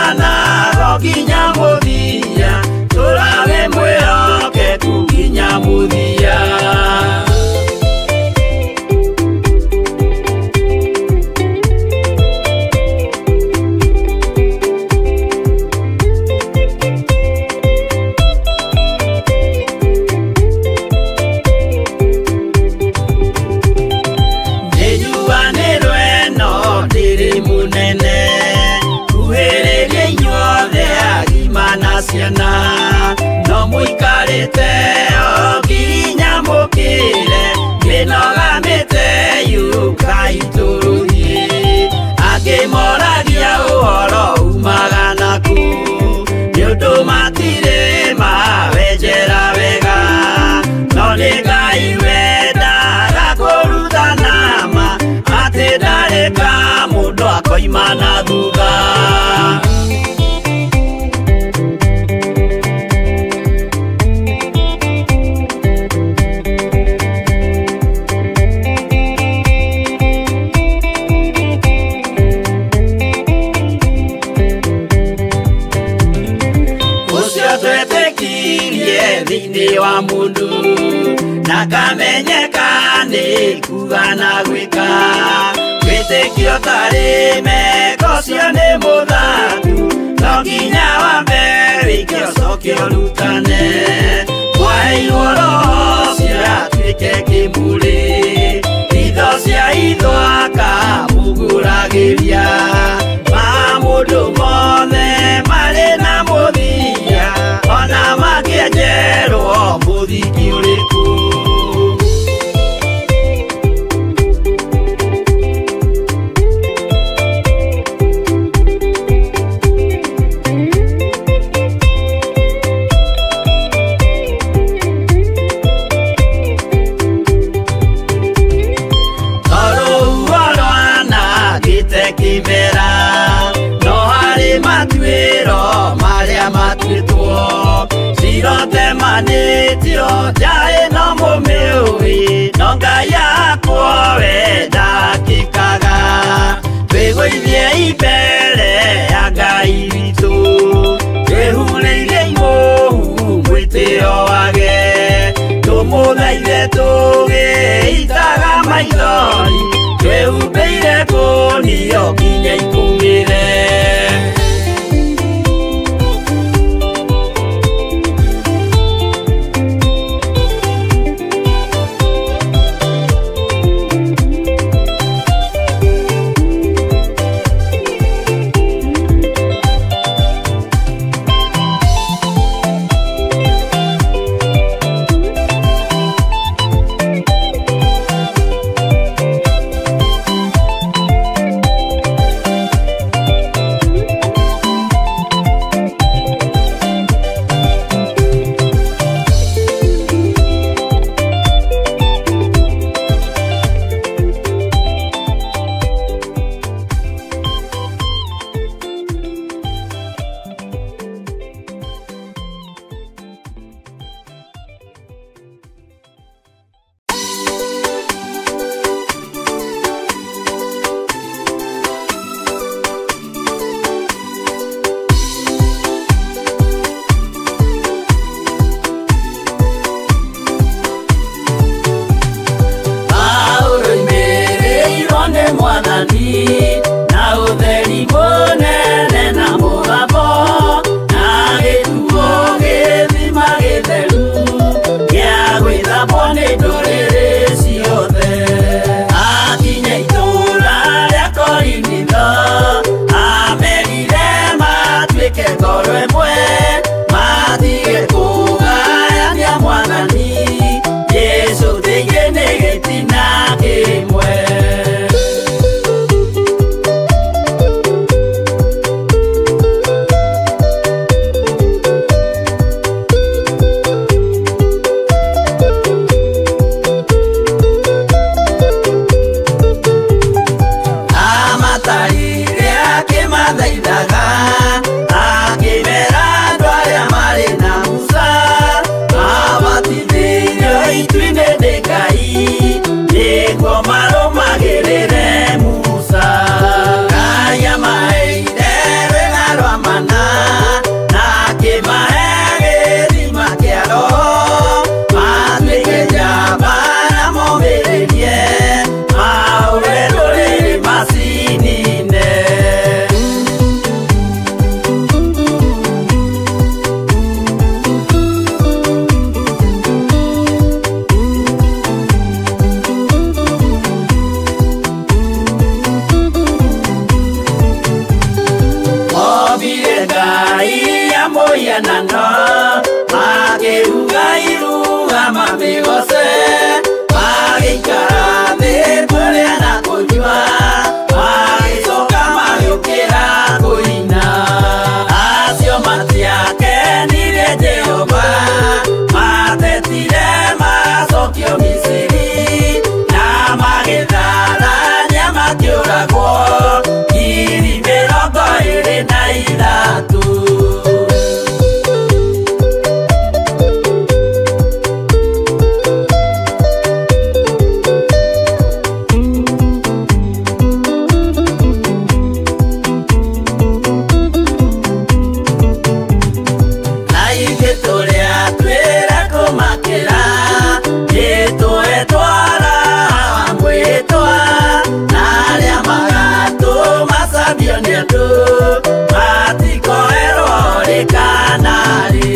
Tũrutanaga nginya mũthia, tũrawe mwĩhokeku nginya mũthia. Ciana no mũikarĩte o nginya mũkĩre, mĩnoga mĩte yũkai tũrũthiĩ. Angĩ moragia ũhoro umaga nakũ, nĩ ũndũ matirĩ mawenjera wega. No nĩ Ngai wendaga kũrutana ma, atĩ ndarĩ ka mũndũ akoima na thutha. Thĩinĩ wa mũndũ na kamenyeka nĩ kuga na gwĩka, wĩtĩkio tarĩ meko ũcio nĩ mũthatu, no nginya wambe wĩke ũcoke ũrutane. Mwaheirwo roho ũcio atuĩke kĩmũrĩ, itho cia itho akamũgũragĩria. Ma mũndũ mothe marĩ na mũthia, ona makĩenjerwo mũthingi ũrĩkũ. Tondũ rwanangĩte kĩmera, no harĩ matuĩro marĩa matuĩtwo. Cirotemanĩtio nja ĩno mũmĩũĩ, no Ngai akwa we ndakĩkaga. Twĩgũithie mbere ya Ngai witũ, twĩhurĩirie imũhu mwĩtĩo wage. Tũmũthaithe tũgĩitaga maithori, twĩhumbĩire kũnio nginya ikũmĩre. mĩhianano, makĩruga iruga mamĩgoce, magĩikara thĩ kũrĩa na kũnyua, magĩcoka magĩũkĩra kũina. Acio matiakenirie Jehova, matetire macokio Misiri, na magĩtharania makĩũragwo 23,000. Na ithuĩ tũrĩa twĩra kũmakĩra, nĩtwetwara mwĩtwa, na arĩa magatũmacambio nĩ andũ, matikoerwo rĩ kana rĩ.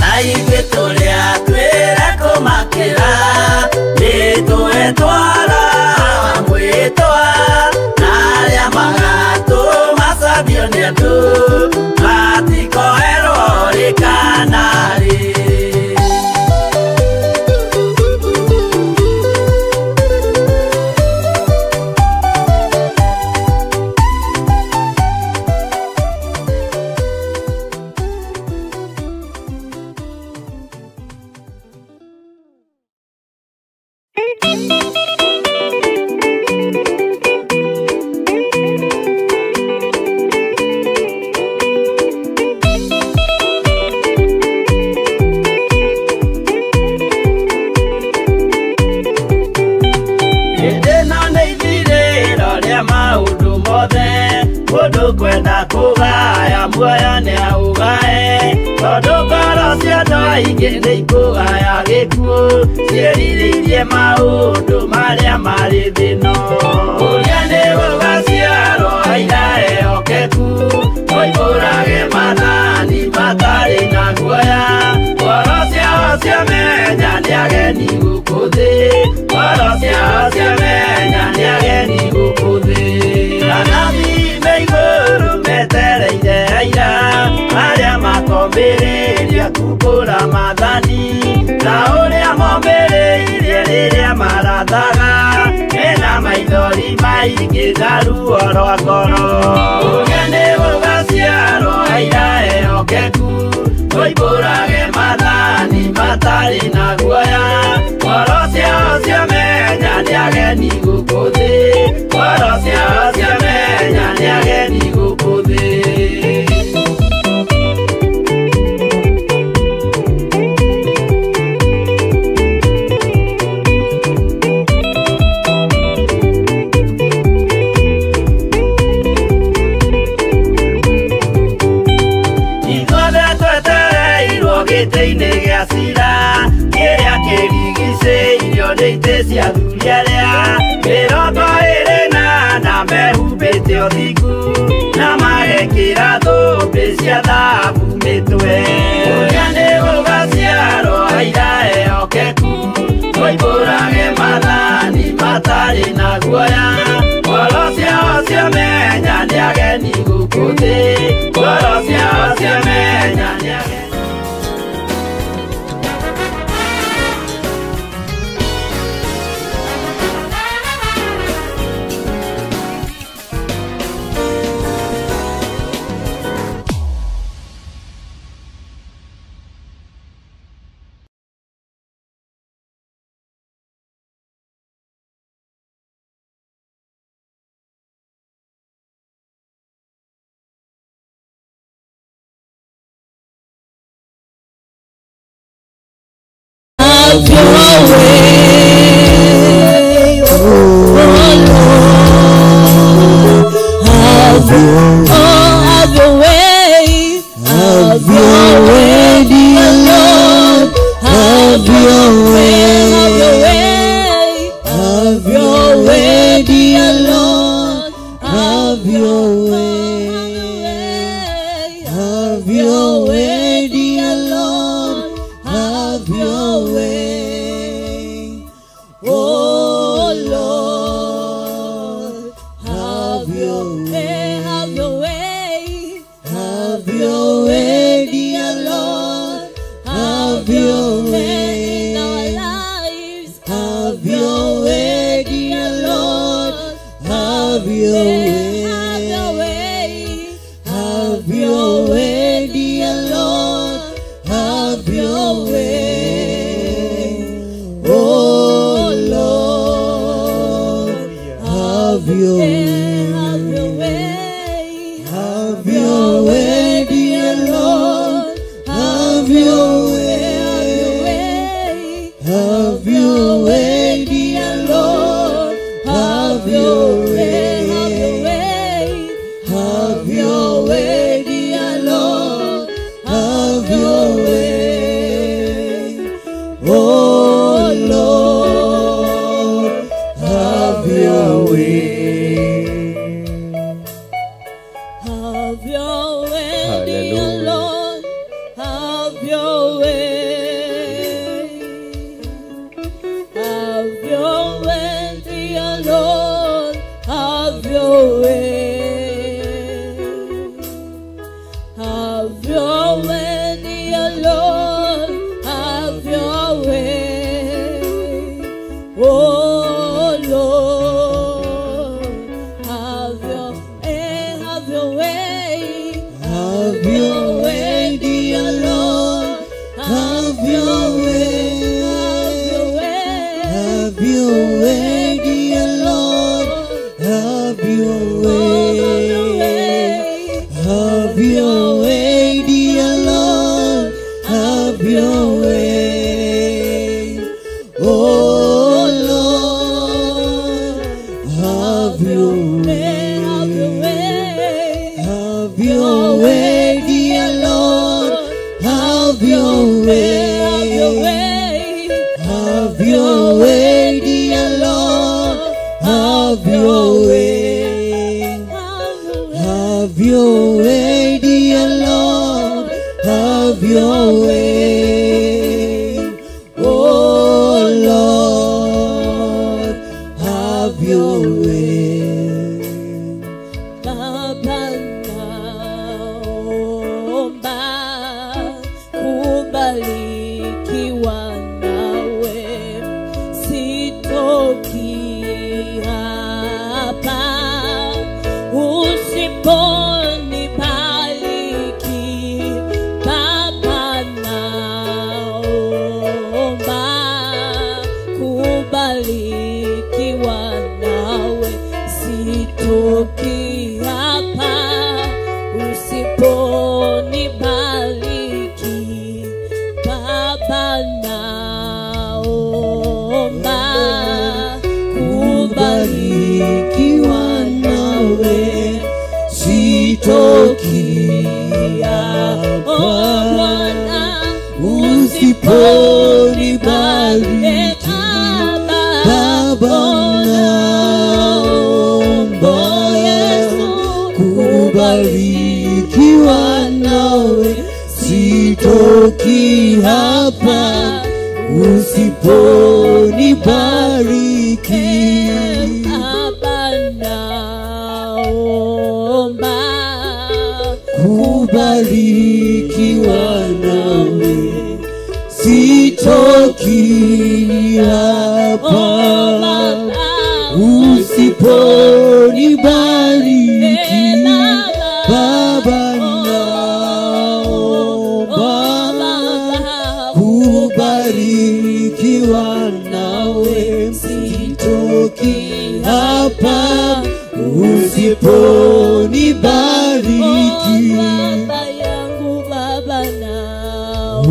Na ithuĩ tũrĩa twĩra kũmakĩra, nĩtwetwara mwĩtwa, na arĩa magatũmacambio nĩ andũ, matikoerwo rĩ kana rĩ. Hĩndĩ ĩno nĩ ithirĩro rĩa maũndũ mothe, mũndũ kwenda kũgaya muoyo nĩaũgae, tondũ ngoro cia andũ aingĩ nĩikũgaya gĩkuũ, ciĩrirĩirie maũndũ marĩa marĩ thĩ ĩno. Ũrĩa nĩ gũgaciarwo aira ehokeku, moimbũrage maathani matarĩ na guoya, ngoro ciao ciamenya nĩ ageni gũkũ thĩ, ngoro ciao ciamenya nĩ ageni gũkũ thĩ. Anabii me igũrũ metereire aira, arĩa makombĩrĩria kumbũra maathani, ta ũrĩa mombĩrĩirie rĩrĩa marathaga, mena maithori maingĩ na ruo rwa ngoro. Ũrĩa nĩ gũgaciarwo aira ehokeku, moimbũrage maathani matarĩ na guoya, ngoro ciao ciamenya nĩ ageni gũkũ thĩ, ngoro ciao ciamenya nĩ ageni gũkũ thĩ. Ithuothe twetereirwo gĩtĩ-inĩ gĩa cira, kĩrĩa kĩrigicĩirio nĩ itĩ cia athuri arĩa 24 mehumbĩte ũthingu, na magekĩra thũmbĩ cia thahabu mĩtwe. Ũrĩa nĩ gũgaciarwo aira ehokeku, moimbũrage maathani matarĩ na guoya, ngoro ciao ciamenya nĩ ageni gũkũ thĩ, ngoro ciao ciamenya nĩ ageni. Have your way, oh Lord. Have your, oh, have your way, have your way, dear Lord. Have your way, have your way, have your way, dear Lord. Have your way, have your way, dear Lord. Have your way, oh Lord. Have your way, have your way, have your way, dear your way, dear Lord, have your way. Oh Lord, have your way. Have your way. Have your way, dear Lord, have your way. Have your way, dear Lord, have your way. Have your way, dear Lord, have your way. Oh Lord, have your way. Have your way, dear Hallelujah. Lord. Have your way. Have your way, dear Lord. Have your way. Have your way, dear Lord. Have your way. Oh Lord, have your way, have your way. Have your way, dear Lord. Have your way. Have your way. Have your way, dear Lord. Have your way. Have your way, dear Lord. Have your way. Oh Lord, have your way. Have your way. Have your way, dear Lord. Have your way. Have your way. Have your way, dear Lord. Have your way. Have your way, dear Lord. Have your way. Oh Lord, have your way. Baba naomba kubarikiwa nawe, sitoki hapa usiponibariki. Baba naomba kubarikiwa nawe, sitoki hapa usiponibariki. Baba naomba Kubarikiwa nawe, sitoki hapa usiponibariki. Baba naomba kubarikiwa nawe, sitoki hapa usiponibariki. Baba naomba Kubarikiwa nawe, sitoki hapa usiponibariki. Baba naomba kubarikiwa nawe, sitoki hapa usiponibariki. Baba yangu, Baba naomba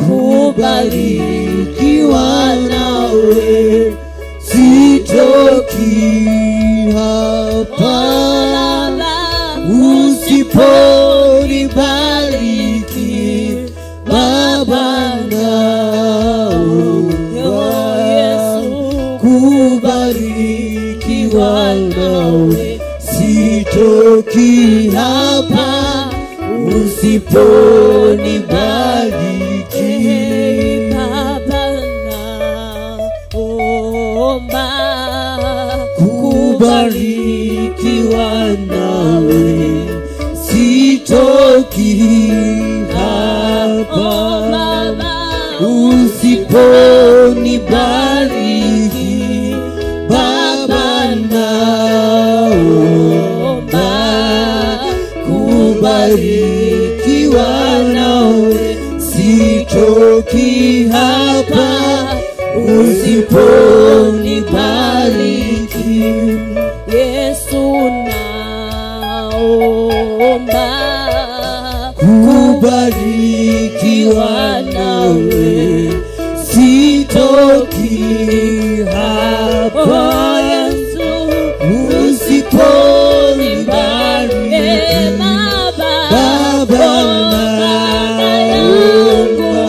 Kubarikiwa nawe, sitoki hapa usiponibariki. Baba naomba kubarikiwa nawe, sitoki hapa usiponibariki. Baba naomba Kubarikiwa nawe, sitoki hapa usiponibariki. Baba naomba Kubarikiwa nawe, sitoki hapa usiponibariki. Yesu naomba kubarikiwa nawe, sitoki hapa Yesu usiponibariki. Baba naomba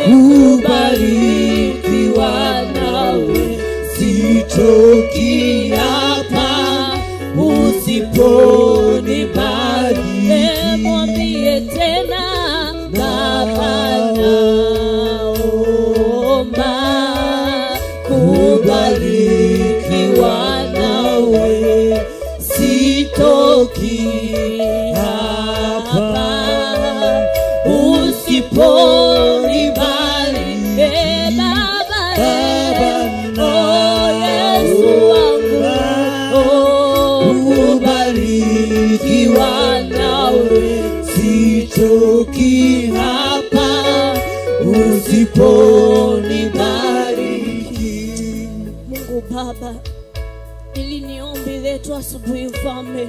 kubarikiwa nawe, sitoki hapa usiponibariki. Mwambie tena Baba naomba kubarikiwa nawe, sitoki hapa usiponibariki. Baba Baba Yesu wangu kubarikiwa nawe, sitoki hapa usiponibariki. Mungu Baba, ili ni ombi letu asubuhi Mfalme.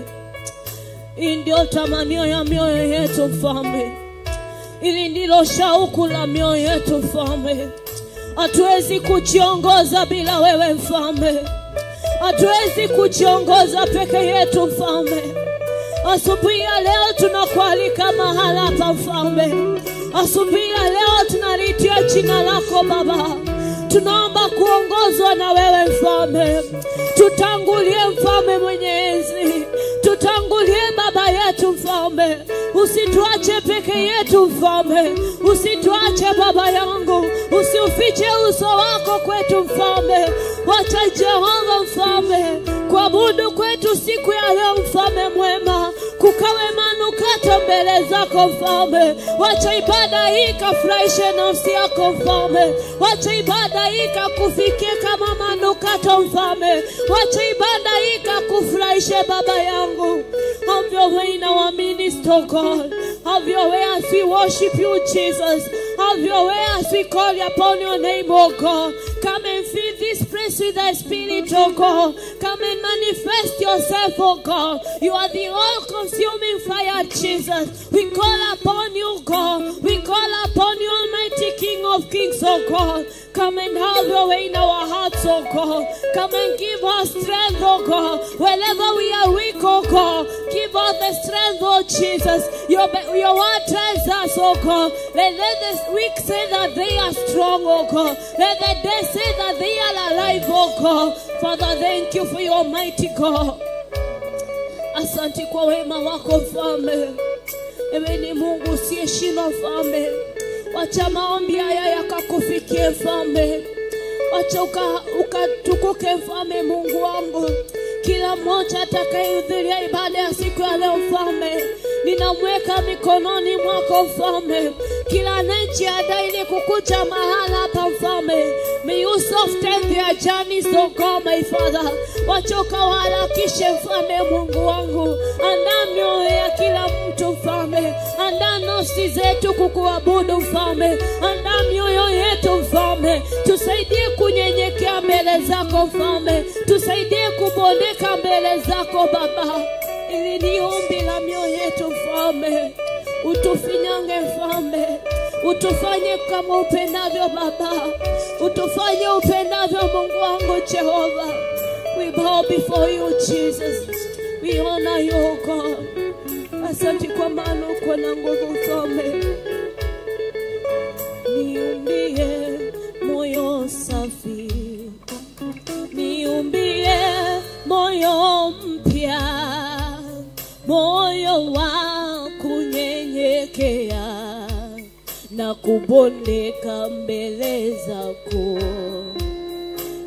Hii ndio tamanio ya mioyo yetu Mfalme. Ili ndilo shauku la mioyo yetu Mfalme. Hatuwezi kujiongoza bila wewe Mfalme. Hatuwezi kujiongoza peke yetu Mfalme. Asubuhi ya leo tunakualika mahala hapa Mfalme. Asubuhi ya leo tunalitia jina lako Baba. Tunaomba kuongozwa na wewe Mfalme. Tutangulie Mfalme mwenye enzi. Tutangulie Baba yetu Mfalme. Usituache peke yetu Mfalme. Usituache Baba yangu. Usiufiche uso wako kwetu Mfalme. Wacha Jehova Mfalme kuabudu kwetu siku ya leo Mfalme mwema kukawe manukato mbele zako Mfalme. Wacha ibada hii ikafurahishe nafsi yako Mfalme. Wacha ibada hii ikakufikie kama manukato Mfalme. Wacha ibada hii ikakufurahishe Baba yangu. Have your way in our midst, O God. Have your way as we worship you, Jesus. Have your way as we call upon your name, O God. Come and fill this place with thy spirit, O God. Come and manifest yourself, O God. You are the all-consuming fire, Jesus. We call upon you, God. We call upon you, Almighty King of Kings, O God. Come and have your way in our hearts, O God. Come and give us strength, O God. Wherever we are weak, O God, give us the strength, O Jesus. Your word tells us, O God. Let the weak say that they are strong, O God. Let the dead say that they are alive, O God. Father, thank you for your mighty God. Asante kwa wema wako Mfalme. Ewe ni Mungu usiyeshindwa Mfalme. Wacha maombi haya yakakufikie Mfalme. Wacha ukatukuke Mfalme Mungu wangu. Kila mmoja atakayehudhuria ibada ya siku ya leo Mfalme, ninamweka mikononi mwako Mfalme. Kila anayejiandaa ili kukuja mahala hapa Mfalme, may you soften their journeys, O God, my Father. Wacha ukawaharakishe Mfalme Mungu wangu. Andaa mioyo ya kila mtu Mfalme. Andaa nafsi zetu kukuabudu Mfalme. Andaa mioyo yetu Mfalme. Tusaidie kunyenyekea mbele zako Mfalme. Tusaidie kubondeka mbele zako Baba. Ili ni ombi la mioyo yetu Mfalme. Utufinyange Mfalme. Utufanye kama upendavyo Baba. Utufanye upendavyo Mungu wangu Jehova. We bow before you, Jesus. We honor you, O God. Asante kwa maana uko na nguvu Mfalme. Niumbie moyo safi. Niumbie moyo mpya. Moyo wa kunyenyekea na kubondeka mbele zako.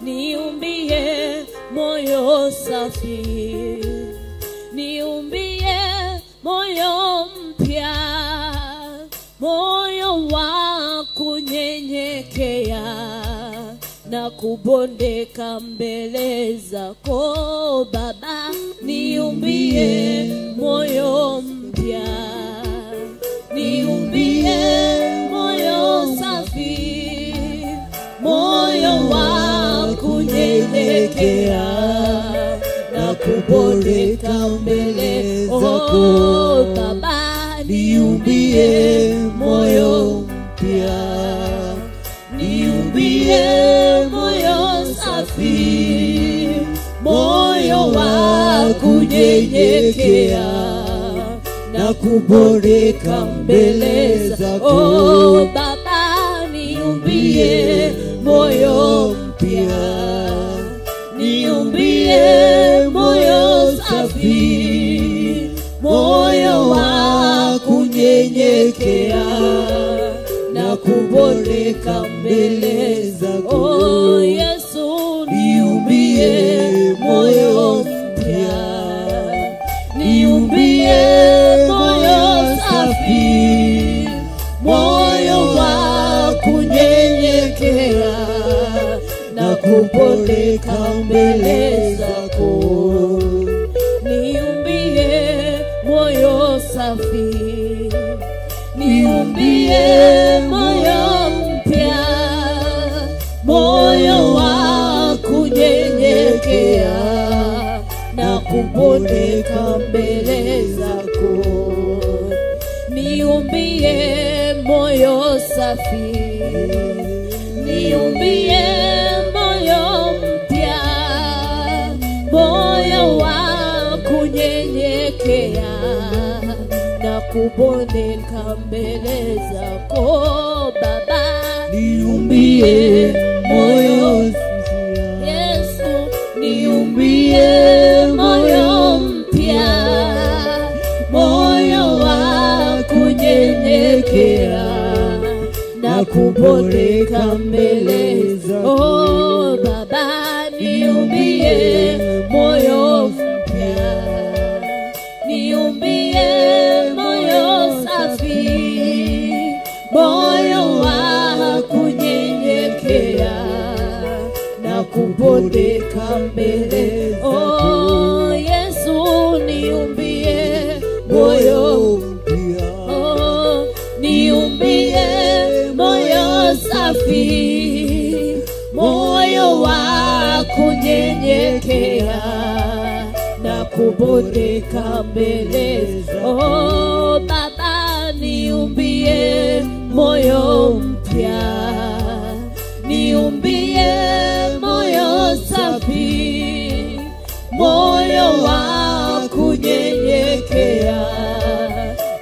Niumbie moyo safi. Niumbie moyo mpya. Moyo wa kunyenyekea na kubondeka mbele zako Baba. Niumbie moyo kuboreka mbele zako. Oh Baba, niumbie moyo mpya, niumbie moyo safi, moyo wa kunyenyekea na kuboreka mbele zako. Oh Baba, niumbie moyo mpya, niumbie moyo safi, moyo wa kunyenyekea na kuboreka mbele zako. Oh Yesu, niumbie moyo mpya, niumbie moyo safi, moyo wa kunyenyekea na kuboreka mbele zako. Niumbie moyo safi, niumbie moyo mpya, moyo wa kunyenyekea na kuboreka mbele zako. Niumbie moyo safi, niumbie moyo mpya, moyo wa kunyenyekea na kubondeka mbele zako. Baba, niumbie moyo, Yesu, niumbie moyo mpya, moyo wa kunyenyekea na kuboreka mbele zako. Oh Baba, niumbie moyo mpya, niumbie moyo safi, moyo wa kunyenyekea na kuboreka mbele zako. Oh Yesu, niumbie moyo mpya, oh, niumbie moyo safi, moyo wa kunyenyekea na kuboreka mbele zako. Oh Baba, niumbie moyo mpya, niumbie moyo safi, moyo wa kunyenyekea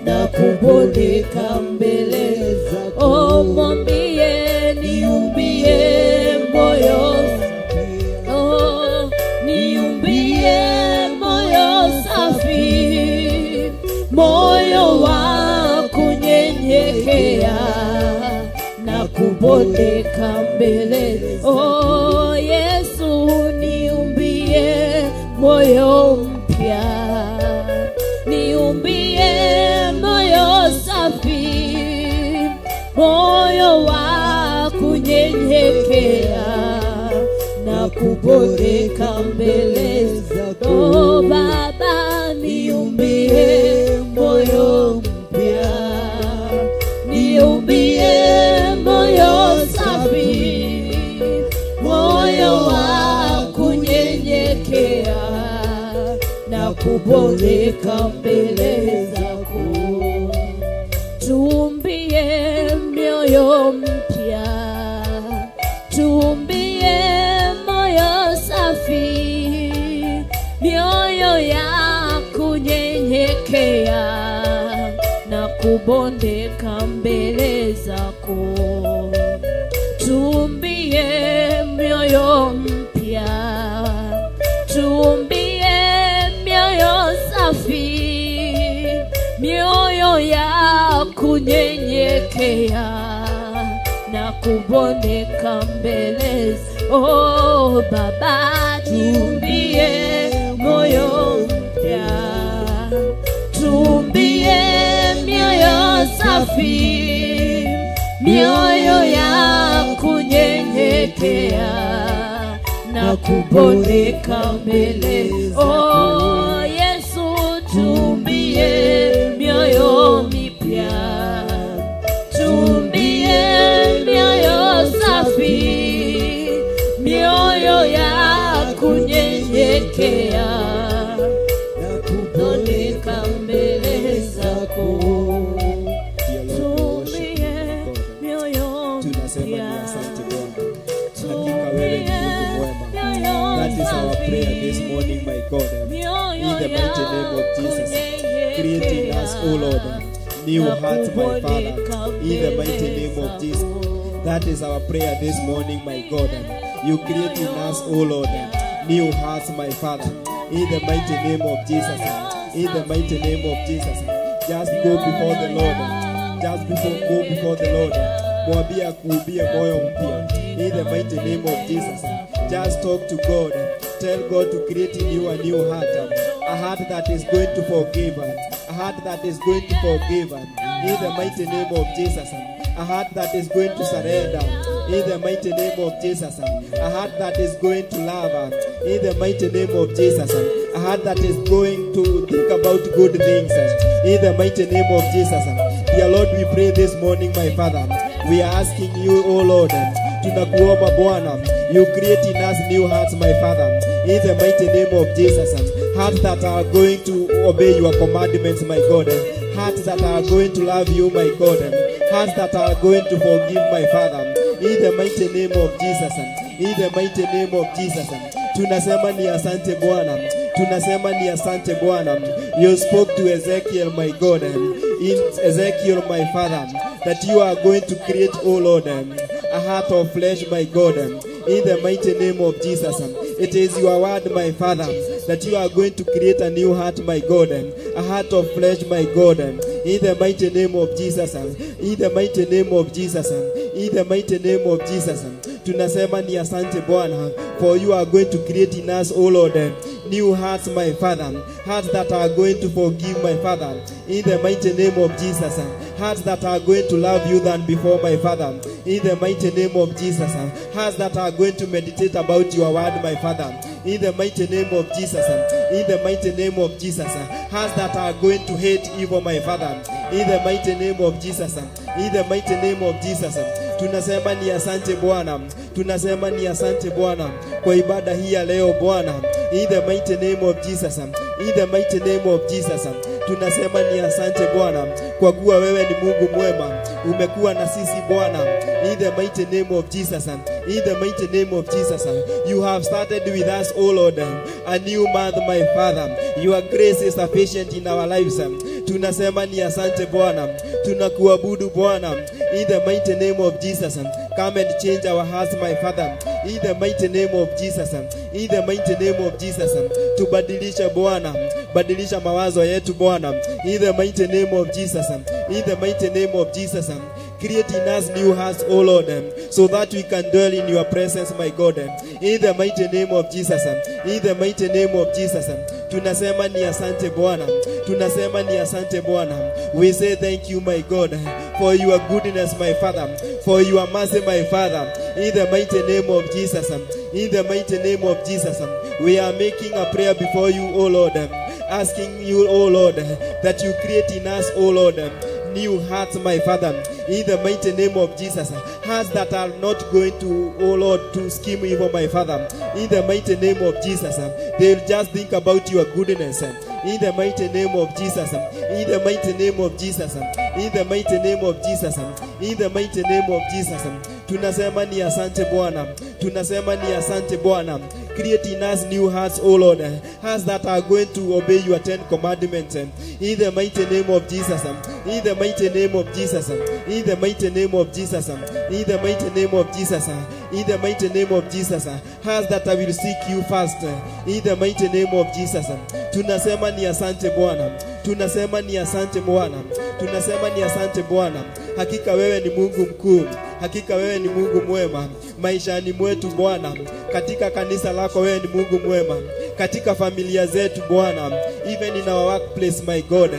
na kuboreka mbele zako. Oh, mwambie niumbie moyo, oh, niumbie moyo safi, moyo wa kunyenyekea na kuboreka mbele. Oh Yesu, niumbie moyo mpya, niumbie moyo safi, moyo wa kunyenyekea na kuboreka mbele zako. Oh Baba, niumbie moyo mpya, niumbie moyo safi, moyo wa kunyenyekea na kuboreka mbele zako. Tuumbie mioyo mpya, tuumbie moyo safi, mioyo ya kunyenyekea na kubondeka mbele zako. Tuumbie mioyo mpya, tuumbie mioyo safi, mioyo ya kunyenyekea na kubondeka mbele. Oh Baba, tuumbie moyo mpya, tuumbie mioyo safi, mioyo ya kunyenyekea na kubondeka mbele. Oh Yesu, tuumbie mioyo mipya, tuumbie mioyo safi, mioyo ya kunyenyekea create in us, O Lord, new hearts, my Father, in the mighty name of Jesus. That is our prayer this morning, my God. You create in us, O Lord, new hearts, my Father, in the mighty name of Jesus. In the mighty name of Jesus. Just go before the Lord. Just go before the Lord. Mwambie akuumbie moyo mpya. In the mighty name of Jesus. Just talk to God. Tell God to create in you a new heart. A heart that is going to forgive. A heart that is going to forgive. In the mighty name of Jesus. A heart that is going to surrender. In the mighty name of Jesus. A heart that is going to love. In the mighty name of Jesus. A heart that is going to think about good things. In the mighty name of Jesus. Dear Lord, we pray this morning, my Father. We are asking you, O Lord, tunakuomba Bwana, you create in us new hearts, my Father. In the mighty name of Jesus. Hearts that are going to obey your commandments, my God. Hearts that are going to love you, my God. Hearts that are going to forgive, my Father. In the mighty name of Jesus. In the mighty name of Jesus. Tunasema ni asante Bwana. Tunasema ni asante Bwana. You spoke to Ezekiel, my God. In Ezekiel, my Father, that you are going to create, O Lord, a heart of flesh, my God. In the mighty name of Jesus. It is your word, my Father, that you are going to create a new heart, my God. A heart of flesh, my God. In the mighty name of Jesus. In the mighty name of Jesus. In the mighty name of Jesus. Tunasema ni asante Bwana, for you are going to create in us, O Lord, new hearts, my Father. Hearts that are going to forgive, my Father. In the mighty name of Jesus. Hearts that are going to love you than before, my Father. In the mighty name of Jesus. Hearts that are going to meditate about your word, my Father. In the mighty name of Jesus. In the mighty name of Jesus. Hearts that are going to hate evil, my Father. In the mighty name of Jesus. In the mighty name of Jesus. Tunasema ni asante Bwana. Tunasema ni asante Bwana kwa ibada hii ya leo Bwana. In the mighty name of Jesus. In the mighty name of Jesus. Tunasema ni asante Bwana kwa kuwa wewe ni Mungu mwema. Umekuwa na sisi Bwana. In the mighty name of Jesus. In the mighty name of Jesus. You have started with us, O Lord, a new month, my Father. Your grace is sufficient in our lives. Tunasema ni asante Bwana. Tunakuabudu Bwana. In the mighty name of Jesus. Come and change our hearts, my Father. In the mighty name of Jesus. In the mighty name of Jesus. Tubadilishe Bwana. Badilisha mawazo yetu Bwana. In the mighty name of Jesus. In the mighty name of Jesus. Create in us new hearts, O Lord, so that we can dwell in your presence, my God. In the mighty name of Jesus. In the mighty name of Jesus. Tunasema ni asante Bwana. Tunasema ni asante Bwana. We say thank you, my God, for your goodness, my Father, for your mercy, my Father. In the mighty name of Jesus. In the mighty name of Jesus. We are making a prayer before you, O Lord, asking you, O Lord, that you create in us, O Lord, new hearts, my Father. In the mighty name of Jesus. Hearts that are not going to, oh Lord, to scheme evil, my Father. In the mighty name of Jesus. They'll just think about your goodness. In the mighty name of Jesus. In the mighty name of Jesus. In the mighty name of Jesus. In the mighty name of Jesus. Tunasema ni asante Bwana. Tunasema ni asante Bwana. Create in us new hearts, O Lord. Hearts that are going to obey your 10 commandments. In the mighty name of Jesus. In the mighty name of Jesus. In the mighty name of Jesus. In the mighty name of Jesus. In the mighty name of Jesus. Hearts that will seek you first. In the mighty name of Jesus. Tunasema ni asante Bwana. Tunasema ni asante Bwana. Tunasema ni asante Bwana. Hakika wewe ni Mungu mkuu. Hakika wewe ni Mungu mwema maishani mwetu Bwana. Katika kanisa lako wewe ni Mungu mwema. Katika familia zetu Bwana. Even in our workplace, my God.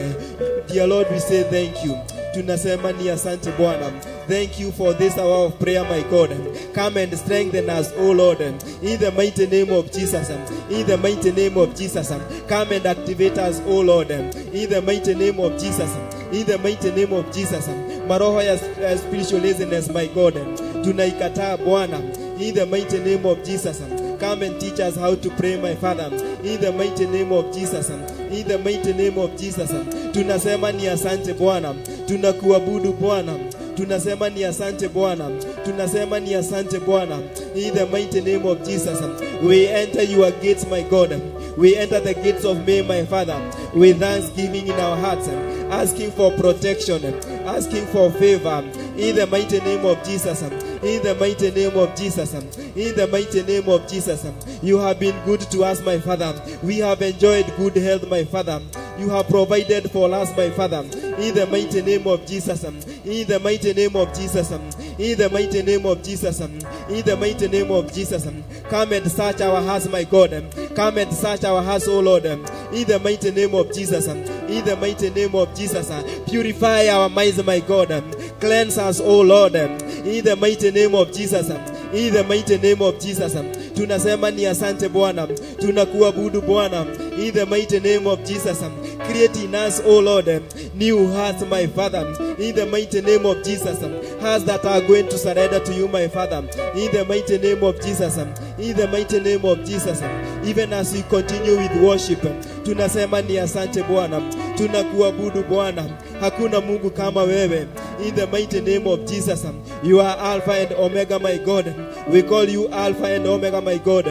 Dear Lord, we say thank you. Tunasema ni asante Bwana. Thank you for this hour of prayer, my God. Come and strengthen us, O Lord. In the mighty name of Jesus. In the mighty name of Jesus. Come and activate us, O Lord. In the mighty name of Jesus. In the mighty name of Jesus. Maroho ya spiritual laziness, my God. Tunaikataa Bwana. In the mighty name of Jesus. Come and teach us how to pray, my Father. In the mighty name of Jesus. In the mighty name of Jesus. Tunasema ni asante Bwana. Tunakuabudu Bwana. Tunasema ni asante Bwana. Tunasema ni asante Bwana. In the mighty name of Jesus. We enter your gates, my God, We enter the gates of May, my Father, with thanksgiving in our hearts, asking for protection, asking for favor, in the mighty name of Jesus, in the mighty name of Jesus, in the mighty name of Jesus. You have been good to us, my Father. We have enjoyed good health, my Father. You have provided for us, my Father, in the mighty name of Jesus, in the mighty name of Jesus, in the mighty name of Jesus, in the mighty name of Jesus. Come and search our hearts, my God. Come and search our hearts, O Lord, in the mighty name of Jesus, in the mighty name of Jesus. Purify our minds, my God. Cleanse us, O Lord, in the mighty name of Jesus, in the mighty name of Jesus. Tunasema ni asante Bwana, tunakuabudu Bwana, in the mighty name of Jesus. Create in us, O Lord, new hearts, my Father, in the mighty name of Jesus. Hearts that are going to surrender to you, my Father, in the mighty name of Jesus, in the mighty name of Jesus. Even as we continue with worship, tunasema ni asante Bwana, tunakuabudu Bwana, hakuna Mungu kama wewe, in the mighty name of Jesus. You are Alpha and Omega, my God. We call you Alpha and Omega, my God.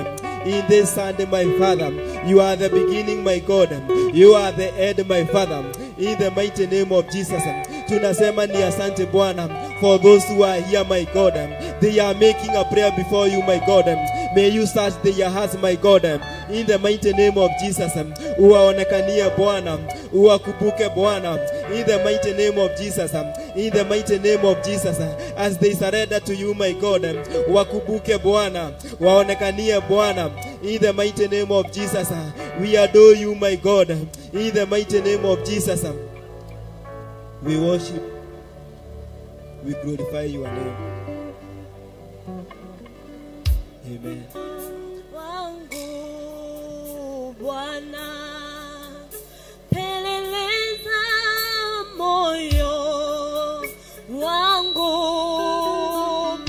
In this Sunday, my Father, you are the beginning, my God. You are the end, my Father. In the mighty name of Jesus. Tunasema ni asante Bwana. For those who are here, my God, they are making a prayer before you, my God. May you search their hearts, my God. In the mighty name of Jesus. Uwaonekanie Bwana, uwakumbuke Bwana. In the mighty name of Jesus. In the mighty name of Jesus. As they surrender to you, my God, wakumbuke Bwana, waonekanie Bwana. In the mighty name of Jesus. We adore you, my God. In the mighty name of Jesus. We worship, we glorify your name. Amen. Wangu Bwana, peleleza moyo wangu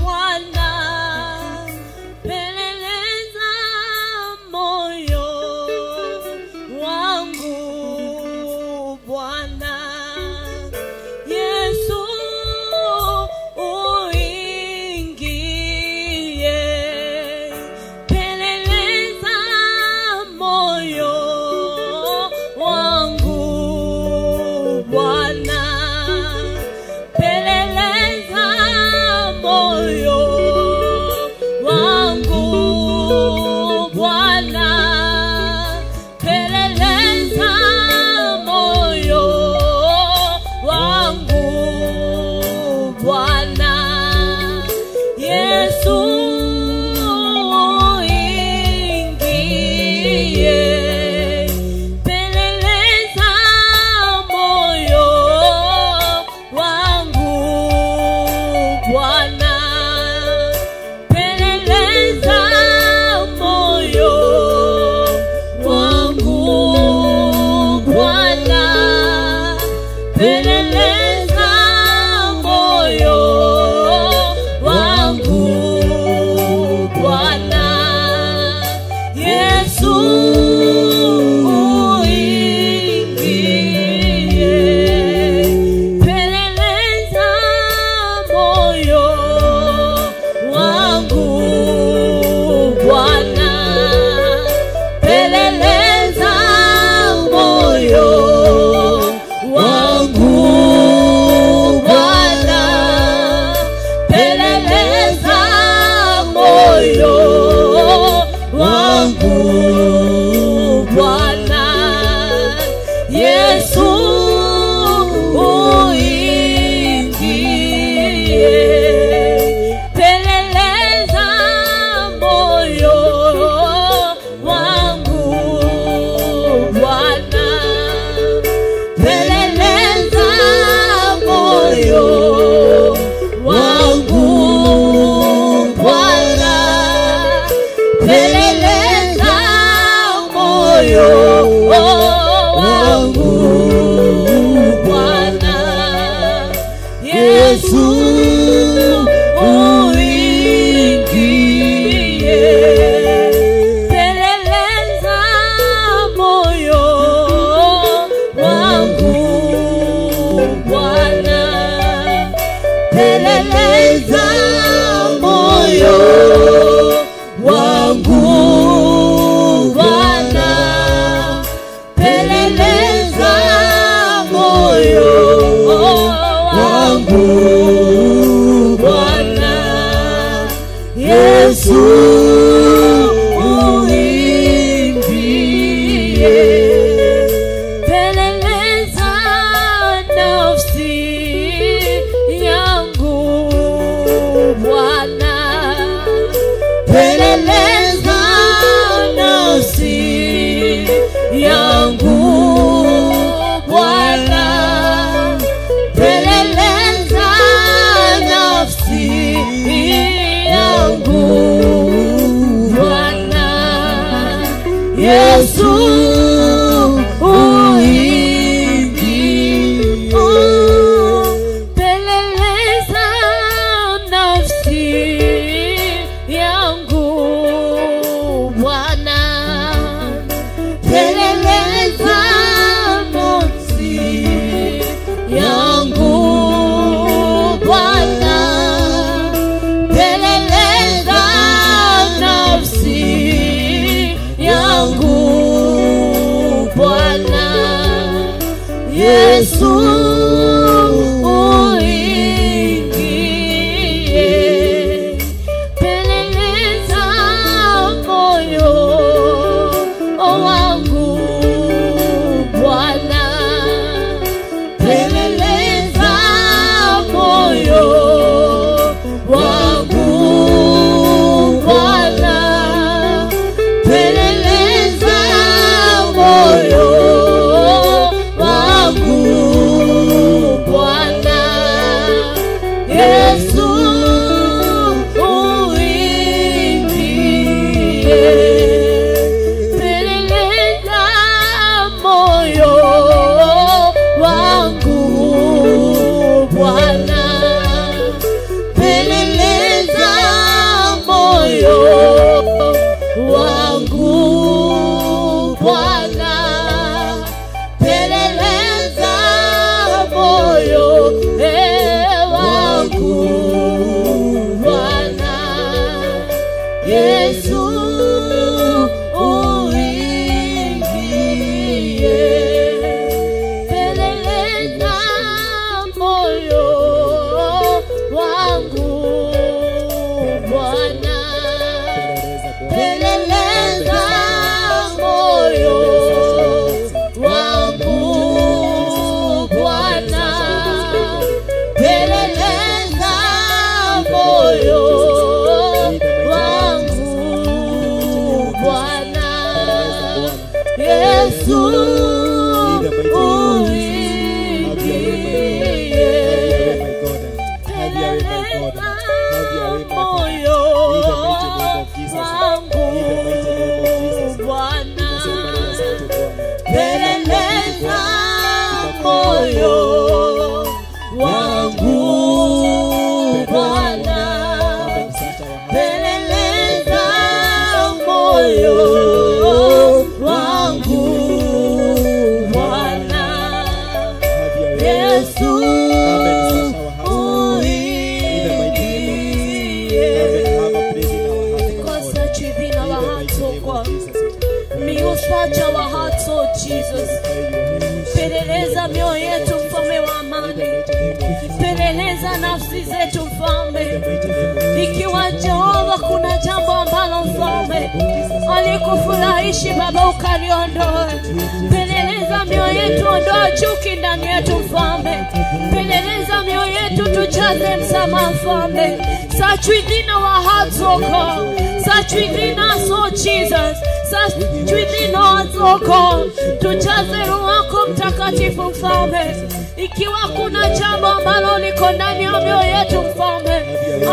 Bwana, peleleza moyo wangu Bwana. Yesu uingie, peleleza moyo wangu Bwana, peleleza moyo wangu Bwana, peleleza moyo wangu Bwana. Yesu uingie, peleleza moyo wangu Bwana, peleleza moyo wangu Bwana, peleleza moyo wangu Bwana. Yesu uingie, peleleza moyo wangu Bwana, peleleza moyo wangu yangu Bwana, peleleza nafsi yangu Bwana, Yesu uingie, peleleza moyo wangu Bwana, peleleza moyo wangu Bwana, peleleza moyo wangu Bwana, Yesu uingie, peleleza moyo wangu Bwana, peleleza moyo wangu Bwana, peleleza moyo wangu Bwana, Yesu uingie, peleleza moyo wangu Bwana, peleleza moyo wangu Bwana, peleleza moyo wangu Bwana, Yesu uingie, peleleza moyo wangu Bwana, peleleza moyo wangu Bwana, peleleza moyo wangu Bwana, Yesu uingie. God, search within our hearts, oh God. May you search our hearts, oh Jesus. Peleleza mioyo yetu, mfalme wa amani. Peleleza nafsi zetu, mfalme. Ikiwa Jehova kuna jambo ambalo mfalme alikufurahishi Baba, ukaliondoe. Peleleza mioyo yetu, ondoa chuki ndani yetu mfalme. Peleleza mioyo yetu, tujaze msamaha mfalme. Search within our hearts, O God. Search within us, O Jesus. Search within us, O God. Tujaze Roho wako Mtakatifu mfalme. Ikiwa kuna jambo ambalo liko ndani ya mioyo yetu mfalme,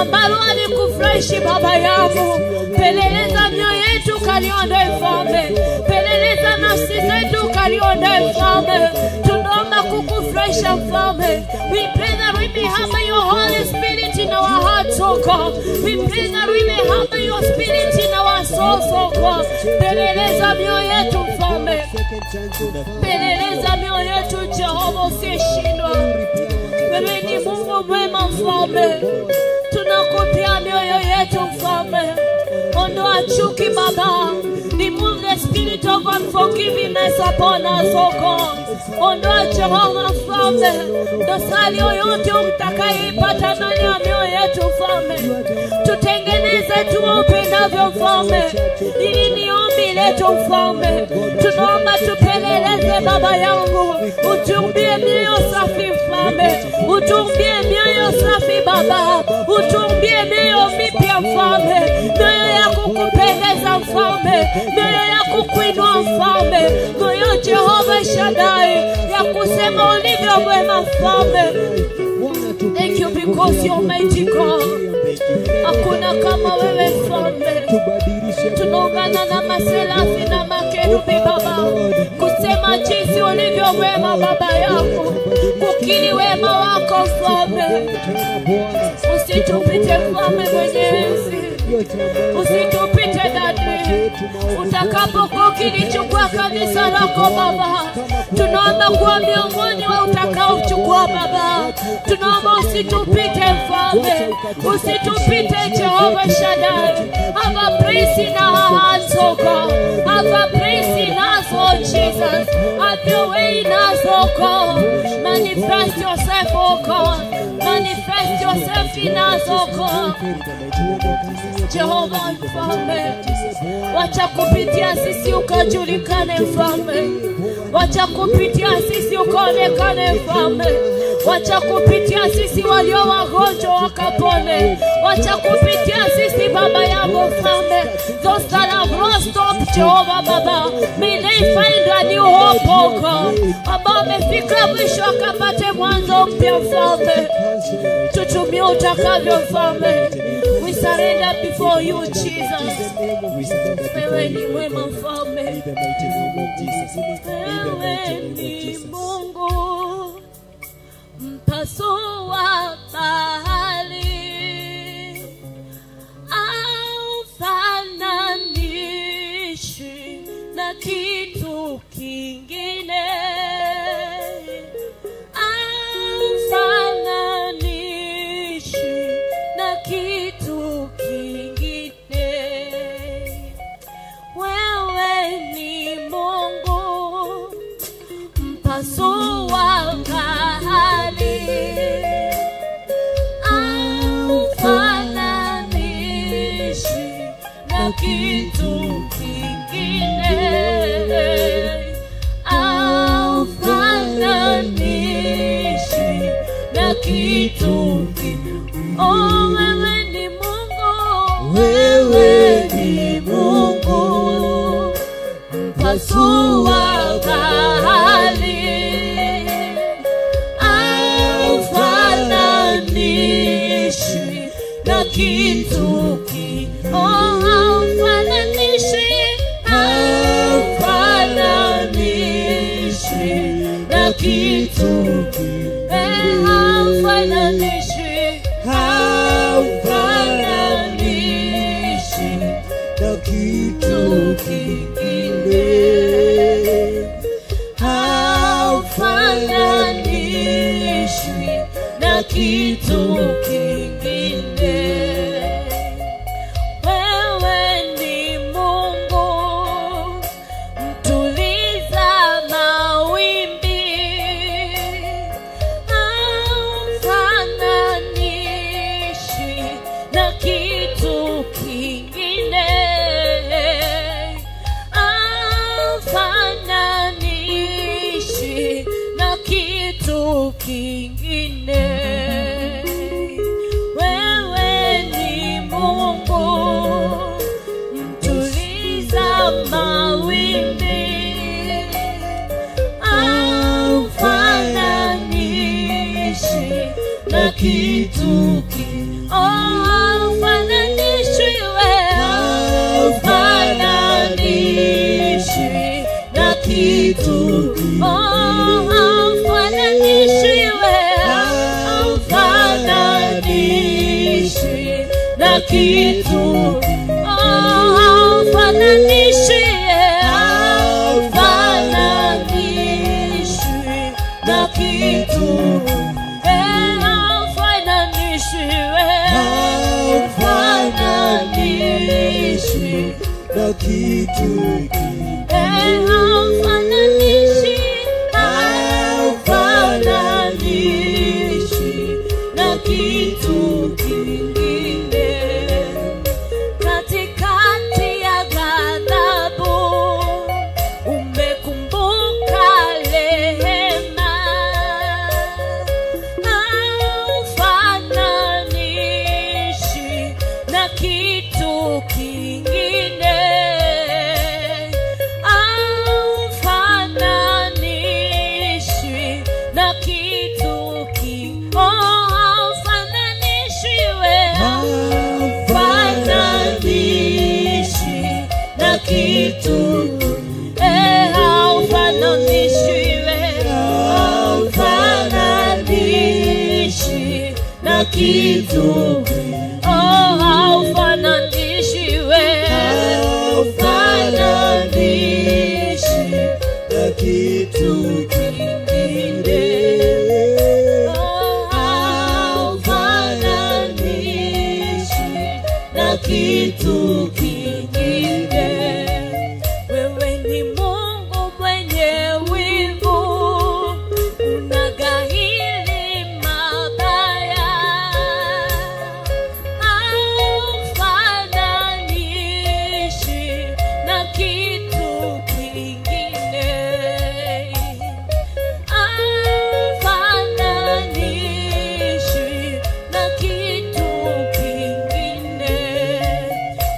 ambalo alikufurahishi Baba yangu, peleleza mioyo yetu kaliondoe mfalme. Peleleza nafsi zetu kaliondoe mfalme. Tunaomba kukufurahisha mfalme. We pray that we may have your Holy Spirit in our hearts, O God. We pray that we may have your Spirit in our souls, O God. Peleleza mioyo yetu mfalme. Peleleza mioyo yetu Jehova usiyeshindwa. Wewe ni Mungu mwema mfalme. Tunakupia mioyo yetu mfalme. Ondoa chuki Baba. Remove the spirit of unforgiveness upon us, O God. Ondoa Jehova mfalme, dosari yoyote utakayoipata ndani ya mioyo yetu mfalme. Tutengeneze tuwe upendavyo mfalme. Hili ni ombi letu mfalme. Tunaomba tupeleleze Baba yangu, utumbie mioyo safi mfalme, utumbie mioyo safi Baba, utumbie mioyo mipya mfalme, mioyo ya kukupendeza mfalme, mioyo ya kukuinua mfalme, mioyo Jehova Shaddai ya kusema ulivyo mwema mfalme. Thank you because you're mighty God. Hakuna kama wewe mfalme. Tunaungana na maserafi na makerubi Baba, kusema jinsi ulivyo mwema Baba yangu, kukiri wema wako mfalme. Usitupite mfalme mwenye enzi, usitupite dadi. Utakapokuwa ukilichukua kanisa lako Baba, tunaomba kuwa miongoni wa utakaochukua Jehova Baba, tunaomba usitupite Mfalme, usitupite Jehova Shaddai. Have a place in our hearts, oh God. Have a place in us, oh Jesus. Have your way in us, oh God. Manifest yourself, oh God. Manifest yourself in us, oh God. Jehova Mfalme, wacha kupitia sisi ukajulikane Mfalme. Wacha kupitia sisi ukaonekane Mfalme. Wacha kupitia sisi walio wagonjwa wakapone. Wacha kupitia sisi Baba yangu Mfalme. Those that have lost hope, Jehova Baba, may they find a new hope, oh God. Ambao wamefika mwisho wakapate mwanzo mpya Mfalme. Tutumie utakavyo Mfalme. We surrender before you, Jesus. Wewe ni mwema Mfalme. Wewe ni Mungu mpasua bahari, haufananishi na kitu kingine, haufananishi na kitu kingine. Wewe ni Mungu mpasua bahari, haufananishi na kitu kingine, haufananishi na kitu kingine. Oh, wewe ni Mungu, wewe ni Mungu mpasua bahari, haufananishi na kitu kingine. Oh, haufananishi, haufananishi na kitu kingine, haufananishi, haufananishi na kitu kingine, haufananishi na kitu kingine. Wewe ni Mungu mtuliza mawimbi, haufananishi na kitu kingine, haufananishi na kitu kingine. Wewe ni Mungu mtuliza mawimbi, haufananishi na kitu kingine. Oh, haufananishi wewe, haufananishi na kitu kingine. Oh, haufananishi wewe, haufananishi na kitu. Oh, haufananishi, haufananishi na kitu. Eh, haufananishi wewe, haufananishi na kitu kingine. Eh, haufananishi, haufananishi na kitu kingine. Katikati ya ghadhabu umekumbuka rehema, haufananishi na kitu kingine, haufananishi na kitu kingine. Oh, haufananishi wewe, haufananishi na kitu. Eh, haufananishi wewe, haufananishi na kitu. Oh, haufananishi wewe, haufananishi na kitu kingine. kitu kingine. Wewe ni Mungu mwenye wivu, unaghairi mabaya, haufananishi na kitu kingine, haufananishi na kitu kingine.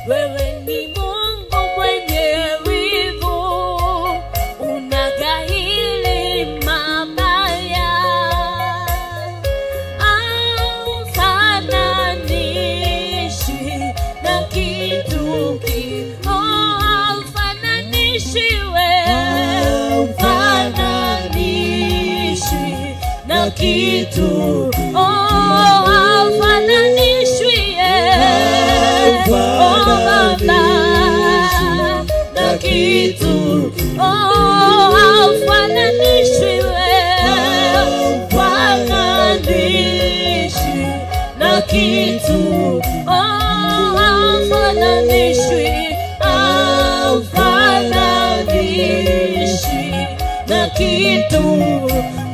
Wewe ni Mungu mwenye wivu, unaghairi mabaya, haufananishi na kitu kingine. Oh, haufananishi wewe, haufananishi na kitu. Oh, haufananishwi oh Baba, na kitu. Oh, haufananishwi wewe, haufananishi na kitu. Oh, haufananishwi, haufananishi na kitu.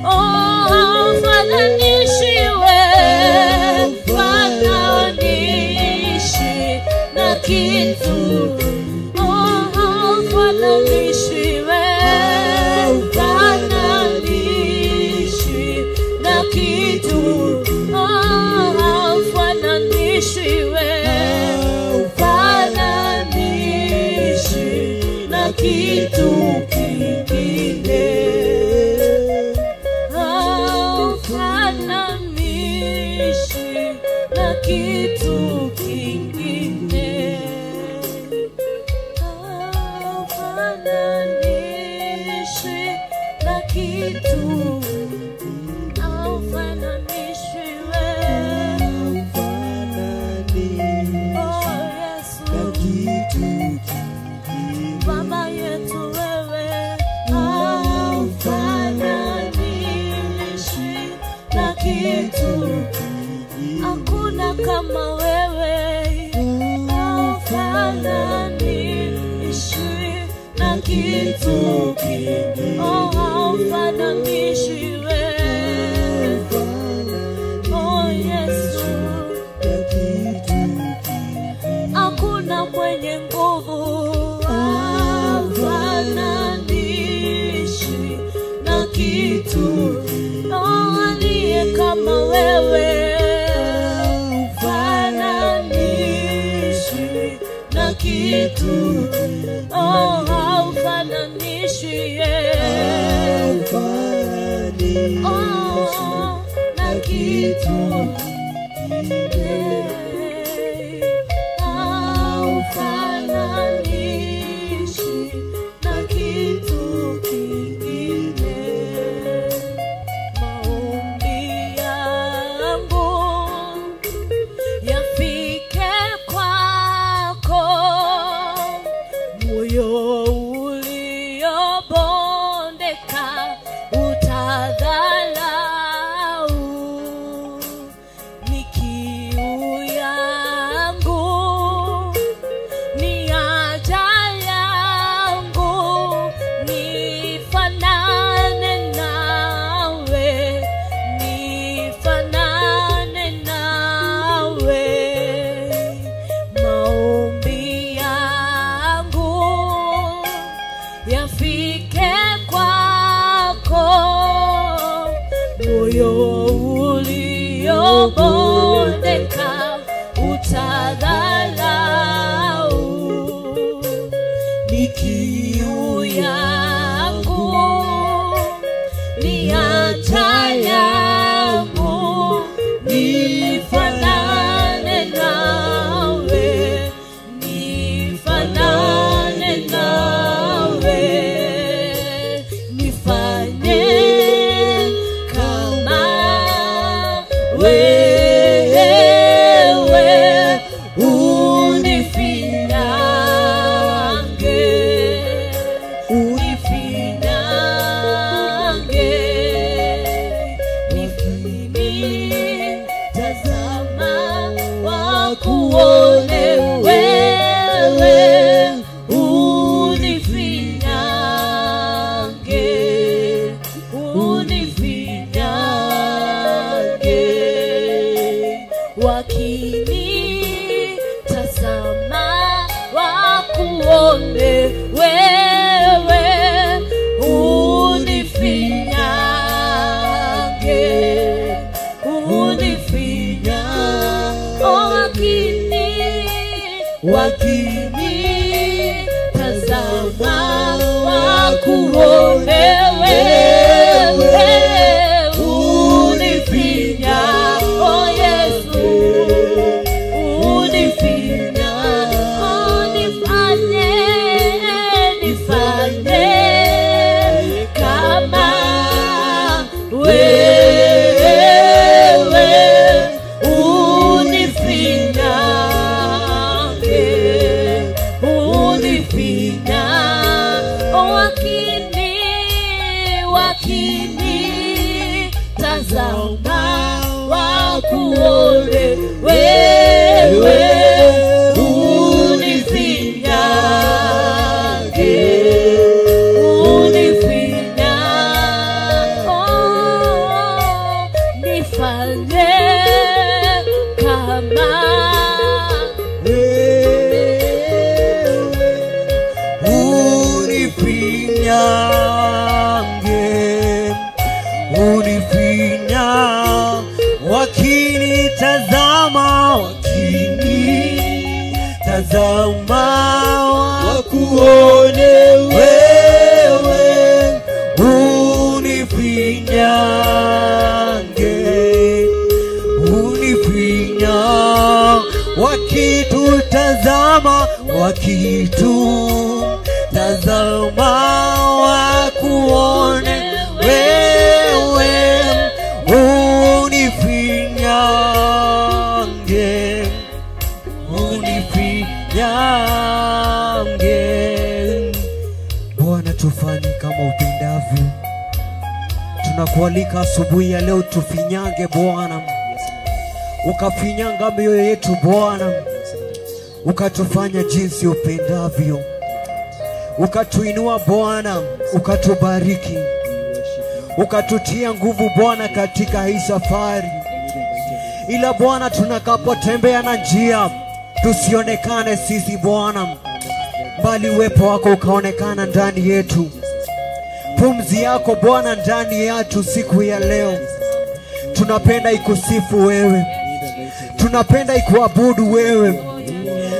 Oh, haufananishi wewe, haufananishi na kitu. Oh, haufananishi wewe, haufananishi na kitu. Oh, haufananishi wewe, haufananishi na kitu kingine. Haufananishi na kitu kingine. Haufananishi na kitu. Haufananishi wewe. Oh Yesu, Baba yetu wewe, haufananishi na kitu. Hakuna kama wewe, haufananishi na kitu. Oh, haufananishi wewe. Oh Yesu, hakuna mwenye nguvu, haufananishi na kitu. Oh, aliye kama wewe, haufananishi na kitu. Oh, haufananishi yeah. Oh, na kitu. Haufananishi na kitu kingine. Maombi yangu yafike kwako, moyo uliobondeka utadhalau. Ni kiu yangu, ni haja yangu, nifanane nawe, nifanane nawe. Maombi yangu yafike kwako, moyo uliobondeka utadhalau. Ni kiu yangu, ni haja yangu, nifanane nawe, nifanane nawe, nifanye kama wewe unifinyange, unifinyange, nifini tazama wakuone wewe. Wakinitazama wakuone wewe, unifinya, oh Yesu, unifinya, unifanye, nifanye kama wewe, unifinyange, unifinya, wakinitazama wakuone wewe, unifinyange, unifinya, oh, nifanye kama wewe, unifinyange, unifinya, wakinitazama, wakinitazama wakuone wewe, unifinyange, unifinya, wakitutazama, wakitutazama wakuone wewe, unifinyange, unifinyange. Bwana, tufanye kama upendavyo. Tunakualika asubuhi ya leo, tufinyange Bwana, ukafinyanga mioyo yetu Bwana, ukatufanya jinsi upendavyo, ukatuinua Bwana, ukatubariki, ukatutia nguvu Bwana katika hii safari. Ila Bwana, tunakapotembea na njia, tusionekane sisi Bwana, bali uwepo wako ukaonekana ndani yetu, pumzi yako Bwana ndani yetu siku ya leo. Tunapenda ikusifu wewe, tunapenda ikuabudu wewe,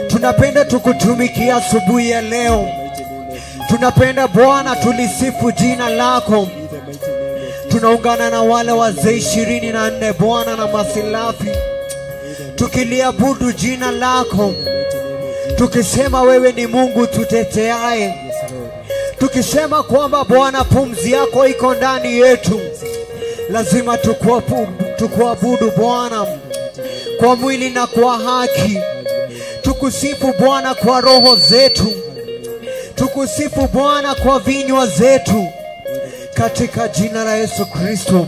tunapenda tukutumikia asubuhi ya leo. Tunapenda Bwana tulisifu jina lako. Tunaungana na wale wazee 24 Bwana na masilafi, tukiliabudu jina lako, tukisema wewe ni Mungu tuteteaye, tukisema kwamba Bwana pumzi yako iko ndani yetu. Lazima tukuabudu Bwana kwa mwili na kwa haki. Tukusifu Bwana kwa roho zetu, tukusifu Bwana kwa vinywa zetu, katika jina la Yesu Kristo.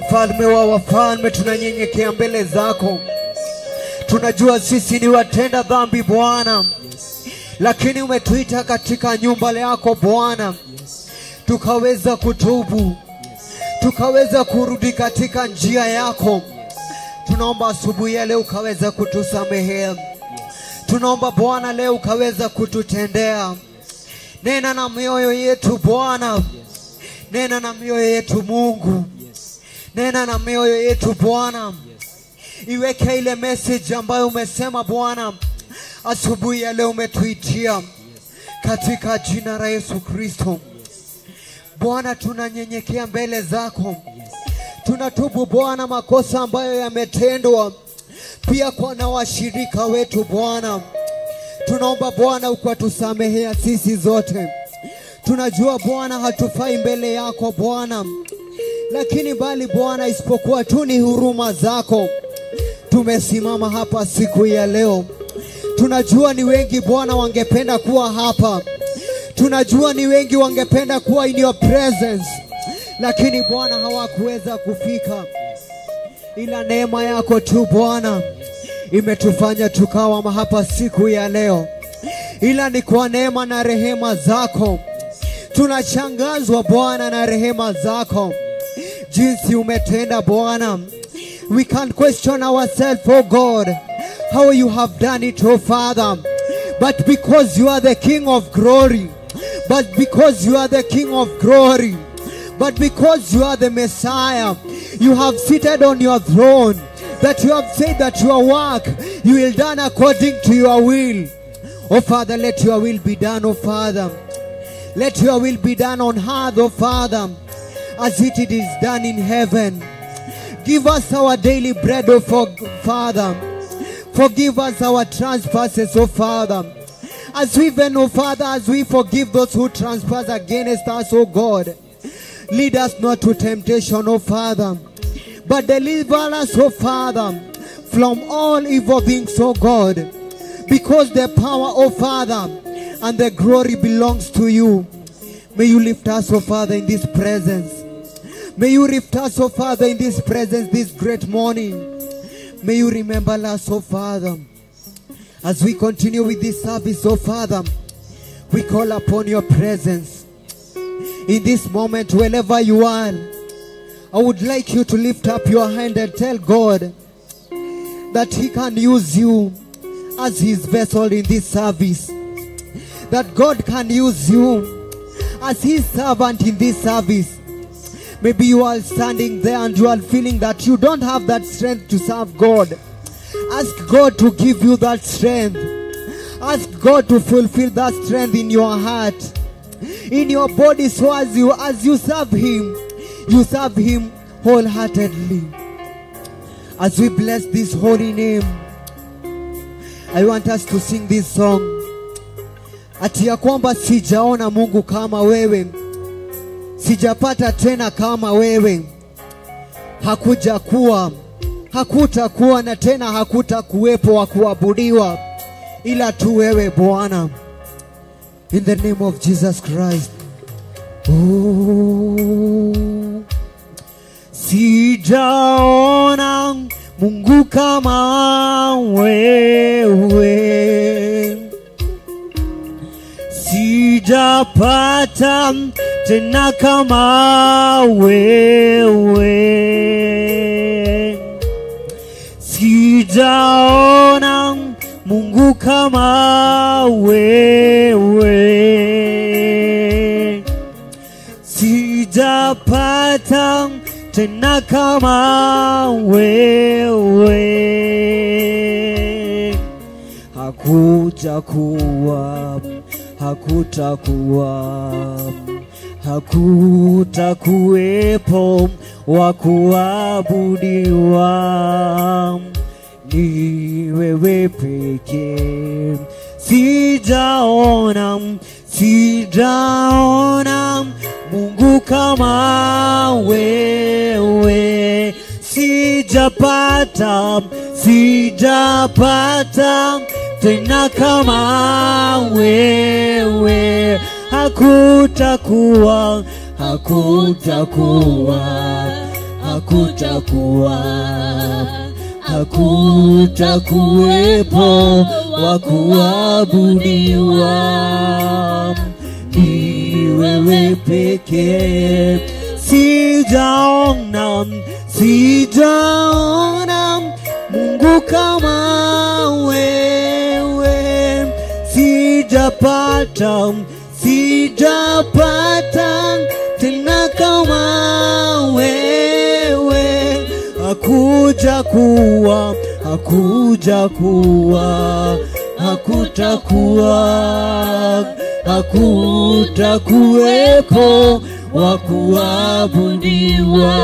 Mfalme wa wafalme, tunanyenyekea mbele zako. Tunajua sisi ni watenda dhambi Bwana, lakini umetuita katika nyumba yako Bwana, tukaweza kutubu, tukaweza kurudi katika njia yako. Tunaomba asubuhi ya leo ukaweza kutusamehea. Tunaomba Bwana leo ukaweza kututendea. Nena na mioyo yetu Bwana, nena na mioyo yetu Mungu, nena na mioyo yetu Bwana. Iweke ile message ambayo umesema Bwana asubuhi ya leo umetuitia, katika jina la Yesu Kristo. Bwana, tunanyenyekea mbele zako, tunatubu Bwana makosa ambayo yametendwa pia kwa na washirika wetu Bwana. Tunaomba Bwana ukatusamehea sisi zote. Tunajua Bwana hatufai mbele yako Bwana, lakini bali Bwana isipokuwa tu ni huruma zako tumesimama hapa siku ya leo. Tunajua ni wengi Bwana wangependa kuwa hapa, tunajua ni wengi wangependa kuwa in your presence, lakini Bwana hawakuweza kufika, ila neema yako tu Bwana imetufanya tukawa hapa siku ya leo. Ila ni kwa neema na rehema zako tunashangazwa Bwana na rehema zako, jinsi umetenda Bwana. We can't question ourselves, oh God, how you have done it, oh Father. But because you are the King of glory, but because you are the King of glory, but because you are the Messiah, you have seated on your throne. That you have said that your work you will done according to your will. Oh Father, let your will be done, oh Father. Let your will be done on earth, oh Father, as it is done in heaven. Give us our daily bread, O Father. Forgive us our trespasses, O Father, as we even, O Father, as we forgive those who trespass against us, O God. Lead us not to temptation, O Father, but deliver us, O Father, from all evil things, O God. Because the power, O Father, and the glory belongs to you. May you lift us, O Father, in this presence. May you lift us, O Father, in this presence this great morning. May you remember us, O Father. As we continue with this service, O Father, we call upon your presence. In this moment, wherever you are, I would like you to lift up your hand and tell God that he can use you as his vessel in this service. That God can use you as his servant in this service. Maybe you are standing there and you are feeling that you don't have that strength to serve God. Ask God to give you that strength. Ask God to fulfill that strength in your heart, in your body, so as you serve him, you serve him wholeheartedly. As we bless this holy name, I want us to sing this song. Ati ya kwamba sijaona Mungu kama wewe, sijapata tena kama wewe. Hakuja kuwa, hakutakuwa na tena hakutakuwepo wa kuabudiwa ila tu wewe Bwana. In the name of Jesus Christ. Oh, sijaona Mungu kama wewe, sijapata tena kama wewe, sijaona Mungu kama wewe, sijapata tena kama wewe. Hakutakuwa, hakutakuwa, hakutakuwepo wa kuabudiwa, ni wewe pekee. Sijaona, sijaona Mungu kama wewe, sijapata, sijapata tena kama wewe. Hakutakuwa, hakutakuwa, hakutakuwa, hakutakuwepo wa kuabudiwa, ni wewe pekee. Sijaona, sijaona Mungu kama wewe, sijapata, sijapata tena kama wewe. Hakuja kuwa, hakuja kuwa, hakutakuwa, hakutakuwepo wa kuabudiwa,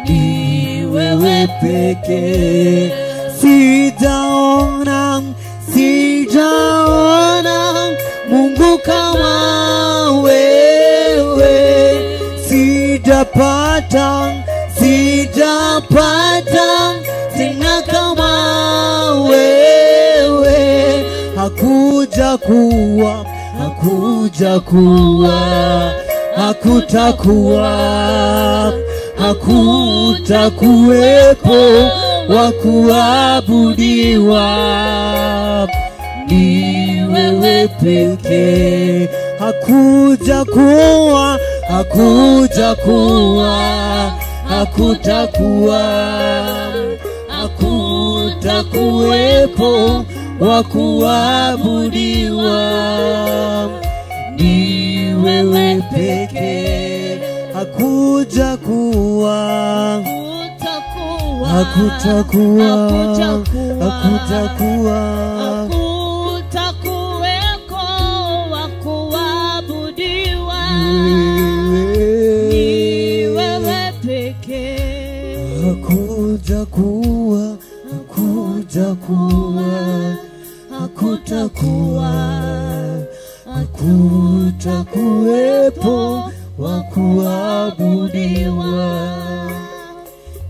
ni wewe pekee. Sijaona, sijaona Mungu kama wewe, sijapata, sijapata tena kama wewe. Hakuja kuwa, hakuja kuwa, hakutakuwa, hakutakuwepo wa kuabudiwa, ni wewe pekee. Hakuja kuwa, hakuja kuwa, hakutakuwa, hakutakuwepo wa kuabudiwa, ni wewe pekee. Hakuja kuwa, Hakutakuwa, hakutakuwa, hakutakuweko wa kuabudiwa, ni wewe pekee. Hakutakuwa, hakutakuwa, hakutakuwa, hakutakuwepo wa kuabudiwa,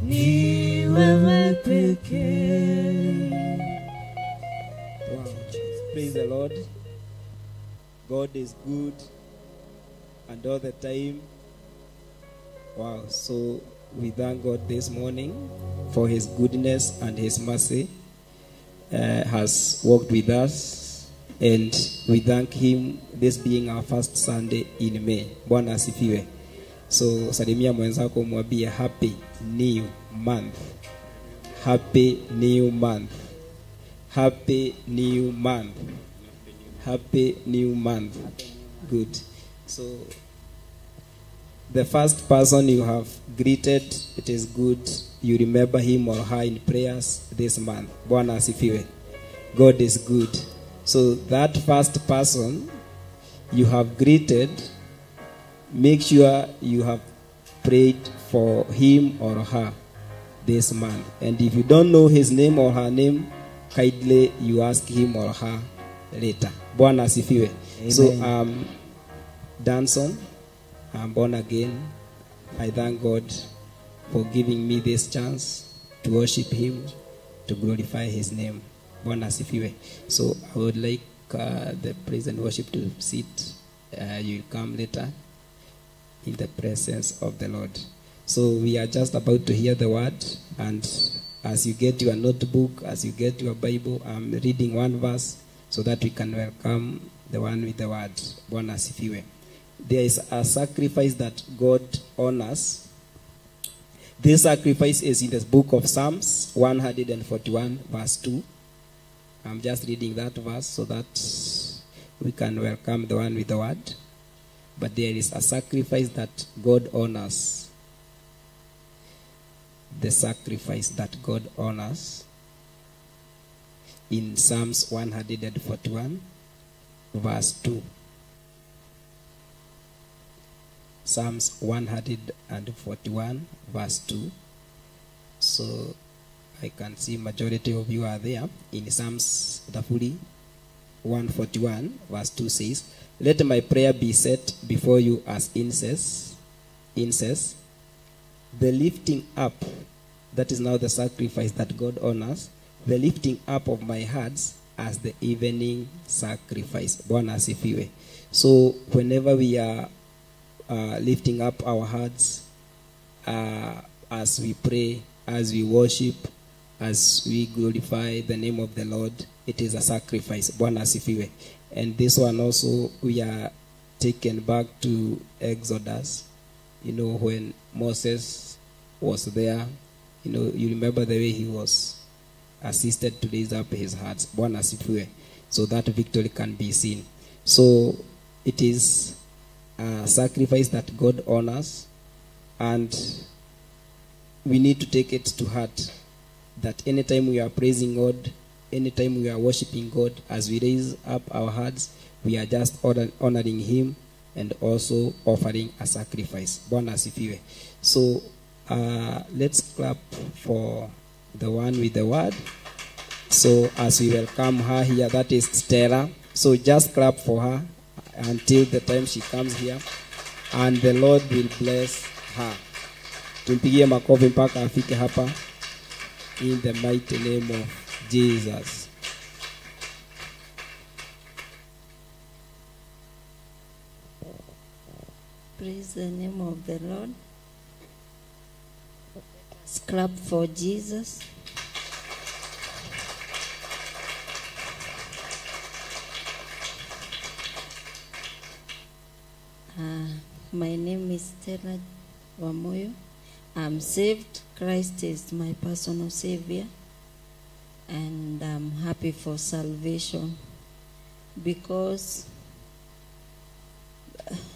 ni wewe pekee. Wow. Praise the Lord. God is good and all the time. Wow. So we thank God this morning for his goodness and his mercy has walked with us, and we thank him this being our first Sunday in May. Bwana asifiwe. So salimia mwenzako mwambie happy new month. Happy new month. Happy new month. Happy new month. Good. So the first person you have greeted, it is good you remember him or her in prayers this month. Bwana asifiwe. God is good. So that first person you have greeted, make sure you have prayed for him or her this month. And if you don't know his name or her name, kindly you ask him or her later. Bwana asifiwe. So Danson, I'm born again. I thank God for giving me this chance to worship him, to glorify his name. Bwana asifiwe. So I would like the praise and worship to sit. You come later in the presence of the Lord. So we are just about to hear the word, and as you get your notebook, as you get your Bible, I'm reading one verse so that we can welcome the one with the word. Bwana asifiwe. There is a sacrifice that God honors. This sacrifice is in the book of Psalms 141 verse 2. I'm just reading that verse so that we can welcome the one with the word. But there is a sacrifice that God honors. The sacrifice that God honors in Psalms 141 verse 2. Psalms 141 verse 2. So I can see majority of you are there. In Psalms 141 verse 2 says, "Let my prayer be set before you as incense, the lifting up," that is now the sacrifice that God honors, "the lifting up of my hearts as the evening sacrifice." Bwana asifiwe. So whenever we are lifting up our hearts as we pray, as we worship, as we glorify the name of the Lord, it is a sacrifice. Bwana asifiwe. And this one also, we are taken back to Exodus. You know, when Moses was there, you know, you remember the way he was assisted to raise up his heart. Bwana asifiwe. So that victory can be seen. So it is a sacrifice that God honors, and we need to take it to heart that anytime we are praising God, anytime we are worshiping God, as we raise up our hearts, we are just honoring him and also offering a sacrifice. Bwana asifiwe. So let's clap for the one with the word. So as we welcome her here, that is Stella. So just clap for her until the time she comes here, and the Lord will bless her. Tumpigie makofi mpaka afike hapa, in the mighty name of Jesus. Praise the name of the Lord. Let's clap for Jesus. My name is Stella Wamuyu. I'm saved. Christ is my personal savior. And I'm happy for salvation, because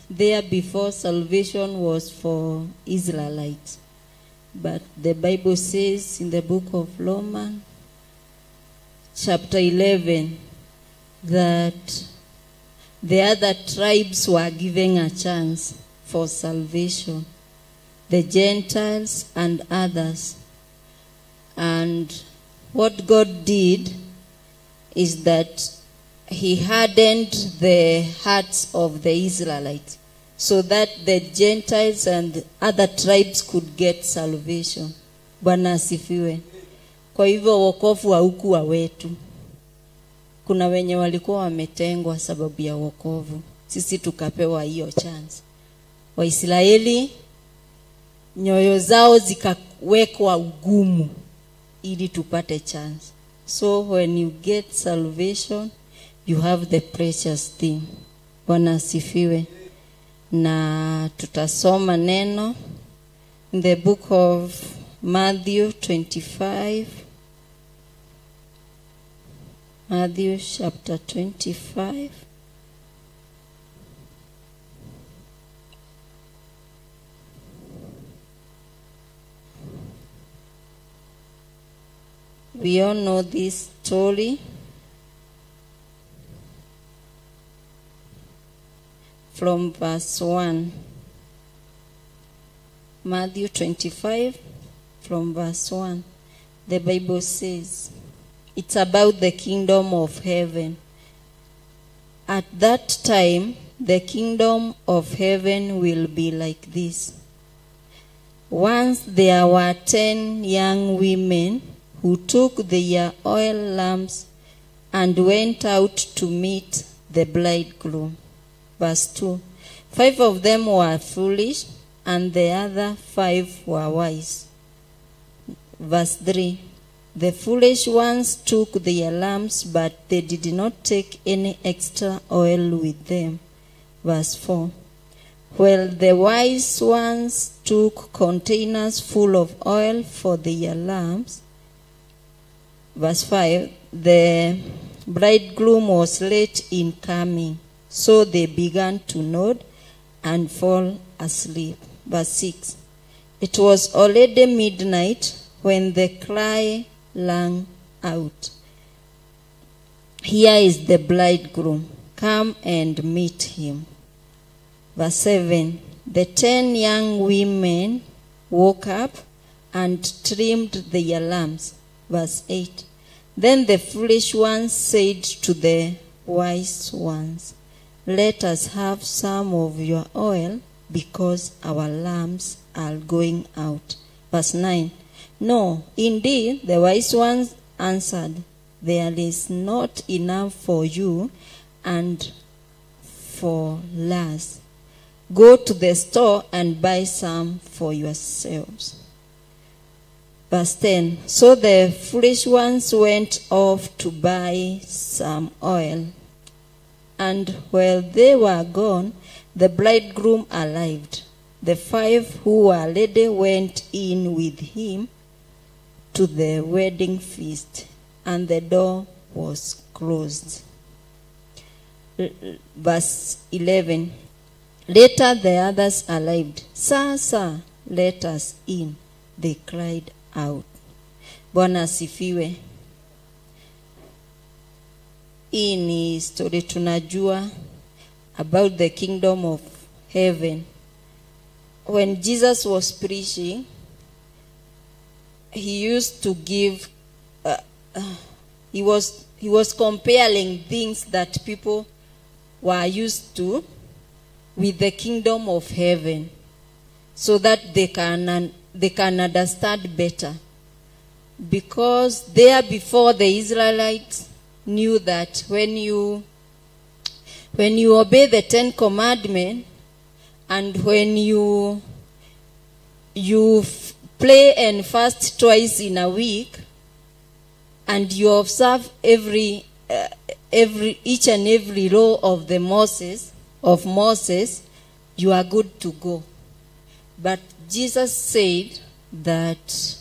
there before salvation was for Israelites. But the Bible says in the book of Romans, chapter 11, that the other tribes were given a chance for salvation, the Gentiles and others. And what God did is that he hardened the hearts of the Israelites so that the Gentiles and other tribes could get salvation. Bwana asifiwe. Kwa hivyo wokovu haukuwa wetu. Kuna wenye walikuwa wametengwa sababu ya wokovu. Sisi tukapewa hiyo chance. Waisraeli nyoyo zao zikawekwa ugumu ili tupate chance. So when you get salvation, you have the precious thing. Bwana asifiwe. Na tutasoma neno in the book of Matthew 25. Matthew chapter 25. We all know this story. From verse 1. Matthew 25, from verse 1. The Bible says, it's about the kingdom of heaven. At that time, the kingdom of heaven will be like this. Once there were 10 young women who took their oil lamps and went out to meet the bridegroom. Verse 2. 5 of them were foolish, and the other 5 were wise. Verse 3. The foolish ones took their lamps, but they did not take any extra oil with them. Verse 4. Well, the wise ones took containers full of oil for their lamps. Verse 5. The bridegroom was late in coming, so they began to nod and fall asleep. Verse 6. It was already midnight when the cry rang out, "Here is the bridegroom, come and meet him." Verse 7. The 10 young women woke up and trimmed their lamps. Verse 8. Then the foolish ones said to the wise ones, "Let us have some of your oil, because our lamps are going out." Verse 9. No, indeed, the wise ones answered, "There is not enough for you and for us. Go to the store and buy some for yourselves." Verse 10. So the foolish ones went off to buy some oil. And while they were gone, the bridegroom arrived. The 5 who were ready went in with him to the wedding feast, and the door was closed. Verse 11. Later the others arrived. "Sir, sir, let us in," they cried out. Bwana asifiwe. Hii ni story tunajua about the kingdom of heaven. When Jesus was preaching, he used to give, he was comparing things that people were used to with the kingdom of heaven, so that they can understand better. Because there before, the Israelites knew that when you obey the 10 Commandments, and when you pray and fast twice in a week, and you observe each and every law of Moses, you are good to go. But Jesus said that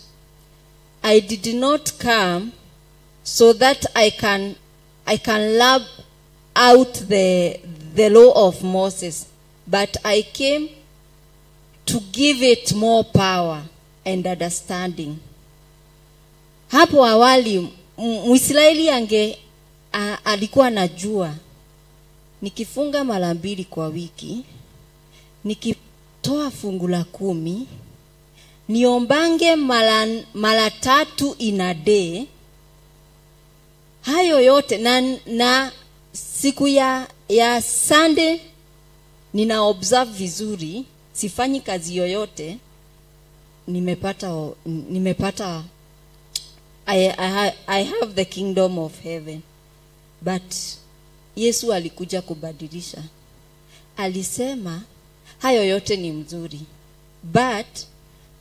I did not come so that I can love out the law of Moses, but I came to give it more power and understanding. Hapo awali Mwisraeli alikuwa anajua, nikifunga mara 2 kwa wiki, nikitoa fungu la 10, niombange mara 3 in a day, hayo yote na siku ya Sunday nina observe vizuri, sifanyi kazi yoyote, nimepata I have the kingdom of heaven. But Yesu alikuja kubadilisha. Alisema hayo yote ni mzuri, but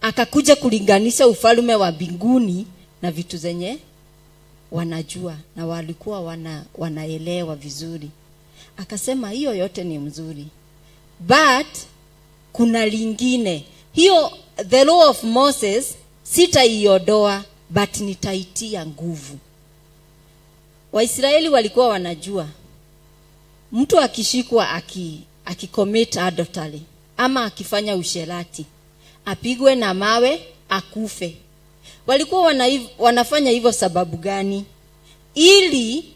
akakuja kulinganisha ufalme wa mbinguni na vitu zenye wanajua na walikuwa wanaelewa vizuri. Akasema hiyo yote ni mzuri, but kuna lingine. Hiyo the law of Moses sitaiondoa, but nitaitia nguvu. Waisraeli walikuwa wanajua mtu akishikwa akicommit adultery ama akifanya usherati, apigwe na mawe akufe. Walikuwa wanafanya hivyo sababu gani? Ili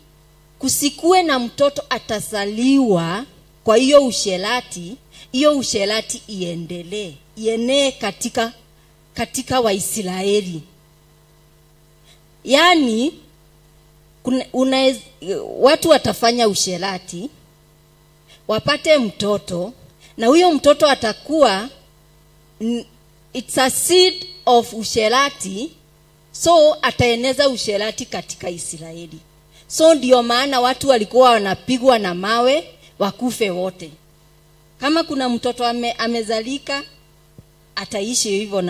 kusikue na mtoto atasaliwa kwa hiyo usherati, hiyo usherati iendelee, ienee katika Waisraeli. Yaani watu watafanya usherati, wapate mtoto, na huyo mtoto atakuwa it's a seed of usherati, so ataeneza usherati katika Israeli. So ndio maana watu walikuwa wanapigwa na mawe wakufe wote. Kama kuna mtoto amezalika, ataishi hivyo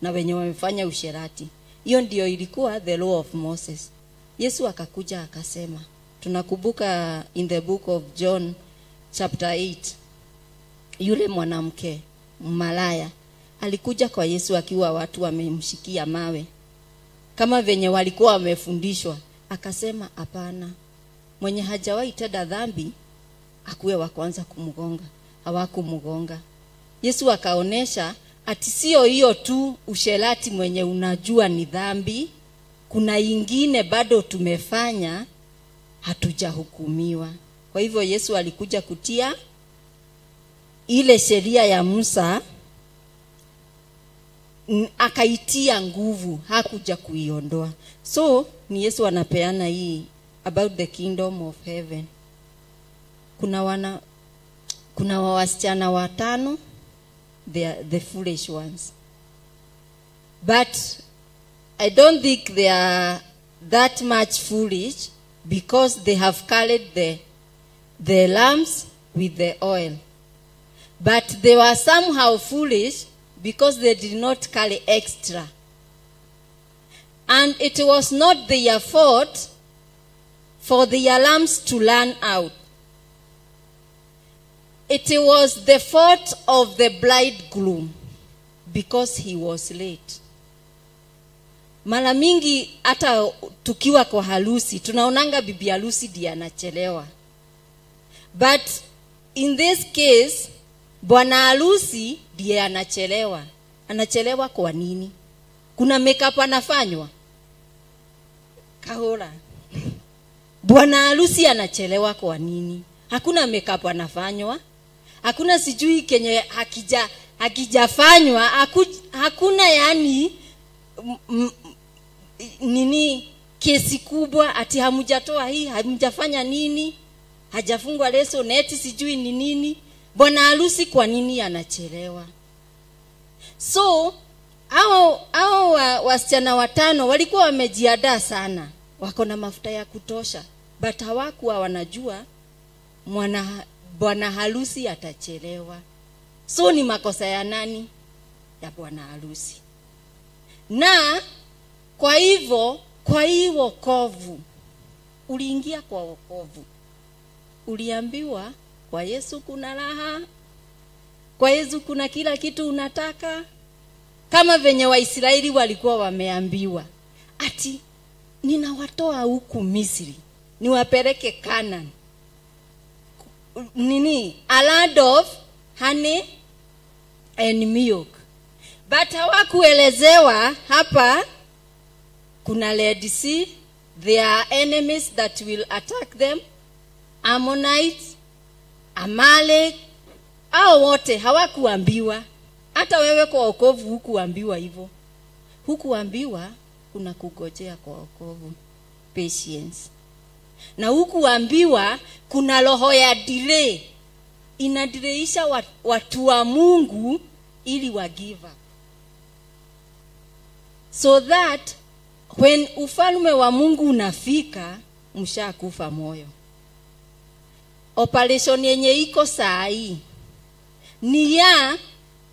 na wenye wamefanya usherati. Hiyo ndio ilikuwa the law of Moses. Yesu akakuja akasema, tunakumbuka in the book of John chapter 8, yule mwanamke malaya alikuja kwa Yesu akiwa watu wamemshikia mawe kama venye walikuwa wamefundishwa. Akasema hapana, mwenye hajawahi tenda dhambi akuwe wa kwanza kumgonga. Hawakumgonga. Yesu akaonesha ati sio hiyo tu usherati mwenye unajua ni dhambi, kuna ingine bado tumefanya hatujahukumiwa. Kwa hivyo Yesu alikuja kutia ile sheria ya Musa, akaitia nguvu, hakuja kuiondoa. So ni Yesu anapeana hii about the kingdom of heaven. Kuna wasichana 5, they are the foolish ones. But I don't think they are that much foolish, because they have carried the lamps with the oil. But they were somehow foolish because they did not carry extra. And it was not their fault for the lamps to run out. It was the fault of the bridegroom because he was late. Mara mingi hata tukiwa kwa harusi tunaonanga bibi harusi ndiye anachelewa. But in this case bwana harusi ndiye anachelewa. Anachelewa kwa nini? Kuna makeup anafanywa? Kahora. Bwana harusi anachelewa kwa nini? Hakuna makeup anafanywa. Hakuna sijui kenye hakijafanywa, hakuna yani nini kesi kubwa ati hamjatoa hii, hamjafanya nini, hajafungwa leso neti sijui ni nini. Bwana harusi kwa nini anachelewa? So hao wasichana 5 walikuwa wamejiandaa sana, wako na mafuta ya kutosha, but hawakuwa wanajua bwana harusi atachelewa. So ni makosa ya nani? Ya bwana harusi. Na kwa hivyo, kwa hii wokovu, uliingia kwa wokovu, uliambiwa kwa Yesu kuna raha, kwa Yesu kuna kila kitu unataka. Kama venye Waisraeli walikuwa wameambiwa ati ninawatoa huku Misri niwapeleke Canaan, nini, a land of honey and milk. But hawakuelezewa hapa kuna Red Sea, there are enemies that will attack them, Ammonites, Amalek, hao wote hawakuambiwa. Hata wewe kwa wokovu hukuambiwa hivyo. Hukuambiwa kuna kugojea kwa wokovu, patience. Na hukuambiwa kuna roho ya delay, inadileisha watu wa Mungu ili wa give up. So that when ufalme wa Mungu unafika, mshakufa moyo. Operation yenye iko saa hii ni ya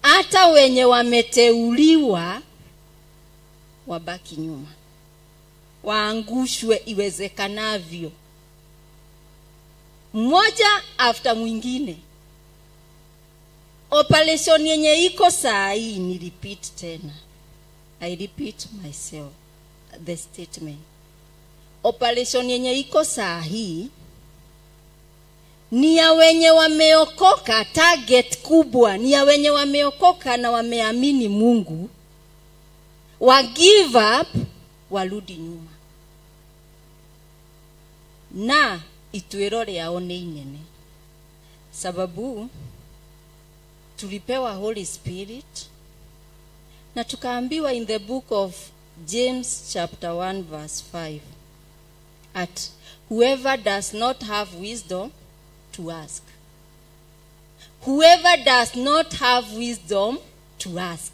hata wenye wameteuliwa wabaki nyuma, waangushwe iwezekanavyo, mmoja after mwingine. Operation yenye iko saa hii, ni repeat tena, I repeat myself the statement. Operation yenye iko saa hii ni ya wenye wameokoka. Target kubwa ni ya wenye wameokoka na wameamini Mungu, wa give up, warudi nyuma. Na ituĩro rĩao nĩ inene, sababu tulipewa Holy Spirit na tukaambiwa in the book of James chapter 1 verse 5 at whoever does not have wisdom to ask. Whoever does not have wisdom to ask.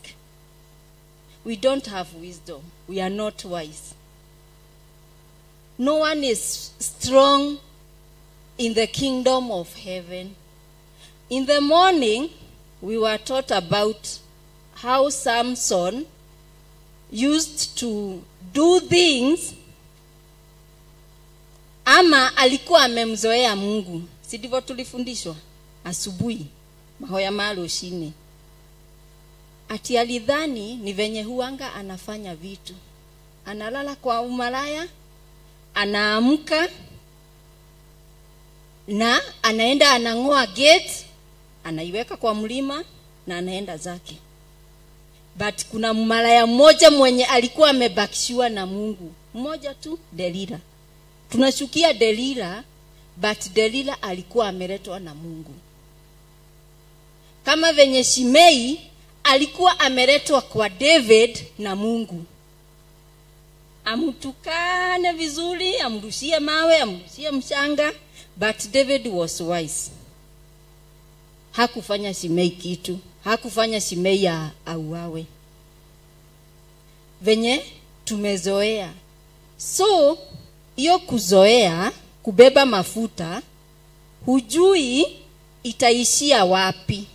We don't have wisdom. We are not wise. No one is strong in the kingdom of heaven. In the morning, we were taught about how Samson used to do things, ama alikuwa amemzoea Mungu. Si ndivyo tulifundishwa asubuhi mahoya marushini? Ati alidhani ni venye huanga anafanya vitu. Analala kwa umalaya, anaamka na anaenda anang'oa gate, anaiweka kwa mlima na anaenda zake. But kuna mmalaya mmoja mwenye alikuwa amebakishiwa na Mungu, mmoja tu, Delila. Tunashukia Delila, but Delila alikuwa ameletwa na Mungu. Kama venye Shimei alikuwa ameletwa kwa David na Mungu. Amtukane vizuri, amrushie mawe, amrushie mchanga, but David was wise. Hakufanya Shimei kitu, hakufanya Shimei auawe. Venye tumezoea. So, hiyo kuzoea kubeba mafuta, hujui itaishia wapi.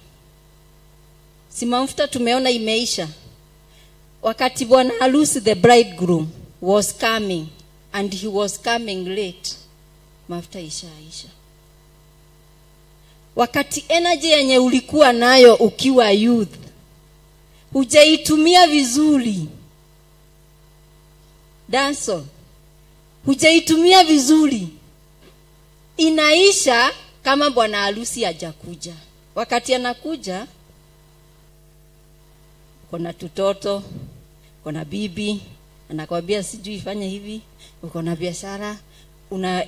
Si mafuta tumeona imeisha. Wakati bwana harusi, the bridegroom, was coming, and he was coming late, mafuta ishaisha. Wakati energy yenye ulikuwa nayo ukiwa youth hujaitumia vizuri, danso, hujaitumia vizuri, inaisha kama bwana harusi hajakuja. Wakati anakuja, kuna tutoto, kuna bibi anakwambia sijui fanya hivi, uko na biashara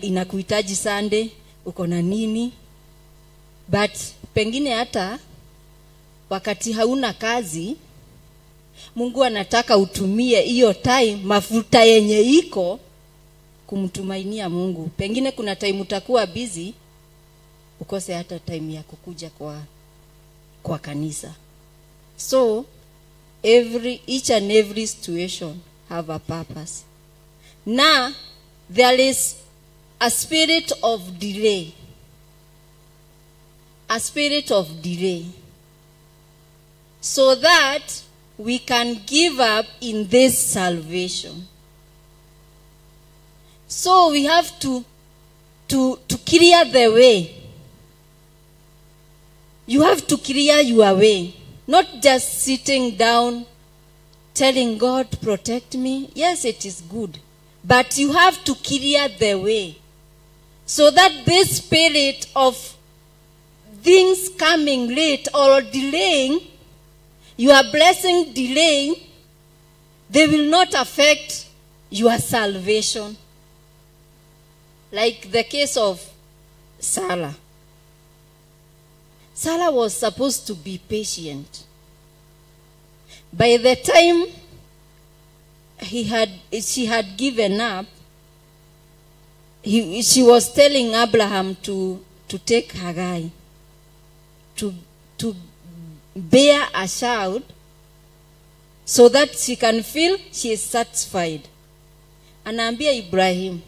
inakuhitaji Sunday, uko na nini. But pengine hata wakati hauna kazi, Mungu anataka utumie hiyo time, mafuta yenye iko, kumtumainia Mungu. Pengine kuna time utakuwa busy, ukose hata time ya kukuja kwa kanisa. So each and every situation have a purpose. Now there is a spirit of delay. A spirit of delay. So that we can give up in this salvation. So we have to clear the way. You have to clear your way. Not just sitting down telling God, protect me. Yes, it is good. But you have to clear the way. So that this spirit of things coming late or delaying Your blessing delay, they will not affect your salvation. Like the case of Sarah. Sarah was supposed to be patient. By the time she had given up, she was telling Abraham to take Hagai, to bear a child so that she can feel she is satisfied. Anaambia Ibrahim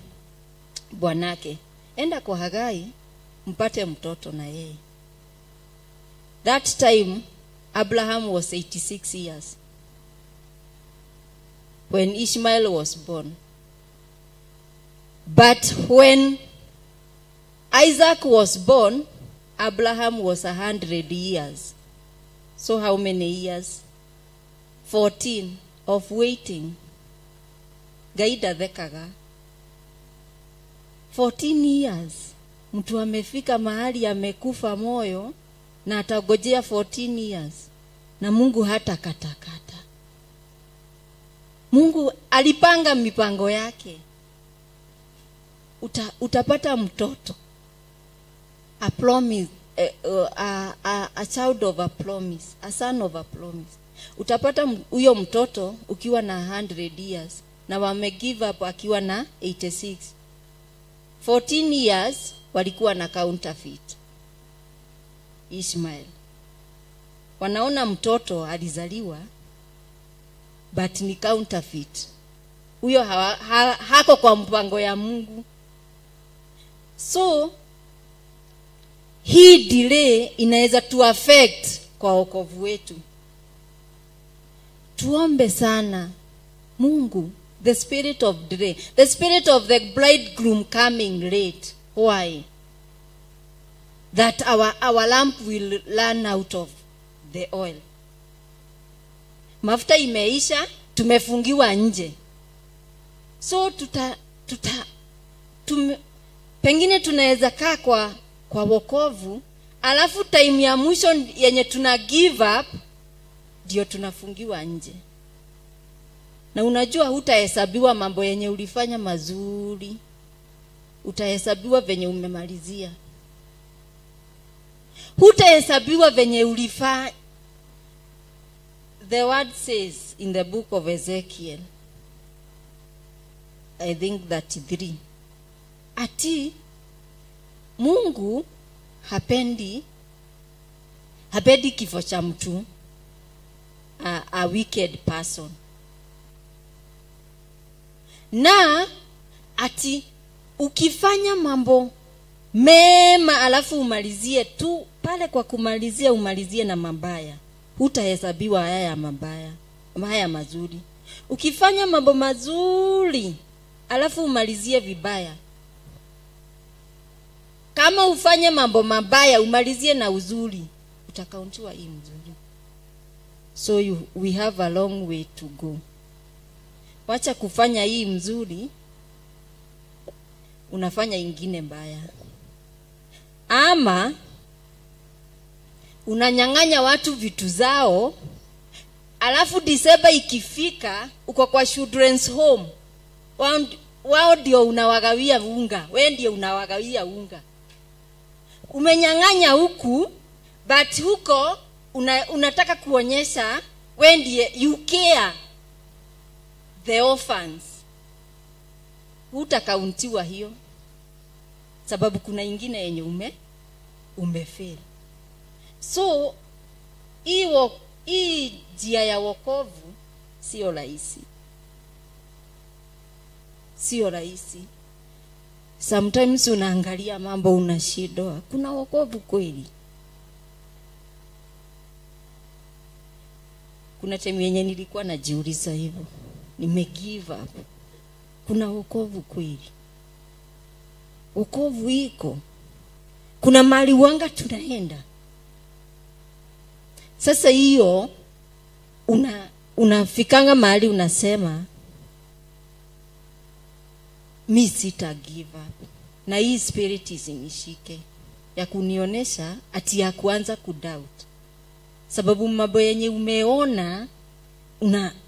bwanake, enda kwa Hagai mpate mtoto na yeye. That time Abraham was 86 years when Ishmael was born. But when Isaac was born, Abraham was 100 years. So how many years? 14 of waiting. Gaida thekaga. 14 years. Mtu amefika mahali amekufa moyo na atagojea 14 years. Na Mungu hata katakata. Mungu alipanga mipango yake. Utapata mtoto. A promise, a child of a promise, a son of a promise. Utapata huyo mtoto ukiwa na 100 years na wame give up akiwa na 86. 14 years walikuwa na counterfeit Ishmael. Wanaona mtoto alizaliwa but ni counterfeit. Huyo hako kwa mpango ya Mungu. So hii delay inaweza tu affect kwa wokovu wetu. Tuombe sana Mungu, the spirit of delay, the spirit of the bridegroom coming late. Why? That our lamp will run out of the oil. Mafuta imeisha, tumefungiwa nje. So pengine tunaweza kaa kwa wokovu, alafu time ya mwisho yenye tuna give up ndio tunafungiwa nje. Na unajua hutahesabiwa mambo yenye ulifanya mazuri, utahesabiwa venye umemalizia. Hutahesabiwa venye ulifanya. The word says in the book of Ezekiel, I think 33, ati Mungu hapendi kifo cha mtu, a wicked person. Na ati ukifanya mambo mema alafu umalizie tu pale, kwa kumalizia umalizie na mabaya, hutahesabiwa haya mabaya, haya mazuri. Ukifanya mambo mazuri alafu umalizie vibaya, kama ufanye mambo mabaya umalizie na uzuri, utakauntiwa hii mzuri. So we have a long way to go. Wacha kufanya hii mzuri, unafanya ingine mbaya. Ama unanyang'anya watu vitu zao, alafu December ikifika uko kwa children's home, wao ndio unawagawia unga, wewe ndio unawagawia unga. Umenyang'anya huku, but huko unataka kuonyesha wewe ndiye you care the orphans. Hutakauntiwa hiyo, sababu kuna ingine yenye umefail. So hii njia ya wokovu sio rahisi. Sio rahisi. Sometimes unaangalia mambo unashindwa, kuna wokovu kweli? Kuna time yenye nilikuwa najiuliza hivyo, nime give up. Kuna wokovu kweli? Wokovu iko. Kuna mali wanga tunaenda. Sasa hiyo unafikanga mahali unasema mi sita give up. Na hii spirit isinishike ya kunionesha ati ya kuanza kudoubt. Sababu mambo yenye umeona,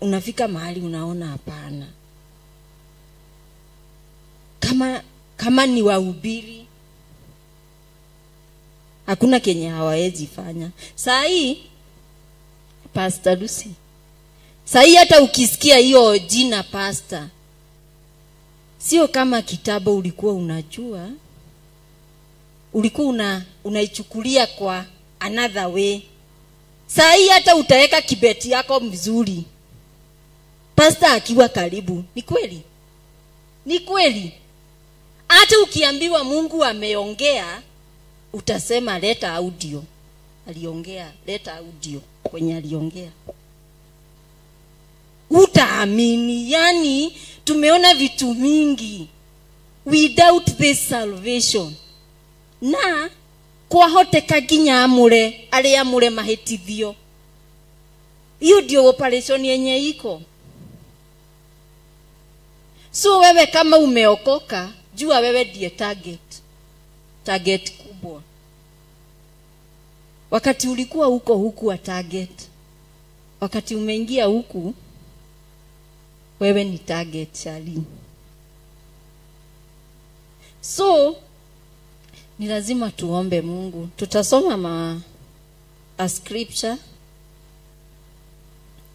unafika mahali unaona hapana. Kama ni wahubiri, hakuna kenye hawawezi fanya. Saa hii Pastor Lucy, saa hii hata ukisikia hiyo jina pastor, sio kama kitabu ulikuwa unajua, ulikuwa unaichukulia kwa another way. Saa hii hata utaweka kibeti yako mzuri, pastor akiwa karibu. Ni kweli? Ni kweli. Hata ukiambiwa Mungu ameongea, utasema leta audio. Aliongea, leta audio kwenye aliongea. Utaamini. Yani tumeona vitu mingi without this salvation. Na kwahoteka nginya amure aria amure mahitithio. Hiyo ndio operation yenye iko. So wewe kama umeokoka, jua wewe ndiye target. Target kubwa. Wakati ulikuwa huko huku wa target. Wakati umeingia huku, wewe ni target, Charlie. So ni lazima tuombe Mungu. Tutasoma a scripture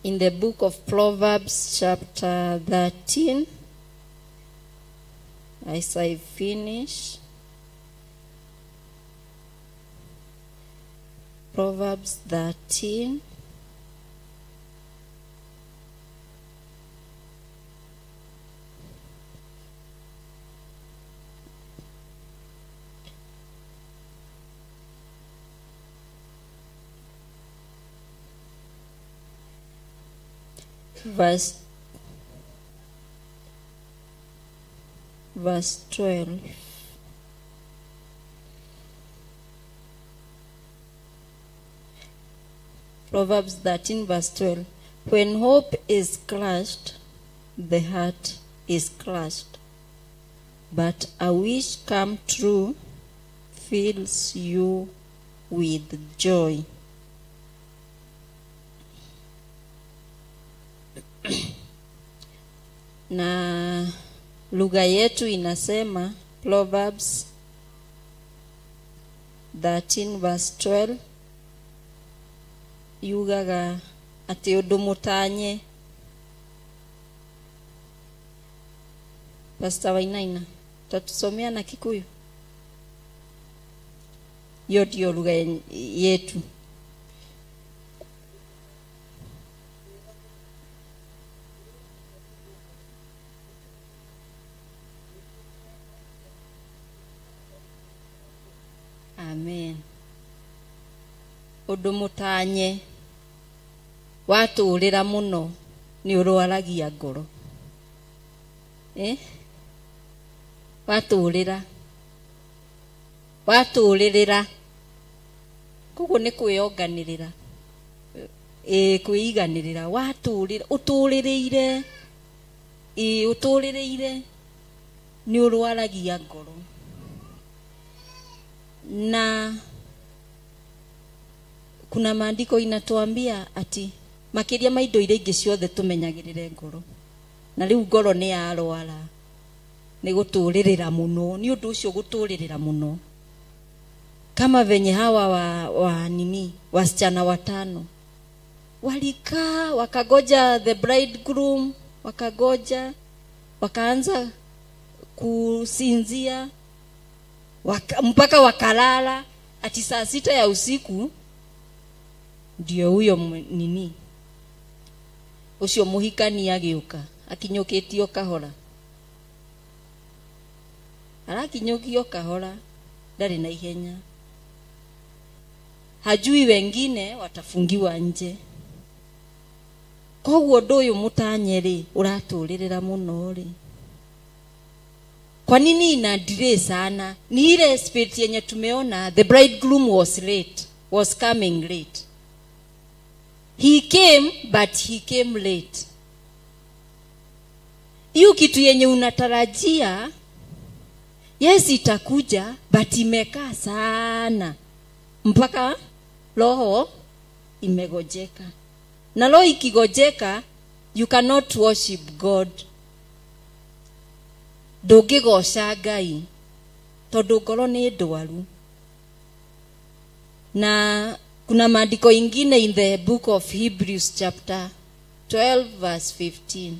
in the book of Proverbs chapter 13. As I finish, Proverbs 13. Verse 12. Proverbs 13 verse 12. When hope is crushed, the heart is crushed. But a wish come true fills you with joy. Na lugha yetu inasema Proverbs 13 verse 12 yugaga ati undu mutanye. Pastor Wainaina, tatusomea na Kikuyu. Hiyo ndio lugha yetu. Amen. Undu mutanye waturira muno ni urwaragia ngoro. Waturira. Waturirira. Koguo ni kwiyonganirira. Kwiganirira waturira utuririire. Utuririire ni urwaragia ngoro. Na kuna maandiko inatuambia ati makiria ma indo iria ingĩ ciothe tumenyagĩrĩre ngoro. Na rĩu ngoro nĩ yarwara nĩ gũtũrĩrĩra mũno, nĩ ũndũ ũcio gũtũrĩrĩra mũno. Kama venye hawa wa nini wasichana watano walikaa wakagoja the bridegroom, wakagoja wakaanza kusinzia mpaka wakalala. Ati saa 6 ya usiku ndio huyo nini ucio muhikani agiuka akinyukitio kahora, arakinyukio kahora, ndari na ihenya, hajui wengine watafungiwa nje. Koguo undu uyu mutanye ri uraturirira muno ri, kwa nini ina delay sana? Ni ile spirit yenye tumeona the bridegroom was late, was coming late. He came but he came late. Hiyo kitu yenye unatarajia yes itakuja, but imekaa sana mpaka roho imegojeka. Na roho ikigojeka, you cannot worship God. Ndũngĩgoca Ngai tondũ ngoro nĩ ndwaru. Na kuna maandiko ingine in the book of Hebrews chapter 12 verse 15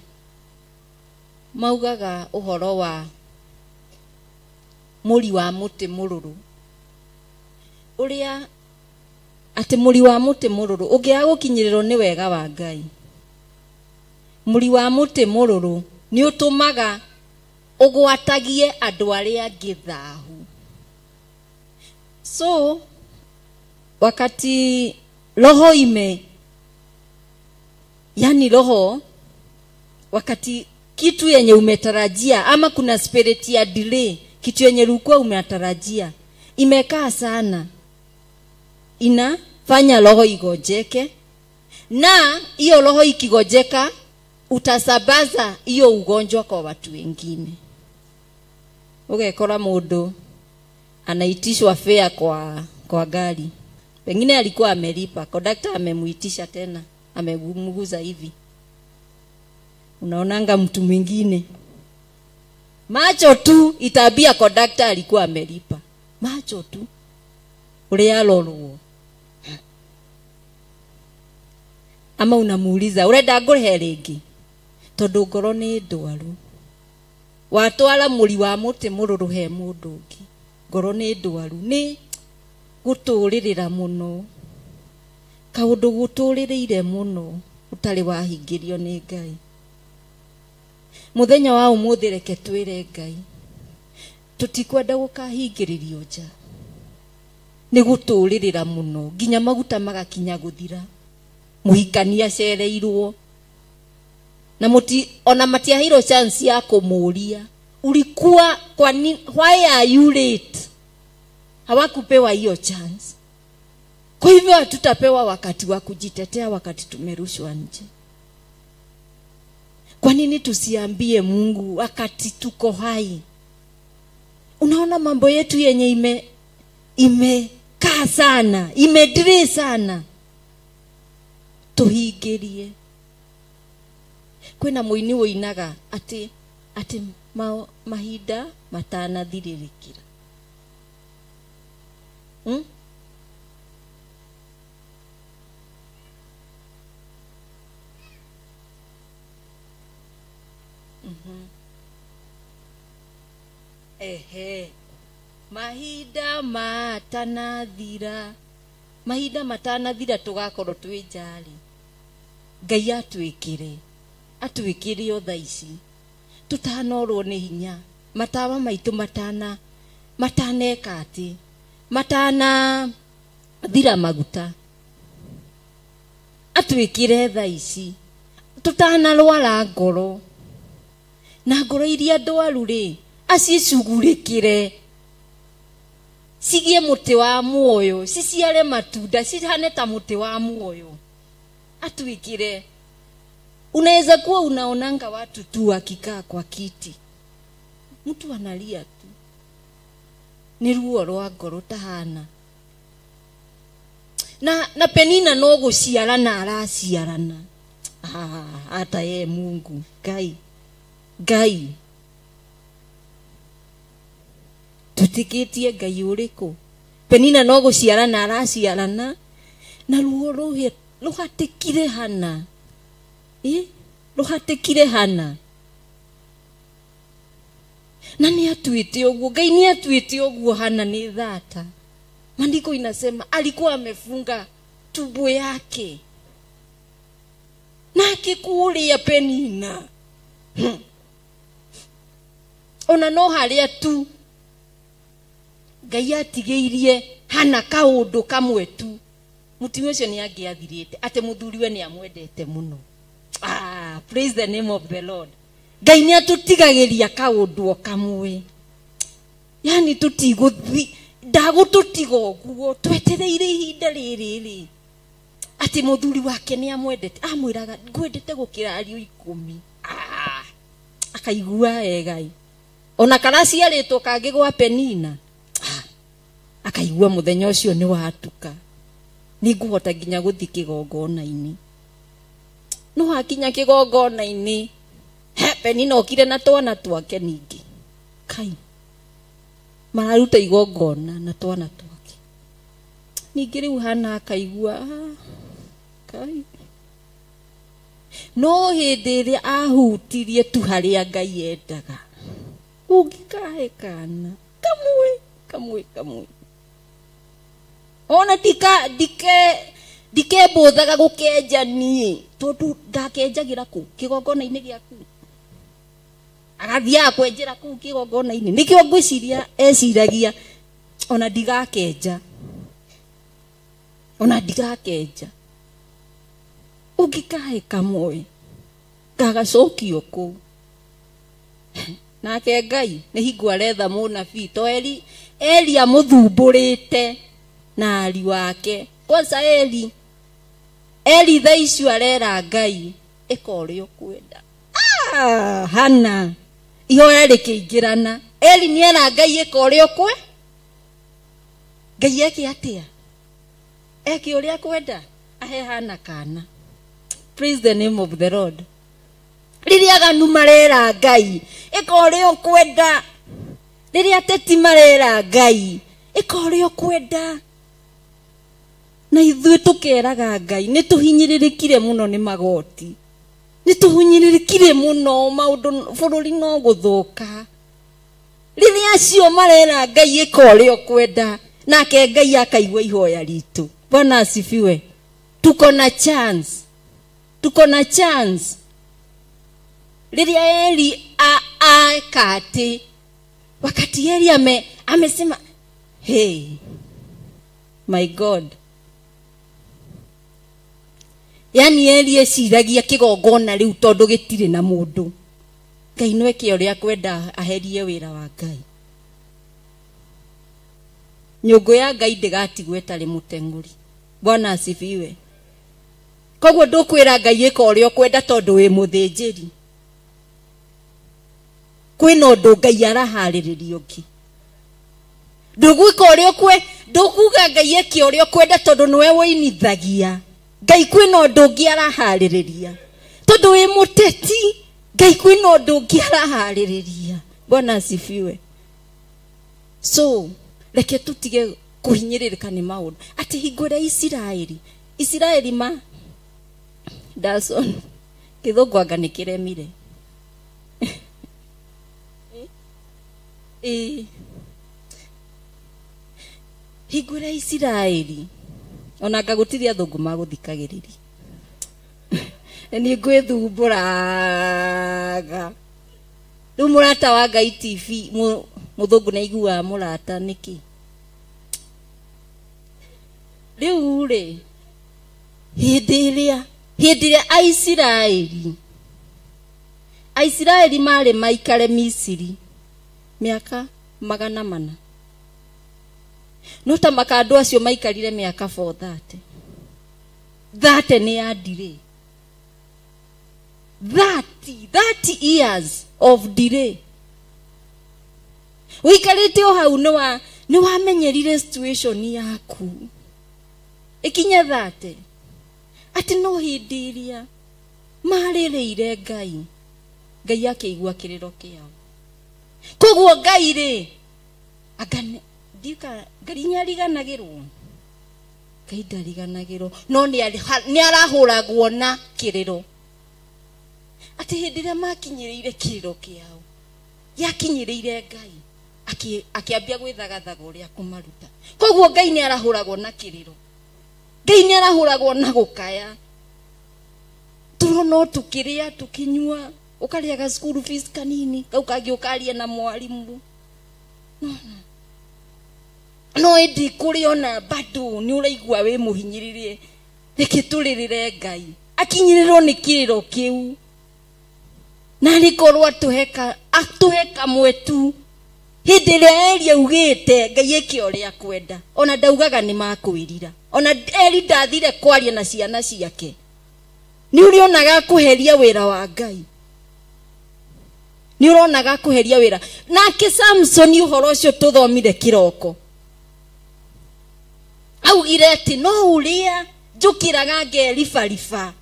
maugaga ũhoro wa mũri wa mũtĩ mũrũrũ, ũrĩa atĩ mũri wa mũtĩ mũrũrũ ũngĩaga gũkinyĩrĩrwo nĩ wega wa Ngai, mũri wa mũtĩ mũrũrũ nĩ ũtũmaga ũgwatagie andũ arĩa angĩ thahu. So wakati roho ime, yani roho, wakati kitu yenye umetarajia ama kuna spirit ya delay, kitu yenye ulikuwa umetarajia imekaa sana, inafanya roho igojeke. Na hiyo roho ikigojeka, utasambaza hiyo ugonjwa kwa watu wengine. Ugekora mundu anaitishwa fare kwa gari, pengine alikuwa amelipa, kondakta amemuitisha tena, amemguza hivi. Unaonanga mtu mwingine macho tu itabia kondakta alikuwa amelipa, macho tu uria arorwo. Ama unamuuliza urenda ngũrĩhe rĩngĩ, tondũ ngoro nĩ ndwaru. Watwara mũri wa mũtĩ mũrũrũ he mũndũ ũngĩ, ngoro nĩ ndwaru, nĩ gũtũrĩrĩra mũno, kaũndũ gũtũrĩrĩire mũno ũtarĩ wahingĩrio nĩ Ngai. Mũthenya wa ũmũthĩ reke twĩre Ngai tũtikwenda gũkahingĩrĩrio nja, nĩ gũtũrĩrĩra mũno nginya maguta magakinya gũthira. Mũhikania acereirwo na muti ona matiaheirwo chance ya kũmũria ulikuwa kwa nini, why are you late? Hawakupewa hiyo chance. Kwa hivyo hatutapewa wakati wa kujitetea wakati tumerushwa nje. Kwa nini tusiambie Mungu wakati tuko hai? Unaona mambo yetu yenye imekaa sana, imedre sana, tuhingĩrie. Kwĩna mũini ũinaga atĩ mahinda matanathirĩrĩkĩra. Ehe, mahinda matanathira, mahinda matanathira tugakorwo twĩ njari. Ngai atwĩkĩre, atwĩkĩre o thaa ici, tũtanorwo nĩ hinya, matawa maitũ mataneka atĩ, matanathira maguta, atwĩkĩre thaa ici, tũtanarwara ngoro, na ngoro iria ndwaru rĩ acicugurĩkĩre, cigie mũtĩ wa muoyo, ciciare matunda, cihane ta mũtĩ wa muoyo, atwĩkĩre. Unaweza kuwa unaonanga watu tu wakikaa kwa kiti, mtu analia tu, ni ruo rwa ngoro tahana. Na Penina no gũciarana araciarana. Hata ye Mungu Ngai, Ngai tutikitie Ngai ũrĩkũ? Penina no gũciarana araciarana, na ruo rũhatĩkire Hana. Rũhatĩkire Hana. Na nĩ atuĩte ũguo, Ngai nĩ atuĩte ũguo. Hana nĩ thata. Maandiko inasema alikuwa amefunga tumbo yake na akĩkũrĩa Penina. Ona no harĩa tu Ngai atigĩirie Hana kaũndũ kamwe tu, mũtumia ũcio nĩ angĩathirĩte atĩ mũthuriwe nĩ amwendete mũno. Praise the name of the Lord. Ngai nĩ atũtigagĩria kaũndũ o kamwe, yani tũtigũthi, ndagũtũtiga ũguo, twetereire ihinda rĩrĩ rĩ atĩ mũthuri wake nĩ amwendete, amwĩraga ngwendete gũkĩra ariũ 10. Akaigua wega, ona karaciarĩtwo kangĩ gwa Penina, akaigua mũthenya ũcio nĩ watuka. Nĩngũhota nginya gũthiĩ kĩgongona-inĩ. No hakinya kĩgongona-inĩ, Penina okire na twana twake ningĩ. Kai. Mararuta igongona na twana twake. Ningĩ rĩu Hana akaigua, kai. No hĩndĩ ĩrĩa ahutirie tu harĩa Ngai endaga, ũngĩkahe kana kamwe kamwe kamwe. Ona ndikembũthaga gũkenja niĩ, tondũ ndakenjagĩra kũ kĩgongona-inĩ gĩaku. Agathiaga kwenjera kũu kĩgongona-inĩ. Nĩkĩo ngwĩciria eciragia ona ndigakenja. Ona ndigakenja. Ũngĩkahe kamwe gagacokio kũu. Nake Ngai nĩ hingo aretha mũnabii to Eli, Eli amũthumbũrĩte na ariũ ake. Kwanza Eli, Eli thaa icio arera Ngai ĩka ũrĩa ũkwenda. Hana ihoya rĩkĩingĩrana. Eli nĩera Ngai ĩka ũrĩa ũkwe. Ngai eke atĩa? Eke ũrĩa akwenda, ahe Hana kana. Praise the name of the Lord. Rĩrĩa aganu marera Ngai ĩka ũrĩa ũkwenda. Rĩrĩa ateti marera Ngai ĩka ũrĩa ũkwenda. Na ithuĩ tũkeraga Ngai nĩ tũhinyĩrĩrĩkire mũno nĩ magoti, nĩ tũhinyĩrĩrĩkire mũno maũndũ bũrũri no gũthũka. Rĩrĩa acio marera Ngai ĩka ũrĩa ũkwenda, nake Ngai akaigua ihoya ritũ. Bwana asifiwe. Tuko na chance, tuko na chance. Rĩrĩa Eli aka atĩ, wakati Eli amesema hey my God, yani Eli eciragia kĩgongona rĩu tondũ gĩtirĩ na mũndũ. Ngai no eke ũrĩa akwenda aherie wĩra wa Ngai. Nyũngũ ya Ngai ndĩgatigwo ĩtarĩ mũteng'ũri. Bwana asifiwe. Koguo ndũkwĩra Ngai ĩka ũrĩa ũkwenda tondũ wĩ mũthĩnjĩri. Kwĩna ũndũ Ngai araharĩrĩria ũngĩ. Ndũgwĩka ũrĩa ũkwe, ndũkuga Ngai eke ũrĩa ũkwenda tondũ nĩwe wĩinithagia. Ngai kwĩna ũndũ ũngĩ araharĩrĩria. Tondũ wĩ mũteti, Ngai kwĩna ũndũ ũngĩ araharĩrĩria. Bwana asifiwe. So reke tũtige kũhinyĩrĩrĩka nĩ maũndũ. Atĩ hingo ĩrĩa Isiraeli, Isiraeli ma Dawson kĩthũngũ anga nĩ kĩremire. Hingo ĩrĩa Isiraeli ona anga gũtirĩ athũngũ magũthikagĩrĩria. Nĩ ngwĩthumbũraga. Rĩu mũrata wa Ngai TV, mũthũngũ nĩ aiguaga mũrata nĩkĩ? Rĩu rĩ, hĩndĩ ĩrĩa Aisiraeli marĩ maikare Misiri mĩaka 400. No ta maka andũ acio maikarire mĩaka 430. 30 nĩ ya delay. 30 years of delay. Ũikarĩte o hau nĩ wamenyerire situation yaku. Ĩkinye 30. Atĩ no hĩndĩ ĩrĩa marĩrĩire Ngai, Ngai akĩigua kĩrĩro kĩao. Koguo Ngai rĩ, anga Ngai nĩariganagĩrwo. Ngai ndariganagĩrwo, no nĩ arahũragwo na kĩrĩro. Atĩ hĩndĩ ĩrĩa makinyĩrĩire kĩrĩro kĩao, gĩakinyĩrĩire Ngai, akĩambia gwĩthagathaga ũrĩa kũmaruta. Koguo Ngai nĩ arahũragwo na kĩrĩro. Ngai nĩ arahũragwo na gũkaya. Tũrona tũkĩrĩa tũkĩnyua, ũkarĩaga school fees kanini, kau kangĩ ũkaria na mwarimũ. No ĩndĩ kũrĩ ona bado nĩ ũraigua wĩ mũhinyĩrĩrie. Reke tũrĩrĩre Ngai. Akinyĩrĩrwo nĩ kĩrĩro kĩu. Na rĩkorwo atũhe kamwe tu. Hĩndĩ ĩrĩa Eli augĩte Ngai eke ũrĩa akwenda, ona ndaugaga nĩ makwĩrira. Ona Eli ndathire kwaria na ciana ciake. Nĩ ũrĩonaga kũheria wĩra wa Ngai. Nĩ ũronaga kũheria wĩra. Nake Samsoni ũhoro ũcio tũthomire kĩroko. Augire atĩ no ũrĩa njũkĩraga ngeribariba.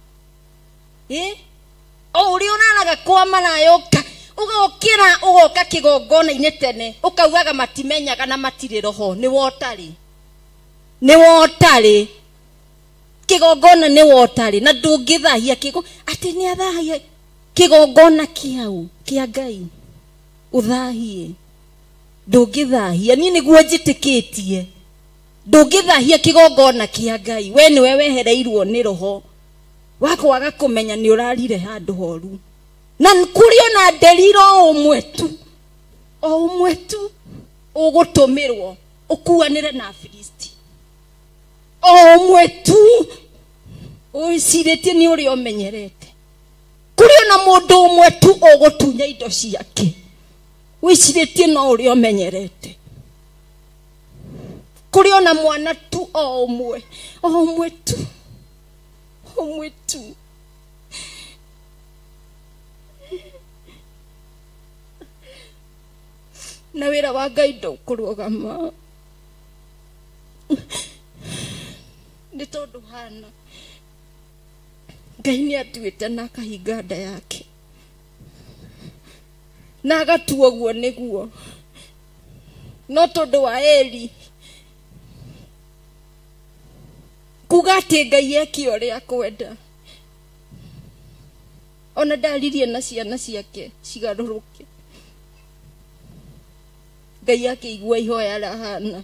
O ũrĩa ũraraga kwa maraya ũgokĩra ũgoka kĩgongona-inĩ tene ũkaugaga matimenyaga na matirĩ roho nĩ wotarĩ. Nĩ wotarĩ. Kĩgongona nĩ wotarĩ na ndũngĩthahia kĩgo atĩ nĩ athahia kĩgongona kĩau kĩa Ngai ũthahie. Ndũngĩthahia niĩ nĩguo njĩtĩkĩtie. Ndũngĩthahia kĩgongona kĩa Ngai we nĩwe wehereirwo nĩ roho wakwaga kũmenya nĩ ũrarire handũ horu. Na kũrĩ ona nderiro o ũmwe tu ũgũtũmĩrwo ũkuanĩre na Afilisti. O ũmwe tu ũcirĩtie nĩ ũrĩa ũmenyerete. Kũrĩ ona mũndũ ũmwe tu ũgũtunya indo ciake wĩcirĩtie no ũrĩa ũmenyerete. Kũrĩ ona mwana tu o ũmwe tu ũmwe tu. Na wĩra wa Ngai ndũkũrũgama nĩ tondũ hana Ngai nĩ atuĩte na akahinga nda yake na agatua ũguo nĩguo. No tondũ wa Eli kuga atĩ Ngai eke ũrĩa akwenda, ona ndaririe na ciana ciake cigarũrũke. Ngai akĩigua ihoya rĩa Hana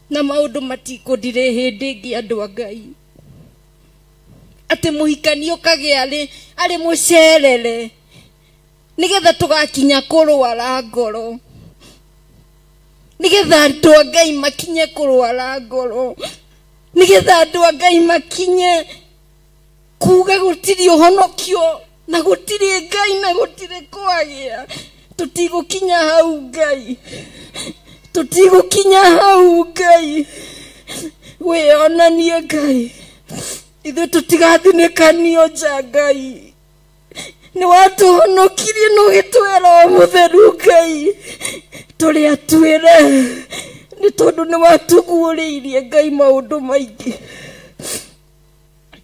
na maũndũ matikũndirĩ hĩndĩ ĩngĩ andũ a Ngai atĩ mũhikani ũkagĩa arĩ mũcerere nĩgetha tũgakinya kũrwara ngoro, nĩgetha andũ a Ngai makinye kũrwara ngoro, nĩgetha andũ a Ngai makinye kuga gũtirĩ ũhonokio na gũtirĩ Ngai na gũtirĩ kwagĩa. Tũtigũkinya hau Ngai, tũtigũkinya hau Ngai. Wĩonanie Ngai, ithuĩ tũtigathinĩkanio nja Ngai. Nĩ watũhonokirie na ũgĩtwĩra Roho Mũtheru Ngai tũrĩ atwĩre nĩ tondũ nĩ watũguũrĩirie Ngai maũndũ maingĩ.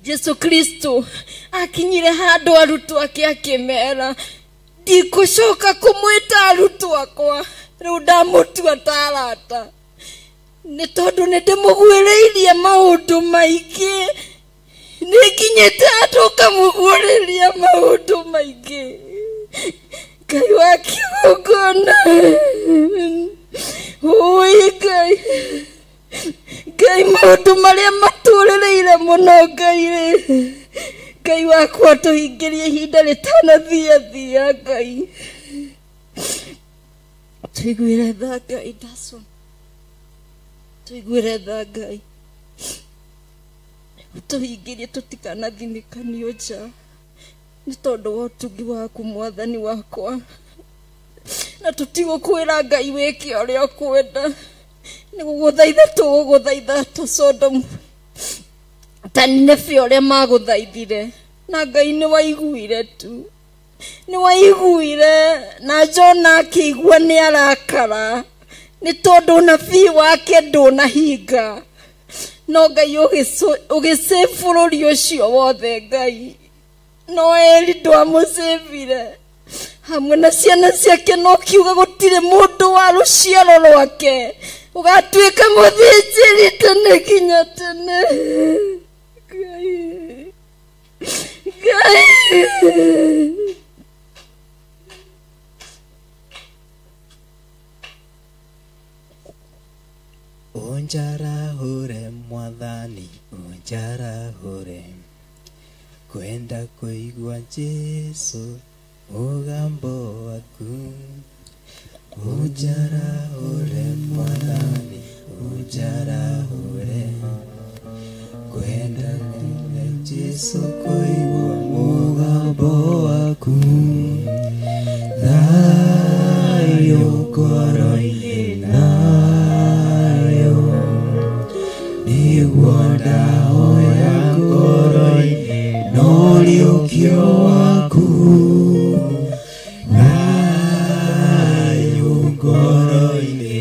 Jesu Kristo akinyire handũ arutwo ake akĩmera ndikũcoka kũmwĩta arutwo akwa rĩu ndamũtua ta arata nĩ tondũ nĩ ndĩmũguũrĩirie maũndũ maingĩ. Nĩ nginyĩte handũ ũkamũguũrĩria maũndũ maingĩ. Ngai wa kĩgongona, ũĩ Ngai, Ngai maũndũ marĩa matũrĩrĩire mũno Ngai rĩ, Ngai wakwa tũhingĩrie ihinda rĩtanathiathia Ngai. Tũiguĩre tha Ngai Dason, tũiguĩre tha Ngai, tũhingĩrie tũtikanathinĩkanio nja nĩ tondũ wa ũtugi waku Mwathani wakwa. Na tũtigũkwĩra Ngai wĩke ũrĩa ũkwenda, nĩ gũgũthaitha tũgũgũthaitha ta Sodomu ta Nineve ũrĩa magũthaithire, na Ngai nĩ waiguire tu, nĩ waiguire. Na Jona akĩigua nĩ arakara nĩ tondũ ũnabii wake ndũnahinga. No Ngai ũgĩsave bũrũri ũcio wothe Ngai, no Eli ndwamũsavire hamwe na ciana ciake, no kiuga gũtirĩ mũndũ wa rũciaro rwake ũgatuĩka mũthĩnjĩri tene nginya tene. Ngai, Ngai. Unjarahure Mwathani, unjarahure kwenda kuigua Jesu mũgambo waku. Unjarahure Mwathani, unjarahure kwenda kuigua Jesu kuigua mũgambo waku. Thayũ ngoro-inĩ thayũ nĩguo ndahoya ngoro-inĩ no ũriũkio waku. Thayũ ngoro-inĩ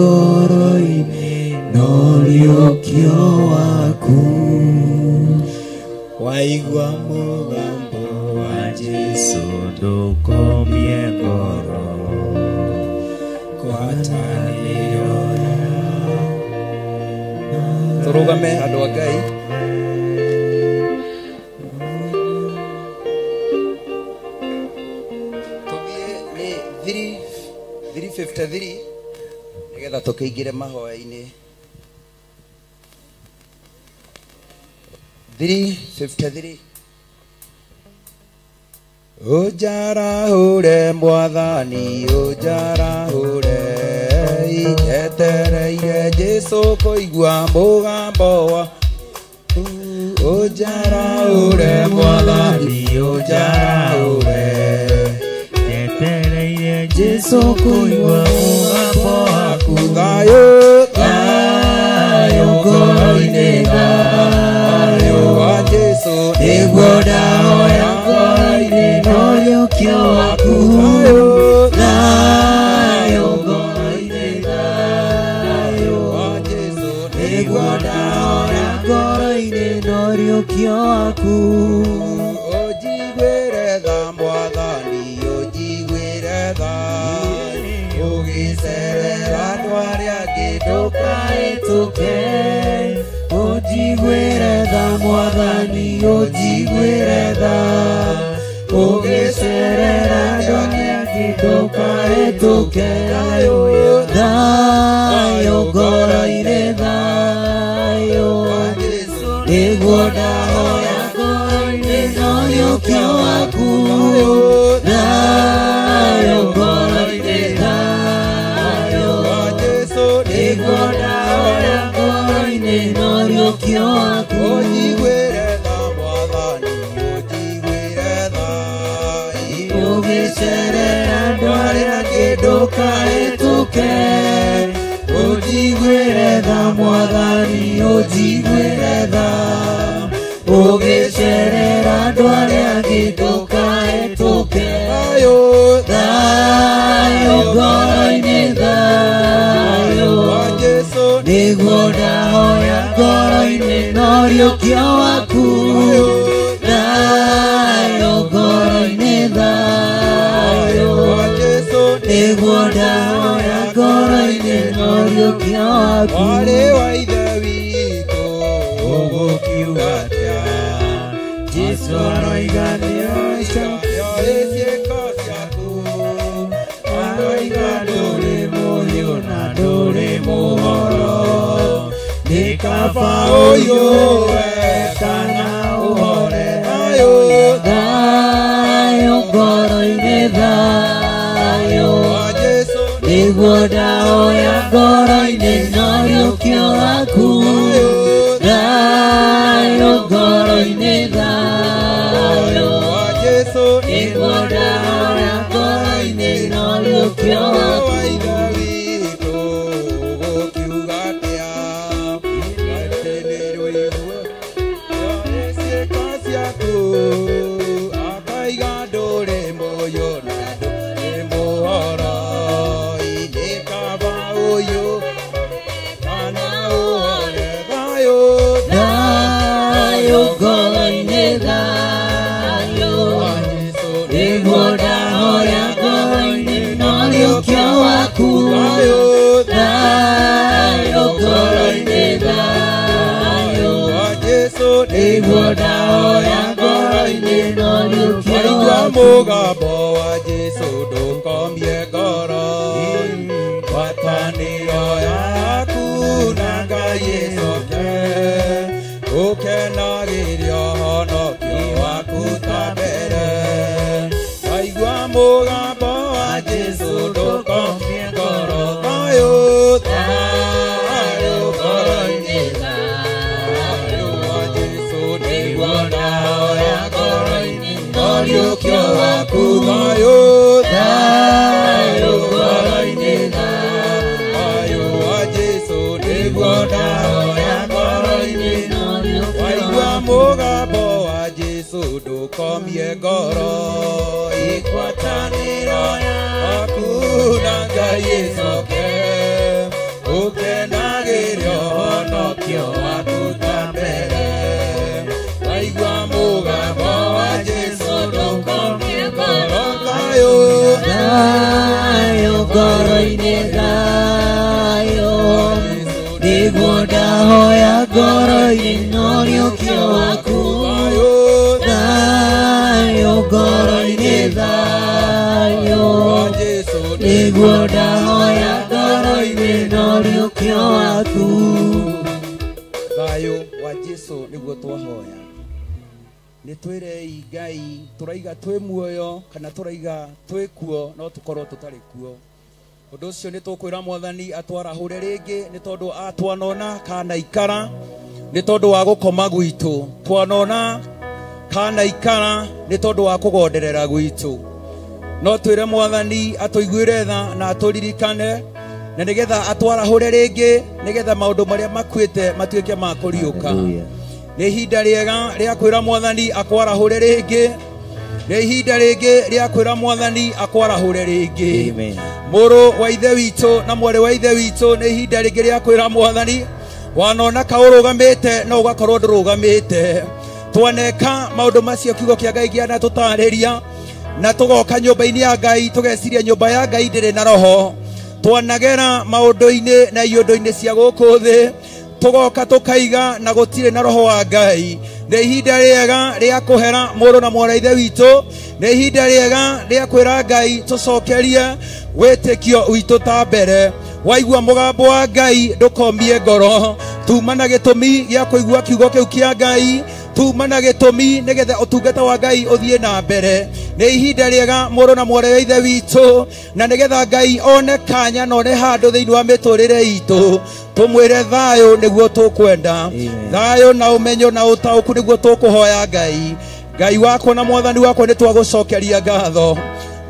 ngoro-inĩ no ũriũkio waku. Waigua mũgambo wa Jesu ndũkomie ngoro ngwatanĩro Tũrũgame andũ a Ngai. Tũthiĩ nĩ 3:53 nĩgetha tũkĩingĩre mahoya-inĩ. 3:53. Ũnjarahũre Mwathani, ũnjarahũre, njetereire Jesũ kũigua mũgambo waku. Ũnjarahũre Mwathani, ũnjarahũre, njetereire Jesũ kũigua mũgambo waku. Thayũ, thayũ ngoro-inĩ, thayũ wa Jesũ nĩguo ndahoya ngoro-inĩ no ũriũkio waku. Thayũ ngoro-inĩ, thayũ wa Jesũ nĩguo ndahoya ngoro-inĩ no ũriũkio waku. Ũnjiguĩre tha Mwathani, ũnjiguĩre tha, ũgĩcerera andũ arĩa angĩ ndũkahĩtũke. Ũnjiguĩre tha Mwathani, ũnjiguĩre tha, ũgĩcerera andũ arĩa angĩ ndũkahĩtũke. Thayũ ngoro-inĩ, thayũ nĩguo ndahoya ngoro-inĩ no ũriũkio waku. Thayũ ngoro-inĩ, thayũ wa Jesũ nĩguo ndahoya ngoro-inĩ no ũriũkio waku. Ũnjiguĩre tha Mwathani, ũnjiguĩre tha, Ũgĩcerera andũ arĩa angĩ ndũkahĩtũke. Ũnjiguĩre tha Mwathani, ũnjiguĩre tha, ũgĩcerera andũ arĩa angĩ ndũkahĩtũke. Thayũ, Thayũ ngoro-inĩ, thayũ wa Jesũ nĩguo ndahoya ngoro-inĩ no ũriũkio waku. Thayũ ngoro-inĩ, thayũ wa Jesũ nĩguo ndahoya ngoro-inĩ no ũriũkio waku. Mwarĩ wa Ithe witũ ũgũkiuga atĩa? Jesũ aroiga nĩoĩ ciĩko ciaku, aroiga ndũrĩ mũhiũ na ndũrĩ mũhoro, nĩ kaba ũiyũe kana ũhore. Thayũ, Thayũ ngoro-inĩ, thayũ wa Jesũ nĩguo ndahoya ngoro-inĩ no ũriũkio waku. Thayũ ngoro-inĩ, thayũ wa Jesũ nĩguo ndahoya ngoro-inĩ no ũriũkio waku. wa Ithe witũ ũgũkiuga atĩa? Atĩ nĩ rũigua nĩoĩ ciĩko ciaku, akaiga ndũrĩ mũyũ na ndũrĩ mũhoro, nĩ kaba ũyũ kana ũhore. Thayũ, Thayũ ngoro-inĩ, thayũ wa Jesũ nĩguo ndahoya ngoro-inĩ no ũriũkio waku. Thayũ, Thayũ ngoro-inĩ, thayũ wa Jesũ nĩguo ndahoya ngoro-inĩ no ũriũkio Waigua waku. mũgambo wa Jesũ ndũkomie ngoro, ngwatanĩro yaku na Ngai ĩcoke, ũkenagĩre ũhonokio waku ta mbere. Waigua mũgambo wa Jesũ ndũkomie ngoro, thayũ, thayũ ngoro-inĩ, thayũ wa Jesũ nĩguo ndahoya ngoro-inĩ no ũriũkio waku. Thayũ, Thayũ ngoro-inĩ, thayũ wa Jesũ nĩguo ndahoya ngoro-inĩ. no ũriũkio Waigua waku. mũgambo wa Jesũ ndũkomie ngoro, ngwatanĩro yaku na Ngai ĩcoke, ngoro-inĩ thayũ nĩguo ndahoya ngoro-inĩ na ũriũkio waku thayũ ngoro-inĩ thayũ nĩguo ndahoya ngoro-inĩ na ũriũkio waku thayũ wa Jesu nĩguo twahoya nĩ twĩrei Ngai tũraiga twĩ muoyo kana tũraiga twĩ kuo no tũkorwo tũtarĩ kuo ũndũ ũcio nĩ tũkwĩra mwathani atwarahũre rĩngĩ nĩ tondũ atwanona kana ikara nĩ tondũ wa gũkoma gwitũ twanona kana ikara nĩ tondũ wa kũgonderera gwitũ no twĩre mwathani atũiguĩre tha na atũririkane na nĩgetha atwarahũre rĩngĩ nĩgetha maũndũ marĩa makuĩte matuĩke ma kũriũka nĩ ihinda rĩega rĩa kwĩra mwathani akwarahũre rĩngĩ nĩ ihinda rĩngĩ rĩa kwĩra mwathani akwarahũre rĩngĩ mũrũ wa ithe witũ na mwarĩ wa ithe witũ nĩ ihinda rĩngĩ rĩa kwĩra mwathani wanona ka ũrũgamĩte no ũgakorwo ndũrũgamĩte twaneka maũndũ macio kiugo kĩa Ngai kĩanatũtarĩria na tũgoka nyũmba-inĩ ya Ngai tũgeciria nyũmba ya Ngai ndĩrĩ na roho twanagera maũndũ-inĩ na iũndũ-inĩ cia gũkũ thĩ tũgoka tũkaiga na gũtirĩ na roho wa Ngai nĩ ihinda rĩega rĩa kũhera mũrũ na mwarĩ ithe witũ nĩ ihinda rĩega rĩa kwĩra Ngai tũcokerie wĩtĩkio witũ ta mbere waigua mũgambo wa Ngai ndũkomie ngoro tuma na gĩtũmi gĩa kũigua kiugo kĩu kĩa Ngai tuma na gĩtũmi nĩgetha ũtungata wa Ngai ũthiĩ na mbere nĩ ihinda rĩega mũrũ na mwarĩ wa ithe witũ na nĩgetha Ngai one kanya na one handũ thĩinĩ wa mĩtũrĩre itũ tũmwĩre thayũ nĩguo tũkwenda thayũ na ũmenyo na ũtaũku nĩguo tũkũhoya Ngai Ngai wakwa na mwathani wakwa nĩ twagũcokeria ngatho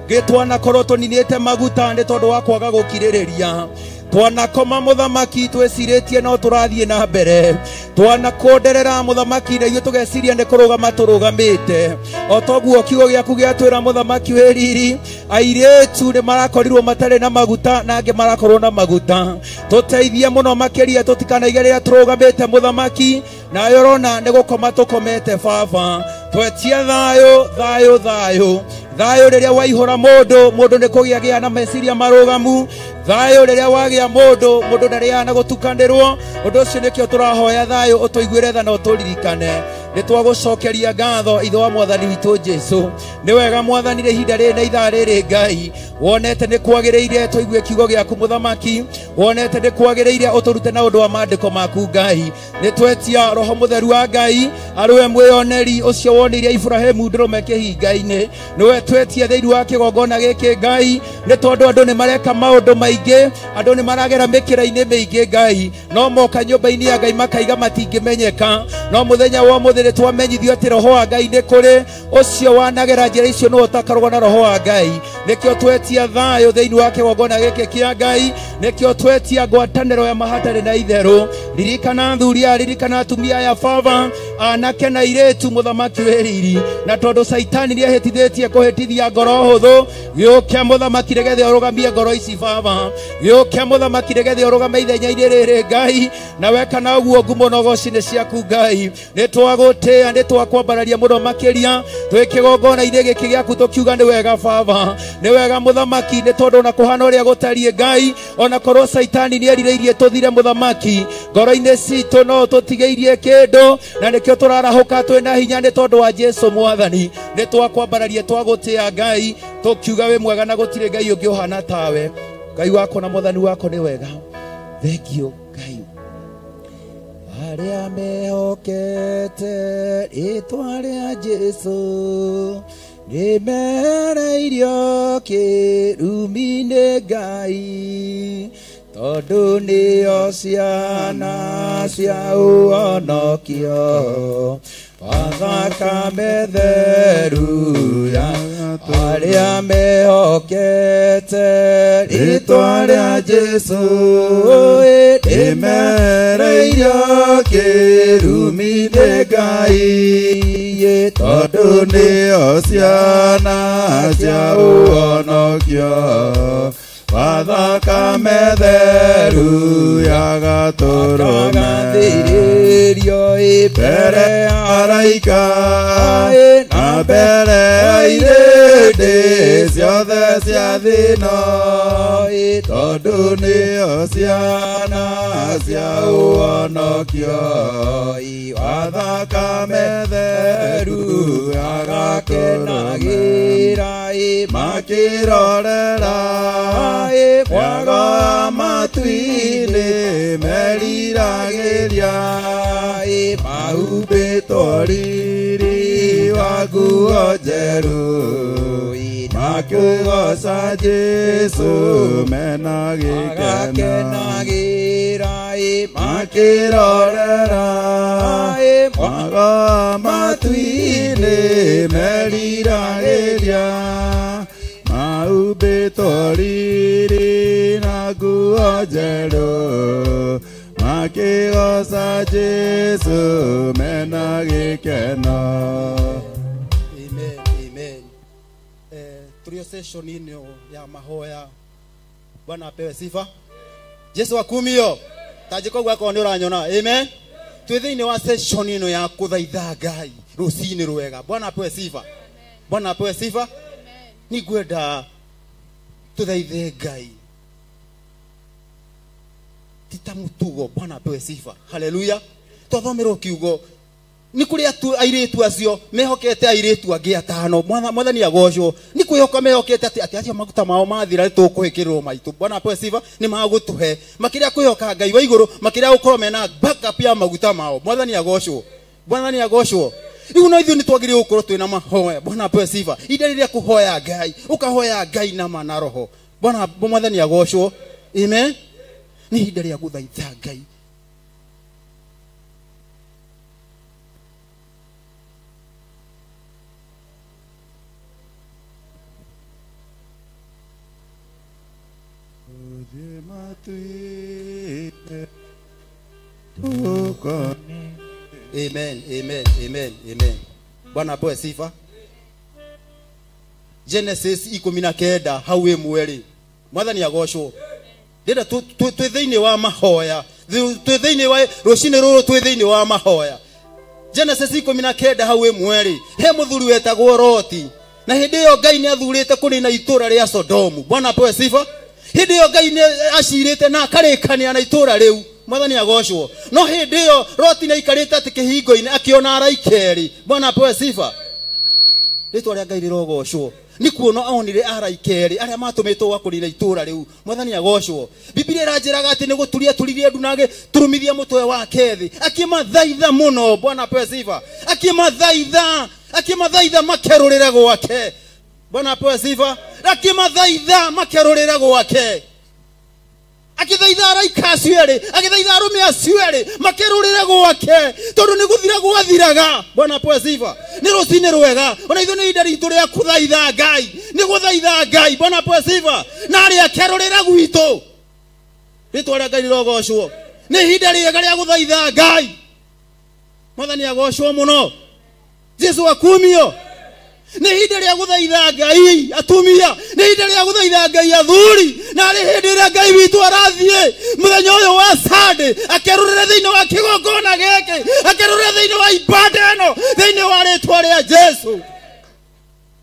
gĩtwanakorwo tũninĩte maguta nĩ tondũ wa kwaga gũkirĩrĩria twanakoma mũthamaki twĩcirĩtie no tũrathiĩ na mbere twanakonderera mũthamaki na ithuĩ tũgeciria nĩ kũrũgama tũrũgamĩte o toguo kiugo gĩaku gĩatwĩra mũthamaki wĩ riri airĩtu nĩ marakorirwo matarĩ na maguta na angĩ marakorwo na maguta tũteithie mũno makĩria tũtikanaige rĩrĩa tũrũgamĩte mũthamaki nawe ũrona nĩ gũkoma tũkomete baba twetia thayũ thayũ thayũ thayũ rĩrĩa waihũra mũndũ mũndũ nĩ kũgĩa gĩa na meciria marũgamu thayũ rĩrĩa wagĩa mũndũ mũndũ ndarĩaga na gũtukanĩrwo ũndũ ũcio nĩkĩo tũrahoya thayũ ũtũiguĩre tha na ũtũririkane nĩ twagũcokeria ngatho ithe wa mwathani witũ Jesu nĩ wega mwathani rĩ ihinda rĩrĩ na ithaa rĩrĩ Ngai wonete nĩ kwagĩrĩire tũigue kiugo gĩaku mũthamaki wonete nĩ kwagĩrĩire ũtũrute na ũndũ wa maandĩko maku Ngai nĩ twetia roho mũtheru wa Ngai arĩwe mwĩoneri ũcio wonire Iburahĩmu ndũrũme kĩhinga-inĩ nĩwe twetia thĩinĩ wa kĩgongona gĩkĩ Ngai nĩ tondũ andũ nĩ mareka maũndũ maingĩ andũ nĩ maragera mĩkĩra-inĩ mĩingĩ Ngai no moka nyũmba-inĩ ya Ngai makaiga matingĩmenyeka no mũthenya wa ũmũthĩ nĩ twamenyithio atĩ roho wa Ngai nĩ kũrĩ ũcio wanagera njĩra icio nĩwe ũtakarũgwo na roho wa Ngai nĩkĩo twetia thayũ thĩinĩ wa kĩgongona gĩkĩ kĩa Ngai nĩkĩo twetia ngwatanĩro ya mahatarĩ na itherũ ririkana athuri aya ririkana atumia aya baba anake na airĩtu mũthamaki wĩ riri na tondũ caitani nĩehĩtithĩtie kũhĩtithia ngoro hũthũ gĩũke mũthamaki nĩgetha ũrũgamie ngoro ici baba gĩũke mũthamaki nĩgetha ũrũgame ithenya-inĩ rĩrĩ Ngai na weka na ũguo ngumo na ũgoci nĩ ciaku Ngai nĩ twagũtĩĩa nĩ twakwambararia mũno makĩria twĩ kĩgongona-inĩ gĩkĩ gĩaku tũkiuga nĩ wega baba nĩ wega mũthamaki nĩ tondũ ona kũhana ũrĩa gũtariĩ Ngai ona korwo caitani nĩ erirĩirie tũthire mũthamaki ngoro-inĩ citũ no tũtigĩirie kĩndũ na nĩkĩo tũrarahũka twĩna hinya nĩ tondũ wa Jesu mwathani nĩ twakwambararia twagũtĩĩa Ngai tũkiuga wĩ mwega na gũtirĩ Ngai ũngĩ ũhana tawe Ngai wakwa na mwathani wakwa nĩ wega thengio Ngai arĩa mehokete rĩtwa rĩa Jesu nĩ mereirio kĩrumi-inĩ Ngai tondũ nĩo ciana cia ũhonokio Wathakame theru ya arĩa mehokete rĩtwa rĩa Jesu nĩ mereirio kĩrumi-inĩ Ngai tondũ nĩo ciana cia ũhonokio Wathakame theru ya gatũrũme Akathĩrĩrio mbere ya araika na Mbere ya irĩndĩ ciothe cia thĩno tondũ nĩo ciana cia ũhonokio wa thakame theru agakenagĩra makĩrorera mwago wa matu-inĩ meriragĩria mahumbĩtwo riri wa nguo njerũ makĩgoca Jesũ mena gĩkeno makĩrorera mwago wa matu-inĩ meriragĩria mahumbĩtwo riri na nguo njerũ makĩgoca Jesũ mena gĩkeno. Amen, amen. Tulio session ino ya mahoya. Bwana apewe sifa. Jesu akumio. Tajiko gwako ni uranyona. Amen. Twi thiini wa session ino ya kuthaitha Ngai rucini rwega. Bwana apewe sifa. Bwana apewe sifa. Ni ngwenda tuthaithe Ngai tita mutugo. Bwana apewe sifa. Haleluya. Twathomerwo kiugo ni kuri airitu acio mehokete airitu angi atano. Mwathani agocwo ni kwihoka mehokete ati acio maguta mao mathira tukuhikirwo maitu. Bwana apewe sifa. Ni magutuhe makiria kwihoka Ngai wa iguru, makiria gukorwo mena backup ya maguta mao. Mwathani agocwo. Mwathani agocwo. Riu no ithuĩ nĩtwagĩrĩirwo gũkorwo twĩna mahoya. Bwana apewe sifa. Ihinda rĩrĩa kũhoya Ngai, ũkahoya Ngai na ma na roho. Bwana Mwathani agocwo. Amen. Nĩ ihinda rĩa gũthaitha Ngai. Amen, amen, amen, amen. Bwana apewe sifa. Genesis 19 hau ĩmwe rĩ. Mwathani agocwo. Ndĩrenda twĩ thĩinĩ wa mahoya. Twĩ thĩinĩ wa rũcinĩ rũrũ, twĩ thĩinĩ wa mahoya. Genesis 19 hau ĩmwe rĩ. He mũthuri wetagwo Loti. Na hĩndĩ ĩyo Ngai nĩ athurĩte kũnina itũra rĩa Sodomu. Bwana apewe sifa. Hĩndĩ ĩyo Ngai nĩ acirĩte na akarĩkania na itũra rĩu. Mwathani agocwo. No hĩndĩ ĩyo Loti nĩ aikarĩte atĩ kĩhingo-inĩ akĩona araika erĩ. Bwana apewe sifa. Rĩtwa rĩa Ngai rĩrogocwo. Nĩ kuona onire araika erĩ arĩa matũmĩtwo gwa kũnina itũra rĩu. Mwathani agocwo. Biblia ĩranjĩraga atĩ nĩ gũturia turirie ndu na agĩturumithia mũtwe wake thĩ. Akĩmathaitha mũno. Bwana apewe sifa. Akĩmathaitha, akĩmathaitha makerũrĩre gwake. Bwana apewe sifa. Akĩmathaitha makerũrĩre gwake. Akithaitha araika acio erĩ, agĩthaitha arũme acio erĩ makerũrĩre gwake, tondũ nĩ gũthira gwathiraga. Bwana apewe sifa. Nĩ rũcinĩ rwega. Ona ithuĩ nĩ ihinda ritũ rĩa kũthaitha Ngai. Nĩ gũthaitha Ngai. Bwana apewe sifa. Na arĩa akerũrĩra gwitũ. Rĩtwa rĩa Ngai rĩrogocwo. Nĩ ihinda rĩega rĩa gũthaitha Ngai. Mwathani agocwo mũno. Jesu akumio. Nĩ ihinda rĩa gũthaitha Ngai atumia, nĩ ihinda rĩa gũthaitha Ngai athuri, na arĩ hĩndĩ ĩrĩa Ngai witũ arathiĩ mũthenya ũyũ wa Sunday akerũrĩre thĩinĩ wa kĩgongona gĩkĩ, akerũrĩre thĩinĩ wa ibanda ĩno, thĩinĩ wa rĩtwa rĩa Jesu.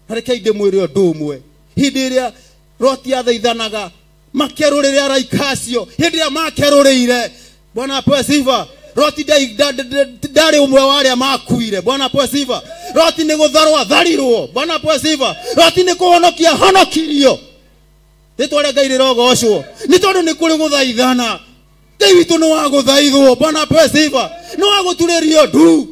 Na reke ndĩmwĩre ũndũ ũmwe, hĩndĩ ĩrĩa Loti athaithanaga makerũrĩre araika acio, hĩndĩ ĩrĩa makerũrĩire, Bwana apewe sifa. Loti ndarĩ ũmwe wa arĩa makuire. Bwana apewe sifa. Loti nĩ gũtharwo atharirwo. Bwana apewe sifa. Loti nĩ kũhonokia ahonokirio. Rĩtwa rĩa Ngai rĩrogocwo. Nĩ tondũ nĩ kũrĩ gũthaithana. Ngai witũ nĩ wa gũthaithwo. Bwana apewe sifa. Nĩ wa gũturĩrio ndu.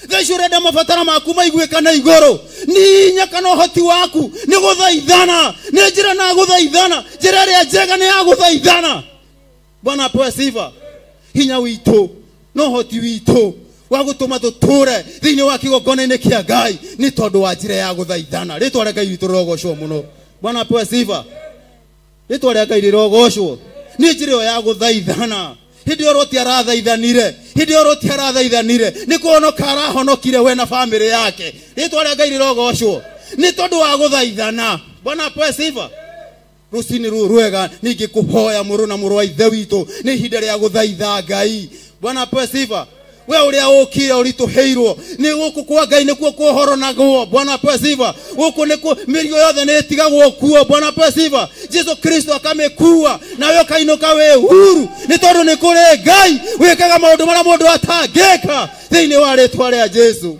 Thaa ici ũrenda mabatara maku maiguĩka na igũrũ. Nĩ hinya kana ũhoti waku nĩ gũthaithana. Nĩ njĩra na gũthaithana. Njĩra ĩrĩa njega nĩ ya gũthaithana. Bwana apewe sifa. Hinya witũ no ũhoti witũ wa gũtũma tũtũre thĩinĩ wa kĩgongona-inĩ kĩa Ngai nĩ tondũ wa njĩra ya gũthaithana. Rĩtwa rĩa Ngai witũ rĩrogocwo mũno. Bwana apewe sifa. Rĩtwa rĩa Ngai rĩrogocwo. Nĩ njĩra ĩyo ya gũthaithana. Hĩndĩ ĩyo Loti arathaithanire, hĩndĩ ĩyo Loti arathaithanire nĩ kũhonoka arahonokire we na bamĩrĩ yake. Rĩtwa rĩa Ngai rĩrogocwo nĩ tondũ wa gũthaithana. Bwana apewe sifa. Rũcinĩ rũrũ rwega ningĩ kũhoya mũrũ na mũrũ wa ithe witũ nĩ ihinda rĩa gũthaitha Ngai. Bwana apewe sifa. We uria ukire urituheirwo ni guku kwa Ngai nikuo kuhoronagwo. Bwana apewe sifa. Guku nikuo mirigo yothe ni itigagwo kuo. Bwana apewe sifa. Jesu Kristo akamikua nawe ukainuka wi huru ni tondu ni kuri Ngai wikaga maundu maria mundu atangika thiini wa ritwa ria Jesu.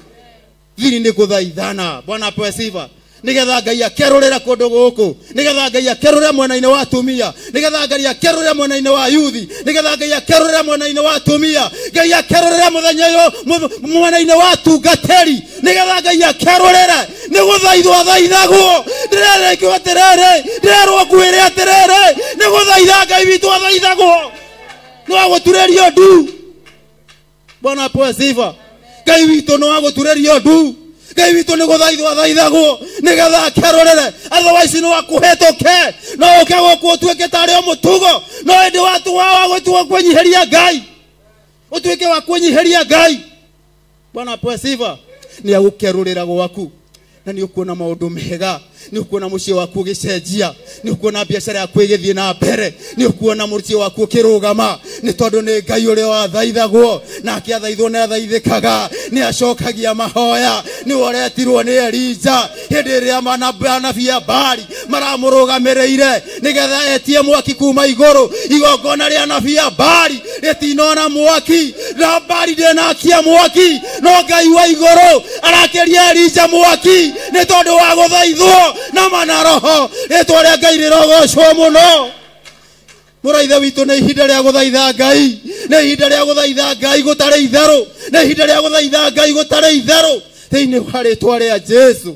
Thiri ni kuthaithana. Bwana apewe sifa. Nigetha Ngai akerurira kundu guku, nigetha Ngai akerurira mwena-ini wa atumia, nigetha Ngai akerurira mwena-ini wa yuthi, nigetha Ngai akerurira mwena-ini wa atumia, Ngai akerurira muthenya uyu mwena-ini wa atungatĩri, nigetha Ngai akerurira ni guthaithwo athaithagwo. Ndirerekio atiriri, ndirerwo ngwire atiriri, ni guthaitha Ngai witũ athaithagwo, no agũturĩrio ndu. Bwana apewe sifa. Ngai witũ no agũturĩrio ndu. Ngai witũ nĩ gũthaithwo athaithagwo nĩgetha akerũrĩre, otherwise no akũhetũke, no ũke gũkũ ũtuĩke tarĩ o mũtugo, no ĩndĩ wa gũtua kwĩnyihĩria Ngai, ũtuĩke wa kwĩnyihĩria Ngai. Bwana apewe sifa. Nĩ agũkerũrĩra gwaku na nĩ ũkuona maũndũ mega, nĩ ũkuona mũciĩ waku ũgĩcenjia, nĩ ũkuona biacara yaku ĩgĩthiĩ na mbere, nĩ ũkuona mũciĩ waku ũkĩrũgama, nĩ tondũ nĩ Ngai ũrĩa wathaithagwo, nake athaithwo nĩ athaithĩkaga, nĩ acokagia mahoya, nĩ ũretirwo nĩ Elija hĩndĩ ĩrĩa anabii a Baali maramũrũgamĩrĩire nĩgetha etie mwaki kuma igũrũ. Igongona rĩa anabii a Baali rĩtinona mwaki, na Baali ndĩnakia mwaki, no Ngai wa igũrũ arakĩria Elija mwaki nĩ tondũ wa gũthaithwo na mana roho. Rĩtwa rĩa Ngai rĩrogocwo mũno. Mũraithe witũ, nĩ ihinda rĩa gũthaitha Ngai, nĩ ihinda rĩa gũthaitha Ngai gũtarĩ itherũ, nĩ ihinda rĩa gũthaitha Ngai gũtarĩ itherũ thĩinĩ wa rĩtwa rĩa Jesu.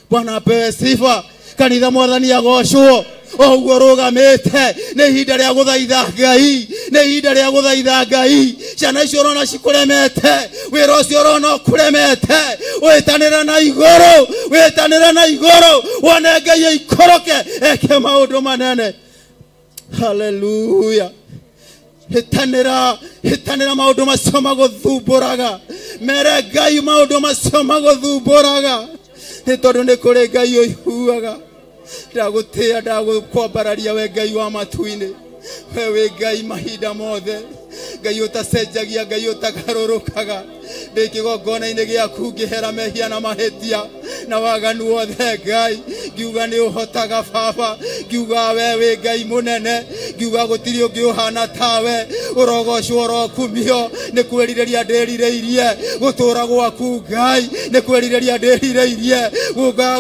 Bwana apewe sifa. Kanitha mwathani agocwo. O ũguo rũgamĩte, nĩ ihinda rĩa gũthaitha Ngai, nĩ ihinda rĩa gũthaitha Ngai. Ciana icio ũrona cikũremete, wĩra ũcio ũrona ũkũremete, wĩtanĩra na igũrũ, wĩtanĩra na igũrũ, wone Ngai aikũrũke eke maũndũ manene. Haleluya. Hĩtanĩra, hĩtanĩra maũndũ macio magũthumbũraga, mere Ngai maũndũ macio magũthumbũraga, nĩ tondũ nĩ kũrĩ Ngai ũiguaga. Ndagũtĩĩa, ndagũkwambararia we Ngai wa matu-inĩ, we wĩ Ngai mahinda mothe, Ngai ũtacenjagia, Ngai ũtagarũrũkaga. Ndĩ kĩgongona-inĩ gĩaku ngĩhera mehia na mahĩtia na waganu wothe Ngai, ngiuga nĩ ũhotaga Baba, ngiuga we wĩ Ngai mũnene, ngiuga gũtirĩ ũngĩ ũhana tawe. Ũrogocwo, ũrokumio, nĩ kwĩrirĩria ndĩrirĩirie gũtũũra gwaku Ngai, nĩ kwĩrirĩria ndĩrirĩirie gwĩkaga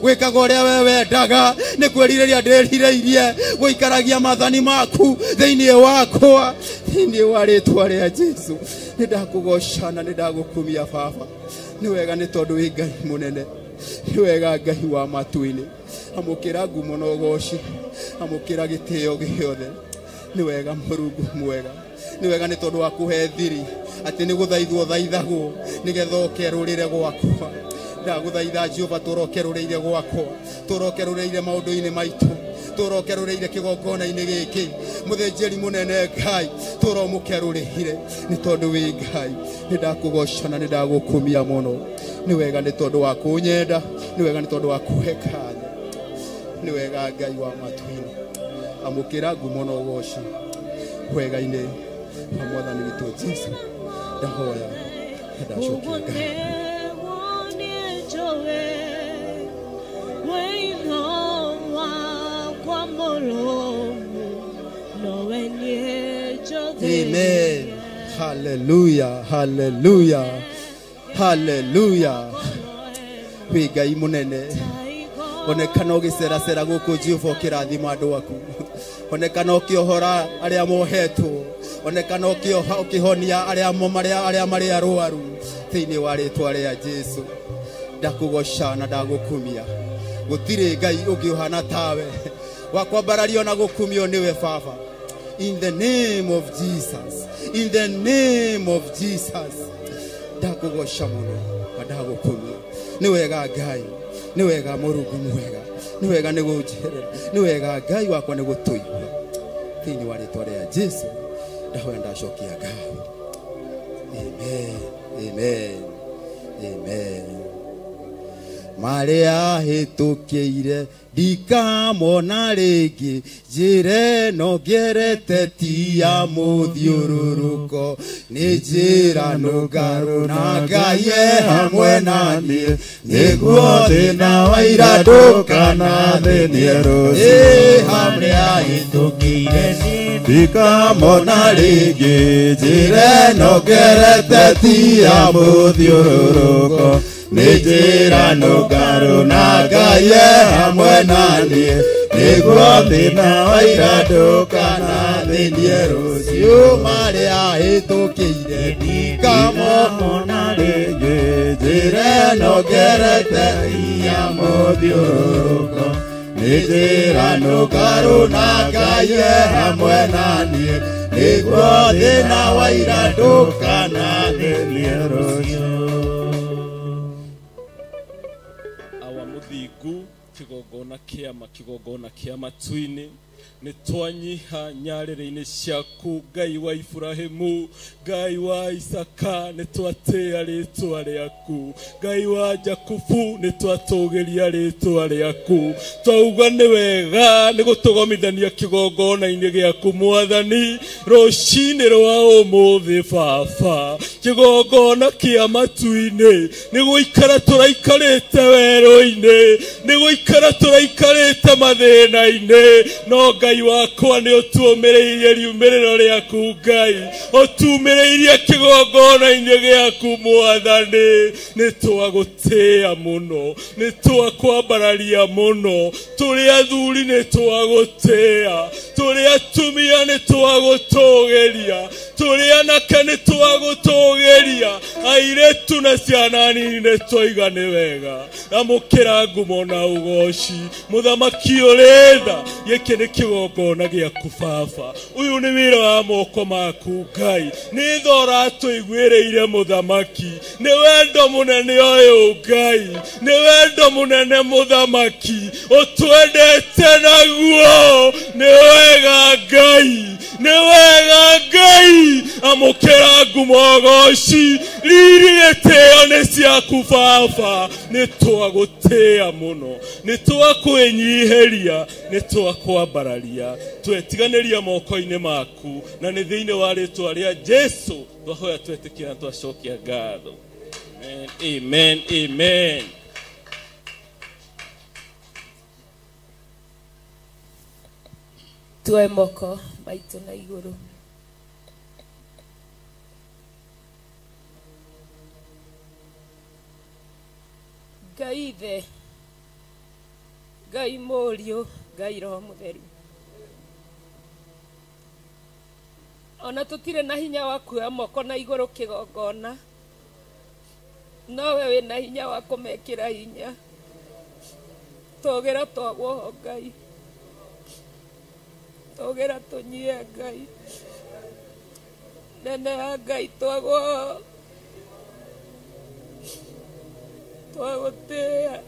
gwĩkaga ũrĩa we wendaga, nĩ kwĩrirĩria ndĩrirĩirie gũikaragia maathani maku thĩinĩ wakwa, thĩinĩ wa rĩtwa rĩa Jesu. Nĩ ndakũgoca na nĩ ndagũkumia Baba. Nĩ wega nĩ tondũ wĩ Ngai mũnene, nĩ wega Ngai wa matu-inĩ. Amũkĩra ngumo na ũgoci, amũkĩra gĩtĩo gĩothe. Nĩ wega Mũrungu mwega, nĩ wega nĩ tondũ wa kũhe thiri atĩ nĩ gũthaithwo thaithagwo nĩgetha ũkerũrĩre gwakwa. Ndagũthaitha Jehova, tũrokerũrĩire gwakwa, tũrokerũrĩire maũndũ-inĩ maitũ, tũrokerũrĩire kĩgongona-inĩ gĩkĩ. Mũthĩnjĩri mũnene Ngai, tũromũkerũrĩire nĩ tondũ wĩ Ngai. Nĩ ndakũgoca na nĩ ndagũkumia mũno. Nĩ wega nĩ tondũ wa kũnyenda, nĩ wega nĩ tondũ wa kũhe kanya. Nĩ wega Ngai wa matu-inĩ, amũkĩra ngumo na ũgoci wega-inĩ wa mwathani witũ Jesu. Ndahoya na ndacokia Ngai. Amen. Hallelujah. Hallelujah. Hallelujah. Wĩ Ngai mũnene, onekana ũgĩceracera gũkũ Jehova ũkĩrathima andũ aku, onekana ũkĩohora arĩa mohetwo, onekana ũkĩhonia arĩa marĩ arwaru thĩinĩ wa rĩtwa rĩa Jesu. Ndakũgoca na ndagũkumia. Gũtirĩ Ngai ũngĩ ũhana tawe, wa kwambarario na gũkumio nĩwe Baba. In the name of Jesus, in the name of Jesus. Ndakũgoca mũno na ndagũkumia. Nĩ wega Ngai, nĩ wega Mũrungu mwega, nĩ wega nĩ gũnjeherera, nĩ wega Ngai wakwa nĩ gũtũigua. Thĩinĩ wa rĩtwa rĩa Jesu ndahoya ndacokia ngatho. Amen. Amen. Amen. Marĩa hĩtũkĩire ndikamona rĩngĩ njĩra ĩno ngerete ti ya mũthiũrũrũko nĩ njĩra nũngarũ na Ngai e hamwe na niĩ nĩguo thĩna wa ira ndũkanathĩnie rũciũ harĩa hĩtũkĩire ndikamona rĩngĩ njĩra ĩno ngerete ti ya mũthiũrũrũko nĩ njĩra nũngarũ na Ngai e hamwe na niĩ nĩguo thĩna wa ira ndũkanathĩnie rũciũ marĩa hĩtũkĩire ndikamona rĩngĩ njĩra ĩno ngerete ti ya mũthiũrũrũko nĩ njĩra nũngarũ na Ngai e hamwe na niĩ nĩguo thĩna wa ira ndũkanathĩnie rũciũ. Muthigu kigongona kiama kigongona kia matu-inĩ nĩ twanyiha nyarĩrĩ-inĩ ciaku Ngai wa Ibrahimu Ngai wa Isaka nĩ twatĩa rĩtwa rĩaku Ngai wa Jakubu nĩ twatũgĩria rĩtwa rĩaku twauga nĩ wega nĩ gũtũgomithania kĩgongona-inĩ gĩaku Mwathani rũcinĩ rwa ũmũthĩ baba kĩgongona kĩa matu-inĩ nĩ gũikara tũraikarĩte werũ-inĩ nĩ gũikara tũraikarĩte mathĩna-inĩ no Ngai wakwa nĩ ũtuũmĩrĩirie riumĩrĩro rĩaku Ngai ũtumĩrĩirie kĩgongona-inĩ gĩaku Mwathani nĩ twagũtĩĩa mũno nĩ twakwambararia mũno tũrĩ athuri nĩ twagũtĩĩa tũrĩ atumia nĩ twagũtũgĩria tũrĩ anake nĩ twagũtũgĩria airĩtu na ciana nini nĩ twaiga nĩ wega amũkĩra ngumo na ũgoci mũthamaki ũrĩ tha gĩkĩ nĩ kĩgongona gĩaku baba ũyũ nĩ wĩra wa moko maku Ngai nĩ tha ũratũiguĩrĩire mũthamaki nĩ wendo mũnene ũyũ Ngai nĩ wendo mũnene mũthamaki ũtwendete naguo nĩ wega Ngai nĩ wega Ngai amũkĩra ngumo ũgoci riri gĩtĩo nĩ ciaku baba nĩ twagũtĩĩa mũno nĩ twakwĩnyihĩria nĩ twakwambararia twetiganĩria moko-inĩ maku na nĩ thĩinĩ wa rĩtwa rĩa Jesu twahoya twetĩkĩra na twacokia ngatho. Amen, amen, amen. Tuoe moko maitũ na igũrũ. Ngai Ithe, Ngai Mũriũ, Ngai Roho Mũtheru. Ona tũtirĩ na hinya wa kuoya moko na igũrũ kĩgongona, nowe wĩna hinya wa kũmekĩra hinya. Tũgĩra twagwo ho Ngai, tũgĩra tũnyie Ngai, nene ya Ngai twagwo ho, twagũtĩĩa.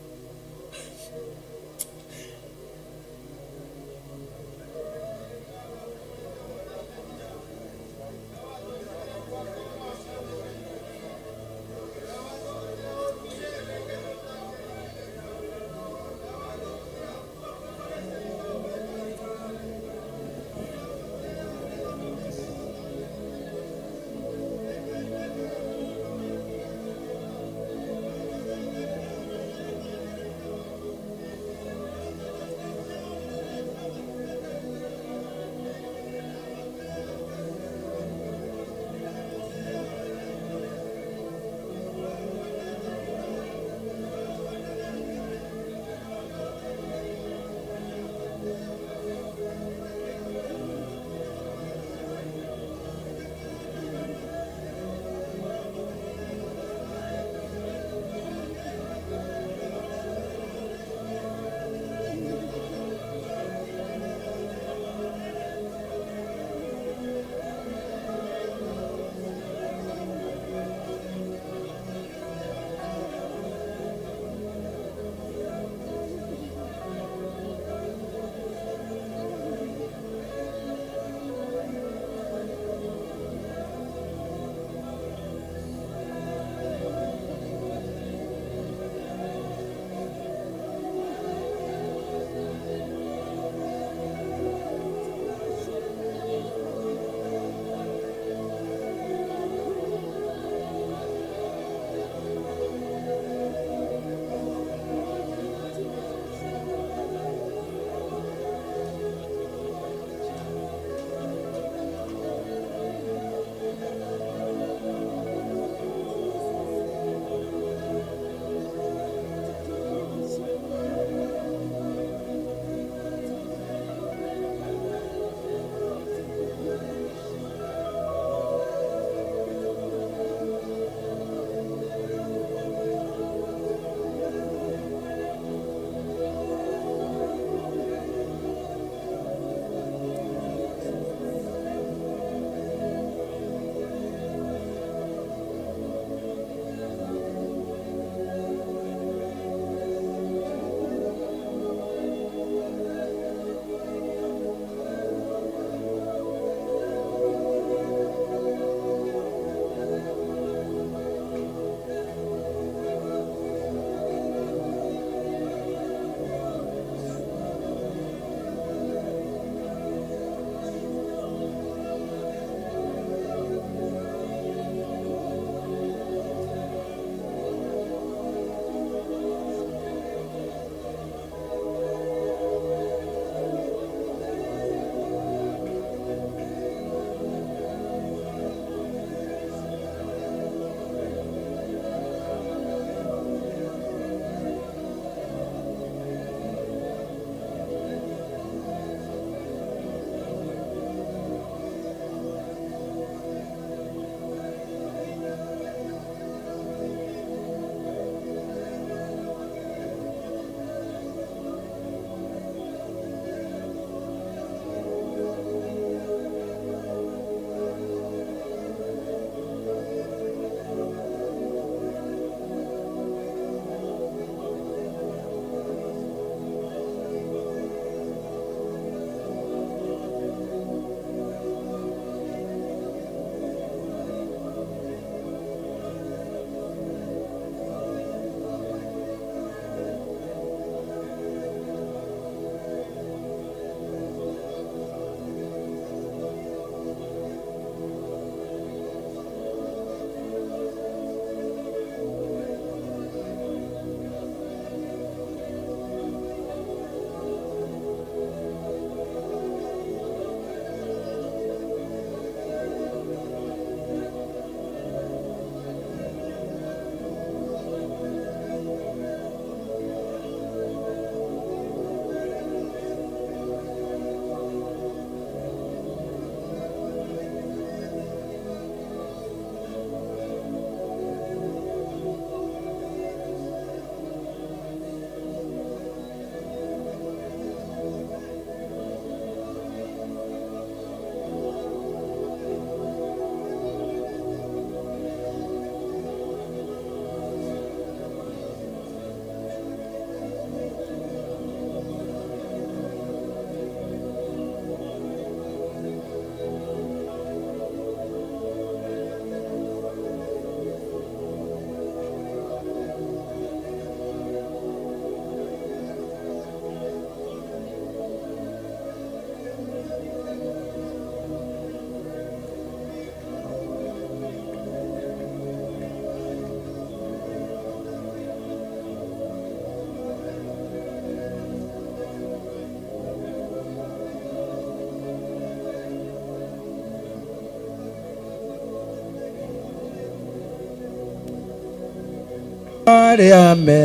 warĩa me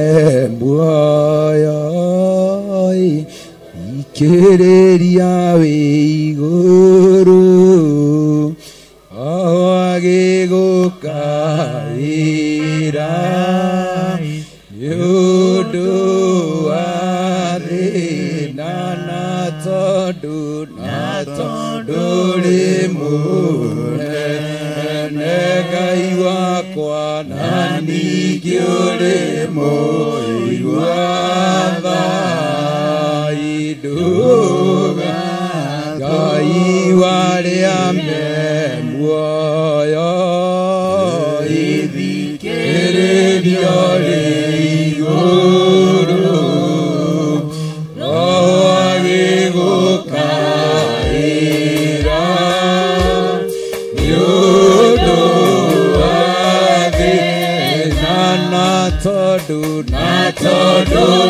muoyo ikĩrĩria wĩ igũrũ agĩgũkaĩra nĩ ũndũ wa thĩna na tondũ rĩ mũnene Ngai wakwa na ningĩ ũrĩ mũigua tha ndũga Ngai warĩa me muoyo ithikĩrĩrio rĩ igũrũ Roho agĩgũkaĩra nĩ ũndũ wa thĩna na tondũ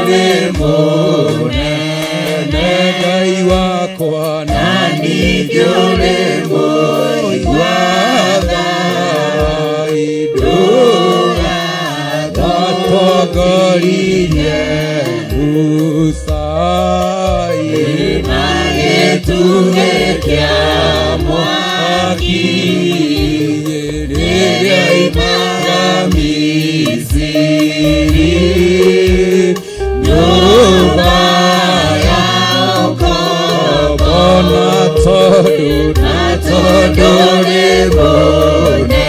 rĩ mũnene Ngai wakwa na ningĩ ũrĩ mũigua tha ndũga watongoririe Musa na gĩtugĩ kĩa mwaki rĩrĩa oimaga Misiri nyũmba ya ũkombo na tondũ rĩ mũnene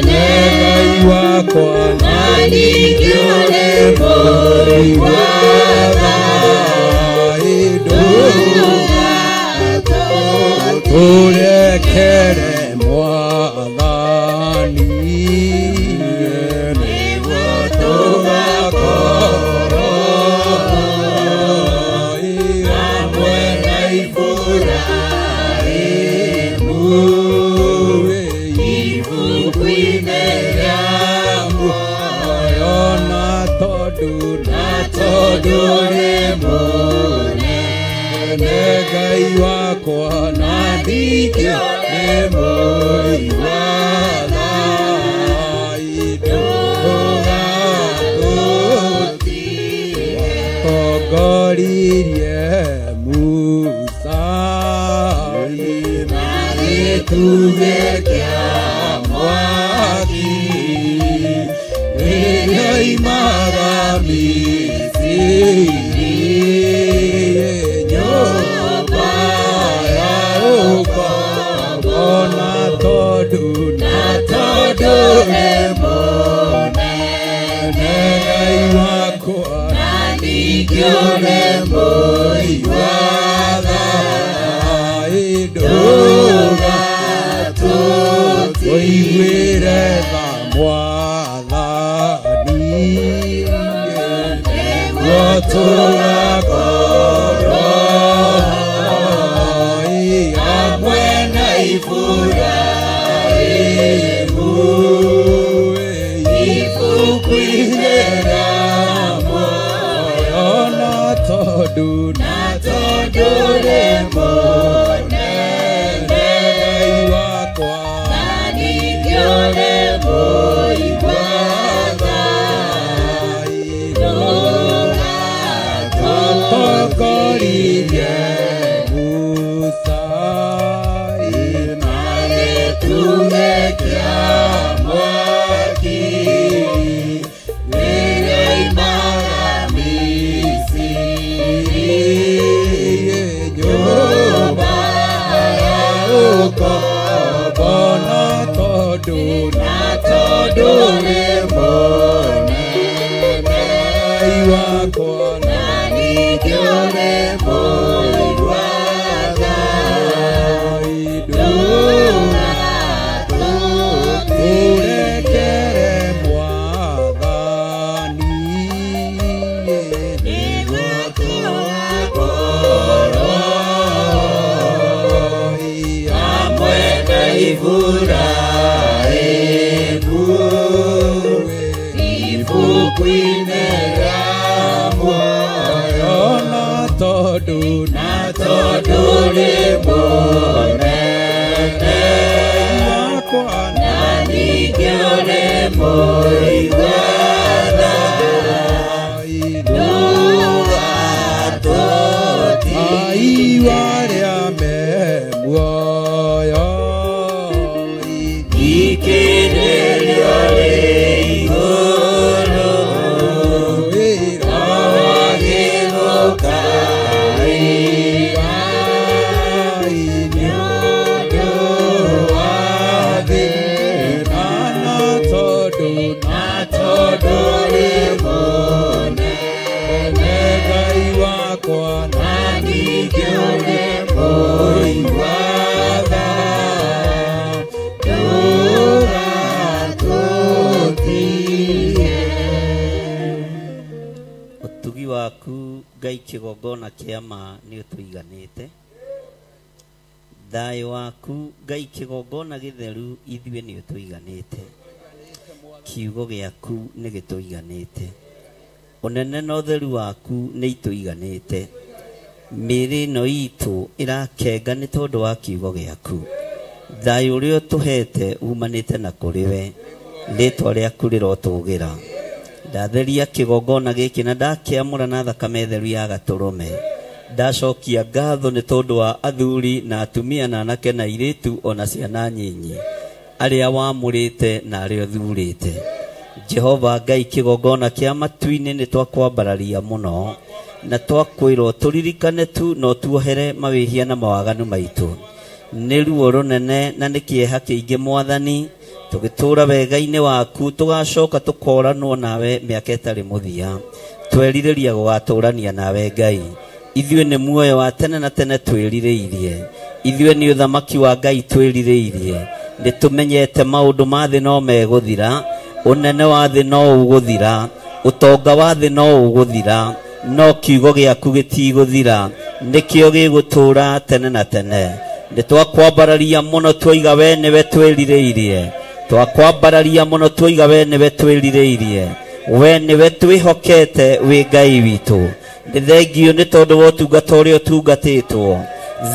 Ngai wakwa na ningĩ ũrĩ mũigua tha ndũga tũrekere Mwathani nĩguo tũgakorwo hamwe na Iburahĩmu ibuku-inĩ rĩa muoyo na tondũ rĩ mũnene Ngai wakwa na ningĩ ũrĩ mũigua tha ndũga tongoririe Musa na gĩtugĩ kĩa mwaki rĩrĩa oimaga Misiri nyũmba ya ũkombo na tondũ rĩ mũnene Ngai wakwa na ningĩ ũrĩ mũigua tha ndũga tũiguĩre tha Mwathani nĩguo tũgakorwo hamwe na Iburahĩmu ibuku-inĩ rĩa muoyo na tondũ rĩ mũnene Ngai wakwa na ningĩ ũrĩ mũigua tha ndũga tũtongoririe Musa na gĩtugĩ kĩa mwaki rĩrĩa oimaga Misiri nyũmba ya ũkombo na tondũ rĩ mũnene Ngai wakwa na ningĩ ũrĩ mũigua tha ndũga tũrekere Mwathani nĩguo tũgakorwo hamwe na Iburahĩmu ibuku-inĩ rĩa muoyo na tondũ rĩ mũnene wakwa na ningĩ ũrĩ mũigua tha. Ikĩrĩrio rĩ igũrũ Agĩgũkaĩra nĩ ũndũ wa thĩna na tondũ rĩ mũnene Ngai wakwa na ningĩ ũrĩ mũigua tha ndũgatũtige. Ũtugi waku Ngai kĩgongona kĩa ma nĩ ũtũiganĩte. Thayũ waku Ngai kĩgongona gĩtheru ithuĩ nĩ ũtũiganĩte. Kiugo gĩaku nĩ gĩtũiganĩte. Ũnene na ũtheru waku nĩ itũiganĩte. Mĩĩrĩ ĩno itũ ĩrakenga nĩ tondũ wa kiugo gĩaku. Thayũ ũrĩa ũtũhete umanĩte na kũrĩ we. Rĩtwa rĩaku rĩrotũgĩra. Ndatheria kĩgongona gĩkĩ na ndakĩamũra na thakame theru ya gatũrũme. Ndacokia ngatho nĩ tondũ wa athuri na atumia na anake na airĩtu ona ciana nyinyi arĩa wamũrĩte na arĩa ũthurĩte. Jehova Ngai kĩgongona kĩa matu-inĩ nĩ twakwambararia mũno na twakwĩrwo tũririkane tu no tuohere mawĩhia na mawaganu maitũ. Nĩ ruo rũnene na nĩ kĩeha kĩingĩ Mwathani, tũgĩtũũra wega-inĩ waku tũgacoka tũkoranwo nawe mĩaka ĩtarĩ mũthia. Twerirĩria gũgatũũrania nawe Ngai. Ithuĩ nĩ muoyo wa tene na tene twĩrirĩirie. Ithuĩ nĩ ũthamaki wa Ngai twĩrirĩirie. Nĩ tũmenyete maũndũ ma thĩ no megũthira, ũnene wa thĩ no ũgũthira, ũtonga wa thĩ no ũgũthira, no kiugo gĩaku gĩtigũthira, nĩkĩo gĩgũtũũra tene na tene. Nĩ twakwambararia mũno twaiga we nĩwe twĩrirĩirie. Twakwambararia mũno twaiga we nĩwe twĩrirĩirie. We nĩwe twĩhokete wĩ Ngai witũ. Nĩ thengio nĩ tondũ wa ũtungata ũrĩa ũtungatĩtwo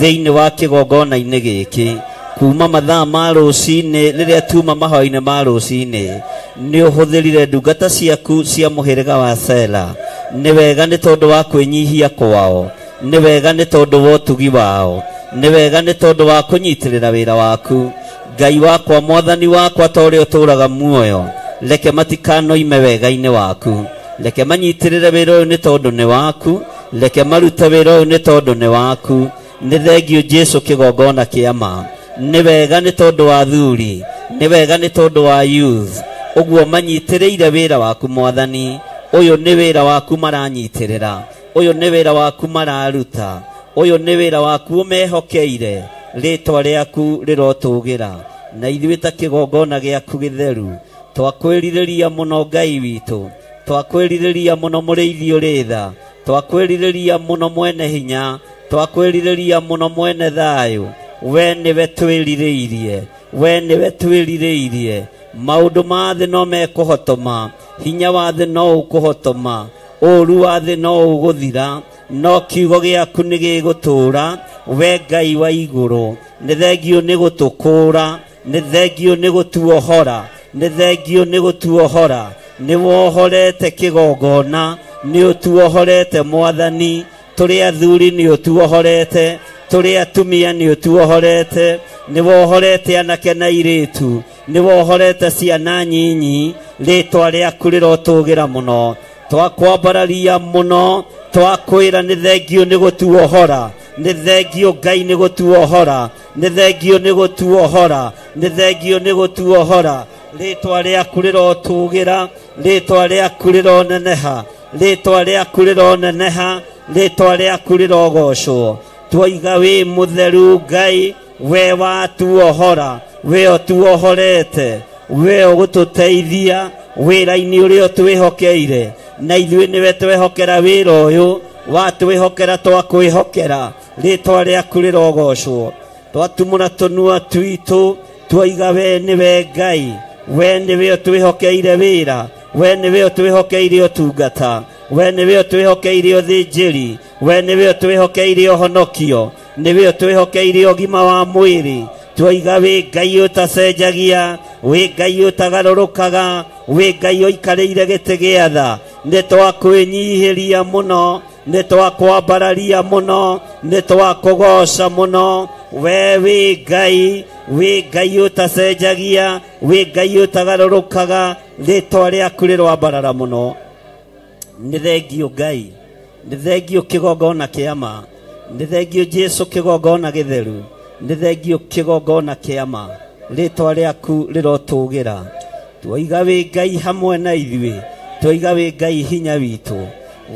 thĩinĩ wa kĩgongona-inĩ gĩkĩ kuma mathaa ma rũcinĩ rĩrĩa tuma mahoya-inĩ ma rũcinĩ. Nĩ ũhũthĩrire ndungata ciaku cia mũhĩrĩga wa Sela. Nĩ wega nĩ tondũ wa kwĩnyihia kwao. Nĩ wega nĩ tondũ wa ũtugi wao. Nĩ wega nĩ tondũ wa kũnyitĩrĩra wĩra waku. Ngai wakwa Mwathani wakwa ta ũrĩa ũtũũraga muoyo, reke matikanoime wega-inĩ waku. Reke manyitĩrĩre wĩra ũyũ nĩ tondũ nĩ waku. Reke marute wĩra ũyũ nĩ tondũ nĩ waku. Nĩ thengio Jesu kĩgongona kĩa ma. Nĩ wega nĩ tondũ wa athuri, nĩ wega nĩ tondũ wa youth. Ũguo manyitĩrĩire wĩra waku Mwathani. Ũyũ nĩ wĩra waku maranyitĩrĩra. Ũyũ nĩ wĩra waku mararuta. Ũyũ nĩ wĩra waku ũmehokeire. Rĩtwa rĩaku rĩrotũgĩra. Na ithuĩ ta kĩgongona gĩaku gĩtheru twakwĩrirĩria mũno Ngai witũ. Twakwĩrirĩria mũno mũrĩithi ũrĩ tha. Twakwĩrirĩria mũno mwene hinya. Twakwĩrirĩria mũno mwene thayũ. We nĩwe twĩrirĩirie. We nĩwe twĩrirĩirie. Maũndũ ma thĩ no mekũhotoma. Hinya wa thĩ no ũkũhotoma. Ũũru wa thĩ no ũgũthira. No kiugo gĩaku nĩ gĩgũtũũra. We Ngai wa igũrũ, nĩ thengio nĩ gũtũkũũra, nĩ thengio nĩ gũtuohora, nĩ thengio nĩ gũtuohora. Nĩ wohorete kĩgongona, nĩ ũtuohorete Mwathani. Tũrĩ athuri nĩ ũtuohorete, tũrĩ atumia nĩ ũtuohorete, nĩ wohorete anake na airĩtu, nĩ wohorete ciana nyinyi. Rĩtwa rĩaku rĩrotũgĩra mũno. Twakwambararia mũno, twakwĩra nĩ thengio nĩ gũtuohora. Nĩ thengio Ngai nĩ gũtuohora. Nĩ thengio nĩ gũtuohora. Nĩ thengio nĩ gũtuohora. Rĩtwa rĩaku rĩrotũgĩra. Rĩtwa rĩaku rĩroneneha. Rĩtwa rĩaku rĩroneneha. Rĩtwa rĩaku rĩrogocwo. Twaiga wĩ mũtheru Ngai, we watuohora, we ũtuohorete, we ũgũtũteithia wĩra-inĩ ũrĩa ũtwĩhokeire. Na ithuĩ nĩwe twehokera wĩra ũyũ, watwĩhokera twakwĩhokera. Rĩtwa rĩaku rĩrogocwo. Twatumũra tũnua twitũ, twaiga we nĩwe Ngai, we nĩwe ũtwĩhokeire wĩra, we nĩwe ũtwĩhokeire ũtungata, we nĩwe ũtwĩhokeire ũthĩnjĩri, we nĩwe ũtwĩhokeire ũhonokio, nĩwe ũtwĩhokeire ũgima wa mwĩrĩ. Twaiga wĩ Ngai ũtacenjagia, wĩ Ngai ũtagarũrũkaga, wĩ Ngai ũikarĩire gĩtĩ gĩa tha. Nĩ twakwĩnyihĩria mũno, nĩ twakwambararia mũno, nĩ twakũgoca mũno. We wĩ Ngai, Wĩ Ngai ũtacenjagia, wĩ Ngai ũtagarũrũkaga, rĩtwa rĩaku rĩroambarara mũno. Nĩ thengio Ngai, nĩ thengio kĩgongona kĩa ma, nĩ thengio Jesu kĩgongona gĩtheru, nĩ thengio kĩgongona kĩa ma, rĩtwa rĩaku rĩrotũgĩra. Twoiga wĩ Ngai hamwe na ithuĩ, twoiga wĩ Ngai hinya witũ,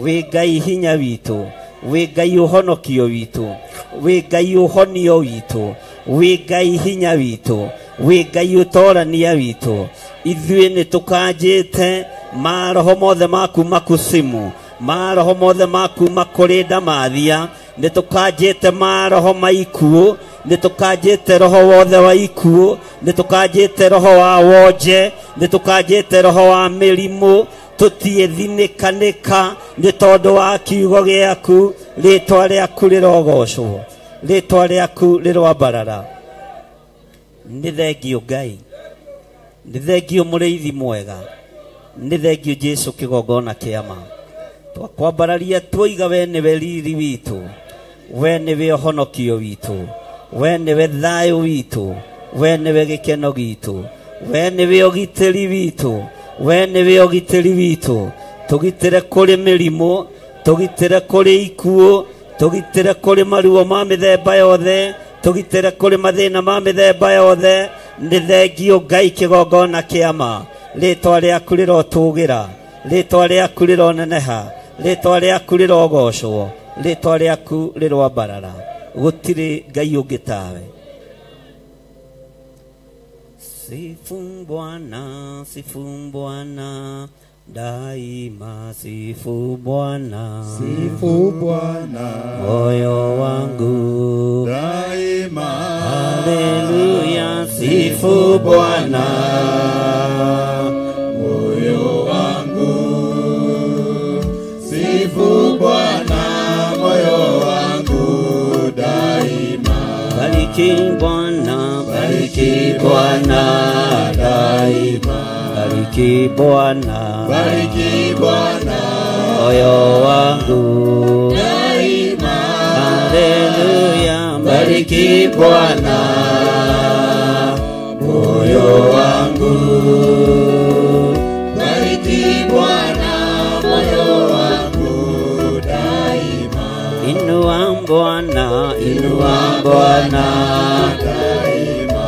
wĩ Ngai hinya witũ, wĩ Ngai ũhonokio witũ, wĩ Ngai ũhonio witũ, wĩ Ngai hinya witũ, wĩ Ngai ũtorania witũ. Ithuĩ nĩ tũkanjĩte maroho mothe ma kuma kusimu, maroho mothe ma kuma kũrĩ ndamathia, nĩ tũkanjĩte maroho ma ikuũ, nĩ tũkanjĩte roho wothe wa ikuũ, nĩ tũkanjĩte roho wa wonje, nĩ tũkanjĩte roho wa mĩrimũ. Tũtiĩthinĩkanĩka nĩ tondũ wa kiugo gĩaku. Rĩtwa rĩaku rĩrogocwo, rĩtwa rĩaku rĩroambarara. Nĩ thengio Ngai, nĩ thengio mũrĩithi mwega, nĩ thengio Jesu kĩgongona kĩa ma. Twakwambararia twoiga we nĩwe riri witũ, we nĩwe ũhonokio witũ, we nĩwe thayũ witũ, we nĩwe gĩkeno gitũ, we nĩwe ũgitĩri witũ, we nĩwe ũgitĩri witũ. Tũgitĩre kũrĩ mĩrimũ, tũgitĩre kũrĩ ikuũ, tũgitĩre kũrĩ maruo ma mĩthemba yothe, tũgitĩre kũrĩ mathĩna ma mĩthemba yothe. Nĩ thengio Ngai kĩgongona kĩa ma, rĩtwa rĩaku rĩrotũgĩra, rĩtwa rĩaku rĩroneneha, rĩtwa rĩaku rĩrogocwo, rĩtwa rĩaku rĩroambarara. Gũtirĩ Ngai ũngĩ tawe. Sifu Bwana, sifu Bwana daima, sifu Bwana, sifu Bwana moyo wangu daima. Haleluya, sifu Bwana moyo wangu, sifu Bwana moyo wangu daima. Bariki Bwana, bariki Bwana daima, bariki Bwana, bariki Bwana moyo wangu daima. Haleluya, bariki Bwana moyo wangu, bariki Bwana moyo wangu daima. Inua Bwana, inua Bwana daima,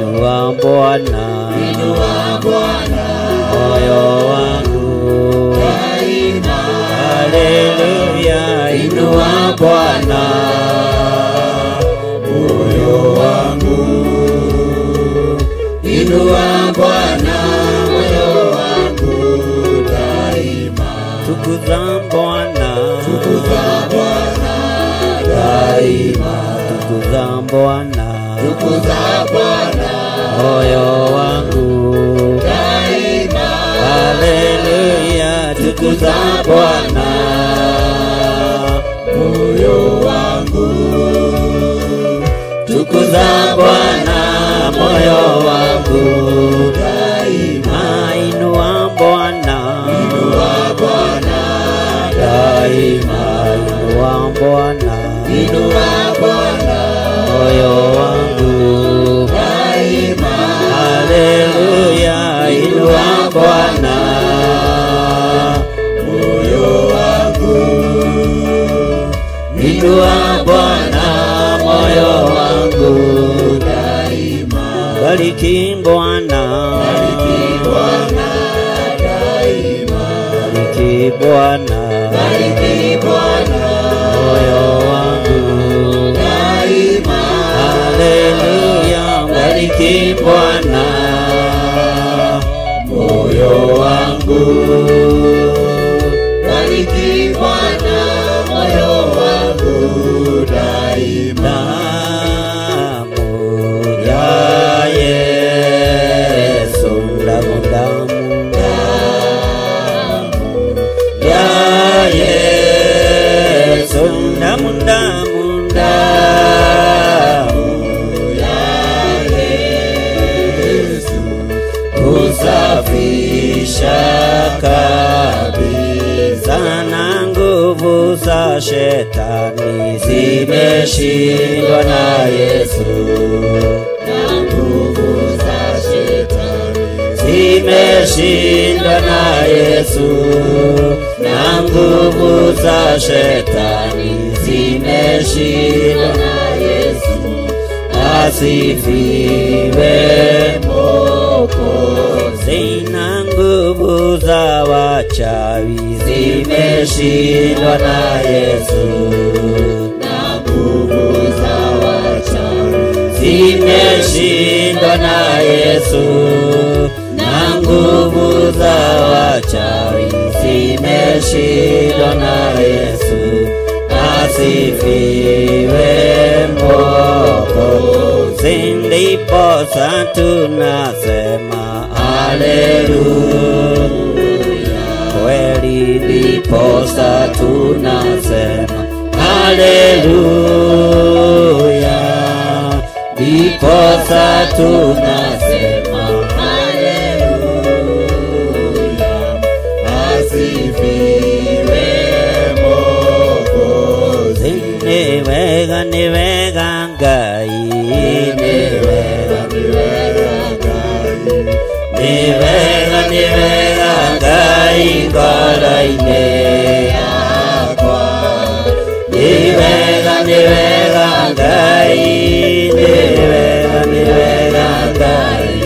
inua Bwana, inua Bwana moyo wangu daima. Haleluya, inua Bwana moyo wangu, inua Bwana moyo wangu daima. Tukuza Bwana, tukuza Bwana daima, tukuza Bwana, tukuza Bwana moyo wangu daima. Haleluya, tukuza Bwana moyo wangu, tukuza Bwana moyo wangu daima. Inua Bwana, inua Bwana daima, inua Bwana, inua Bwana moyo wangu daima. Haleluya, inua Bwana moyo wangu, inua Bwana moyo wangu daima. Bariki Bwana, bariki Bwana daima, bariki Bwana, bariki Bwana moyo wangu daima. Haleluya, bariki Bwana moyo wangu, bariki Bwana moyo wangu daima. Damu ya Yesu, damu, damu, damu ya Yesu, damu, damu, damu ya Yesu kusafisha kabisa, na nguvu za shetani zimeshindwa na Yesu. Na zimeshindwa na Yesu, na nguvu za shetani zimeshindwa na Yesu. Asifiwe Mwokozi. Na nguvu za wachawi zimeshindwa na Yesu, na nguvu za wachawi zimeshindwa na Yesu, na nguvu za wachawi zimeshindwa na Yesu. Asifiwe Mwokozi. Ndiposa tunasema haleluya, kweli ndiposa tunasema haleluya, ndiposa tunasema haleluya. Asifiwe Mwokozi. Ni wega, ni wega Ngai, ni wega, ni wega Ngai, ni wega, ni wega Ngai ngoro-inĩ yakwa. Ni wega, ni wega Ngai, ni wega, ni wega Ngai,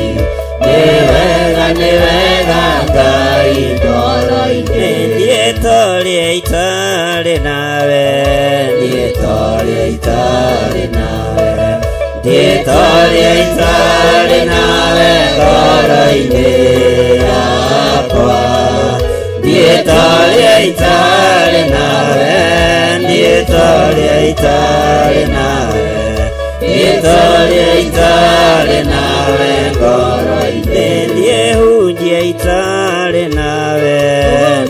ni wega, ni wega Ngai ngoro-inĩ. Niĩ tũrĩa itarĩ nawe, niĩ tũrĩa itarĩ nawe, niĩ tũrĩa itarĩ nawe ngoro-inĩ yakwa. Niĩ tũrĩa itarĩ nawe, niĩ tũrĩa itarĩ nawe, niĩ tũrĩa itarĩ nawe ngoro-inĩ. Niĩ hunjia itarĩ nawe,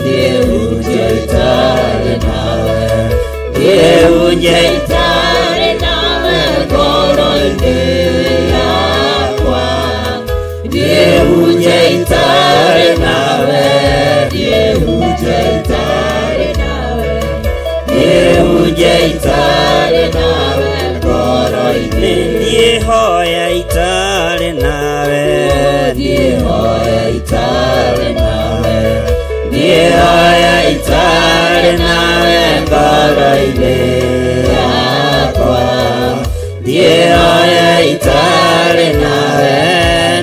niĩ hunjia itarĩ nawe, niĩ hunjia itarĩ nawe ngoro-inĩ yakwa. Niĩ hunjia itarĩ nawe, niĩ hunjia itarĩ nawe, niĩ hunjia itarĩ nawe ngoro-inĩ. Niĩ hoya itarĩ nawe, niĩ hoya itarĩ nawe, niĩ hoya itarĩ nawe ngoro-inĩ yakwa. Niĩ hoya itarĩ nawe,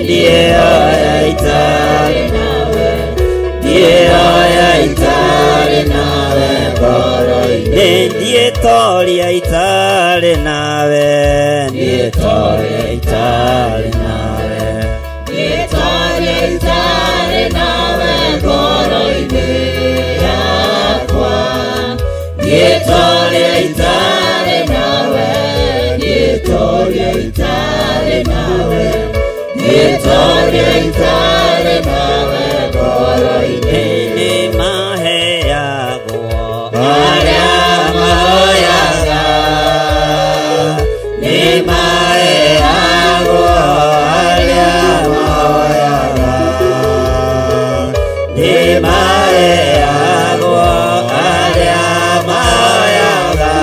niĩ hoya itarĩ nawe, niĩ hoya itarĩ nawe ngoro-inĩ. Niĩ toria itarĩ nawe, niĩ toria itarĩ nawe, niĩ toria itarĩ nawe ngoro-inĩ yakwa. Niĩ toria itarĩ nawe, niĩ toria itarĩ nawe, niĩ toria itarĩ nawe ngoro-inĩ. Nĩ maheagwo arĩa mahoyaga, nĩ maheagwo arĩa mahoyaga, nĩ maheagwo arĩa mahoyaga,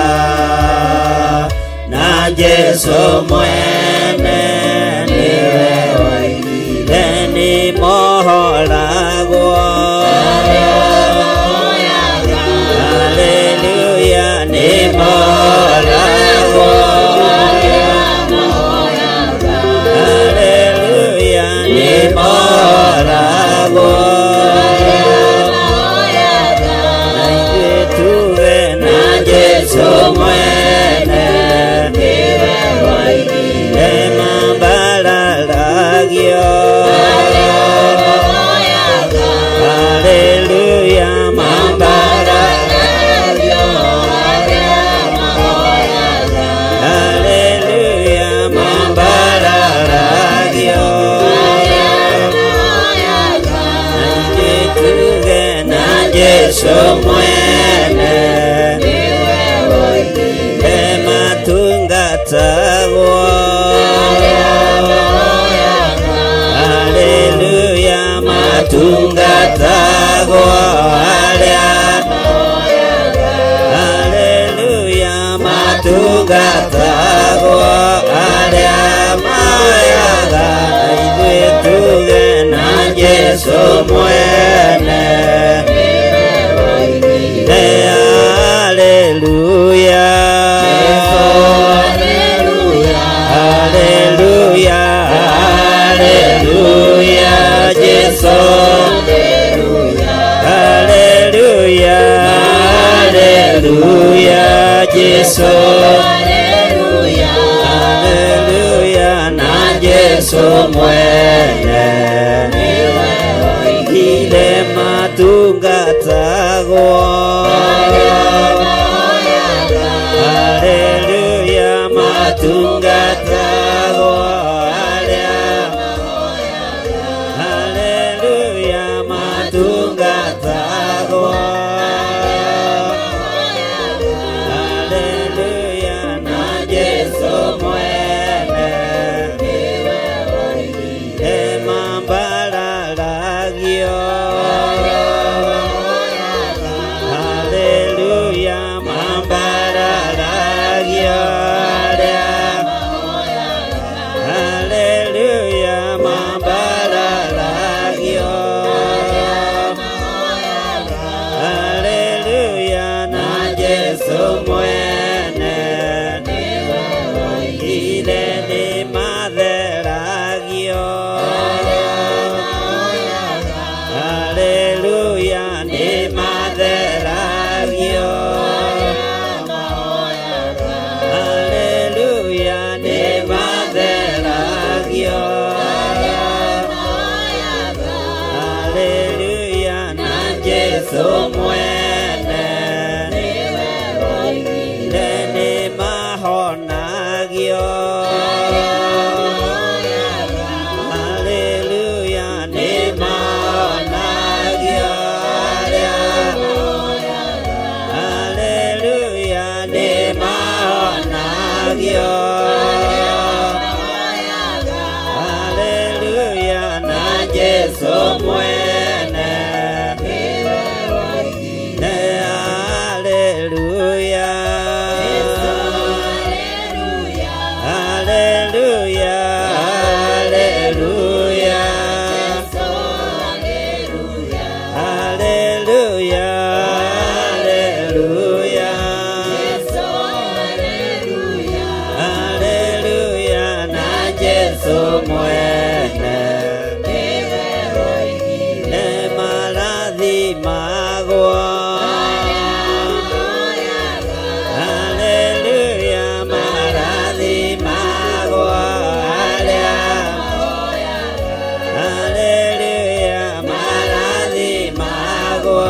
na Jesu mwene nĩwe woigire nĩ mohoragwo. Haleluya, nĩ mohoragwo. Haleluya, nĩ mohoragwo. Na ithuĩ tuge na Jesu mwene nĩwe woigire mambararagio. Haleluya, mambararagio. Haleluya, mambararagio. Na ithuĩ tuge na Jesu mwene nĩwe woigire matungatagwo. Haleluya, matungatagwo arĩa Haleluya, matungatagwo arĩa mahoyaga. Na ithuĩ tuge na Jesu Jesu mwene. Haleluya, haleluya, haleluya, Jesu. Haleluya, haleluya, Jesu. Haleluya, na Jesu mwene. Ile matungatagwo. Haleluya, matungatagwo. Haleluya, matungatagwo. Haleluya, na Jesu mwene. Emambararagio. Haleluya, mambararagio. Haleluya, mambararagio. Haleluya, na Jesu mwene. Ile ni matheragio. Haleluya, ni matheragio. Haleluya, ni matheragio. Haleluya, na Jesu mwene. Ile ni mahonagio. Haleluya, ni mahonagio. Haleluya, ni mahonagio. Haleluya, na Jesu mwene. Haleluya, haleluya, haleluya, haleluya, haleluya, haleluya, na Jesu mwene. Ne marathimagwo. Haleluya, marathimagwo. Haleluya, marathimagwo.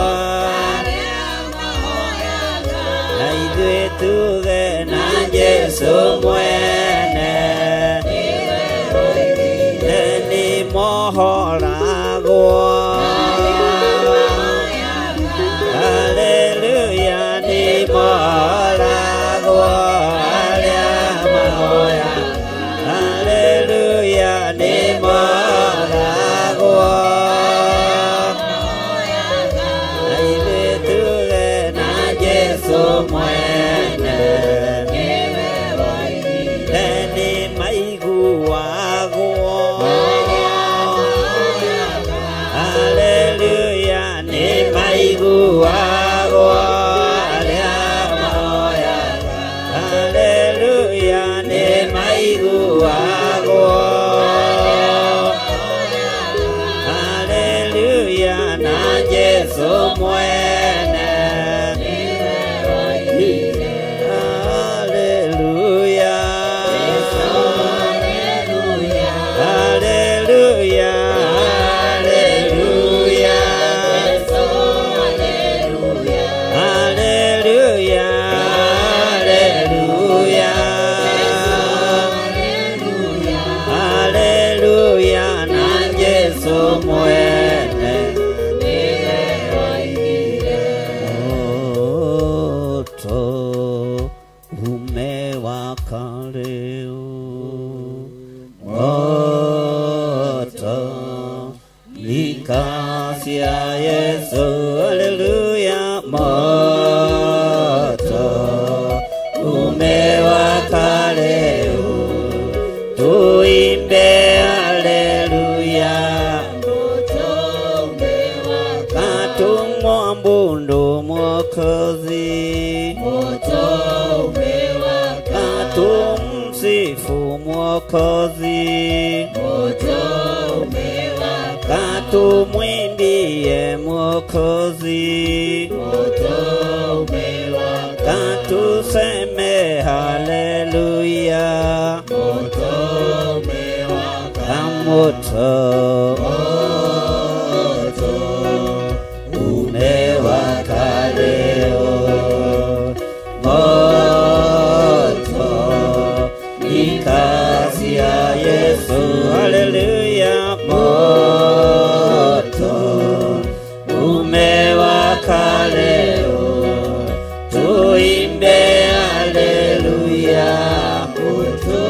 Na ithuĩ tuge na Jesu mwene. Ne nĩ mohoragwo. Haleluya, nĩ mohoragwo. Arĩa mahoya. Haleluya, nĩ mohoragwo. Na ithuĩ tuge na Jesu mwene. Ne nĩ maiguagwo. Haleluya, nĩ maiguagwo. Arĩa mahoya. Haleluya, nĩ maiguagwo. Haleluya, na Jesu mwene. Haleluya, haleluya, haleluya, haleluya, haleluya, haleluya, na Jesu mwene. Moto umewaka leo, moto ni kasi ya Yesu. Haleluya, moto umewaka leo, tuimbe haleluya. Moto tumwambundo Mwokozi, moto umewaka. Tumsifu Mwokozi, moto umewaka. Tumwimbie Mwokozi, moto umewaka. Tuseme haleluya, moto umewaka. Moto, moto umewaka leo, moto ni kazi ya Yesu, haleluya. Moto umewaka leo, tuimbe haleluya. Moto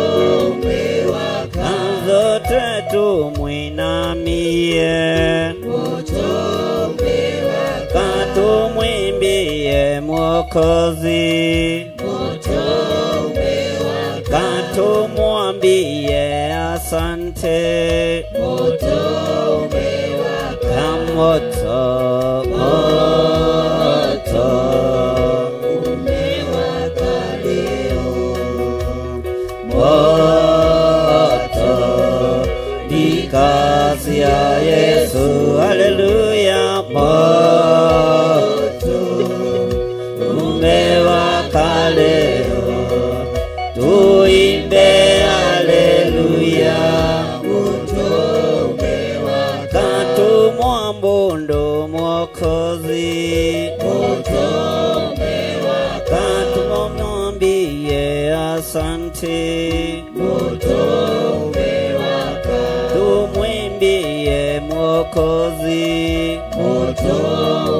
umewaka, zote tumwinamie, moto umewaka. Tumwimbie Mwokozi, moto umewaka. Tumwambie asante, moto umewaka. Moto, moto umewaka leo, moto ni kazi ya Yesu, haleluya. Moto umewaka leo, tuimbe haleluya. Moto umewaka, Tumwambundo Mwokozi, moto umewaka. Tumwambie asante, moto umewaka. Tumwimbie Mwokozi, moto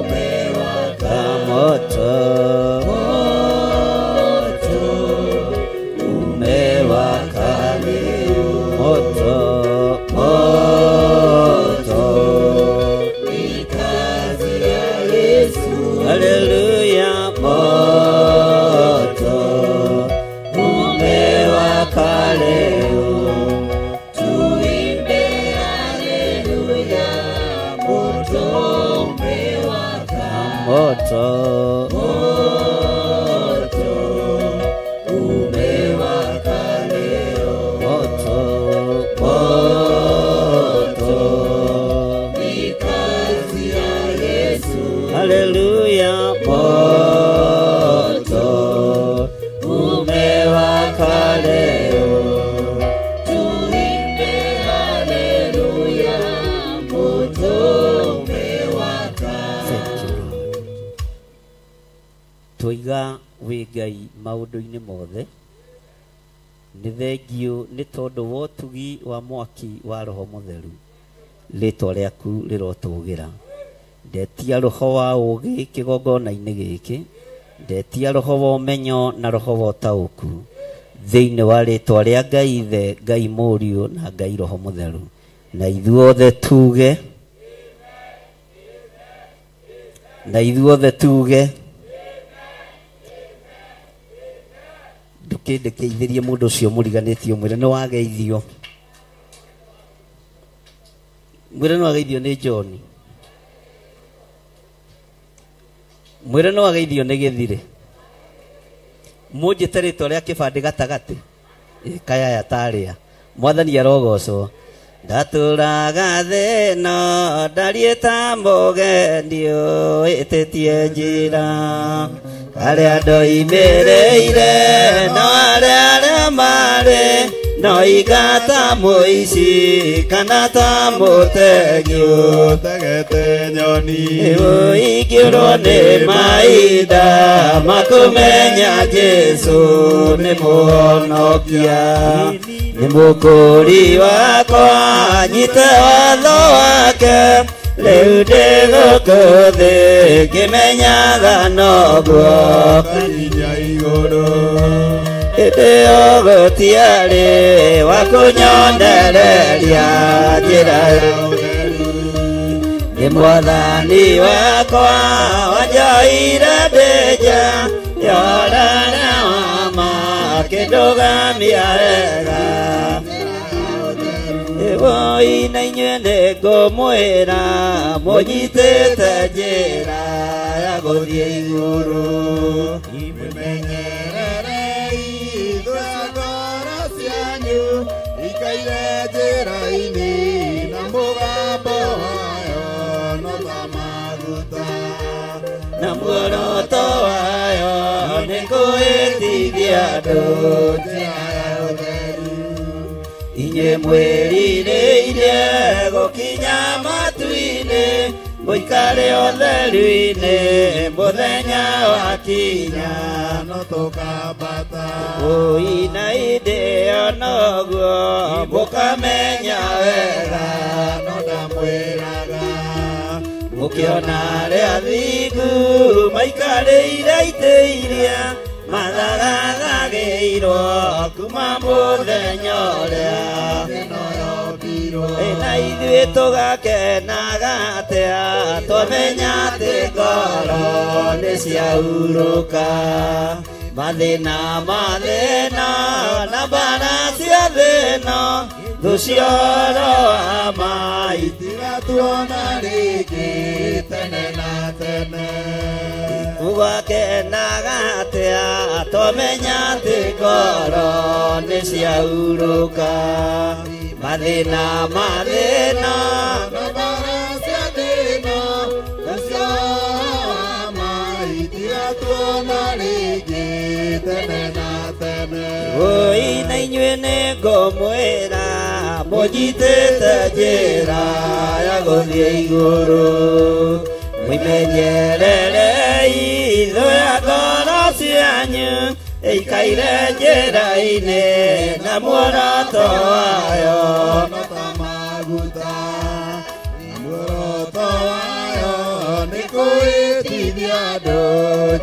umewaka. Moto, moto umewaka leo, moto, moto ni kazi ya Yesu, haleluya. Moto umewaka leo, tuimbe haleluya. Moto umewaka, moto, moto umewaka leo, moto, moto ni kazi ya Yesu, haleluya. Moto umewaka leo, tuimbe haleluya. Moto umewaka. Thank you, Lord. Twiga wĩ Ngai maũndũ-inĩ mothe, nĩ thengiũ nĩ tondũ wa ũtugi wa mwaki wa Roho Mũtheru, rĩtwa rĩaku rĩrotũgĩra. Ndetia roho wa ũũgĩ kĩgongona-inĩ gĩkĩ, ndetia roho wa ũmenyo na roho wa ũtaũku thĩinĩ wa rĩtwa rĩa Ngai Ithe, Ngai Mũriũ na Ngai Roho Mũtheru. Na ithuothe tuge, na ithuothe tuge, ndũkĩndekeithĩrie mũndũ ũcio mũriganĩtie mwĩre nĩ wageithio, mwĩre nĩ wageithio nĩ John, mwĩre nĩ wageithio nĩ Gĩthirĩ, mũnjĩte rĩtwa rĩa kĩbandĩ gatagatĩ kayaya tarĩa. Mwathani arogocwo. Ndatũraga thĩna ndariĩ ta mũgendi ũhĩtĩtie njĩra, arĩa ndoimĩrĩire no arĩa arĩa marĩ no iga ta mũici kana ta mũtegi ũtegete nyoni. Ũingĩrwo nĩ mahinda makũmenya Jesũ nĩ mũhonokia, nĩ mũkũri wakwa, nyite watho wake, rĩu ndĩ gũkũ thĩ ngĩmenyaga noguo Nginya igũrũ. Hĩndĩ ĩyo gũtiarĩ wa kũnyonereria njĩra, nĩ Mwathani wakwa wanjoire ndĩ nja yorana wa ma akĩndũgamia wega. Woi na inyuĩ nĩngũmwĩra mũnyitĩte njĩra ya gũthiĩ igũrũ. Mwĩmenyererei thũ cia ngoro cianyu ikaire njĩra-inĩ na mũgambo wayo no ta maguta. Na muoroto wayo nĩ kwĩtithia andũ njĩra ya ũtheru. Inyuĩ mwĩrirĩirie gũkinya matu-inĩ mũikare ũtheru-inĩ mũthenya wakinya no tũkambata. Oi na hĩndĩ ĩyo noguo mũkamenya wega no ndamwĩraga. Mũkĩona arĩa athingu maikarĩire itĩ iria mathagathagĩirwo kuma mũthenya ũrĩa ĩno yombirwo. Na ithuĩ tũgakenaga atĩa twamenya atĩ ngoro nĩ ciahurũka. Mathĩna mathĩna na mbara cia thĩna thũ cioro wa ma itigatuona rĩngĩ tene na tene. Tũgakenaga atĩa twamenya atĩ ngoro nĩ ciahurũka. Mathĩna mathĩna na mbara cia thĩna thũ cioro wa ma itigatuona rĩngĩ tene na tene. Oi na inyuĩ nĩngũmwĩra mũnyitĩte njĩra ya gũthiĩ igũrũ. Mwĩmenyererei thũ ya ngoro cianyu ĩikaire njĩra-inĩ na muoroto wayo no ta maguta. Na muoroto wayo nĩ kwĩtithia andũ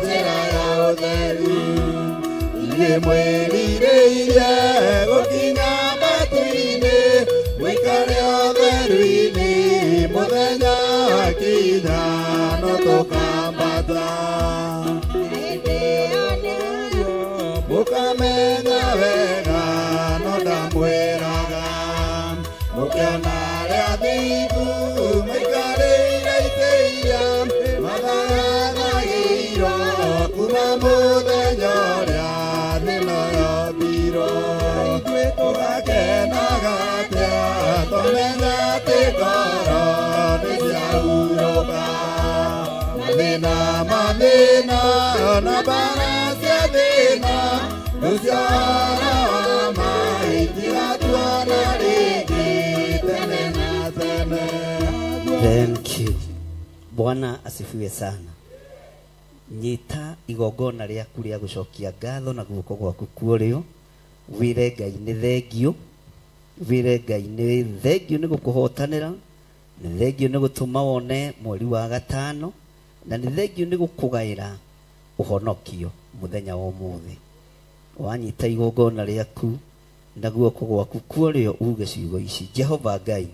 njĩra ya ũtheru. Inyuĩ mwĩrirĩirie gũkinya matu-inĩ mũikare ũtheru-inĩ mũthenya wakinya no tũkambata. Mũkamenya wega no ndamwĩraga. Mũkĩona arĩa athingu maikarĩire itĩ iria mathagathagĩirwo kuma mũthenya ũrĩa thĩna yombirwo. Ithuĩ tũgakenaga atĩa twamenya atĩ ngoro nĩ ciahurũka. Mathĩna mathĩna na mbara cia thĩna thũ cioro wa ma itigatuona rĩngĩ tene na tene. Thank you. Bwana asifiwe sana. Nyita igongona rĩaku rĩa gũcokia ngatho na guoko gwaku kuorĩo wĩre Ngai nĩ thengio, wĩre Ngai nĩ thengio nĩ gũkũhotanĩra, nĩ thengio nĩ gũtũma wone mweri wa gatano, na nĩ thengio nĩ gũkũgaĩra ũhonokio mũthenya wa ũmũthĩ. Wanyita igongona rĩaku na guoko gwaku kuorĩo uge ciugo ici: Jehova Ngai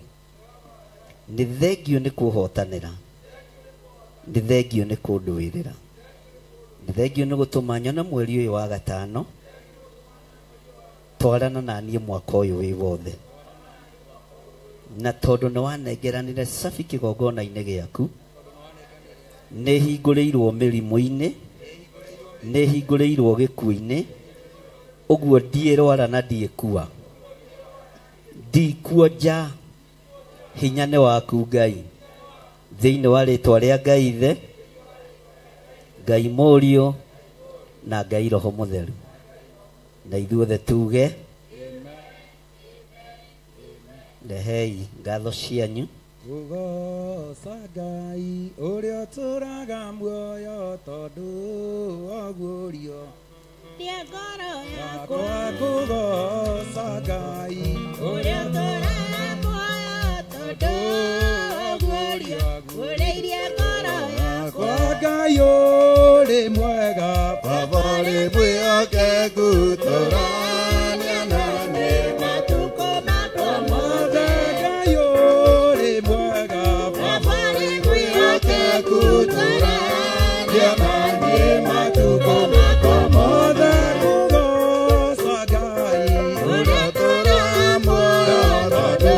nĩ thengio nĩ kũhotanĩra, nĩ thengio nĩ kũndũĩrĩra, nĩ thengio nĩ gũtũma nyone mweri ũyũ wa gatano, twarana na niĩ mwaka ũyũ wĩ wothe. Na tondũ nĩ wanengeranire cabi kĩgongona-inĩ gĩaku, nĩ hingũrĩirwo mĩrimũ-inĩ, nĩ hingũrĩirwo gĩkuũ-inĩ, ũguo ndiĩrwara na ndiĩkua, ndikuonja, hinya nĩ waku Ngai. Thĩinĩ wa rĩtwa rĩa Ngai Ithe, Ngai Mũriũ na Ngai Roho Mũtheru. Na ithuothe tuge rehei ngatho cianyu. Kũgooca Ngai ũrĩa ũtũũraga muoyo tondũ waguũrio ngoro yakwa. Kũgooca Ngai ũrĩa ũtũũraga muoyo tondũ waguũrio ũrĩirie ngoro yakwa. Ngai ũrĩ mwega, Baba ũrĩ mwĩhokeku, tũrania na niĩ matukũ makwa mothe. Ngai ũrĩ mwega, Baba ũrĩ mwĩhokeku, tũrania na niĩ matukũ makwa mothe. Kũgooca Ngai ũrĩa ũtũũraga muoyo tondũ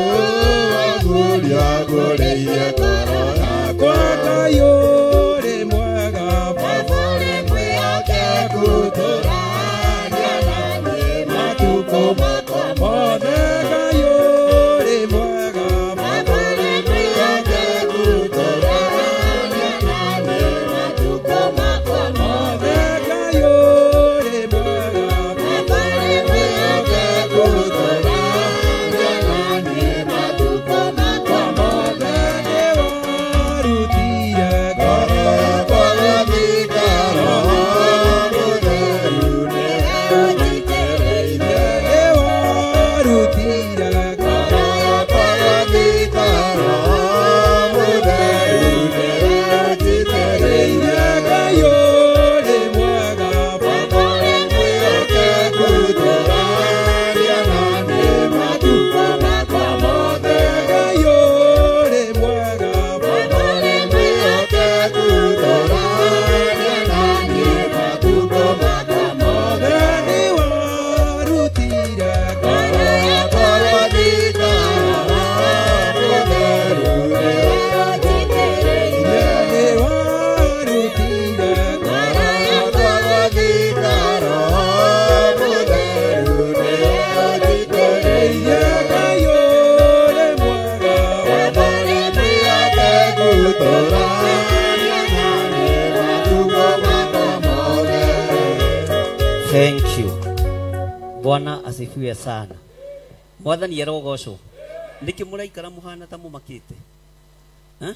Waguũrĩirie ngoro yakwa Ngai ũrĩ mwega Baba ũrĩ mwĩhokeku tũrania na niĩ matukũ makwa mothe Ngai ũrĩ mwega Baba ũrĩ mwĩhokeku tũrania na niĩ matukũ makwa mothe Ngai ũrĩ mwega Baba ũrĩ mwĩhokeku tũrania na niĩ matukũ makwa mothe nĩwarutire ngoro yakwa gũthika Roho Mũtheru nĩwe ũnjitĩrĩirie nĩwarutire ngoro yakwa gũthika Roho Mũtheru nĩwe ũnjitĩrĩirie Ngai ũrĩ mwega Baba ũrĩ mwĩhokeku tũrania na niĩ matukũ makwa mothe Ngai ũrĩ mwega Baba ũrĩ mwĩhokeku tũrania na niĩ matukũ makwa mothe nĩwarutire ngoro yakwa gũthika Roho Mũtheru nĩwe ũnjitĩrĩirie nĩwarutire ngoro yakwa gũthika Roho Mũtheru nĩwe ũnjitĩrĩirie Ngai ũrĩ mwega Baba ũrĩ mwĩhokeku tũrania na niĩ matukũ makwa mothe. Thank you. Bwana asifiwe sana. Mwathani arogocwo. Nĩkĩ mũraikara mũhana ta mũmakĩte? Eh?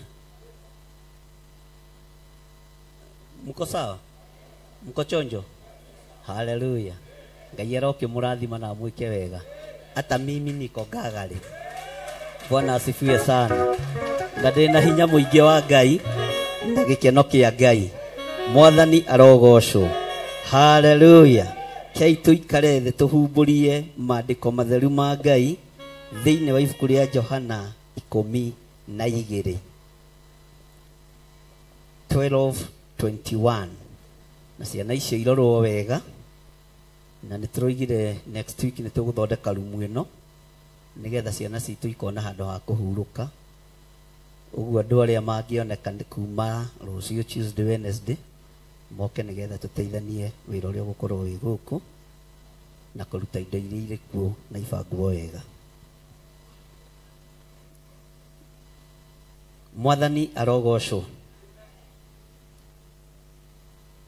Mko sawa? Mko chonjo? Haleluya. Ngai arokĩmũrathima na amwĩke wega. Hata mimi niko gagari. Bwana asifiwe sana. Na ndĩ na hinya mũingĩ wa Ngai na gĩkeno kĩa Ngai. Mwathani arogocwo. Haleluya. Kei tũikare thĩ tũhumbũrie maandĩko matheru ma Ngai thĩinĩ wa ibuku rĩa Johana 12 12:21 na ciana icio irorwo wega na nĩ tũroigire next week nĩ tũgũthondeka rumu ĩno nĩgetha ciana citũ ikona handũ ha kũhurũka ũguo andũ arĩa mangĩoneka nĩ kuma rũciũ Tuesday Wednesday moke nĩgetha tũteithanie wĩra ũrĩa ũgũkorwo wĩ gũkũ na kũruta indo iria irĩ kuo na ibangwo wega. Mwathani arogocwo.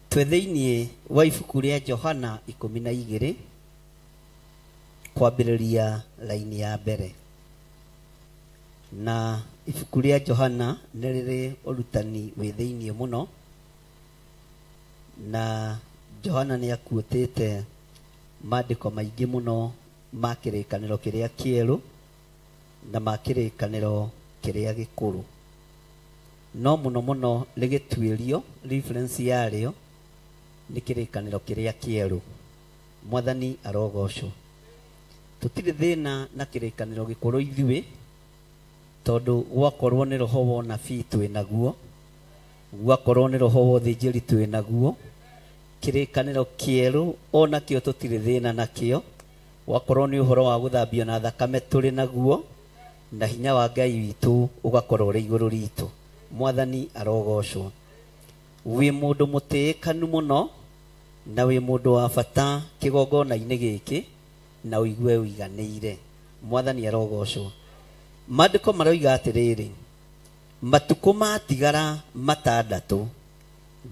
Twĩ thĩinĩ wa ibuku rĩa Johana 12 kwambĩrĩria raini ya mbere na ibuku rĩa Johana nĩ rĩrĩ ũrutani wĩ thĩinĩ mũno na Johana nĩ akuĩtĩte maandĩko maingĩ mũno ma kĩrĩkanĩro kĩrĩa kĩerũ na ma kĩrĩkanĩro kĩrĩa gĩkũrũ no mũno mũno rĩgĩtuĩrio reference yarĩo nĩ kĩrĩkanĩro kĩrĩa kĩerũ. Mwathani arogocwo. Tũtirĩ thĩna na kĩrĩkanĩro gĩkũrũ ithuĩ tondũ gwakorwo nĩ roho wa ũnabii twĩ naguo, gwakorwo nĩ roho wa ũthĩnjĩri twĩ naguo, kĩrĩkanĩro kĩerũ onakĩo tũtirĩ thĩna nakĩo, gwakorwo nĩ ũhoro wa gũthambio na thakame tũrĩ naguo na hinya wa Ngai witũ ũgakorwo ũrĩ igũrũ ritũ. Mwathani arogocwo. Wĩ mũndũ mũtĩĩkanu mũno na wĩ mũndũ wa bata kĩgongona-inĩ gĩkĩ na ũigue ũiganĩire. Mwathani arogocwo. Maandĩko maroiga atĩrĩrĩ, matukũ matigara matandatũ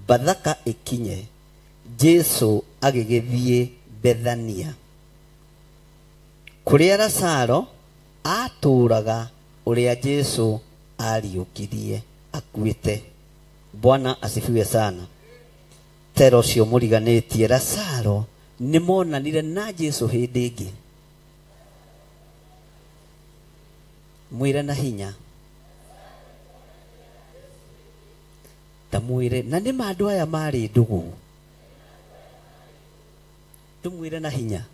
Bathaka ĩkinye, Jesũ agĩgĩthiĩ Bethania kũrĩa Lazaro atũũraga ũrĩa Jesũ ariũkirie akuĩte. Bwana asifiwe sana. Tero ũcio mũriganĩtie Lazaro nĩ monanire na Jesũ hĩndĩ ĩngĩ. Mwĩre na hinya ta mwĩre na nĩ ma andũ aya marĩ ndũgũ. Tũmwĩre na hinya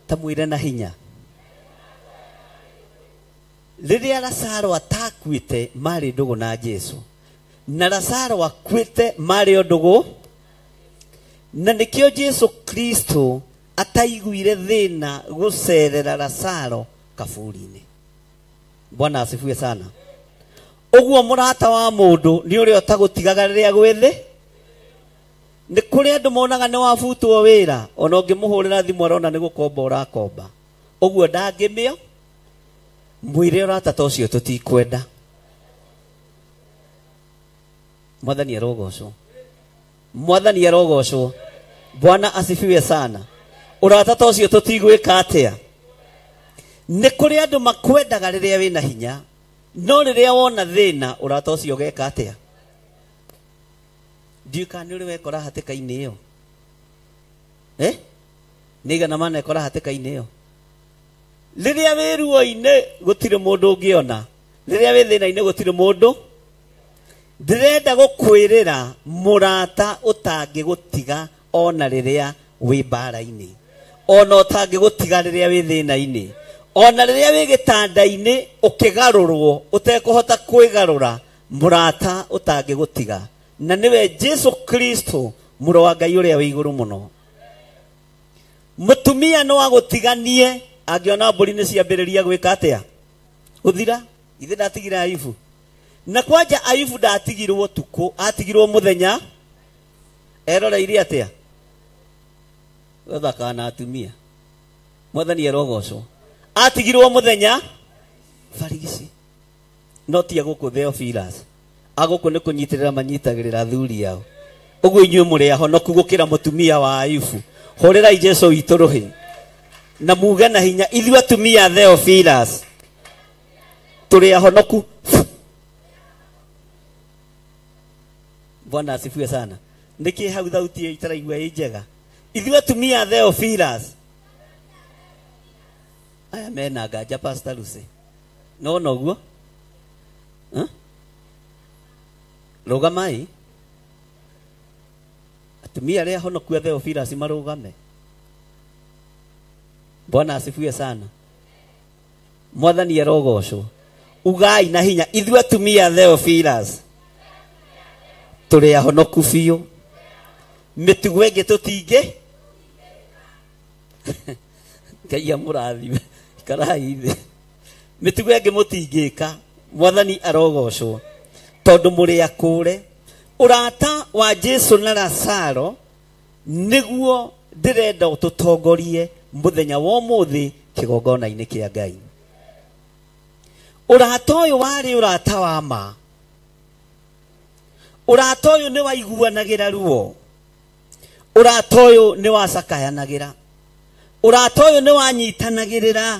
ta mwĩre na hinya. Rĩrĩa Lazaro atakuĩte marĩ ndũgũ na Jesũ na Lazaro akuĩte marĩ o ndũgũ na nĩkĩo Jesũ Kristo ataiguire thĩna gũcerera Lazaro kaburi-inĩ. Bwana asifiwe sana. Ũguo mũrata wa mũndũ nĩ ũrĩa ũtagũtigaga rĩrĩa gwĩthĩ. Nĩ kũrĩ andũ monaga nĩ wabutwo wĩra ona ũngĩmũhũrĩra thimũ arona nĩ gũkomba ũrakomba. Ũguo ndangĩmĩo mwĩre ũrata ta ũcio tũtikwenda. Mwathani arogocwo. Mwathani arogocwo. Bwana asifiwe sana. Ũrata ta ũcio tũtigwĩka atĩa? Nĩ kũrĩ andũ makwendaga rĩrĩa wĩna hinya, no rĩrĩa wona thĩna ũrata ũcio ũgeka atĩa? Ndiũĩ kana nĩ ũrĩ wekora hatĩka-inĩ ĩyo. Nĩ igana manekora hatĩka-inĩ ĩyo. Rĩrĩa wĩ ruo-inĩ gũtirĩ mũndũ ũngĩona, rĩrĩa wĩ thĩna-inĩ gũtirĩ mũndũ. Ndĩrenda gũkwĩrĩra mũrata ũtangĩgũtiga ona rĩrĩa wĩ mbara-inĩ, ona ũtangĩgũtiga rĩrĩa wĩ thĩna-inĩ, ona rĩrĩa wĩ gĩtanda-inĩ ũkĩgarũrwo ũtekũhota kwĩgarũra, mũrata ũtangĩgũtiga na nĩwe Jesu Kristo mũrũ wa Ngai ũrĩa wĩ igũrũ mũno. Mũtumia no agũtiganie angĩona mbũri nĩ ciambĩrĩria gwĩka atĩa? Gũthira. Ithe ndatigire Ayubu. Na kwanja Ayubu ndatigirwo ũtukũ, atigirwo mũthenya. Eroreire atĩa? Gũthaka na atumia. Mwathani arogocwo. Atigirwo mũthenya barigici. No ti agũkũ Theophilus. Agũkũ nĩ kũnyitĩrĩra manyitagĩrĩra athuri ao. Ũguo inyuĩ mũrĩ ahonoku gũkĩra mũtumia wa Ayubu. Hũrĩrai Jesu witũ rũhĩ na muge na hinya, ithuĩ atumia Theophilus tũrĩ ahonoku. Bwana asifiwe sana. Nĩkĩ hau thauti ĩyo itaraigua ĩ njega? Ithuĩ atumia Theophilus aya mena nganja Pastor Lucy. No noguo? Rũgamai. Atumia arĩa ahonoku a Theophilus marũgame. Bwana asifiwe sana. Mwathani arogocwo. Ugai na hinya, ithuĩ atumia Theophilus tũrĩ ahonoku biũ. Mĩtugo ĩngĩ tũtingĩ. Ngai amũrathime. Ikarai thĩ. Mĩtugo ĩngĩ mũtingĩka. Mwathani arogocwo. Tondũ mũrĩ akũre. Ũrata wa Jesu na Lazaro nĩguo ndĩrenda ũtũtongorie mũthenya wa ũmũthĩ kĩgongona-inĩ kĩa Ngai. Ũrata ũyũ warĩ ũrata wa ma. Ũrata ũyũ nĩ waiguanagĩra ruo. Ũrata ũyũ nĩ wacakayanagĩra. Ũrata ũyũ nĩ wanyitanagĩrĩra.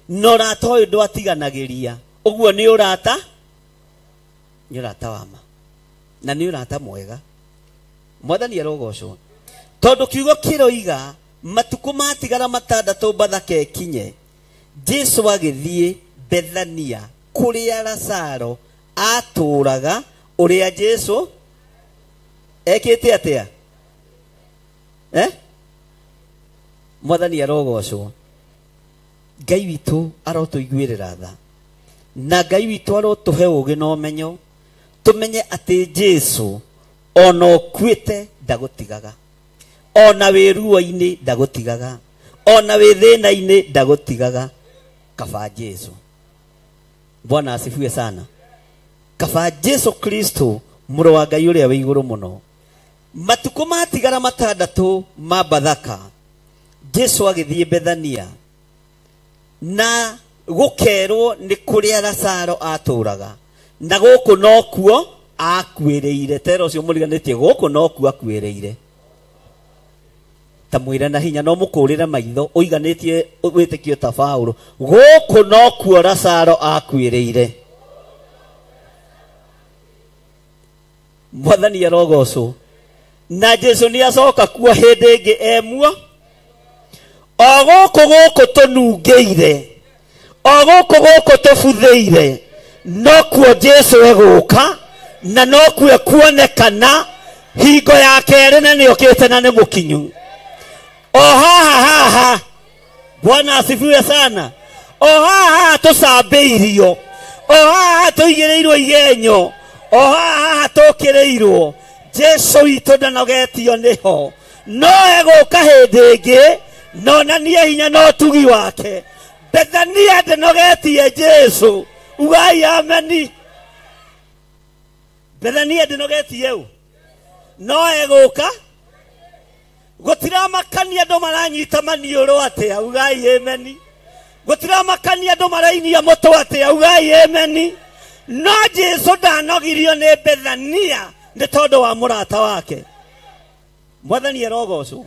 Na ũrata ũyũ ndwatiganagĩria. Ũguo nĩ ũrata, nĩ ũrata wa ma. Na nĩ ũrata mwega. Mwathani arogocwo. Tondũ kiugo kĩroiga matukũ matigara matandatũ Bathaka ĩkinye, Jesu agĩthiĩ Bethania kũrĩa Lazaro atũraga, ũrĩa Jesu ekĩte atĩa? Mwathani arogocwo. Ngai witũ arotũiguĩrĩra tha. Na Ngai witũ arotũhe ũũgĩ na ũmenyo, tũmenye atĩ Jesu ona ũkuĩte ndagũtigaga, ona wĩ ruo-inĩ ndagũtigaga, ona wĩ thĩna-inĩ ndagũtigaga. Kaba Jesu. Bwana asifiwe sana. Kaba Jesu Kristo mũrũ wa Ngai ũrĩa wĩ igũrũ mũno. Matukũ matigara matandatũ ma Bathaka, Jesu agĩthiĩ Bethania na gũkerwo nĩ kũrĩa Lazaro atũraga, na gũkũ nokuo akuĩrĩire. Tera ũcio mũriganĩtie, gũkũ nokuo akuĩrĩire. Ta mwĩre na hinya, no mũkũrĩre maitho ũiganĩtie wĩtĩkio ta Paũlũ. Gũkũ nokuo Lazaro akuĩrĩire. Mwathani arogocwo. Na Jesu nĩ acoka kuo hĩndĩ ĩngĩ emuo. O gũkũ gũkũ tũnungĩire, o gũkũ gũkũ tũbuthĩire, nokuo Jesu egũka na nokuo ekuonekana hingo ya kerĩ, na nĩokĩte na nĩ mũkinyu. O haha haha, Bwana asifiwe sana. O haha tũcambĩirio, o haha tũigĩrĩirwo igenyo, o haha tũkĩrĩirwo, Jesu witũ ndanogetio nĩho. No egũka hĩndĩ ĩngĩ nonanie hinya na ũtugi wake. Bethania ndĩnogetie Jesu ugai ameni Bethania ndĩnogetie ũ no egũka gũtiramakania andũ maranyita maniũrũ atĩa ugai ameni gũtiramakania andũ marainia mũtwe atĩa ugai ameni no Jesu ndanogirio nĩ Bethania nĩ tondũ wa mũrata wake Mwathani arogocwo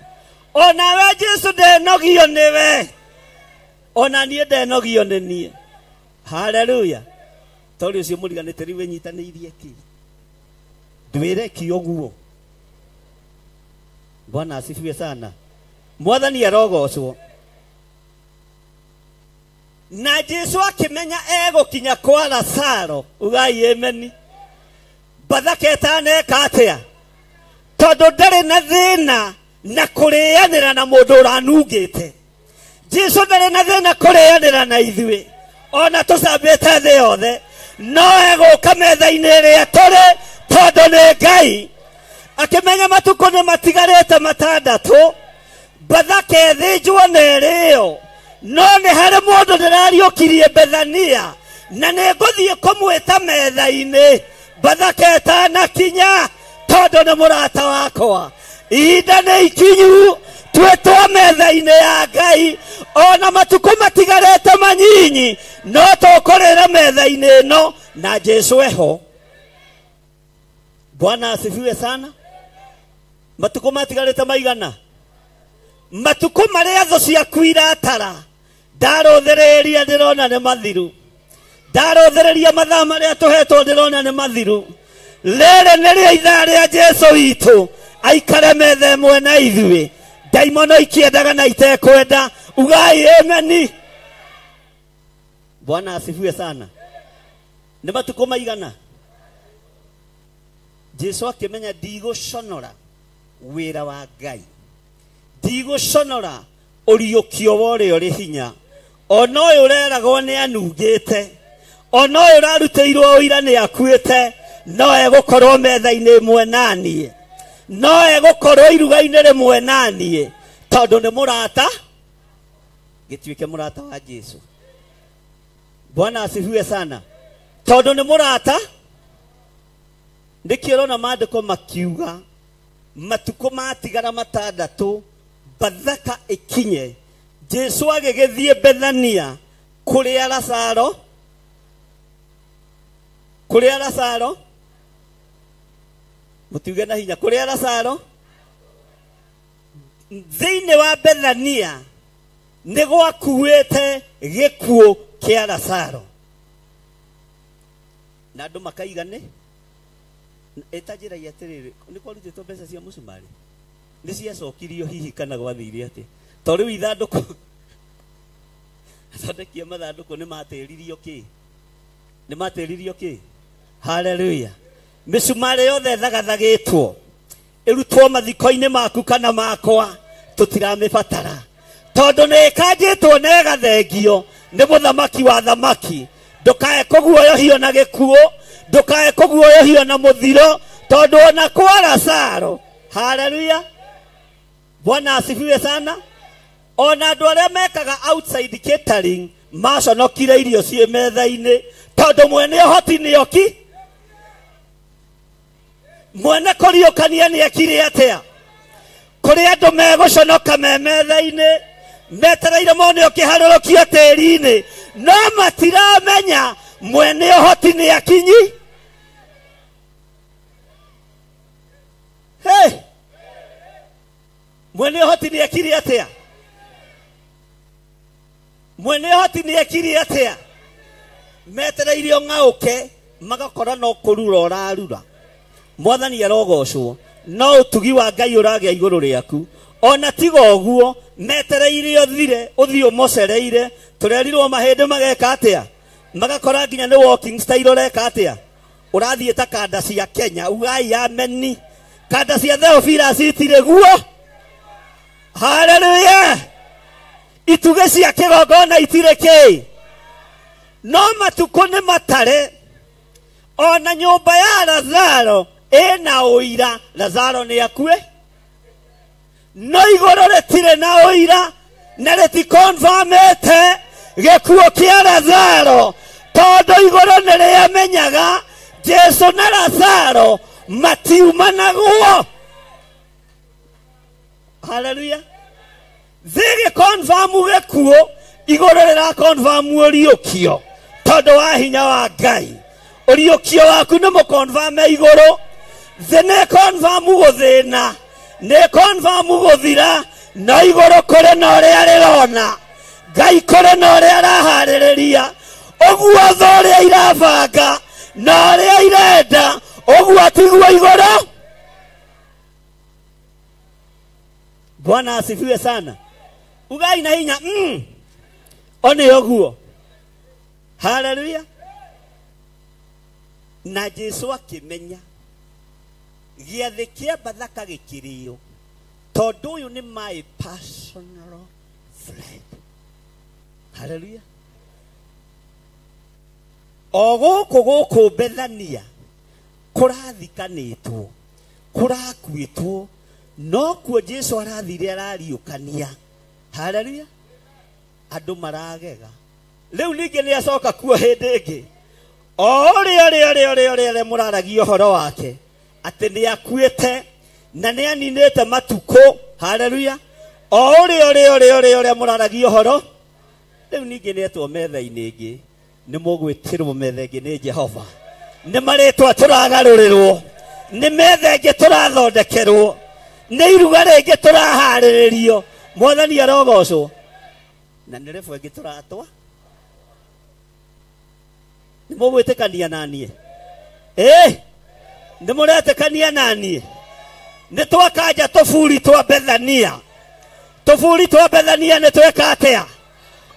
onawe Jesu ndenogio nĩwe ona niĩ ndenogio nĩ niĩ haleluya tondũ ũcio mũriganĩte rĩu wĩnyitanĩirie kĩ ndwĩre ki ũguo Bwana asifiwe sana Mwathani arogocwo na Jesu akĩmenya egũkinya kwa Lazaro ugai ameni Bathaka ĩtaneka atĩa tondũ ndarĩ na thĩna na kũrĩanĩra na mũndũ ũranungĩte Jesu ndarĩ na thĩna kũrĩanĩra na ithuĩ ona tũcambĩte thĩ yothe no egũka metha-inĩ ĩrĩa tũrĩ tondũ nĩ Ngai akĩmenya matukũ nĩ matigarĩte matandatũ Bathaka ĩthĩnjwo na ĩrĩo no nĩ harĩ mũndũ ndĩrariũkirie Bethania na nĩ ngũthiĩ kũmwĩta metha-inĩ Bathaka ĩtanakinya tondũ nĩ mũrata wakwa ihinda nĩ ikinyu twĩtwo metha-inĩ ya Ngai ona matukũ matigarĩte manyinyi no tũkũrĩra metha-inĩ ĩno na Jesu eho Bwana asifiwe sana matukũ matigarĩte maigana matukũ marĩa thũ ciaku iratara ndarũthĩrĩria ndĩrona nĩ mathiru ndarũthĩrĩria mathaa marĩa tũhetwo ndĩrona nĩ mathiru rĩrĩ nĩrĩo ithaa rĩa Jesu witũ aikare metha ĩmwe na ithuĩ ndaimono ikĩendaga na itekwenda ugai ameni Bwana asifiwe sana nĩ matukũ maigana Jesu akĩmenya ndigũconora wĩra wa Ngai ndigũconora ũriũkio wa ũrĩa ũrĩ hinya ona ũyũ ũreragwo nĩ anungĩte ona ũyũ ũrarutĩirwo ũira nĩ akuĩte no egũkorwo metha-inĩ ĩmwe na niĩ no egũkorwo iruga-inĩ rĩmwe na niĩ tondũ nĩ mũrata gĩtuĩke mũrata wa Jesu Bwana asifiwe sana tondũ nĩ mũrata nĩkĩo ũrona maandĩko makiuga matukũ matigara matandatũ Bathaka ĩkinye Jesu agĩgĩthiĩ Bethania kũrĩa Lazaro mũtiuge na hinya kũrĩa Lazaro thĩinĩ wa Bethania nĩ gwakuĩte gĩkuũ kĩa Lazaro na andũ makaiga nĩ ĩtanjĩragia atĩrĩrĩ nĩ kwarutĩtwo mbeca cia mũcumarĩ nĩ ciacokirio hihi kana gwathire atĩ to rĩu ithandũkũ athondeki a mathandũkũ nĩ matĩririo kĩ nĩ matĩririo kĩ haleluya mĩcumarĩ yothe ĩthagathagĩtwo ĩrutwo mathiko-inĩ maku kana makwa tũtiramĩbatara tondũ nĩ ĩkanjĩtwo na ĩgathengio nĩ mũthamaki wa thamaki ndũkae kũguoyohio na gĩkuũ ndũkae kũguoyohio na mũthiro tondũ ona kwa Lazaro haleluya Bwana asifiwe sana ona andũ arĩa mekaga outside catering maconokire irio ciĩ metha-inĩ tondũ mwene ũhoti nĩoki mwene kũriũkania nĩekire atĩa kũrĩ andũ megũconoka me metha-inĩ metereire mone ũkĩharũrũkio tĩri-inĩ no matiramenya mwene ũhoti nĩ akinyi hey! Mwene ũhoti nĩ ekire atĩa mwene ũhoti nĩ ekire atĩa metereire ũng'aũke magakora no kũrura ũrarura Mwathani arogocwo no ũtugi wa Ngai ũragĩa igũrũ rĩaku ona tiga ũguo metereire ũthire ũthiĩ ũmocereire tũrerirwo mahĩndĩ mageka atĩa magakora nginya nĩ walking style ũreka atĩa ũrathiĩ ta kanda cia Kenya ugai ameni kanda cia Theophilus itirĩ guo haleluya itugĩ cia kĩgongona itirĩ kĩ no matukũ nĩ matare ona nyũmba ya Lazaro ĩna ũira Lazaro nĩ akue no igũrũ rĩtirĩ na ũira na rĩtikonfamĩte Gĩkuũ kĩa Lazaro tondũ igũrũ nĩ rĩamenyaga Jesu na Lazaro matiumanagwo. Haleluya. Thĩ gĩkonfamu gĩkuũ, igũrũ rĩrakonfamu ũriũkio tondũ wa hinya wa Ngai. Ũriũkio waku nĩ mũkonfame igũrũ. Thĩ nĩ konfamu gũthĩna, nĩ konfamu gũthira, no igũrũ kũrĩ na ũrĩa rĩrona. Ngai kũrĩ na ũrĩa araharĩrĩria. Ũguo thũ ũrĩa irabanga na ũrĩa irenda, ũguo tiguo igũrũ. Bwana asifiwe sana. Ugai na hinya one ũguo. Haleluya. Na Jesu akĩmenya gĩathĩ kĩa Bathaka gĩkĩrĩo tondũ ũyũ nĩ my personal friend. Haleluya. O gũkũ gũkũ Bethania kũrathikanĩtwo, kũrakuĩtwo, no kuo Jesu arathire arariũkania. Haleluya. Andũ maragega. Rĩu ningĩ nĩ acoka kuo hĩndĩ ĩngĩ. O ũrĩa ũrĩa ũrĩa ũrĩa ũrĩa mũraragia ũhoro wake atĩ nĩ akuĩte na nĩ aninĩte matukũ. Haleluya. O ũrĩa ũrĩa ũrĩa ũrĩa ũrĩa mũraragia ũhoro, rĩu ningĩ nĩ etwo metha-inĩ ĩngĩ. Nĩ mũgwĩtĩrwo metha ĩngĩ nĩ Jehova. Nĩ marĩtwa tũragarũrĩrwo, nĩ metha ĩngĩ tũrathondekerwo, nĩ iruga rĩngĩ tũraharĩrĩrio. Mwathani arogocwo. Na nĩ rebo ĩngĩ tũratwa. Nĩ mũgwĩtĩkania na niĩ? Nĩ mũretĩkania na niĩ? Nĩ twakanja tũburi twa Bethania. Tũburi twa Bethania nĩ tweka atĩa?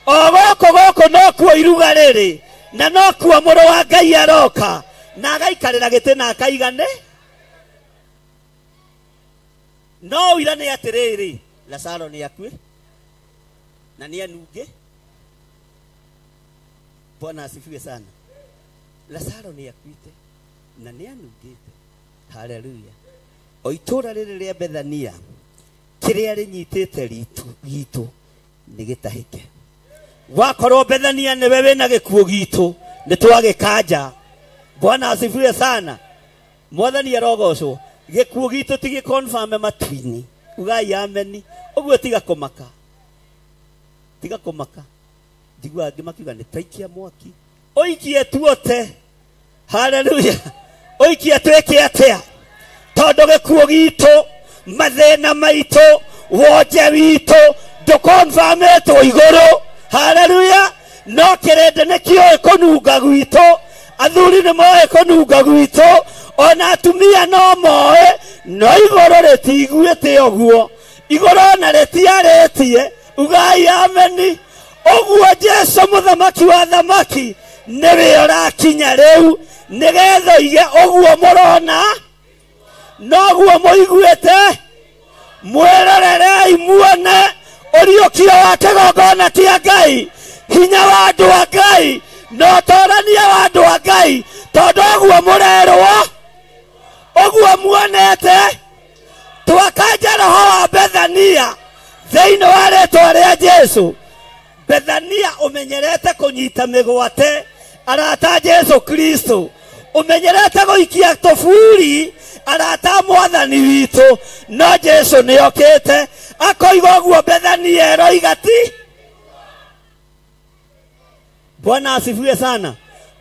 O gũkũ gũkũ nokuo iruga rĩrĩ, na nokuo mũrũ wa Ngai aroka na agaikarĩra gĩtĩ na akaigane. No ũira nĩ atĩrĩrĩ, Lazaro nĩ akue na nĩ anunge. Bwana asifiwe sana. Lazaro nĩ akuĩte na nĩ anungĩte. Haleluya. O itũũra rĩrĩ rĩa Bethania kĩrĩa rĩnyitĩte gitũ nĩ gĩtahĩke. Wakorwo Bethania nĩwe wĩna gĩkuũ gitũ, nĩ twagĩkanja. Bwana asifiwe sana. Mwathani arogocwo. Gĩkuũ gitũ ti gĩkonfame matu-inĩ. Ugai ameni. Ũguo tiga kũmaka. Tiga kũmaka. Njiguaga angĩ makiuga nĩ taikia mwaki. Ũikie tuote. Haleluya. Ũikie twĩke atĩa? Tondũ gĩkuũ gitũ, mathĩna maitũ, wonje witũ ndũkonfamĩtwo igũrũ. Haleluya. No kĩrĩndĩ nĩ kĩũĩ kũnunga gwitũ, athuri nĩ moĩ kũnunga gwitũ, ona atumia no moĩ, no igũrũ rĩtiguĩte ũguo. Igũrũ ona rĩtiarĩtie. Ugai ameni. Ũguo Jesu mũthamaki wa thamaki nĩwe ũrakinya rĩu nĩgetha oige ũguo mũrona noguo mũiguĩte. Mwĩrorerei muone ũriũkio wa kĩgongona kĩa Ngai, hinya wa andũ a Ngai na ũtorania wa andũ a Ngai, tondũ ũguo mũrerwo, ũguo muonete. Twakanja roho wa Bethania thĩinĩ wa rĩtwa rĩa Jesu. Bethania ũmenyerete kũnyita mĩgwate arata Jesu Kristo, ũmenyerete gũikia tũburi arata mwathani witũ, no Jesu nĩ okĩte akoiga ũguo Bethania ĩroiga ti. Bwana asifiwe sana.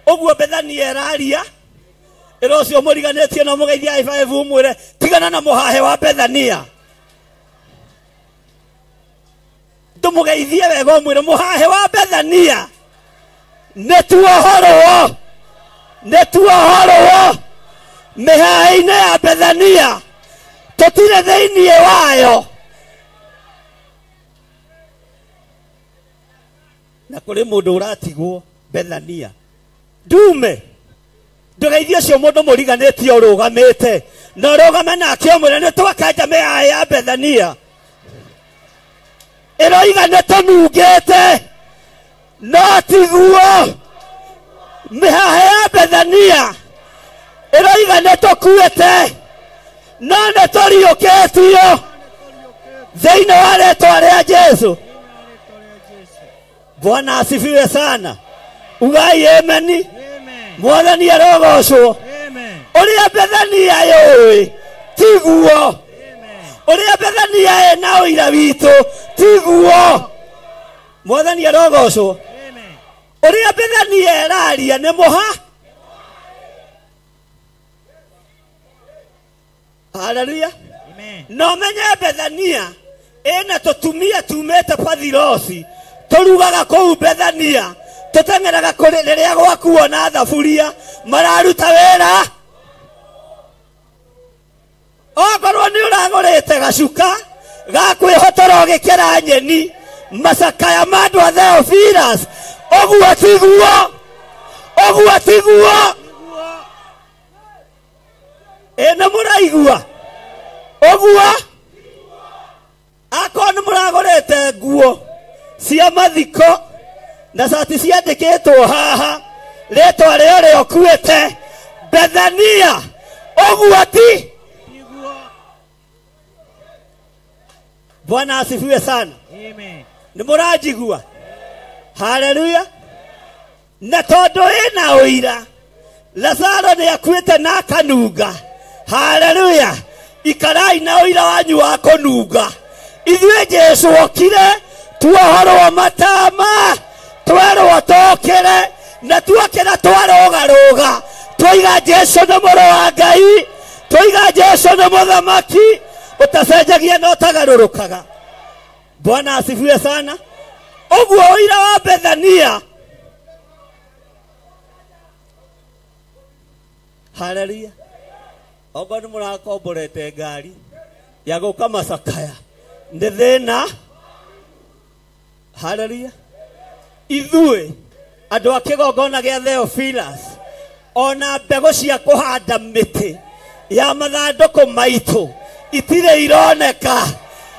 Ũguo Bethania ĩraria ĩra ũcio mũriganĩtie na mũgeithia 5 ũmwĩre tigana na mũhahe wa Bethania. Ndũmũgeithie wega ũmwĩre mũhahe wa Bethania nĩ tuohorwo, nĩ tuohorwo mĩhahe-inĩ ya Bethania, tũtirĩ thĩinĩ wayo. Na kũrĩ mũndũ ũratigwo Bethania ndume, ndũgeithie ũcio mũndũ mũriganĩtie ũrũgamĩte, na ũrũgame nake ũmwĩre nĩ twakanja mĩhahe ya Bethania ĩroiga nĩ tũnungĩte, no tiguo. Mĩhahe ya Bethania ĩroiga nĩ tũkuĩte, no nĩ tũriũkĩtio thĩinĩ wa rĩtwa rĩa Jesu. Bwana asifiwe sana. Ugai ameni. Mwathani arogocwo. Ũrĩa Bethania yũĩ tiguo. Ũrĩa Bethania ĩna ũira witũ tiguo. Mwathani arogocwo. Ũrĩa Bethania ĩraria nĩ mũha. Haleluya. No menye Bethania ĩna tũtumia tumĩte Pathirosi tũrugaga kũu Bethania tũteng'eraga kũrĩ rĩrĩa gwakuo na thaburia mararuta wĩra. Okorwo nĩ ũragũrĩte gacuka ga kwĩhotora ũgĩkĩra nyeni macakaya ma andũ a Theophilus, ũguo tiguo, ũguo tiguo. Ĩ nĩ mũraigua ũguo? Akorwo nĩ mũragũrĩte nguo cia mathiko na cati ciandĩkĩtwo haha rĩtwa rĩa ũrĩa ũkuĩte Bethania, ũguo ti. Bwana asifiwe sana. Amen. Nĩ mũranjigua? Haleluya. Na tondũ ĩna ũira Lazaro nĩ akuĩte na akanunga. Haleluya. Ikarai na ũira wanyu wa kũnunga. Ithuĩ Jesũ okire tuohorwo matama, twerwo tũkĩre, na tuokĩra twarũgarũga, twaiga Jesũ nĩ mũrũ wa Ngai, twaiga Jesũ nĩ mũthamaki ũtacenjagia na ũtagarũrũkaga. Bwana asifiwe sana. Ũguo ũira wa Bethania. Haleluya. Okorwo nĩ mũrakomborete ngari ya gũka macakaya nĩ thĩna. Haleluya. Ithuĩ andũ a kĩgongona gĩa Theophilus, ona mbegũ cia kũhanda mĩtĩ ya mathandũkũ maitũ itirĩ ironeka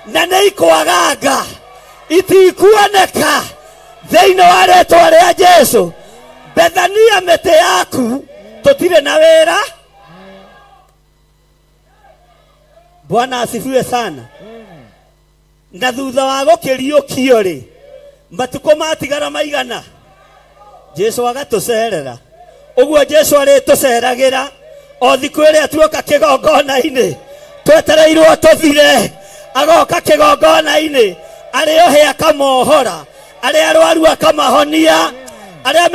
na nĩ ikwaganga, itikuoneka thĩinĩ wa rĩtwa rĩa Jesũ. Bethania mĩtĩ yaku tũtirĩ na wĩra. Bwana asifiwe sana. Na thutha wa gũkĩriũkio rĩ, matukũ matigara maigana, Jesũ agatũcerera. Ũguo Jesũ arĩtũceragĩra o thikũ ĩrĩa tuoka kĩgongona-inĩ, twetereirwo tũthire, agoka kĩgongona-inĩ, arĩa ohe akamohora, arĩa arwaru akamahonia, arĩa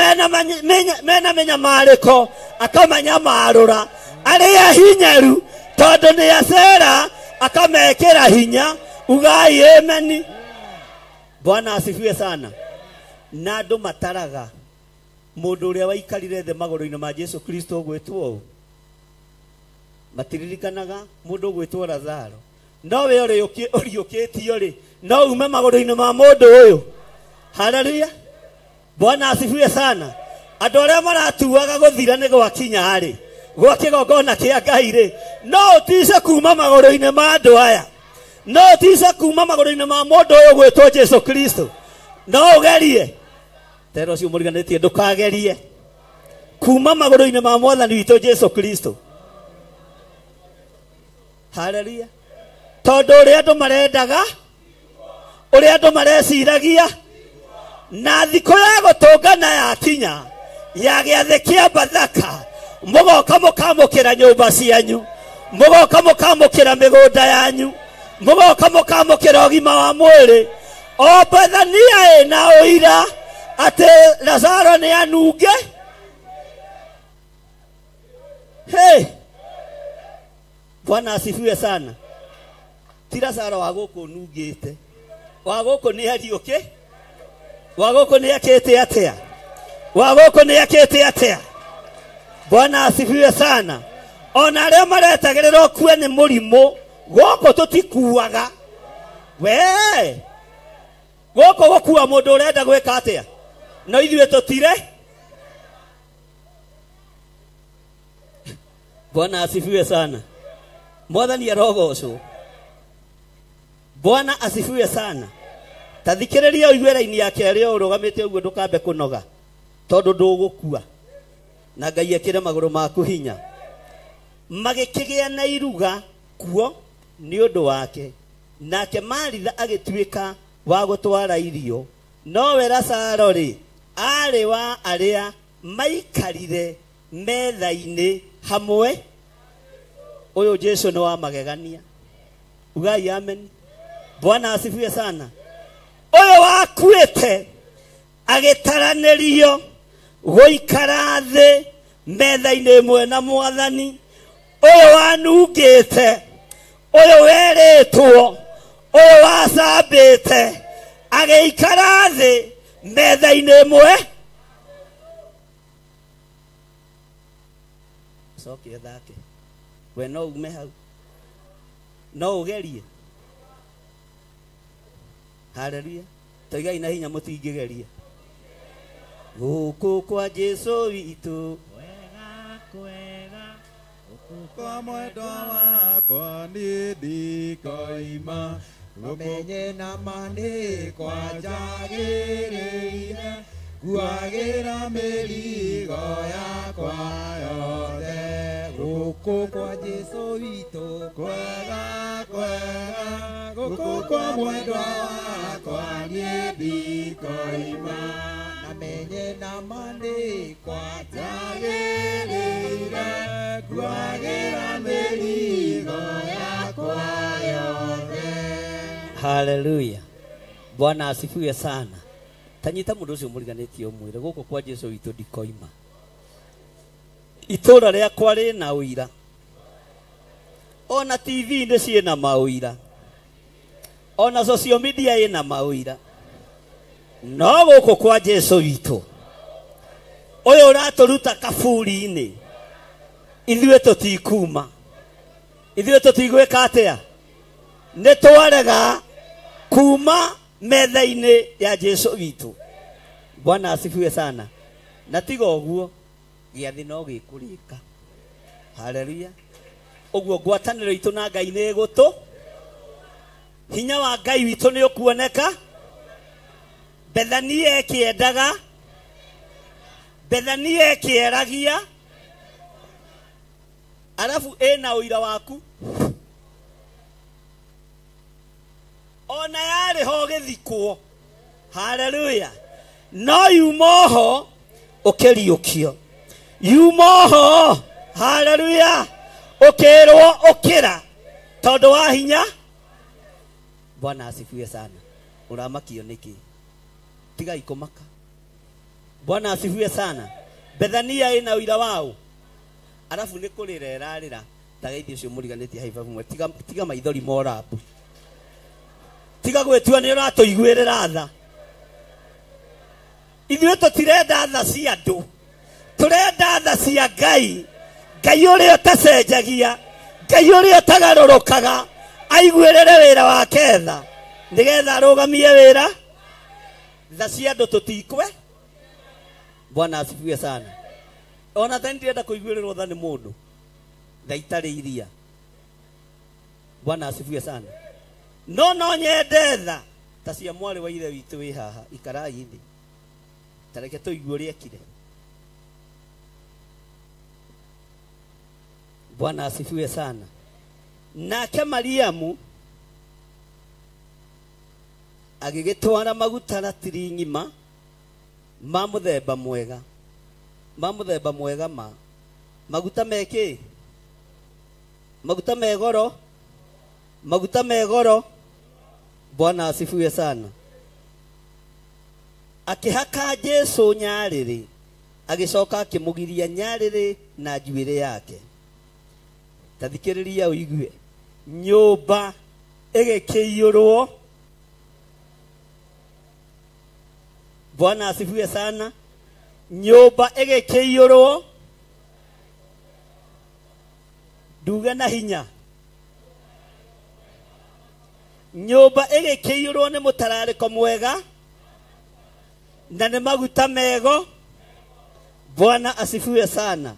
mena mĩnyamarĩko akamanyamarũra, arĩa hinyaru tondũ nĩ acera akamekĩra hinya. Ugai ameni. Bwana asifiwe sana. Na andũ mataraga mũndũ ũrĩa waikarire thĩ magũrũ-inĩ ma Jesũ Kristo ũgwĩtwo ũũ, matiririkanaga mũndũ ũgwĩtwo Lazaro. No we ũriũkĩtio rĩ, no ume magũrũ-inĩ ma mũndũ ũyũ. Haleluya. Bwana asifiwe sana. Andũ arĩa maratuaga gũthira nĩ gwakinya rĩ, gwa kĩgongona kĩa Ngai rĩ, no ũtice kuma magũrũ-inĩ ma andũ aya, no ũtice kuma magũrũ-inĩ ma mũndũ ũyũ ũgwĩtwo Jesũ Kristo. No ũgerie tero ũcio mũriganĩtie, ndũkagerie kuma magũrũ-inĩ ma Mwathani witũ Jesũ Kristo. Haleluya. Tondũ ũrĩa andũ marendaga, ũrĩa andũ mareciragia, na thikũ ya gũtũngana yakinya ya gĩathĩ kĩa Bathaka, mũgoka mũkamũkĩra nyũmba cianyu, mũgoka mũkamũkĩra mĩgũnda yanyu, mũgoka mũkamũkĩra ũgima wa mwĩrĩ. O Bethania ĩna ũira atĩ Lazaro nĩ anunge. Hey! Bwana asifiwe sana. Ti Lazaro wa gũkũ nungĩte, wa gũkũ nĩ ariũke, wa gũkũ nĩ akĩte atĩa, wa gũkũ nĩ akĩte atĩa. Bwana asifiwe sana. Ona arĩa maretagĩrĩra ũkue nĩ mũrimũ, gũkũ tũtikuaga. We gũkũ gũkua mũndũ ũrenda gwĩka atĩa, no ithuĩ tũtire. Bwana asifiwe sana. Mwathani arogocwo. Bwana asifiwe sana. Ta thikĩrĩria ũigue raini ya kerĩ o ũrũgamĩte ũguo, ndũkambe kũnoga tondũ ndũgũkua, na Ngai ekĩre magũrũ maku hinya. Magĩkĩgĩa na iruga kuo nĩ ũndũ wake, nake Maritha agĩtuĩka wa gũtwara irio. Nowe Lazaro rĩ aarĩ wa arĩa maikarire metha-inĩ hamwe. Ũyũ Jesu nĩ wa magegania. Ugai amen. Bwana asifiwe sana. Ũyũ wakuĩte agĩtaranĩrio gũikara thĩ metha-inĩ ĩmwe na Mwathani. Ũyũ wanungĩte, ũyũ werĩtwo, ũyũ wacambĩte agĩikara thĩ metha-inĩ ĩmwe. Coke ũthake. We no ume hau, no ũgerie. Haleluya. Toigai na hinya mũtingĩgeria. Gũkũ kwa Jesu witũ wega kwega, gũkũ kwa mwendwa wakwa niĩ ndikoima. Ũmenye na ma nĩ kwa njagĩrĩire, nguagĩra mĩrigo yakwa yothe. Gũkũ kwa Jesu witũ kwega kwega, gũkũ kwa mwendwa wakwa niĩ ndikoima. Namenye na ma nĩ kwa njagĩrĩire, nguagĩra mĩrigo yakwa yothe. Haleluya. Bwana asifiwe sana. Tanyita mũndũ ũcio mũriganĩtie ũmwĩre gũkũ kwa Jesu witũ ndikoima. Itũra rĩakwa rĩna ũira. Ona TV nĩ ciĩna maũira. Ona social media ĩna maũira. No gũkũ kwa Jesu witũ ũyũ ũratũruta kaburi-inĩ, ithuĩ tũtikuma, ithuĩ tũtigwĩka atĩa? Nĩ twarega kuma metha-inĩ ya Jesu witũ. Bwana asifiwe sana. Na tiga ũguo gĩathĩ no gĩkũrĩka. Haleluya. Ũguo ngwatanĩro itũ na Ngai nĩ ĩgũtũ, hinya wa Ngai witũ nĩ ũkuoneka. Bethania ĩkĩendaga, Bethania ĩkĩeragia, arabu ĩna ũira waku. Ona yarĩ ho gĩthikwo. Haleluya. No yuma oho ũkĩriũkio, yuma oho, haleluya, ũkĩrwo ũkĩra tondũ wa hinya. Bwana asifiwe sana. Ũramakio nĩkĩ? Tigai kũmaka. Bwana asifiwe sana. Bethania ĩna ũira wao. Arabu nĩ kũrĩra ĩrarĩra ta geithi ũcio mũriganĩtie hau bamwe. Tiga maithori morabu. Tiga gwĩtua nĩ ũratũiguĩrĩra tha. Ithuĩ tũtirenda tha cia andũ, tũrenda tha cia Ngai. Ngai ũrĩa ũtacenjagia, Ngai ũrĩa ũtagarũrũkaga, aiguĩrĩre wĩra wake tha nĩgetha arũgamie wĩra. Tha cia andũ tũtikwe. Bwana asifiwe sana. Ona ta ndirenda kũiguĩrĩrwo tha nĩ mũndũ, tha itarĩ iria. Bwana asifiwe sana. No no nyende tha ta cia mwarĩ wa ithe witũ wĩ haha, ikarai thĩ, ta reke tũigue ũrĩa ekire. Bwana asifiwe sana. Nake Mariamu agĩgĩtwara maguta ratiri ng'ima ma mũthemba mwega, ma mũthemba mwega, ma maguta mekĩ? Maguta me goro, maguta me goro. Bwana asifiwe sana. Akĩhaka Jesu nyarĩrĩ, agĩcoka akĩmũgiria nyarĩrĩ na njuĩrĩ yake. Ta thikĩrĩria ũigue. Nyũmba ĩgĩkĩiyũrwo. Bwana asifiwe sana. Nyũmba ĩgĩkĩiyũrwo. Nduge na hinya. Nyũmba ĩgĩkĩiyũrwo nĩ mũtararĩko mwega na nĩ maguta mego. Bwana asifiwe sana.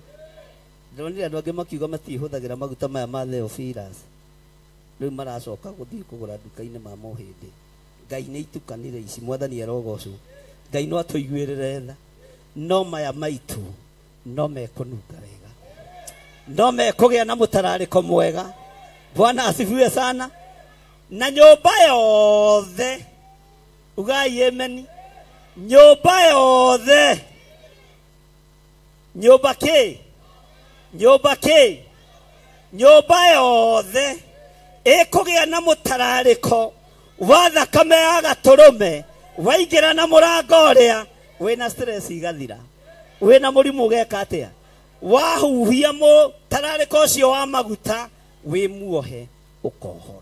Ndĩronire andũ angĩ makiuga matihũthagĩra maguta maya ma Theophilus. Rĩu maracoka gũthiĩ kũgũra nduka-inĩ ma Mũhĩndĩ. Ngai nĩ itukanire ici, Mwathani arogocwo. Ngai no atũiguĩrĩre tha. No maya maitũ no mekũnunga wega, no mekũgĩa na mũtararĩko mwega. Bwana asifiwe sana. Na nyũmba yothe, ugai ameni. Nyũmba yothe, nyũmba kĩ, nyũmba kĩ, nyũmba yothe ĩkũgĩa na mũtararĩko wa thakame ya gatũrũme. Waingĩra na mũrango ũrĩa wĩna stress igathira, wĩna mũrimũ ũgeka atĩa, wahuhia mũtararĩko ũcio wa maguta wĩ muohe ũkohora.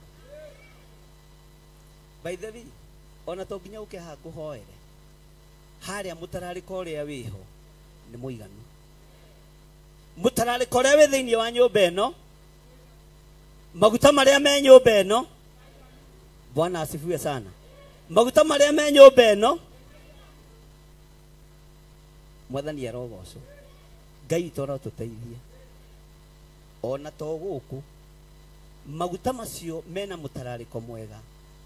By the way, ona to nginya ũke haha ngũhoere, harĩa mũtararĩko ũrĩa wĩho nĩ mũiganu. Mũtararĩko ũrĩa wĩ thĩinĩ wa nyũmba ĩno, maguta marĩa me nyũmba ĩno, Bwana asifiwe sana, maguta marĩa me nyũmba ĩno, Mwathani arogocwo. Ngai witũ arotũteithia. Ona to gũkũ maguta macio mena mũtararĩko mwega,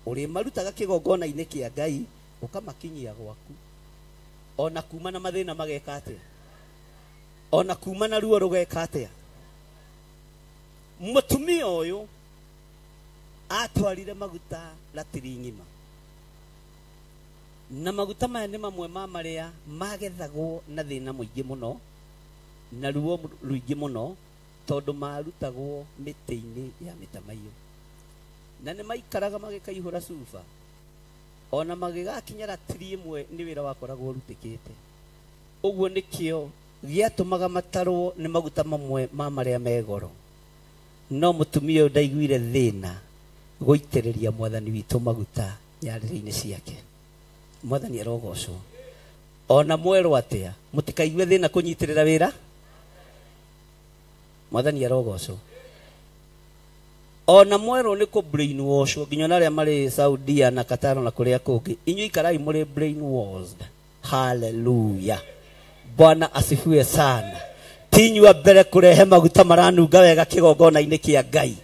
ũrĩmarutaga kĩgongona-inĩ kĩa Ngai ũkamakinyia gwaku, ona kuma na mathĩna mageka atĩa, ona kuma na ruo rũgeka atĩa. Mũtumia ũyũ atwarire maguta ratiri ng'ima, na maguta maya nĩ mamwe ma marĩa magethagwo na thĩna mũingĩ mũno na ruo rũingĩ mũno, tondũ marutagwo mĩtĩ-inĩ ya mĩtamaiyũ, na nĩ maikaraga magĩkaihũra cuba, ona magĩgakinya ratiri ĩmwe nĩ wĩra wakoragwo ũrutĩkĩte. Ũguo nĩkĩo gĩatũmaga matarwo nĩ maguta mamwe ma marĩa me goro. No mũtumia ũyũ ndaiguire thĩna gũitĩrĩria Mwathani witũ maguta nyarĩrĩ-inĩ ciake. Mwathani arogocwo. Ona mwerwo atĩa, mũtikaigue thĩna kũnyitĩrĩra wĩra. Mwathani arogocwo. Ona mwerwo nĩ kũ brainwash nginya ona arĩa marĩ Saudia na Qatar na kũrĩa kũngĩ, inyuĩ ikarai mũrĩ brainwashed. Haleluya, Bwana asifiwe sana. Tinyua mbere kũrehe maguta maranunga wega kĩgongona-inĩ kĩa Ngai,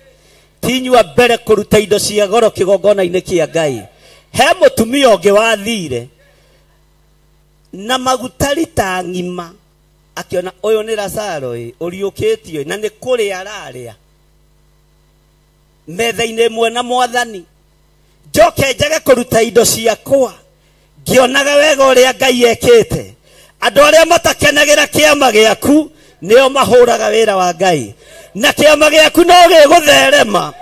tinyua mbere kũruta indo cia goro kĩgongona-inĩ kĩa Ngai. He mũtumia ũngĩ wathire na maguta rita ng'ima, akĩona ũyũ nĩ Lazaro ĩ ũriũkĩtio, na nĩ kũrĩa ararĩa metha-inĩ ĩmwe na Mwathani. Njoke njage kũruta indo ciakwa ngĩonaga wega ũrĩa Ngai ekĩte. Andũ arĩa matakenagĩra kĩama gĩaku nĩo mahũraga wĩra wa Ngai, na kĩama gĩaku no gĩgũtherema.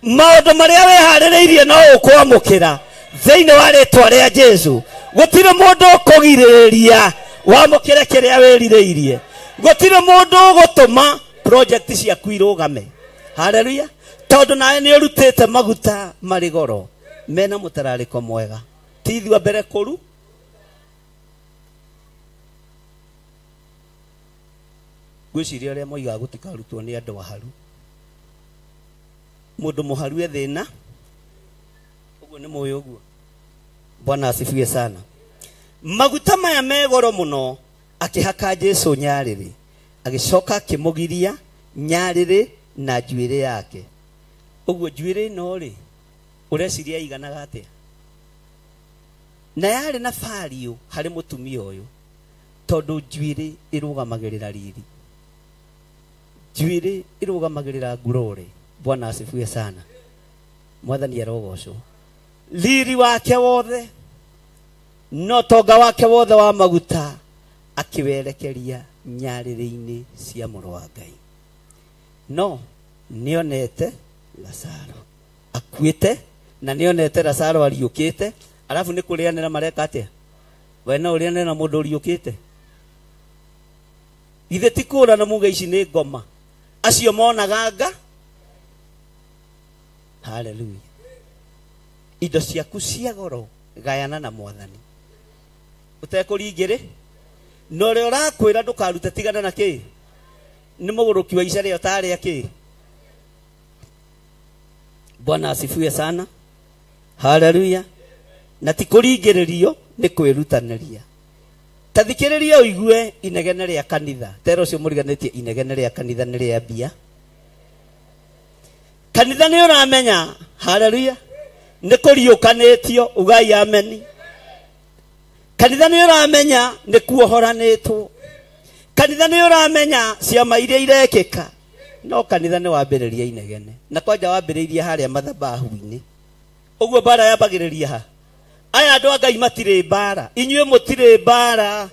Maũndũ marĩa wĩharĩrĩirie no ũkwamũkĩra thĩinĩ wa rĩtwa rĩa Jesũ. Gũtirĩ mũndũ ũkũgirĩrĩria wamũkĩre kĩrĩa wĩrirĩirie, gũtirĩ mũndũ ũgũtũma project ciaku irũgame. Haleluya, tondũ nawe nĩ ũrutĩte maguta marĩ goro mena mũtararĩko mwega. Ti ithuĩ a mbere kũru. Ngwĩciria arĩa moigaga gũtikarutwo nĩ andũ aharu. Mũndũ mũharu e thĩna, ũguo nĩ mũĩ ũguo. Bwana asifiwe sana. Maguta maya me goro mũno akĩhaka Jesũ nyarĩrĩ, agĩcoka akĩmũgiria nyarĩrĩ na njuĩrĩ yake. Ũguo njuĩrĩ ĩno rĩ, ũreciria iganaga atĩa? Na yarĩ na value harĩ mũtumia ũyũ, tondũ njuĩrĩ ĩrũgamagĩrĩra riri, njuĩrĩ ĩrũgamagĩrĩra ngurore. Bwana asifiwe sana. Mwathani arogocwo. Riri wake wothe no tonga wake wothe wa maguta akĩwerekeria nyarĩrĩ-inĩ cia mũrũ wa Ngai. No nĩonete Lazaro akuĩte, na nĩonete Lazaro ariũkĩte, arabu nĩ kũrĩanĩra mareka atĩa? We no ũrĩanĩre na mũndũ ũriũkĩte? Ithe ti kũra na muge ici nĩ ngoma, acio monaga nga. Haleluya. Indo ciaku cia goro gayana na Mwathani ũtekũringĩrĩ, na ũrĩa ũrakwĩra ndũkarute tigana na kĩ, nĩ mũgũrũki wa ica rĩa ũtarĩa kĩ. Bwana asifiwe sana. Haleluya. Na ti kũringĩrĩrio, nĩ kwĩrutanĩria. Ta thikĩrĩria ũigue inegene rĩa kanitha. Tera ũcio mũriganĩtie inegene rĩa kanitha nĩ rĩa mbia. Kanitha nĩ ũramenya, haleluya, nĩ kũriũkanĩtio, ugai ameni. Kanitha nĩ ũramenya nĩ kuohoranĩtwo. Kanitha nĩ ũramenya ciama iria irekĩka. No kanitha nĩ wambĩrĩria inegene, na kwanja wambĩrĩirie harĩa mathabahu-inĩ. Ũguo mbara yambagĩrĩria ha? Aya andũ a Ngai matirĩ mbara, inyuĩ mũtirĩ mbara,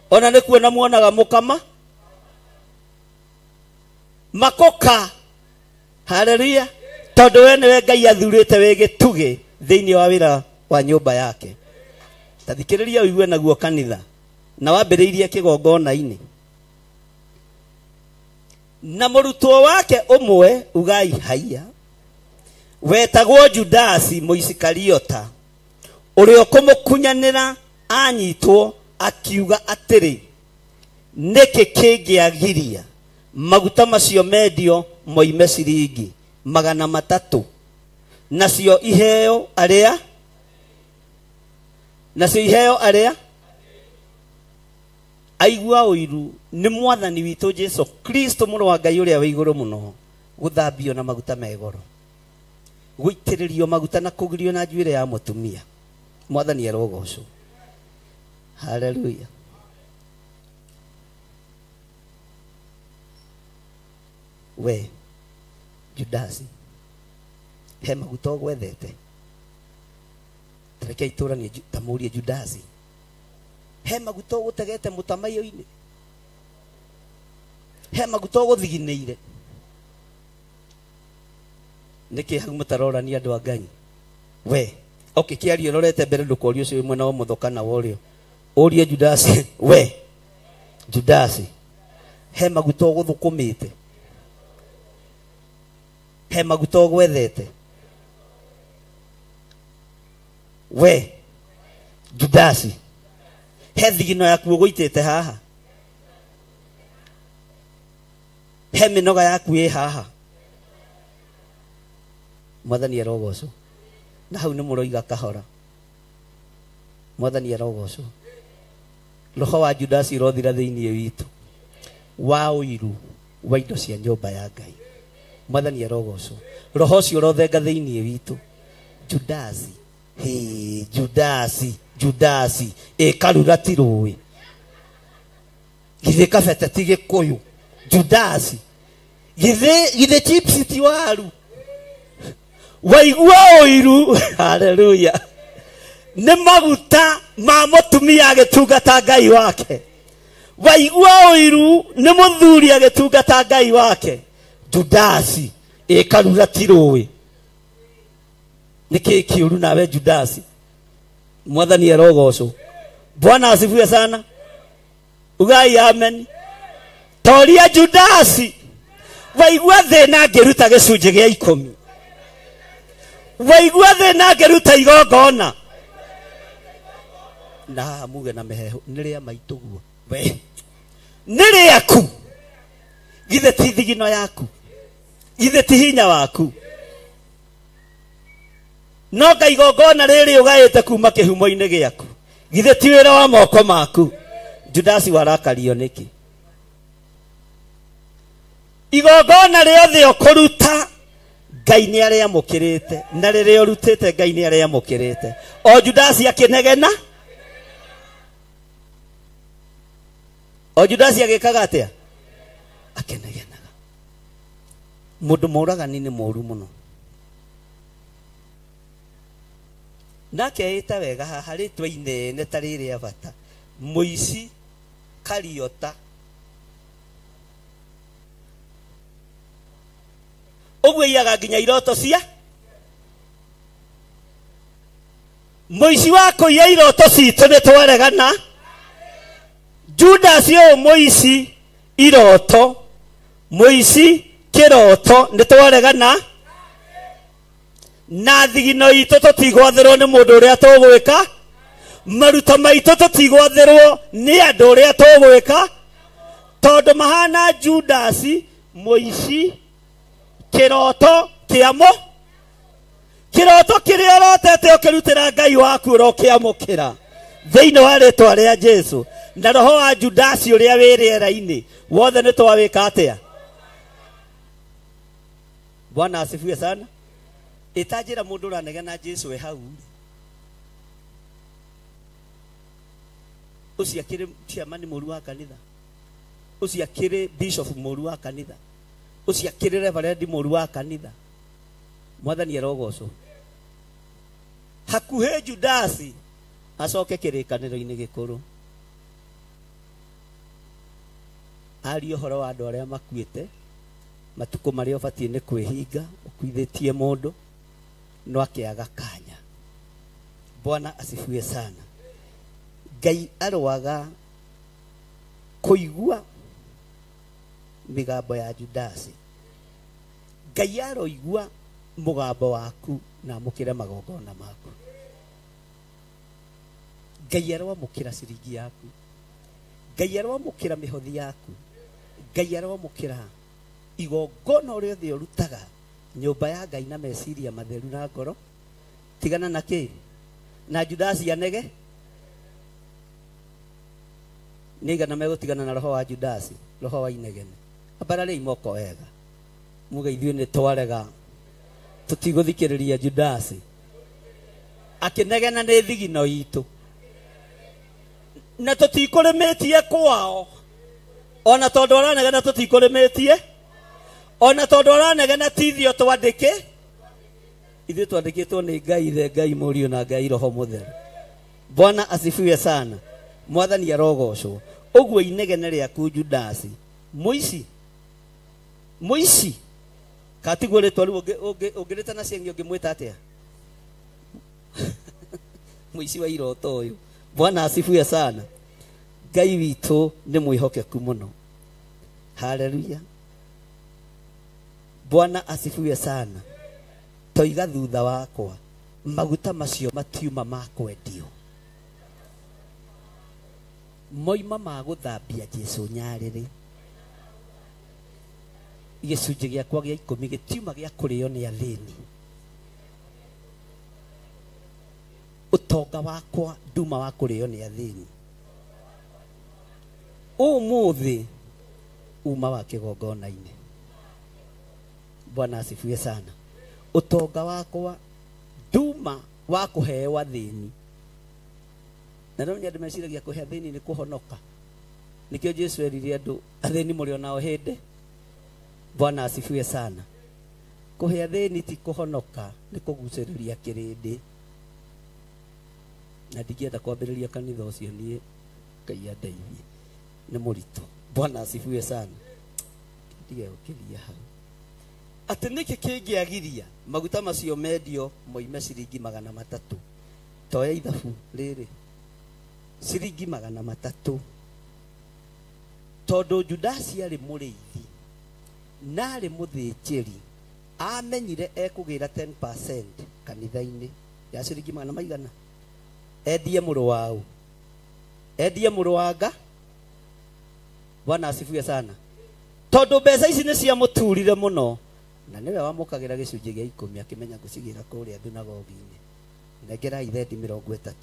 ona nĩ kuona muonaga mũkama makoka. Haleluya. Tondũ we nĩwe Ngai athurĩte wĩ gĩtugĩ thĩinĩ wa wĩra wa nyũmba yake. Ta thikĩrĩria ũigue naguo kanitha, na wambĩrĩirie kĩgongona-inĩ. Na mũrutwo wake ũmwe ugai haiya, wetagwo Judasi Mũisikariota, ũrĩa ũkũmũkunyanĩra anyitwo, akiuga atĩrĩ, nĩkĩ kĩngĩagiria maguta macio mendio moime ciringi 300, nacio iheo arĩa, nacio iheo arĩa aigua ũiru nĩ mwathani witũ Jesu Kristo mũrũ wa Ngai ũrĩa wĩ igũrũ mũno, gũthambio na maguta me goro, gũitĩrĩrio maguta na kũgirio na njuĩrĩ ya mũtumia. Mwathani arogocwo. Haleluya. We Judasi, he maguta ũgwethete? Tareke itũranie tamũrie Judasi, he maguta ũgũtegete mũtamaiyũ-inĩ? He maguta ũgũthiginĩire? Nĩkĩ hau mũtarorania andũ a Ngai? We okay, kĩario ũrorete mbere, ndũkorie ũcio wĩ mwena wa ũmotho kana wa ũrĩo. Ũrie Judasi, we Judasi, he maguta ũgũthũkũmĩte? He maguta ũgwethete? We Judasi, he thigino yaku ũgũitĩte haha? He mĩnoga yaku ĩ haha? Mwathani arogocwo. Na hau nĩ mũroiga kahora. Mwathani arogocwo. Roho wa Judasi ũrothira thĩinĩ witũ, wa ũiru wa indo cia nyũmba ya Ngai. Mwathani arogocwo. Roho ũcio ũrothenga thĩinĩ witũ. Judasi, hĩ, Judasi, Judasi, ĩ karura ti rũĩ, githĩ kabete ti gĩkũyũ. Judasi, githĩ chips ti waru? Waigua ũiru. Haleluya. Nĩ maguta ma mũtumia agĩtungata Ngai wake. Waigua ũiru nĩ mũthuri agĩtungata Ngai wake. Judasi, ĩ karura ti rũĩ. Nĩkĩ kĩũru nawe Judasi? Mwathani arogocwo. Bwana asifiwe sana. Ugai amen. Toria Judasi, waigua thĩna ngĩruta gĩcunjĩ gĩa 10, waigua thĩna ngĩruta igongona, na haha muge na mĩheehũ, nĩ rĩa maitũ guo. We nĩ rĩaku, githĩ ti thigino yaku, githĩ ti hinya waku? No ka igongona rĩrĩ ũgaĩte kuma kĩhumo-inĩ gĩaku, githĩ ti wĩra wa moko maku? Judasi warakario nĩkĩ? Igongona rĩothe ũkũruta Ngai nĩ arĩamũkĩrĩte, na rĩrĩa ũrutĩte Ngai nĩ arĩamũkĩrĩte. O Judasi akĩnegena, o Judasi agĩkaga atĩa? Akĩnegenaga. Mũndũ mũragani nĩ mũru mũno. Nake ĩta wega haha rĩtwa inene ta rĩrĩa bata, mũici Kariota. Ũguo iyaga nginya iroto cia mũici wa kũiya iroto citũ nĩ twaregana. Judasi ũyũ mũici iroto, mũici kĩroto, nĩ twaregana. Na thigino itũ tũtigwathĩrwo nĩ mũndũ ũrĩa tũgwĩka, maruta maitũ tũtigwathĩrwo nĩ andũ ũrĩa tũgwĩka, tondũ mahana Judasi mũici kĩroto kĩamo, kĩroto kĩrĩa ũrotete ũkĩrutĩra Ngai waku ũrokĩamũkĩra thĩinĩ wa rĩtwa rĩa Jesu. Na roho wa Judasi ũrĩa wĩ rĩera-inĩ wothe nĩ twawĩka atĩa? Bwana asifiwe sana. Ĩtanjĩra mũndũ ũranegena Jesu e hau, ũcio akĩrĩ chairman mũru wa kanitha, ũcio akĩrĩ bishop mũru wa kanitha, ũcio akĩrĩ reverend mũru wa kanitha. Mwathani arogocwo. Hakuhĩ Judasi acoke kĩrĩkanĩro-inĩ gĩkũrũ. Arie ũhoro wa andũ arĩa makuĩte, matukũ marĩa ũbatiĩ nĩ kwĩhinga, ũkuithĩtie mũndũ, no akĩaga kanya. Bwana asifiwe sana. Ngai arwaga kũigua mĩgambo ya Judasi. Ngai aroigua mũgambo waku na amũkĩre magongona maku. Ngai aroamũkĩra ciringi yaku. Ngai aroamũkĩra mĩhothi yaku. Ngai aroamũkĩra igongona ũrĩa othe ũrutaga nyũmba ya Ngai na meciria matheru na ngoro. Tigana na kĩ? Na Judasi anege? Nĩ igana megũtigana na roho wa Judasi, roho wa inegene. Ambararĩi moko wega. Muge ithuĩ nĩ twarega. Tũtigũthikĩrĩria Judasi. Akĩnegena nĩ thigino itũ. Na tũtikũrĩmĩtie kwao. Ona tondũ aranegena tũtikũrĩmĩtie. Ona tondũ aranegena ti ithuĩ twandĩke. Ithuĩ twandĩkĩtwo nĩ Ngai Ithe, Ngai Mũriũ na Ngai Roho Mũtheru. Bwana asifiwe sana. Mwathani arogocwo. Ũguo inegene rĩaku Judasi. Mũici. Mũici. Katiguo rĩtwa rĩu ũngĩrĩta na cieng'i ũngĩmwĩta atĩa? Mũici wa iroto ũyũ. Bwana asifiwe sana. Ngai witũ nĩ mwĩhokeku mũno. Haleluya. Bwana asifiwe sana. Toiga thutha wakwa maguta macio matiuma ma kwendio. Moima ma gũthambia Jesũ nyarĩrĩ. Gĩcunjĩ gĩakwa gĩa ikũmi gĩtiuma gĩa kũrĩo nĩ athĩni. Ũtonga wakwa nduma wa kũrĩo nĩ athĩni. Ũmũthĩ uma wa kĩgongona-inĩ. Bwana asifiwe sana. Ũtonga wakwa nduma wa kũheo athĩni. Na rĩu nĩ andũ meciragia kũhe athĩni nĩ kũhonoka. Nĩkĩo Jesũ erire andũ athĩni mũrĩ onao hĩndĩ. Bwana asifiwe sana. Kũhe athĩni ti kũhonoka, nĩ kũgucĩrĩria kĩrĩndĩ. Na ndingĩenda kwambĩrĩria kanitha ũcio niĩ, Ngai andeithie. Nĩ mũritũ. Bwana asifiwe sana. Ndige gũkĩria hau. Atĩ nĩkĩ kĩngĩagiria maguta macio mendio moime ciringi 300? Toya ithabu rĩrĩ. Ciringi 300. Tondũ Judasi arĩ mũrĩithi na arĩ mũthĩnjĩri, amenyire ekũgĩra 10% kanitha-inĩ ya ciringi magana maigana. Endie mũrũ wao. Endie mũrũ wa nga. Bwana asifiwe sana. Tondũ mbeca ici nĩ ciamũturire mũno. Na nĩwe wamũkagĩra gĩcunjĩ gĩa 10 akĩmenya ngũcigĩra kũrĩa thunagogi-inĩ. Nengera ithendi 30.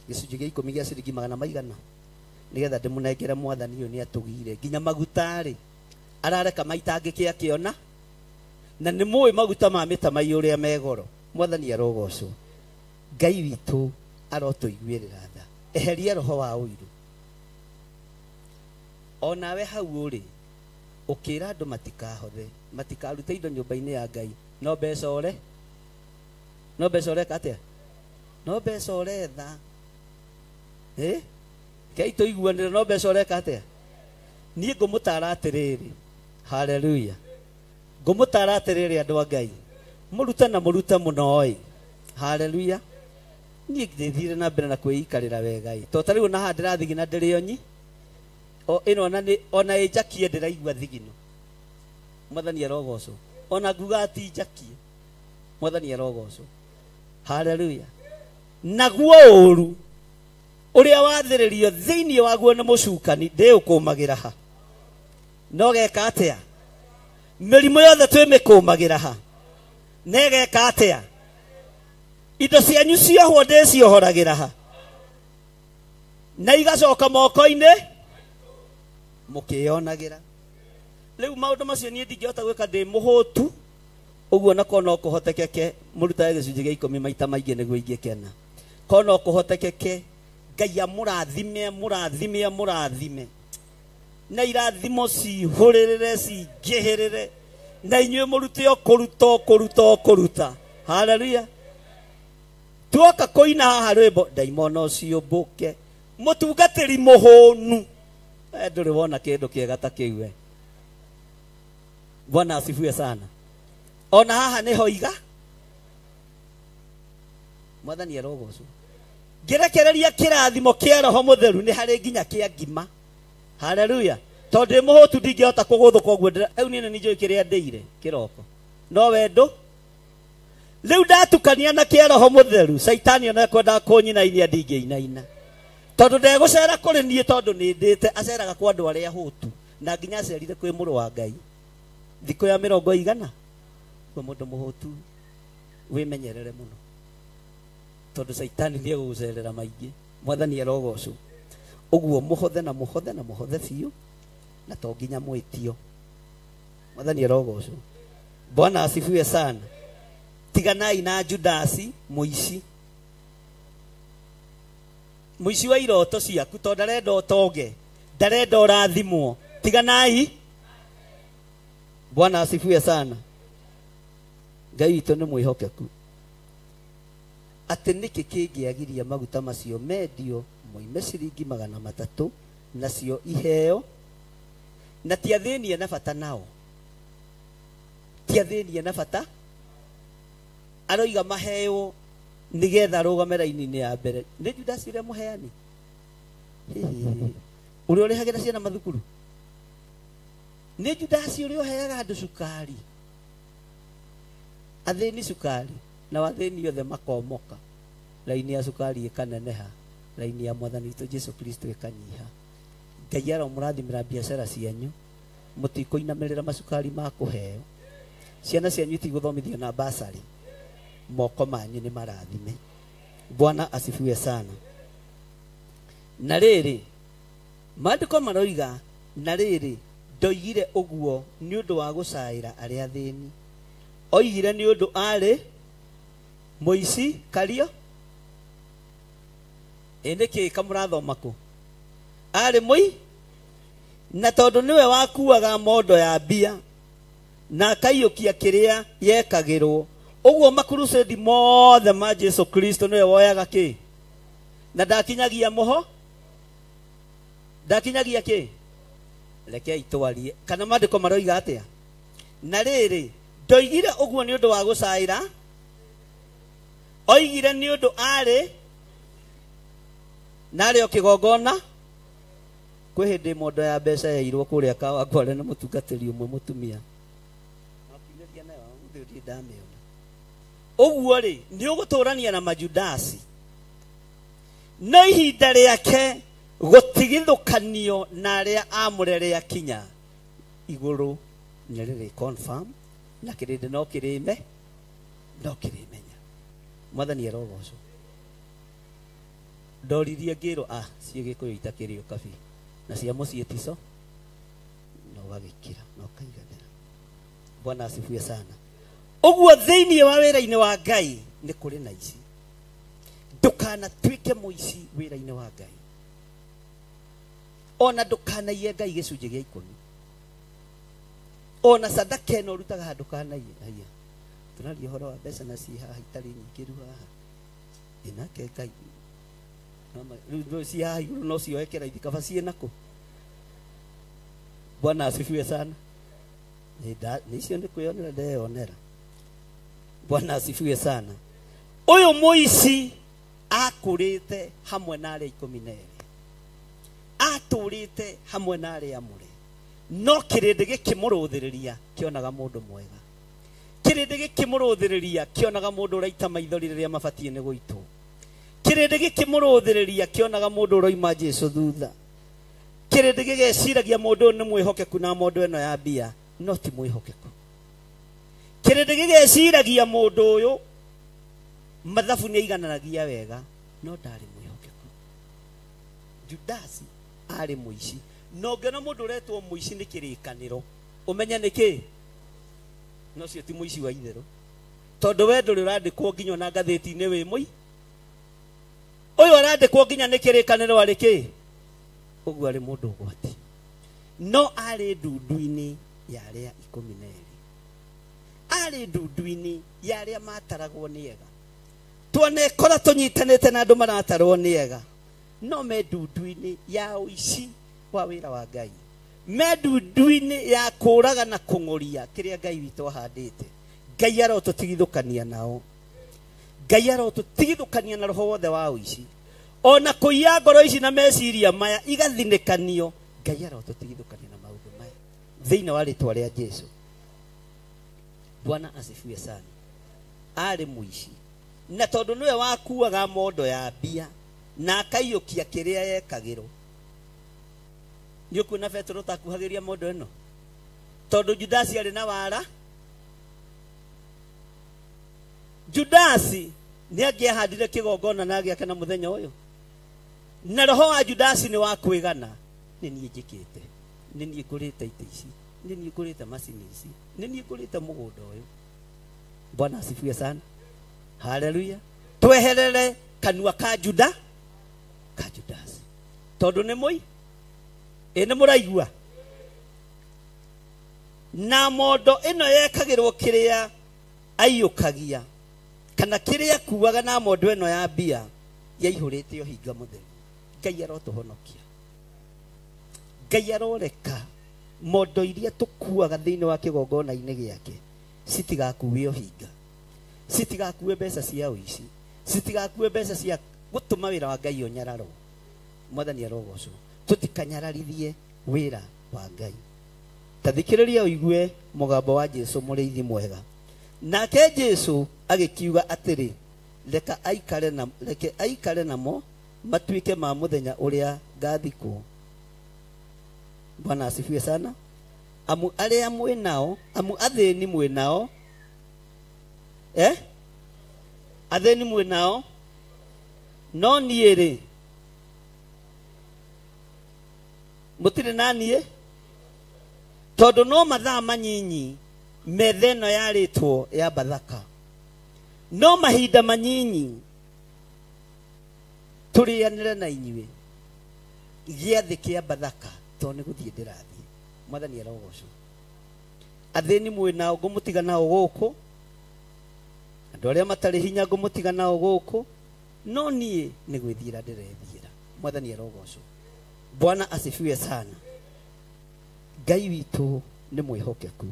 Gĩcunjĩ gĩa 10 gĩa ciringi magana maigana. Nĩgetha ndĩmũnengere mwathani ũyũ nĩ atũgire. Nginya maguta-rĩ arareka maitangĩke akĩona. Na nĩ mũĩ maguta ma mĩtamaiyũ ũrĩa me goro. Mwathani arogocwo. Ngai witũ arotũiguĩrĩra tha. Eheria roho wa ũiru. Onawe hau ũrĩ ũkĩra andũ matikahothe, matikarute indo nyũmba-inĩ ya Ngai. No mbeca ũre? No mbeca ũreka atĩa? No mbeca ũretha. Kei tũiguanĩre, no mbeca ũreka atĩa? Niĩ ngũmũtara atĩrĩrĩ. Haleluya. Ngũmũtara atĩrĩrĩ andũ a Ngai. Mũrute na mũrute mũno ĩ. Haleluya. Niĩ ndĩthire na mbere na kwĩikarĩra wega ĩ. To ta rĩu na haha ndĩrathigina ndĩrĩ onyi. O ĩno ona nĩ ona ĩnjakie ndĩraigua thigino. Mwathani arogocwo. Ona nguga ati njakie. Mwathani arogocwo. Haleluya. Naguo ũru ũrĩa wathĩrĩrio thĩinĩ waguo nĩ mũcukani ndĩũkũmagĩra ha. No geka atĩa? Mĩrimũ yothe twĩmĩkũmagĩra ha. Na ĩgeka atĩa? Indo cianyu ciohwo ndĩciohoragĩra ha. Na igacoka moko-inĩ mũkĩyonagĩra. Rĩu maũndũ macio niĩ ndingĩhota gwĩka ndĩ mũhũtu. Ũguo nako no kũhotekeke mũrutage gĩcunjĩ gĩa 10 maita maingĩ nĩguo ingĩkena. Ko no kũhotekeke Ngai amũrathime, amũrathime, amũrathime. Na irathimo cihũrĩrĩre, cingĩhĩrĩre. Na inyuĩ mũrute o kũruta, o kũruta, o kũruta. Haleluya. Tuoka kũina haha rwĩmbo ndaimono ciũmbũke. Mũtungatĩri mũhũnu. Ndũrĩ wona kĩndũ kĩega ta kĩu we. Bwana asifiwe sana. Ona haha nĩho iga. Mwathani arogocwo. Ngĩrekereria kĩrathimo kĩa Roho Mũtheru nĩ harĩ nginya kĩa ngima. Haleluya. Tondũ ndĩ mũhũtu ndingĩhota kũgũthũka ũguo rĩu niĩ nĩ njũĩ kĩrĩa ndĩire kĩroko. No wendo rĩu ndatukania na kĩa Roho Mũtheru Caitani ona ekwendaga kũnyinainia ndingĩinaina. Tondũ ndegũcera kũrĩ niĩ tondũ nĩ ndĩte aceraga kwa andũ arĩa ahũtu na nginya acerire kwĩ mũrũ wa Ngai. Thikũ ya 40. Kwa mũndũ mũhũtu wĩmenyerere mũno. Tondũ Caitani nĩ egũgũcerera maingĩ. Mwathani arogocwo. Ũguo mũhothe na mũhothe na mũhothe biũ na to nginya mwĩtio. Mwathani arogocwo. Bwana asifiwe sana. Tiganai na Judasi mũici. Mũici wa iroto ciaku tondũ ndarenda ũtonge, ndarenda ũrathimwo. Tiganai. Bwana asifiwe sana. Ngai witũ nĩ mwĩhokeku. Atĩ nĩkĩ kĩngĩagiria maguta macio mendio moime ciringi 300 nacio iheo na ti athĩnie na bata nao. Ti athĩnie na bata aroiga maheo nigetha arũgame raini-inĩ ya mbere. Nĩ Judasi ũrĩa mũheani ũrĩa ũrĩhagĩra ciana mathukuru. Nĩ Judasi ũrĩa ũheaga andũ cukari, athĩni cukari, na athĩni othe makomoka. Raini ya cukari ĩkaneneha, raini ya Mwathani witũ Jesu Kristo ĩkanyiha. Ngai aromũrathimĩra biacara cianyu, mũtikũinamĩrĩra macukari ma kũheo. Ciana cianyu itigũthomithio na basari. Moko manyu nĩ marathime. Bwana asifiwe sana. Na rĩrĩ maandĩko maroiga na rĩrĩ ndoigire ũguo nĩ ũndũ wa gũcaĩra arĩa athĩni. Oigire nĩ ũndũ arĩ mũici kario. Ĩ nĩkĩ kamũrathoma kũ? Arĩ mũi na tondũ nĩwe wakuaga mondo ya mbia na akaiyũkia kĩrĩa yekagĩrwo. Ũguo makurusedi mothe ma Jesu Kristo nĩwe woyaga kĩ? Na ndakinyagia mũho? Ndakinyagia kĩ? Rekei twarie. Kana maandĩko maroiga atĩa? Na rĩrĩ ndoigire ũguo nĩ ũndũ wa gũcaĩra, oigire nĩ ũndũ arĩ na arĩ o kĩgongona. Kwĩ hĩndĩ mondo ya mbeca yairwo kũrĩa Kawangware nĩ mũtungatĩri ũmwe mũtumia. Makiumĩria nayo ũmũthĩ ndirĩ ndamĩona. Ũguo rĩ nĩ ũgũtũrania na Majudasi. No ihinda rĩake gũtigithũkanio na arĩa amũre rĩakinya igũrũ nĩ rĩrĩ confirm na kĩrĩndĩ no kĩrĩme no kĩrĩmenya. Mwathani arogocwo. Ndoririe ngĩrwo ciĩ Gĩkũyũ itakĩrĩ ũkabi na cia mũciĩ tico no ũgagĩkira na ũkaiganĩra. Bwana asifiwe sana. Ũguo thĩinĩ wa wĩra-inĩ wa Ngai nĩ kũrĩ na ici. Ndũkanatuĩke mũici wĩra-inĩ wa Ngai. Ona ndũkanaiye Ngai gĩcunjĩ gĩa 10. Ona sadaka ĩno ũrutaga haha ndũkanaiye. Haiya. Tũraria ũhoro wa mbeca na ciĩ haha itarĩ nyingĩ rĩu haha. Ĩ nake Ngai. Rĩu ciĩ haha igũrũ no cioeke raithi kaba ciĩ nakũ. Bwana asifiwe sana. Nĩ icio nĩ kwĩyonera ndeyonera. Bwana asifiwe sana. Ũyũ mũici akũrĩte hamwe na arĩa 12. Atũrĩte hamwe na arĩa amũre. No kĩrĩndĩ gĩkĩmũrũthĩrĩria kĩonaga mũndũ mwega. Kĩrĩndĩ gĩkĩmũrũthĩrĩria kĩonaga mũndũ ũraita maithori rĩrĩa mabatiĩ nĩ gũitwo. Kĩrĩndĩ gĩkĩmũrũthĩrĩria kĩonaga mũndũ ũroima Jesu thutha. Kĩrĩndĩ gĩgeciragia mũndũ ũyũ nĩ mwĩhokeku na mondo ĩno ya mbia, no ti mwĩhokeku. Kĩrĩndĩ gĩgeciragia mũndũ ũyũ mathabu nĩ aigananagia wega, no ndarĩ mwĩhokeku. Judasi arĩ mũici. Na ũngĩona mũndũ ũretwo mũici nĩ kĩrĩkanĩro, ũmenye nĩ kĩ? No ũcio ti mũici wa itherũ. Tondũ we ndũrĩ ũrandĩkwo nginya ona ngathĩti-inĩ wĩ mũi. Ũyũ arandĩkwo nginya nĩ kĩrĩkanĩro arĩ kĩ? Ũguo arĩ mũndũ ũgwati. No arĩ ndundu-inĩ ya arĩa 12. Arĩ ndundu-inĩ ya arĩa mataragwo nĩ ega. Twanekora tũnyitanĩte na andũ maratarwo nĩ ega no me ndundu-inĩ ya ũici wa wĩra wa Ngai, me ndundu-inĩ ya kũraga na kũng'ũria kĩrĩa Ngai witũ ahandĩte. Ngai arotũtigithũkania nao, Ngai arotũtigithũkania na roho wothe wa ũici, ona kũiya ngoro ici na meciria maya igathinĩkanio. Ngai arotũtigithũkania na maũndũ maya thĩinĩ wa rĩtwa rĩa Jesu. Bwana asifiwe sana. Arĩ mũici na tondũ nĩwe wakuaga mondo ya mbia na akaiyũkia kĩrĩa yekagĩrwo. Nĩ ũkuona Petero takuhagĩria mondo ĩno tondũ Judasi arĩ na wara. Judasi nĩ angĩahandire kĩgongona na agĩake na mũthenya ũyũ, na roho wa Judasi nĩ wa kwĩgana, nĩ niĩ njĩkĩte, nĩ niĩ ngũrĩte itĩ ici, nĩ niĩ ngũrĩte macini ici, nĩ niĩ ngũrĩte mũgũnda ũyũ. Bwana asifiwe sana. Haleluya. Tweherere kanua ka Juda, ka Judasi, tondũ nĩ mũi ĩ nĩ mũraigua. Na mondo ĩno yekagĩrwo kĩrĩa aiyũkagia kana kĩrĩa kuaga na mondo ĩno ya mbia yaihũrĩte ũhinga mũtheru. Ngai arotũhonokia, Ngai aroreka mondo iria tũkuaga thĩinĩ wa kĩgongona-inĩ gĩake citigakuue ũhinga, citigakuue mbeca cia ũici, citigakuue mbeca cia gũtũma wĩra wa Ngai ũnyararwo. Mwathani arogocwo. Tũtikanyararithie wĩra wa Ngai. Ta thikĩrĩria ũigue mũgambo wa Jesu mũrĩithi mwega. Nake Jesu agĩkiuga atĩrĩ, reke aikare namo matuĩke ma mũthenya ũrĩa ngathikwo. Bwana asifiwe sana. Amu arĩa mwĩ nao, amu athĩni mwĩ nao, athĩni mwĩ nao, no niĩ rĩ mũtirĩ na niĩ, tondũ no mathaa manyinyi metha ĩno yarĩtwo ya Bathaka, no mahinda manyinyi tũrĩanĩre na inyuĩ gĩathĩ kĩa Bathaka, tondũ nĩ gũthiĩ ndĩrathiĩ. Mwathani arogocwo. Athĩni mwĩ nao ngũmũtiga nao gũkũ, andũ arĩa matarĩ hinya ngũmũtiga nao gũkũ, no niĩ nĩ gwĩthiĩra ndĩrethiĩra. Mwathani arogocwo. Bwana asifiwe sana. Ngai witũ nĩ mwĩhokeku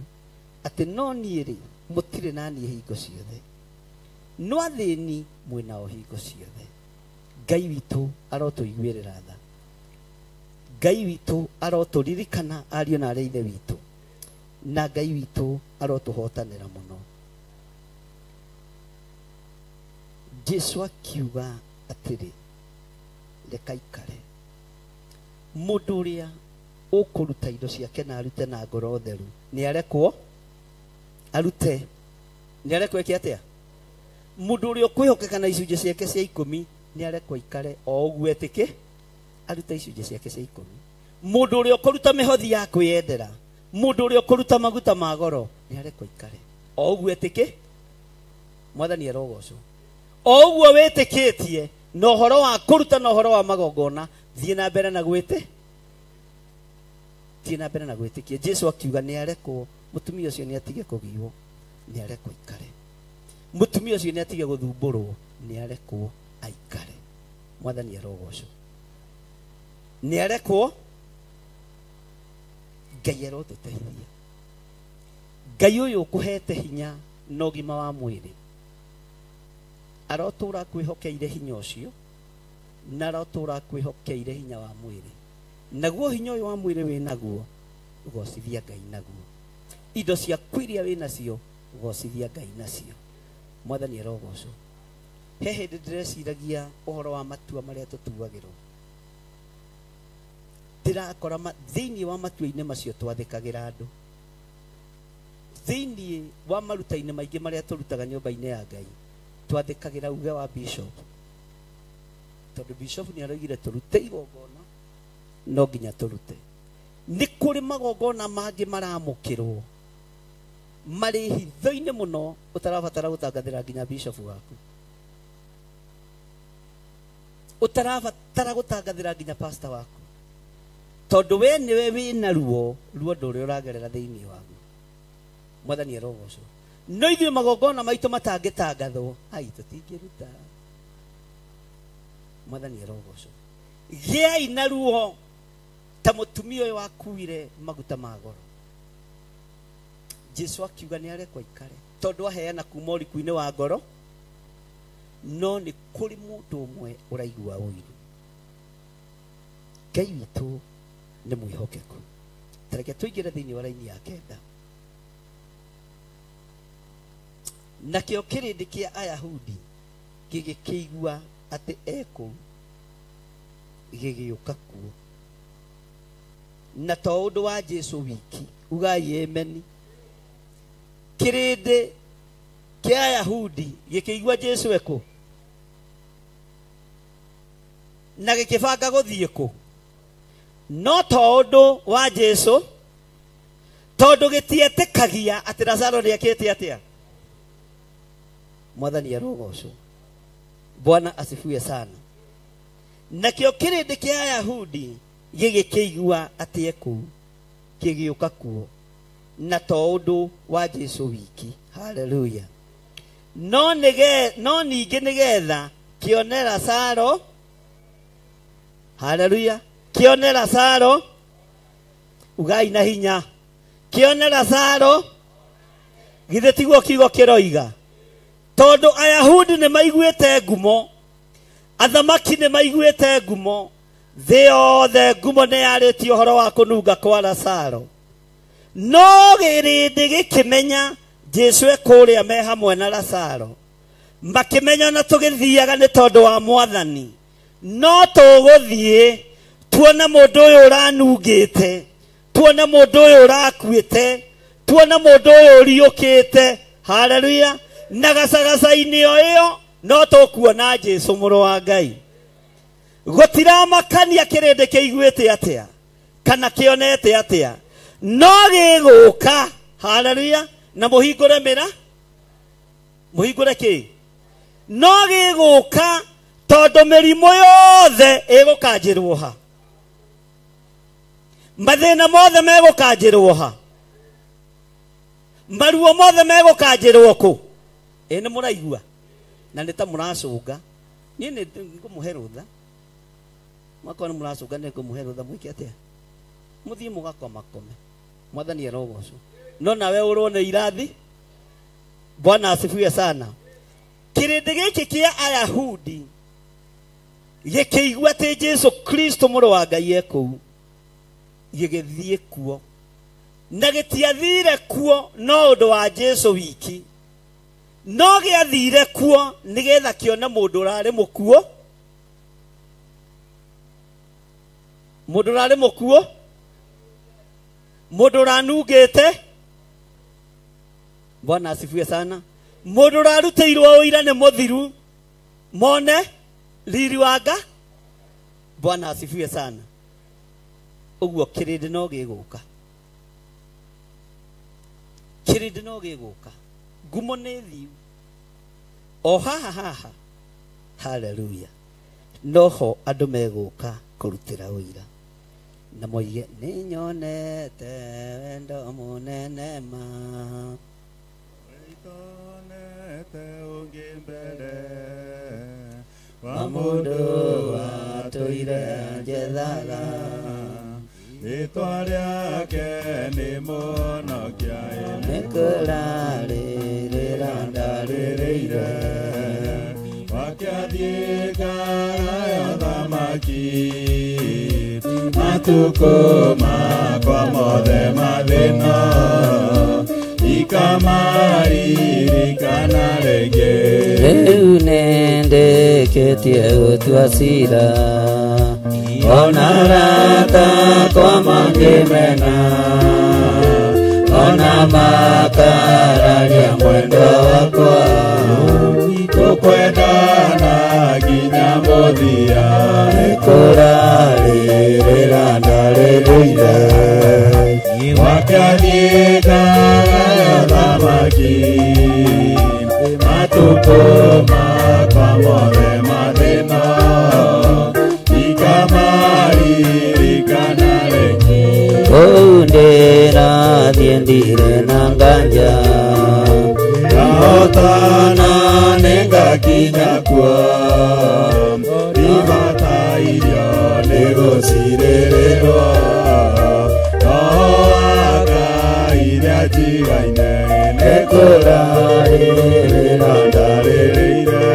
atĩ no niĩ rĩ mũtirĩ na niĩ hingo ciothe, no athĩni mwĩ nao hingo ciothe. Ngai witũ arotũiguĩrĩra tha, Ngai witũ arotũririkana ariũ na arĩa ithe witũ, na Ngai witũ arotũhotanĩra mũno. Jesu akiuga atĩrĩ, reka aikare. Mũndũ ũrĩa ũkũruta indo ciake na arute na ngoro theru nĩ arekwo arute, nĩ arekwo eke atĩa? Mũndũ ũrĩa ũkwĩhokeka na icunjĩ ciake cia 10 nĩ arekwo aikare o ũguo etĩke arute icunjĩ ciake cia 10. Mũndũ ũrĩa ũkũruta mĩhothi ya kwĩyendera, mũndũ ũrĩa ũkũruta maguta ma goro nĩ arekwo aikare o ũguo etĩke. Mwathani arogocwo. O ũguo wĩtĩkĩtie na ũhoro wa kũruta na ũhoro wa magongona, thiĩ na mbere na gwĩtĩ, thiĩ na mbere na gwĩtĩkia. Jesu akiuga nĩ arekwo, mũtumia ũcio nĩ atige kũgiywo, nĩ arekwo aikare. Mũtumia ũcio nĩ atige gũthumbũrwo, nĩ arekwo aikare. Mwathani arogocwo. Nĩ arekwo. Ngai arotũteithia. Ngai ũyũ ũkũhete hinya na ũgima wa mwĩrĩ arotũra kwĩhokeire hinya ũcio, na arotũra kwĩhokeire hinya wa mwĩrĩ. Naguo hinya ũyũ wa mwĩrĩ wĩ naguo, ũgocithia Ngai naguo. Indo ciaku iria wĩ nacio, ũgocithia Ngai nacio. Mwathani arogocwo. He hĩndĩ ndĩreciragia ũhoro wa matua marĩa tũtuagĩrwo, ndĩrakora thĩinĩ wa matua-inĩ macio twathĩkagĩra andũ, thĩinĩ wa maruta-inĩ maingĩ marĩa tũrutaga nyũmba-inĩ ya Ngai twathĩkagĩra uge wa bishop, tondũ bishop nĩ aroigire tũrute igongona, no nginya tũrute. Nĩ kũrĩ magongona mangĩ maramũkĩrwo marĩ hitho-inĩ mũno ũtarabatara gũtangathĩra nginya bishop waku, ũtarabatara gũtangathĩra nginya pastor waku, tondũ we nĩwe wĩna ruo ruo ndũrĩa ũragerera thĩinĩ waku. Mwathani arogocwo. No ithuĩ magongona maitũ matangĩtangathwo, ai tũtingĩruta, Mwathani arogocwo. Gĩai na ruo ta mũtumia ũyũ wakuire maguta ma goro. Jesu akiuga nĩ arekwo aikare tondũ aheana kuma ũriku-inĩ wa ngoro, no nĩ kũrĩ mũndũ ũmwe ũraigua ũiru. Ngai witũ nĩ mwĩhokeku. Tareke tũingĩre thĩinĩ wa raini ya 9. Nakĩo kĩrĩndĩ kĩa Ayahudi gĩgĩkĩigua atĩ ekũu, gĩgĩũka kuo. Na to ũndũ wa Jesu wiki, ugai ameni. Kĩrĩndĩ kĩa Ayahudi gĩkĩigua Jesu ekũ na gĩkĩbanga gũthiĩ kũ, no to ũndũ wa Jesu, tondũ gĩtietĩkagia atĩ Lazaro nĩekĩte atĩa. Mwathani arogocwo. Bwana asifiwe sana. Nakĩo kĩrĩndĩ kĩa Ayahudi gĩgĩkĩigua atĩ ekũu, gĩgĩũka kuo, na to ũndũ wa Jesu wiki. Haleluya. No ningĩ nĩgetha kĩone Lazaro. Haleluya. Kĩone Lazaro. Ugai na hinya. Kĩone Lazaro. Githĩ tiguo kiugo kĩroiga? Tondũ Ayahudi nĩ maiguĩte ngumo, athamaki nĩ maiguĩte ngumo, thĩ yothe ngumo nĩ yarĩtie ũhoro wa kũnunga kwa Lazaro. No kĩrĩndĩ gĩkĩmenya Jesu e kũrĩa me hamwe na Lazaro. Makĩmenya na tũgĩthiaga nĩ tondũ wa Mwathani, no tũgũthiĩ tuone mũndũ ũyũ ũranungĩte, tuone mũndũ ũyũ ũrakuĩte, tuone mũndũ ũyũ ũriũkĩte. Haleluya. Na gacagaca-inĩ o ĩyo no tũkuona Jesu mũrũ wa Ngai. Gũtiramakania kĩrĩndĩ kĩiguĩte atĩa kana kĩonete atĩa, no gĩgũka. Haleluya. Na mũhingũre mĩra, mũhingũre kĩ, no gĩgũka tondũ mĩrimũ yothe ĩgũkanjĩrwo ha, mathĩna mothe megũkanjĩrwo ha, maruo mothe megũkanjĩrwo kũ. Ĩ nĩ mũraigua na nĩ ta mũracũnga. Niĩ nĩ ngũmũhe rũtha, mwakorwo nĩ mũracũnga nĩ ngũmũhe rũtha mwĩke atĩa? Mũthiĩ mũgakomakome. Mwathani arogocwo. No nawe ũrwo nĩ irathi. Bwana asifiwe sana. Kĩrĩndĩ gĩkĩ kĩa Ayahudi gĩkĩigua atĩ Jesu Kristo mũrũ wa Ngai e kũu, gĩgĩthiĩ kuo. Na gĩtiathire kuo no ũndũ wa Jesu wiki, no gĩathire kuo nĩgetha kĩone mũndũ ũrarĩ mũkuo, mũndũ ũrarĩ mũkuo, mũndũ ũranungĩte. Bwana asifiwe sana. Mũndũ ũrarutĩirwo ũira nĩ mũthiru, mone riri wa Nga. Bwana asifiwe sana. Ũguo kĩrĩndĩ no gĩgũka, kĩrĩndĩ no gĩgũka. Ngumo nĩ thiu o haha haha. Haleluya. Noho andũ megũka kũrutĩra ũira na moige nĩ nyonete wendo mũnene ma wa mũndũ watũire njethaga, rĩtwa rĩake nĩ Mũhonokia, nĩ kũrarĩrĩra ndarĩrĩire, wake athiĩ ngara thamaki, matukũ makwa mothe mathĩna ikamaririkana rĩngĩ. Rĩu nĩndĩkĩtie gũtua cira, ona arata akwa mangĩmena, ona makararia mwendwa wakwa, tũkwendana nginya mũthia, nĩkũrarĩrĩra ndarĩrĩire, wake athiĩ ngara thamaki, matukũ makwa mothe mathĩna ikamaririkana rĩngĩ. Kũu ndĩrathiĩ ndirĩ na nganja, ndahotana nĩngakinya kuo, gũcirĩrĩrwo no Ngai nĩanjigaine nĩ kũrarĩrĩra ndarĩrĩire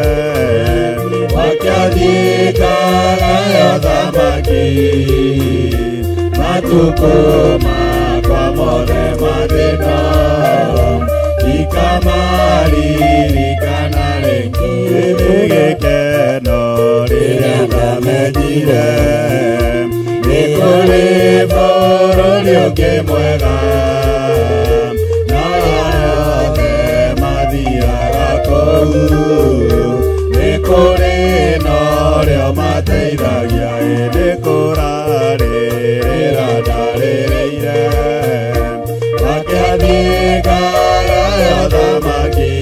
wakĩathikaga thamaki matukũ makwa mothe mathĩna ikamaririkana rĩngĩ nĩ gĩkeno rĩrĩa ndamenyire nĩ kũrĩ bũrũri ũngĩ mwega na othe mathiaga kũu nĩ kũrĩ na ũrĩa mateithagia ĩndĩ kũrarĩrĩra ndarĩrĩire wakĩathikaga thamaki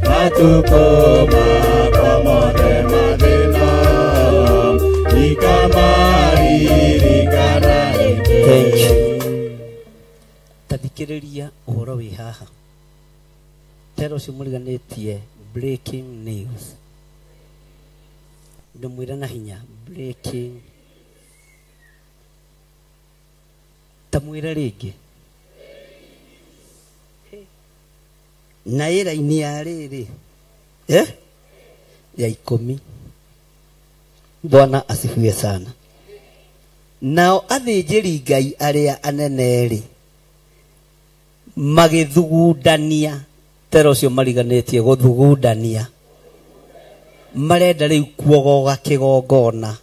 matukũ makwa mothe mathĩna ikamaririkana rĩngĩ. Thank you. Tathikĩrĩria ũhoro wĩ haha tero ũcio mũriganĩtie breaking news ndĩmwĩra na hinya breaking tamwĩra rĩngĩ na ĩra-inĩ ya rĩrĩ ya 10. Bwana asifiwe sana. Nao athĩnjĩri Ngai arĩa anene rĩ magĩthugundania tero ũcio mariganĩtie gũthugundania marenda rĩu kuogoga kĩgongona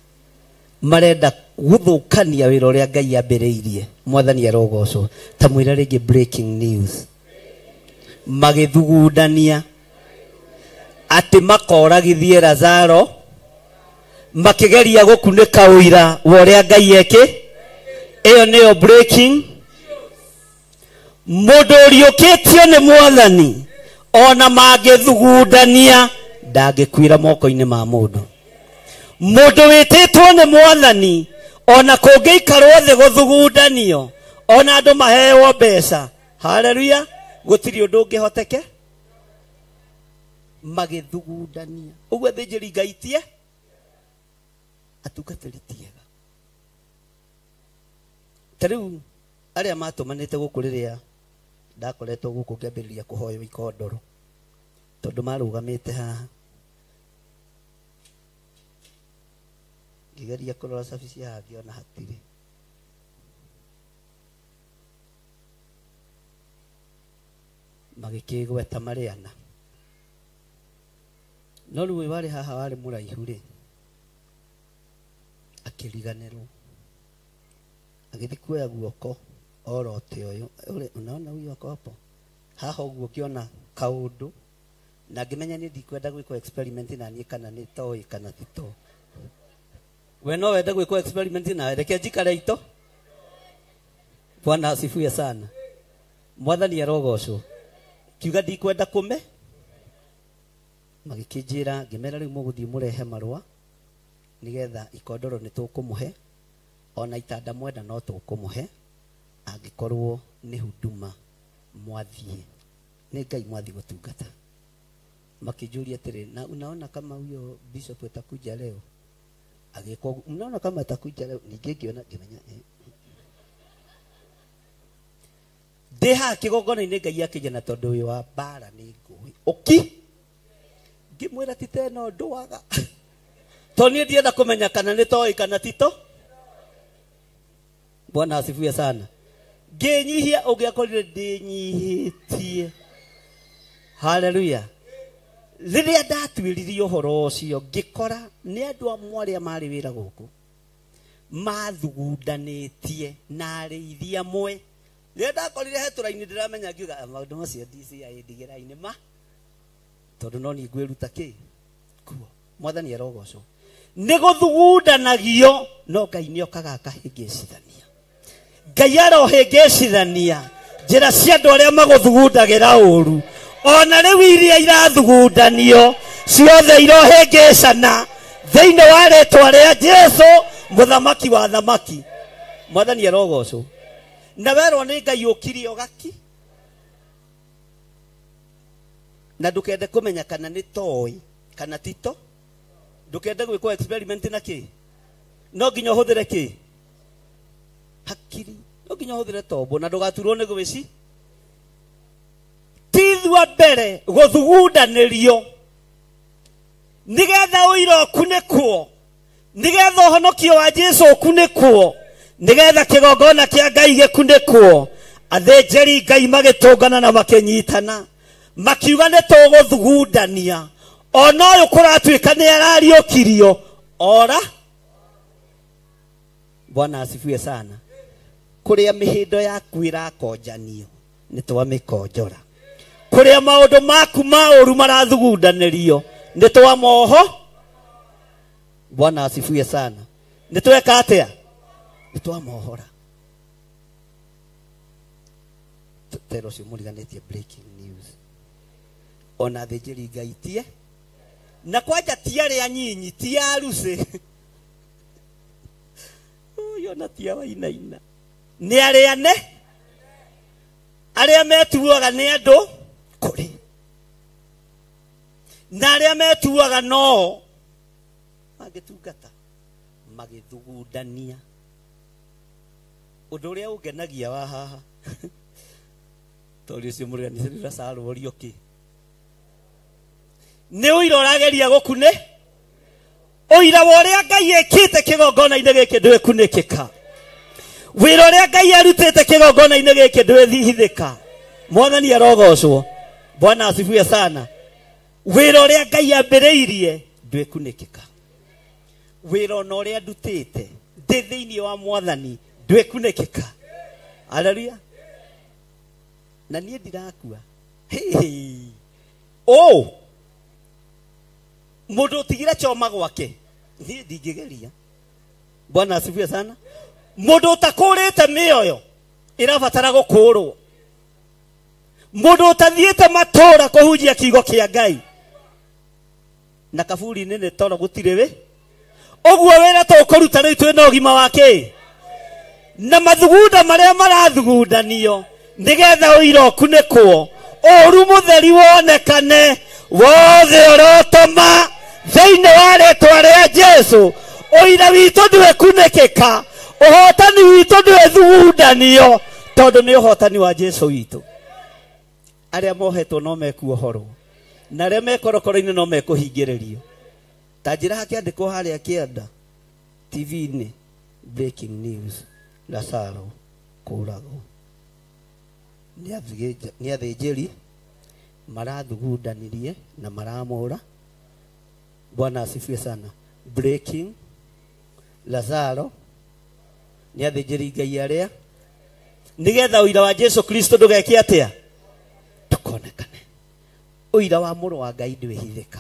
marenda gũthũkania wĩra ũrĩa Ngai ambĩrĩirie. Mwathani arogocwo. Ta mwĩra rĩngĩ breaking news magĩthugundania atĩ makoragithie Lazaro makĩgeria gũkunĩka ũira wa ũrĩa Ngai eke. Ĩyo nĩyo breaking. Mũndũ ũriũkĩtio nĩ Mwathani ona mangĩthugundania ndangĩkuĩra moko-inĩ ma mũndũ. Mũndũ wĩtĩtwo nĩ Mwathani ona kũngĩikarwo thĩ gũthugundanio ona andũ maheo mbeca, haleluya, gũtirĩ ũndũ ũngĩhoteke. Magĩthugundania ũguo athĩnjĩri Ngai tie atungatĩri tiega. Ta rĩu arĩa matũmanĩte gũkũ rĩrĩa ndakoretwo gũkũ ngĩambĩrĩria kũhoywo ikondoro tondũ marũgamĩte haha ngĩgeria kũrora cabi haha ngĩona hatirĩ. Magĩkĩgweta marĩ ana no rĩu ũyũ warĩ haha warĩ mũraihu rĩ akĩriganĩrwo agĩthiĩ kuoya guoko orote ũyũ unaona huyu ako hapo haha ũguo ngĩona kaũndũ na ngĩmenya niĩ ndikwenda gwĩkwo experiment na niĩ kana nĩ toĩ kana ti toĩ. We no wende gwĩkwo experiment nawe, reke njikare ito. Bwana asifiwe sana. Mwathani arogocwo. Kiuga ndikwenda kũme magĩkĩnjĩra ngĩmera rĩu mũgũthiĩ mũrehe marũa nĩgetha ikondoro nĩ tũkũmũhe ona itanda mwenda no tũkũmũhe angĩkorwo nĩ huduma mwathiĩ nĩ Ngai mwathiĩ gũtungata. Makĩnjũria atĩrĩ, na unaona kama huyo bishop atakuja leo? Agĩkwo unaona kama atakuja leo? Ningĩ ngĩona ngĩmenya ndĩ haha kĩgongona-inĩ Ngai akĩnja na tondũ ũyũ wa mbara nĩ ngũĩ ũki ngĩmwĩra ti teno ndwaga tondũ niĩ ndienda kũmenya kana nĩ toĩ kana ti to. Bwana asifiwe sana. Ngĩnyihia ũngĩakorire ndĩnyihĩtie. Haleluya. Rĩrĩa ndatuĩririe ũhoro ũcio ngĩkora nĩ andũ amwe arĩa marĩ wĩra gũkũ mathugundanĩtie na arĩithi amwe. Rĩrĩa ndakorire he tũraini ndĩramenya ngiuga maũndũ macio DCI ndigĩra-inĩ ma tondũ no niĩ ngwĩruta kĩ kuo. Mwathani arogocwo. Nĩ gũthugundanagio no Ngai nĩokaga akahĩngĩcithania. Ngai arohĩngĩcithania njĩra cia andũ arĩa magũthugundagĩra ũru ona rĩu iria irathugundanio ciothe irohĩngĩcana thĩinĩ wa rĩtwa rĩa Jesũ mũthamaki wa thamaki. Mwathani arogocwo. Na werwo nĩ Ngai ũkirie ũgaki na ndũkende kũmenya kana nĩ toĩ kana ti to, ndũkende gwĩkwo experiment na kĩ. No nginya ũhũthĩre kĩ? Hakiri. No nginya ũhũthĩre tombo na ndũgaturwo nĩ gwĩci. Tithua mbere gũthugundanĩrio nĩgetha ũira ũkunĩkwo, nĩgetha ũhonokio wa Jesũ ũkunĩkwo, nĩgetha kĩgongona kĩa Ngai gĩkunĩkwo. Athĩnjĩri Ngai magĩtũngana na makĩnyitana makiuga nĩ tũgũthugundania ona ũyũ kũratuĩka nĩ arariũkirio ora. Bwana asifiwe sana. Kũrĩa mĩhĩndo yaku ĩrakonjanio nĩ twamĩkonjora, kũrĩa maũndũ maku ma ũru marathugundanĩrio nĩ twamoho. Bwana asifiwe sana. Nĩ tweka atĩa? Nĩ twamohora. Tero ũcio mũriganĩtie breaking news. Ona athĩnjĩri Ngai tie na kwanja ti arĩa nyinyi, ti arucĩ ũyũ ona ti awainaina, nĩ arĩa ne arĩa metuaga nĩ andũ kũrĩ na arĩa metuaga no mangĩtungata magĩthugundania. Ũndũ ũrĩa ũngenagia wa haha tondũ ũcio mũriganĩtie Lazaro orio kĩ nĩ ũira ũrageria gũkunĩ ũira wa ũrĩa Ngai ekĩte kĩgongona-inĩ gĩkĩ ndwĩkunĩkĩka, wĩra ũrĩa Ngai arutĩte kĩgongona-inĩ gĩkĩ ndwĩthihithĩka. Mwathani arogocwo. Bwana asifiwe sana. Wĩra ũrĩa Ngai ambĩrĩirie ndwĩkunĩkĩka, wĩra ona ũrĩa ndutĩte ndĩ thĩinĩ wa Mwathani ndwĩkunĩkĩka. Haleluya. Na niĩ ndirakua. Ũ mũndũ ũtigire choma gwake niĩ ndingĩgeria. Bwana asifiwe sana. Mũndũ ũtakũrĩte mĩoyo ĩrabatara gũkũrwo, mũndũ ũtathiĩte matũra kũhunjia kiugo kĩa Ngai na kaburi-inĩ nĩ toro gũtirĩ wĩ ũguo wĩra tũkũruta rĩu twĩna ũgima wa kĩ na mathugunda marĩa marathugundanio nĩgetha ũira ũkunĩkwo, ũru mũtheri wonekane wothe ũrotoma thĩinĩ wa rĩtwa rĩa Jesũ. Ũira witũ ndwĩkunĩkĩka, ũhotani witũ ndwĩthugundanio tondũ nĩ ũhotani wa Jesũ witũ. Arĩa mohetwo no mekuohorwo na arĩa me korokoro-inĩ no mekũhingĩrĩrio. Ta njĩra hakĩandĩkwo harĩa kĩanda TV-inĩ, breaking news, Lazaro kũragwo nĩ athĩnjĩri marathugundanirie na maramũra. Bwana asifiwe sana. Breaking, Lazaro nĩ athĩnjĩri Ngai arĩa nĩgetha ũira wa Jesũ Kristo ndũgeke atĩa? Ndũkonekane. Ũira wa mũrũ wa Ngai ndwĩhithĩka.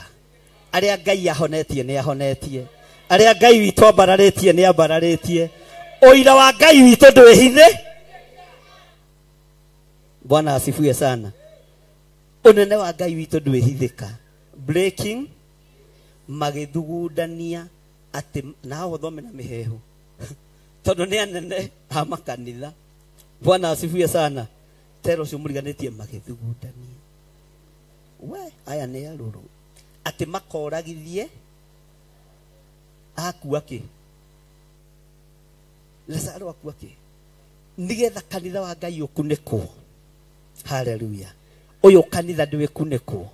Arĩa Ngai ahonetie nĩ ahonetie, arĩa Ngai witũ ambararĩtie nĩ ambararĩtie. Ũira wa Ngai witũ ndwĩhithe. Bwana asifiwe sana. Ũnene wa Ngai witũ ndwĩhithĩka. Breaking, magĩthugundania atĩ na ũthome na mĩhehu tondũ nĩ anene a makanitha. Bwana asifiwe sana. Tero ũcio mũriganĩtie magĩthugundania we aya nĩ arũrũ atĩ makoragithie akua kĩ Lazaro akua kĩ nĩgetha kanitha wa Ngai ũkunĩkwo. Haleluya. Ũyũ kanitha ndwĩkunĩkwo,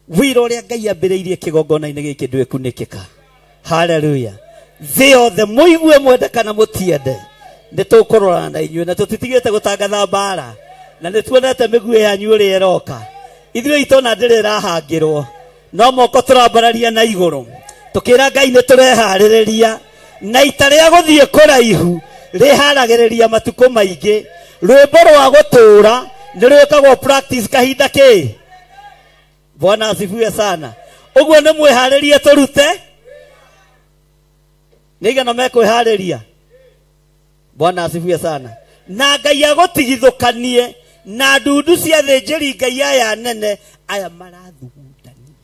wĩra ũrĩa Ngai ambĩrĩirie kĩgongona-inĩ gĩkĩ ndwĩkunĩkĩka. Haleluya. Thĩ yothe mũigue mwende kana mũtiende nĩ tũkũrorana na inyuĩ na tũtitigĩte gũtangatha mbara na nĩ tuonete mĩguĩ yanyu ũrĩa ĩroka. Ithuĩ itona ndĩrĩ ĩrahangĩrwo no moko tũrambararia na igũrũ tũkĩra Ngai nĩ tũreharĩrĩria na ita rĩa gũthiĩ kũraihu rĩharagĩrĩria matukũ maingĩ. Rwĩmbo rwa gũtũũra nĩ rwĩkagwo practice kahinda kĩ. Bwana asifiwe sana. Ũguo nĩ mwĩharĩrie tũrute nĩ igana mekwĩharĩria. Bwana asifiwe sana. Na Ngai agũtigithũkanie na ndundu cia athĩnjĩri Ngai aya nene aya marathugundania,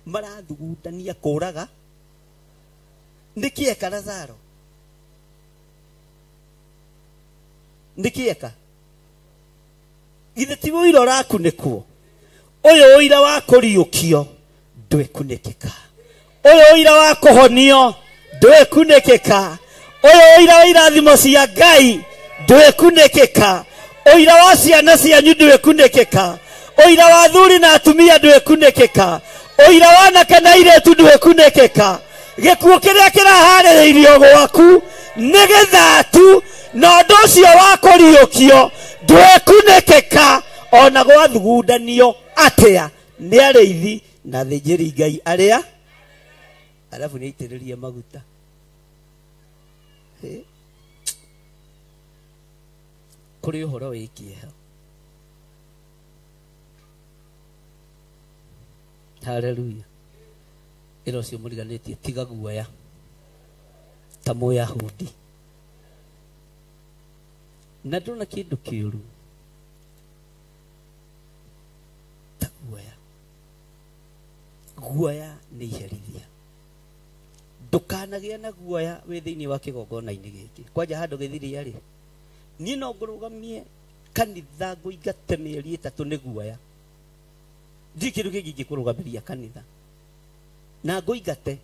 marathugundania kũraga. Nĩkĩ eka Lazaro? Nĩkĩ eka? Githĩ ti ũira ũrakunĩkwo? Ũyũ ũira wa kũriũkio ndwĩkunĩkĩka, ũyũ ũira wa kũhonio Ndwĩkunĩkĩka. Ũyũ ũira wa irathimo cia Ngai ndwĩkunĩkĩka. Ũira wa ciana cianyu ndwĩkunĩkĩka. Ũira wa athuri na atumia ndwĩkunĩkĩka. Ũira wa anake na airĩtu ndwĩkunĩkĩka. Gĩkuũ kĩrĩa kĩraharĩrĩirio gwaku nĩ gĩthatu, na ũndũ ũcio wa kũriũkio ndwĩkunĩkĩka ona gwathugundanio atĩa nĩ arĩithi na thĩnjĩri Ngai arĩa arabu nĩ aitĩrĩrie maguta. Kũrĩ ũhoro wĩ kĩeha. Haleluya. Ĩra ũcio mũriganĩtie tiga guoya ta Mũyahudi. Na ndona kĩndũ kĩũru ta guoya. Guoya nĩ iherithia. Ndũkanagĩe na guoya wĩ thĩinĩ wa kĩgongona-inĩ gĩkĩ. Kwanja handũ gĩthiria rĩ, niĩ no ngũrũgamie kanitha ngũingate mĩeri 3 nĩ guoya. Ndirĩ kĩndũ kĩngĩ ingĩkũrũgamĩria kanitha na ngũingate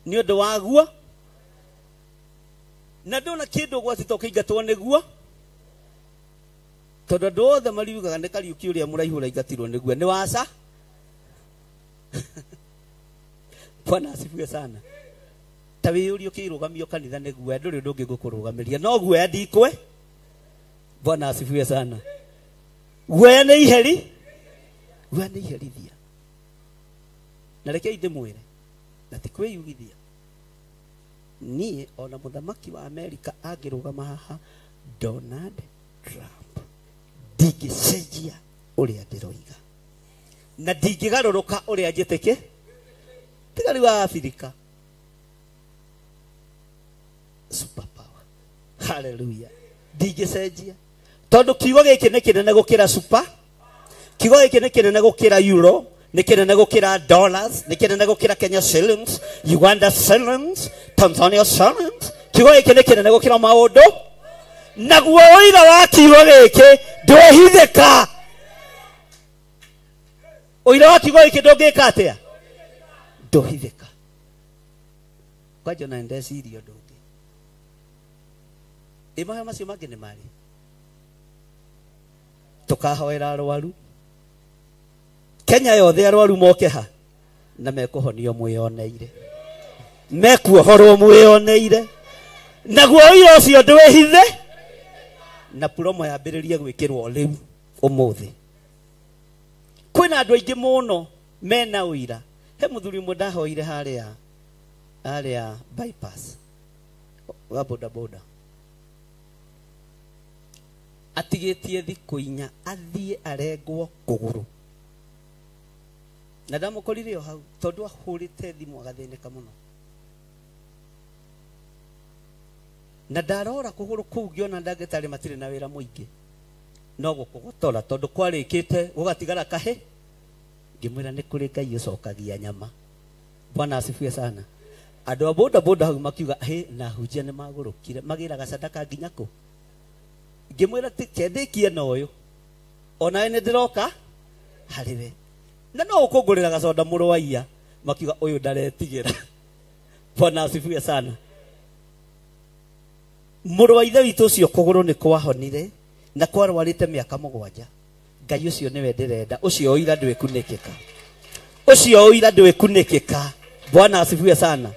nĩ ũndũ wa guo. Na ndona kĩndũ gwati to kĩingatwo nĩguo, tondũ andũ othe mariugaga nĩ Kariũki ũrĩa mũraihu ũraingatirwo nĩguo nĩ waca. Bwana asifiwe sana. Ta wĩyũrie ũkĩrũgamio kanitha nĩ guoya, ndũrĩ ũndũ ũngĩ ngũkũrũgamĩria no guoya ndikwe. Bwana asifiwe sana. Guoya nĩ iheri, guoya nĩ iherithia. Na rekei ndĩmwĩre na ti kwĩyugithia, niĩ ona mũthamaki wa Amerika angĩrũgama haha Donald Trump, ndingĩcenjia ũrĩa ndĩroiga na ndingĩgarũrũka ũrĩa njĩtĩkĩ. Tiga rĩu wa Afrika super power. Hallelujah. Ndingĩcenjia tondũ kiugo gĩkĩ nĩ kĩnene gũkĩra super, kiugo gĩkĩ nĩ kĩnene gũkĩra euro, nĩ kĩnene gũkĩra dollars, nĩ kĩnene gũkĩra Kenya shillings, Uganda shillings, Tanzania shillings. Kiugo gĩkĩ nĩ kĩnene gũkĩra maũndũ. Naguo ũira wa kiugo gĩkĩ ndwĩhithĩka. Ũira wa kiugo gĩkĩ ndũngĩka atĩa? Ndũhithĩka. Kwanja ona ndeciria ũndũ ũngĩ. Ĩ mahoya macio mangĩ nĩ marĩ? Tũkahoera arwaru Kenya yothe, arwaru moke ha na mekũhonio mwĩoneire, mekuohorwo mwĩoneire. Naguo ũira ũcio ndwĩhithe, na promo yambĩrĩrie gwĩkĩrwo rĩu ũmũthĩ. Kwĩna andũ aingĩ mũno mena ũira. He mũthuri ũmwe ndahoire harĩa bypass wa boda boda, atigĩtie thikũ 4 athiĩ arengwo kũgũrũ, na ndamũkorire o hau tondũ ahũrĩte thimũ agathĩnĩka mũno. Na ndarora kũgũrũ kũu ngĩona ndagĩtarĩ matirĩ na wĩra mũingĩ no gũkũgotora tondũ kwarĩkĩte gũgatigara kahĩ. Ngĩmwĩra nĩ kũrĩ Ngai ũcokagia nyama. Bwana asifiwe sana. Andũ a boda boda hau makiuga hĩ, na ahunjia nĩ magũrũkire magĩraga sadaka nginya kũ. Ngĩmwĩra kendĩkie na ũyũ onawe nĩ ndĩroka harĩ we, na no ũkũngũrĩra gaconda mũrũ wa iya. Makiuga ũyũ ndaretigĩra. Bwana asifiwe sana. Mũrũ wa ithe witũ ũcio kũgũrũ nĩ kwahonire na kwarwarĩte mĩaka 7. Ngai ũcio nĩwe ndĩrenda, ũcio ũira ndwĩkunĩkĩka, ũcio ũira ndwĩkunĩkĩka. Bwana asifiwe sana.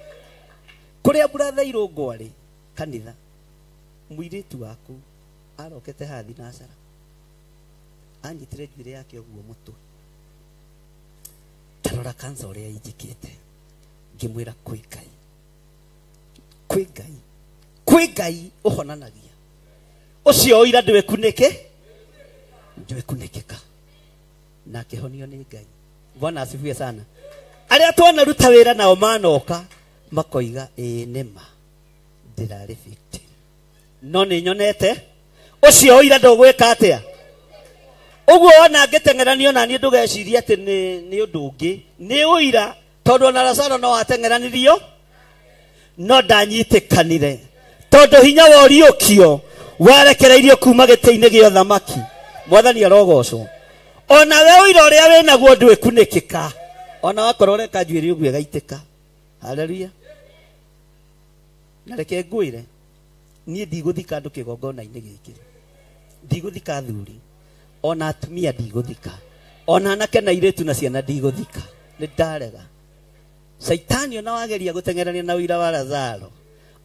Kũrĩa buratha Irũngũ arĩ kanitha, mũirĩtu waku arokete haha thinacara, anyitire njuĩrĩ yake ũguo mũtwe, tarora kansa ũrĩa injĩkĩte. Ngĩmwĩra kwĩ Ngai, kwĩ Ngai, kwĩ Ngai ũhonanagia. Ũcio ũira ndwĩkunĩke, ndwĩkunĩkĩka, na akĩhonio nĩ Ngai. Bwana asifiwe sana. Arĩa twanaruta wĩra nao manoka makoiga ĩĩ nĩma ndĩrarĩ victim, no nĩ nyonete ũcio ũira ndũgwĩka atĩa. Ũguo wona ngĩteng'eranio na niĩ ndũgecirie atĩ nĩ ũndũ ũngĩ, nĩ ũira, tondũ ona Lazaro no ateng'eranirio no ndanyitĩkanire, tondũ hinya wa ũriũkio warekereirio kuma gĩtĩ-inĩ gĩa ũthamaki. Mwathani arogocwo. Ona we ũira ũrĩa wĩnaguo ndwĩkunĩkĩka, ona wakorwo ũreka njuĩrĩ ũguo ĩgaitĩka. Haleluya. Na reke ngwĩre niĩ ndigũthika andũ kĩgongona-inĩ gĩkĩ, ndigũthika athuri ona atumia, ndigũthika ona anake na airĩtu na ciana, ndigũthika. Nĩ ndarega. Caitani ona wageria gũteng'erania na ũira wa Lazaro,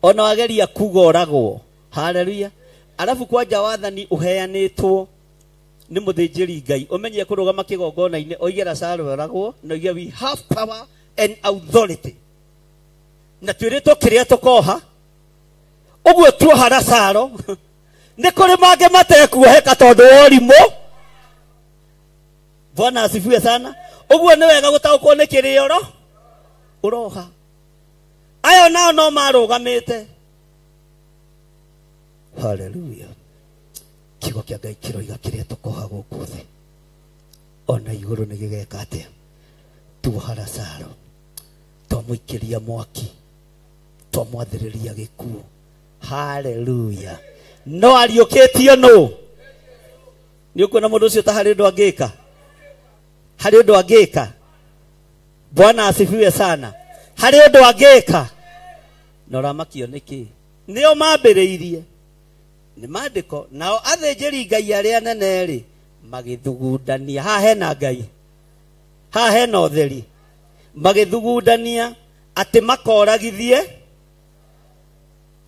ona wageria kuga oragwo. Haleluya. Arabu kwanja wathani ũheanĩtwo nĩ mũthĩnjĩri Ngai ũmenye kũrũgama kĩgongona-inĩ oige Lazaro oragwo, na oige we have power and authority, na twĩrĩtwo kĩrĩa tũkoha ũguo tuoha Lazaro. Nĩ kũrĩ mangĩ matekuoheka tondũ wa ũrimũ. Bwana asifiwe sana. Ũguo nĩ wega gũtaũkwo nĩ kĩrĩa oro ũroha. Ayo nao no marũgamĩte. Haleluya. Kiugo kĩa Ngai kĩroiga kĩrĩa tũkoha gũkũ thĩ ona igũrũ nĩ gĩgeka atĩa? Tuoha Lazaro, twamũikĩria mwaki, twamwathĩrĩria gĩkuũ. Haleluya. No ariũkĩtio nũ? Nĩ ũkuona mũndũ ũcio ta harĩ ũndũ angĩka? Harĩ ũndũ angĩka? Bwana asifiwe sana. Harĩ ũndũ angĩka? Na ũramakio nĩkĩ? Nĩo mambĩrĩirie. Nĩ maandĩko. Nao athĩnjĩri Ngai arĩa anene rĩ magĩthugundania. Haha hena Ngai, haha hena ũtheri. Magĩthugundania atĩ makoragithie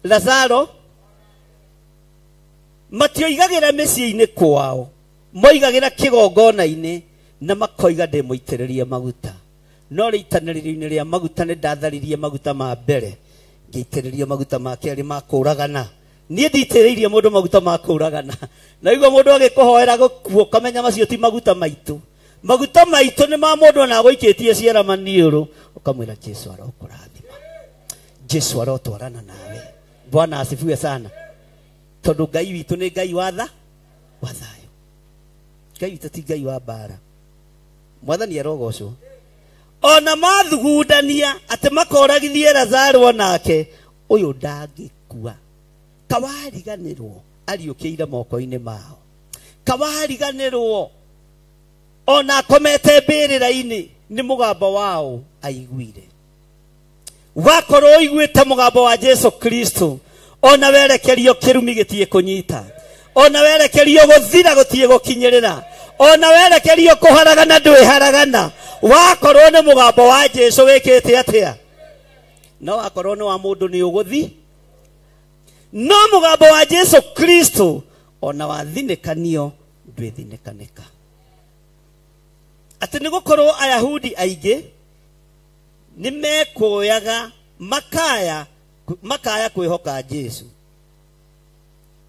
Lazaro. Matioigagĩra mĩciĩ-inĩ kwao, moigagĩra kĩgongona-inĩ na makoiga ndĩmũitĩrĩrie maguta. No rĩitanĩrĩrio-inĩ rĩa maguta nĩ ndatharirie maguta ma mbere, ngĩitĩrĩrio maguta ma kerĩ ma kũũragana. Niĩ nditĩrĩirie mũndũ maguta ma kũũragana. Na igua mũndũ agĩkũhoera gũkuo ũkamenya macio ti maguta maitũ. Maguta maitũ nĩ ma mũndũ ona agũikĩtie ciara maniũrũ, ũkamwĩra Jesu arokũrathima, Jesu arotwarana nawe. Bwana asifiwe sana. Tondũ Ngai witũ nĩ Ngai wa tha, wa thayũ. Ngai witũ ti Ngai wa mbara. Mwathani arogocwo. Ona mathugundania atĩ makoragithie Lazaro onake, ũyũ ndangĩkua. Kawariganĩrwo ariũkĩire moko-inĩ mao. Kawariganĩrwo ona akomete mbĩrĩra-inĩ nĩ mũgambo wao aiguire. Wakorwo ũiguĩte mũgambo wa Jesu Kristo, ona werekerio kĩrumi gĩtiĩ kũnyita, ona werekerio gũthira gũtiĩ gũkinyĩrĩra, ona werekerio kũharagana ndwĩharagana. Wakorwo nĩ mũgambo wa Jesu wĩkĩte atĩa? No wakorwo nĩ wa mũndũ nĩ ũgũthi. No mũgambo wa Jesu Kristo ona wathinĩkanio ndwĩthinĩkanĩka. Atĩ nĩ gũkorwo Ayahudi aingĩ nĩ mekũyaga makaya kwĩhoka Jesu.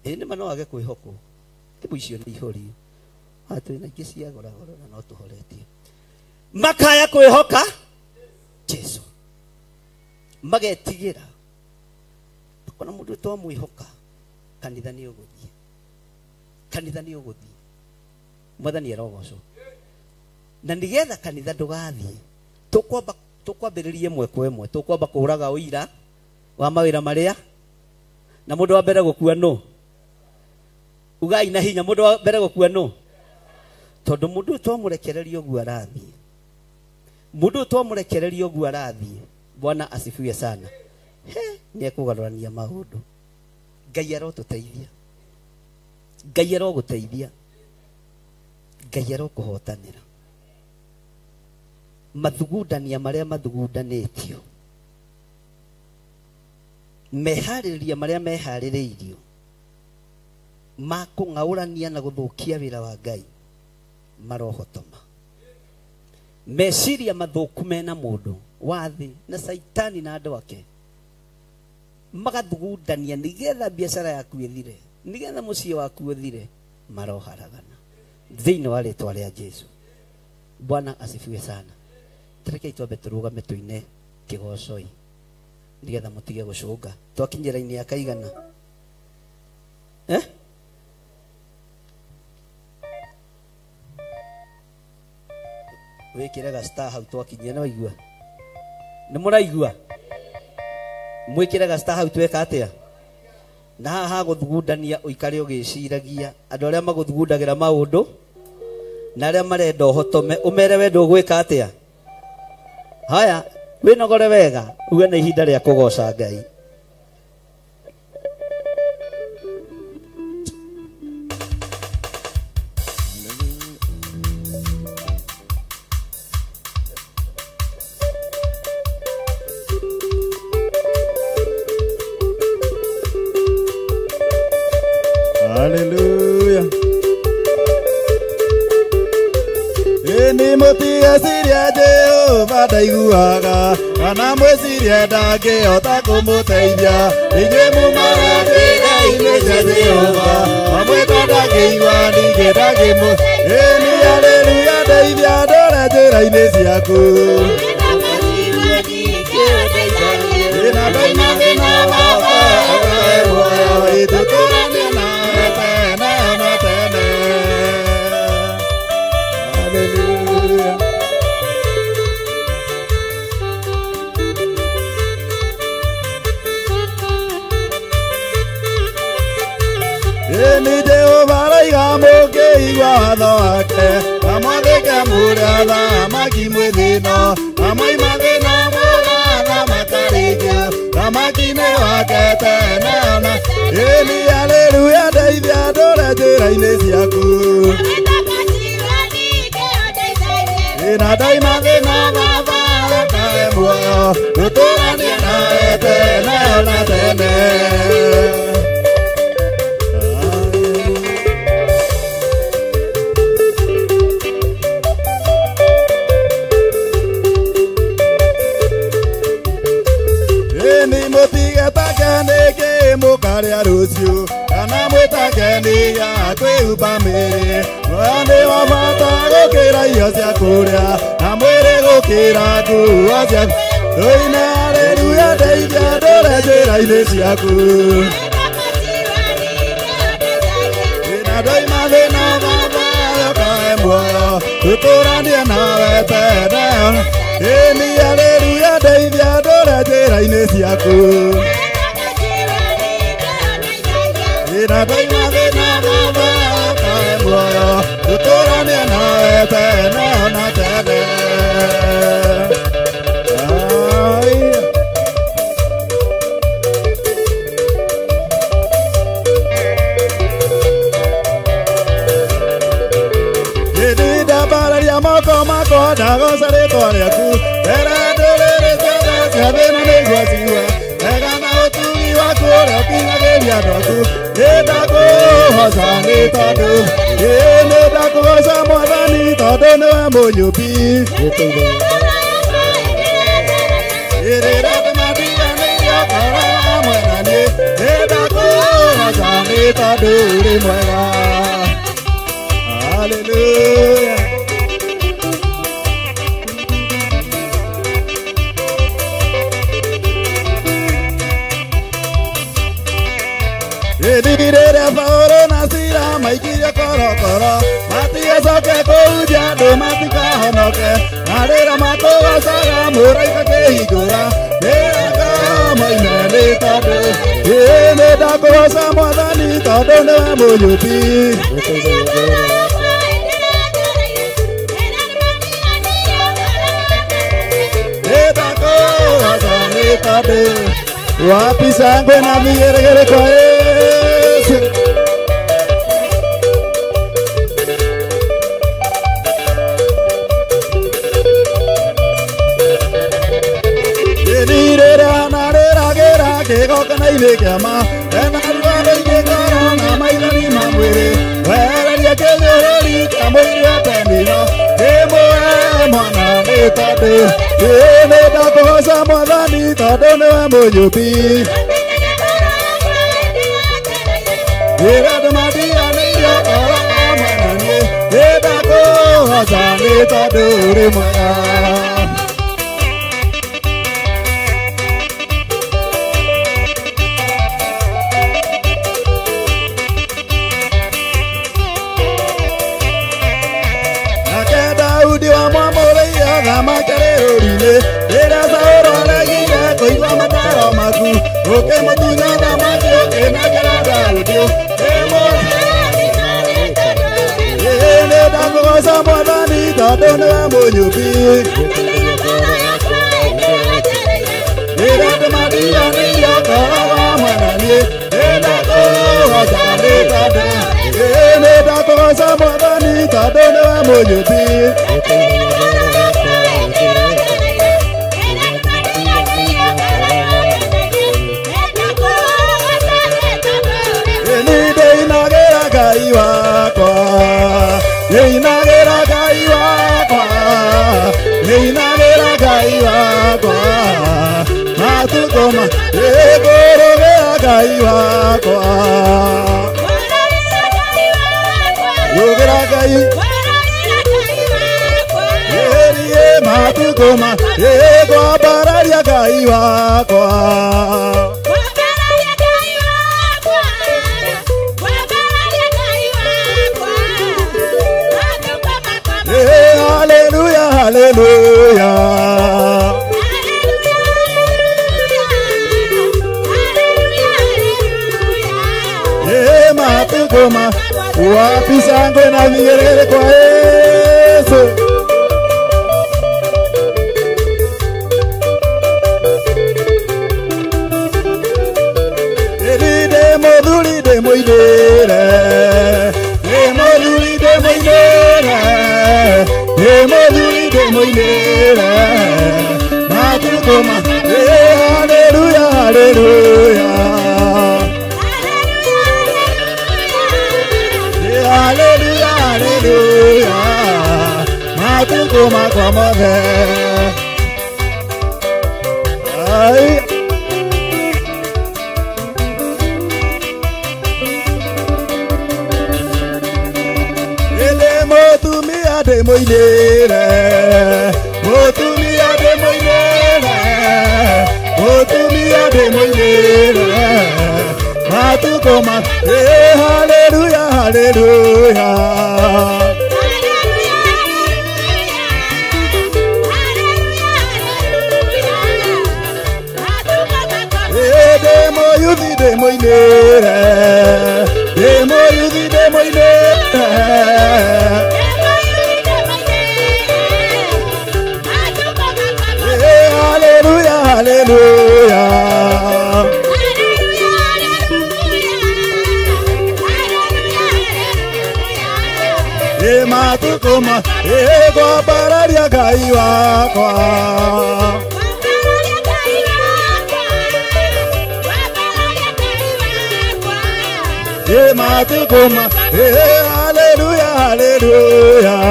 Ĩĩ nĩ ma no age kwĩhokwo. Thimũ icio nĩ ihorio. Haha twĩna ingĩ cia goragoro na no tũhoretie. Makaya kwĩhoka Jesu, magetigĩra. Ona mũndũ twamwĩhoka kanitha nĩ ũgũthiĩ, kanitha nĩ ũgũthiĩ. Mwathani arogocwo. Na nĩgetha kanitha ndũgathiĩ, tũkwambĩrĩria ĩmwe kwa ĩmwe, tũkwamba kũũraga ũira wa mawĩra marĩa. Na mũndũ wa mbere gũkua nũ? Ugai na hinya, mũndũ wa mbere gũkua nũ? Tondũ mũndũ ũyũ twamũrekereria ũguo arathiĩ, mũndũ ũyũ twamũrekereria ũguo arathiĩ. Bwana asifiwe sana. He, nĩ ekũgarũrania maũndũ. Ngai arotũteithia, Ngai arogũteithia, Ngai arokũhotanĩra. Mathugundania marĩa mathugundanĩtio, meharĩrĩria marĩa meharĩrĩirio ma kũng'aũrania na gũthũkia wĩra wa Ngai marohotoma. Meciria mathũku mena mũndũ wa thĩ na Caitani na andũ ake magathugundania nĩgetha biacara yaku ĩthire, nĩgetha mũciĩ waku ũthire, maroharagana thĩinĩ wa rĩtwa rĩa Jesu. Bwana asifiwe sana. Rekei twambe tũrũgame tũine kĩgocoi nĩgetha mũtige gũcũnga. Twakinyĩra-inĩ ya kaigana? Eh? Wĩkĩre ga star hau twakinyia, nĩ waigua? Nĩ mũraigua? Mwĩkĩre ga star hau tweka atĩa? Na haha gũthugundania ũikare ũgĩciragia andũ arĩa magũthugundagĩra maũndũ na arĩa marenda ũhotome, ũmere we ndũgwĩka atĩa. Haya, wĩnogore wega, uge nĩ ihinda rĩa kũgoca Ngai. Mwecirie Jehova ndaiguaga kana mwecirie ndangĩhota kũmũteithia. Inyuĩ mumaga njĩra-inĩ cia Jehova, amwĩta ndangĩigua ningĩ ndangĩmũ. Ĩni haleluya ndeithia ndore njĩra-inĩ ciaku. Ĩna ndoima thĩna baba ũkahe muoyo, ĩtũtũranie nawe tene na tene. Hallelujah. Ĩni Jehova araiga mũngĩigua watho wake, na mwathĩke mũrĩ athamaki mwĩ thĩna, na mwaima thĩna mũgathamaka rĩngĩ, thamaki-inĩ wake tene na. Ĩni haleluya ndeithia ndũre njĩra-inĩ ciaku. Ĩna ndoima thĩna baba ũkahe muoyo, tũtũranie nawe tene na tene. Ĩni mũtigetake nĩkĩ mũkarĩa rũciũ, kana mwĩtake nĩ ya kwĩhumba mĩĩrĩ. Muoyo nĩ wa bata gũkĩra irio cia kũrĩa, na mwĩrĩ gũkĩra nguo cia. Tũine haleluya ndeithia ndũre njĩra-inĩ ciaku. Ĩna ndoima thĩna baba ũkahe muoyo, tũtũranie nawe tene. Ĩni haleluya ndeithia ndũre njĩra-inĩ ciaku. Ĩna ndoima thĩna baba ũkahe muoyo, tũtũranie nawe tene na tene. Ai. Ndambararia moko makwa ndagoca rĩtwa rĩaku, mbere ndũrĩrĩ ciothe cia thĩna nĩguo ciigue wega na ũtugi waku ũrĩa ũkinyagĩria andũ aku. Nĩndakũhoca nĩ tondũ, ĩĩ nĩndakũgoca Mwathani tondũ nĩwe mũnyũmbi. Rĩrĩa ndĩmatiganĩirio ngoro hamwe na niĩ, nĩndakũhoca nĩ tondũ ũrĩ mwega. Hallelujah. Ĩni rĩrĩa Paũlũ na Sila maikirio korokoro, matigacoke kũhunjia andũ matikahonoke, na rĩrĩa matũgocaga mũraika akĩhingũra mĩrango moime nĩ tondũ. Ĩĩ nĩndakũgoca Mwathani tondũ nĩwe mũnyũmbi. Nĩndakũgoca nĩ tondũ. Wapi shangwe na vigeregere kwa Yesu. Ĩni rĩrĩa narĩragĩra kĩgongona-inĩ kĩama, ena ruo rũingĩ ngoro na maithori ma mwĩrĩ, wehereria kĩnyũrũri kĩa mũiri wa Penina, ndĩmũhe mwana nĩ tondũ. Ĩĩ nĩndakũgoca Mwathani tondũ nĩwe mũnyũmbi. Rĩrĩa ndĩmatiganĩirio ngoro hamwe na niĩ, nĩndakũgoca nĩ tondũ ũrĩ mwega. Nake Daudi wamwamũrĩire thamaki arĩ rũũru-inĩ, rĩrĩa Saũlũ aregire kũigua mataaro maku, ũkĩmũtunya thamaki ũkĩnengera Daudi. Ĩĩ nĩndakũgoca Mwathani tondũ nĩwe mũnyũmbi. Rĩrĩa ndĩmatiganĩirio ngoro hamwe na niĩ, nĩndakũgoca nĩ tondũ. Ĩĩ nĩndakũgoca Mwathani tondũ nĩwe mũnyũmbi. Ĩni ndĩinagĩra Ngai wakwa, ndĩinagĩra Ngai wakwa, matukoma igũrũ rĩa Ngai wakwa Rũgĩra Ngai Ĩrie matukoma ĩkwambararia Ngai wakwa Hallelujah, hallelujah. Eh, matukoma wapi shangwe na vigelegele kwa Yesu. Eri de moduli de moidere, de moduli de moidere, de moduli de moidere. Matukoma, hallelujah, hallelujah. Hallelujah, hallelujah. Matukoma kwa mothe. Ai. Ele motumia de moinere, motumia de moinere, motumia de moinere. Matukoma, hallelujah, hallelujah. Demo yuthi demo inere, demo yuthi demo inere. Hallelujah, hallelujah. Matukoma ĩkwambararia Ngai wakwa. Matukoma, hallelujah, hallelujah.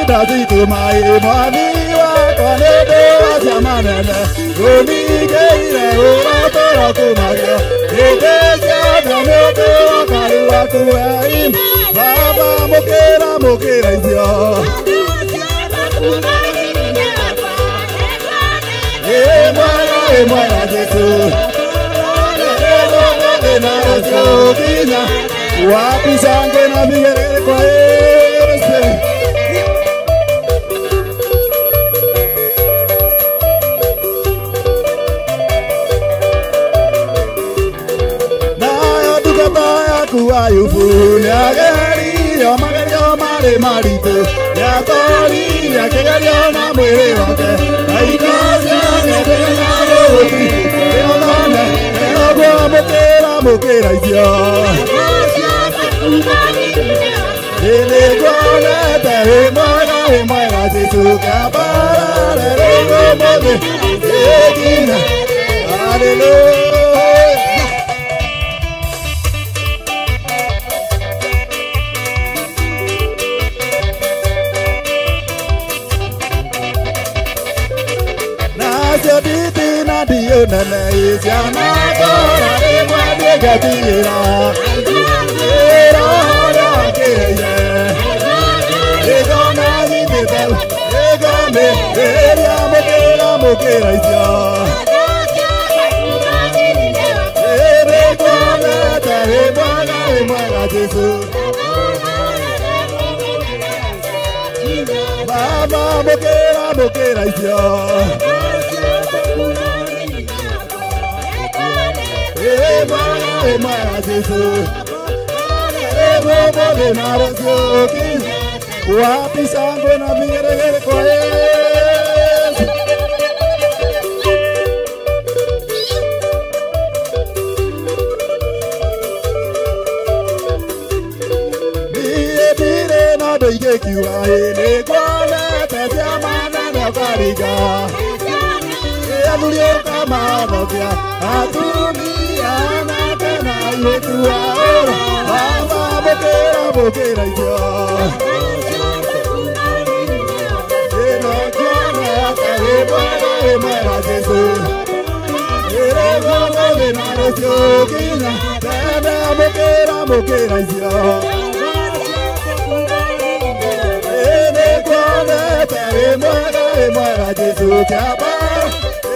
Ndathitũmaĩ mwathi wakwa nĩ ũndũ wa ciama nene ũningĩire ũratũra kumagio hĩndĩ ciothe nĩ ũndũ wa karu waku wei Baba mũkĩra mũkĩra icio ĩ mwega Jesũ ĩrũmũthĩ na rũciũ nginya wapi shangwe na vigelegele kwa Yesu. Ayubu nĩageririo magerio marĩ maritũ nĩatoririe akĩgerio na mwĩrĩ wake na indo ciake ndĩna gũgũti ĩothone ũguo mũkĩra mũkĩra icio nĩnĩnguonete wĩ mwega Jesũ kĩambarare rĩu ũmũthĩ ĩnginya hallelujah. Nene isiana kora rimwe ndigatigĩra roho rĩakĩrĩire ĩgona nyitĩte ĩgamĩrĩria mũkĩra mũkĩra icio ĩrĩkuonete wĩ mwega Jesũ Baba mũkĩra mũkĩra icio Mwega Jesũ ĩrũmũthĩ na rũciũ nginya wapi shangwe na vigelegele kwa Yesu. Niĩ ndirĩ na ũndũ ingĩkiuga ĩ nĩnguonete ciama nene ũkaringa athuri ũkamahonokia atumia anake na Ayetu ora baba mukira mukira icio ino kuonete wĩ mwega wĩ mwega Jesũ ĩrĩguo mũthĩ na rũciũ nginya tene mukira mukira icio nĩkuonete wĩ mwega wĩ mwega Jesũ kĩamba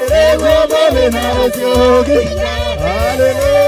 ĩrĩguo mũthĩ na rũciũ nginya haleluya.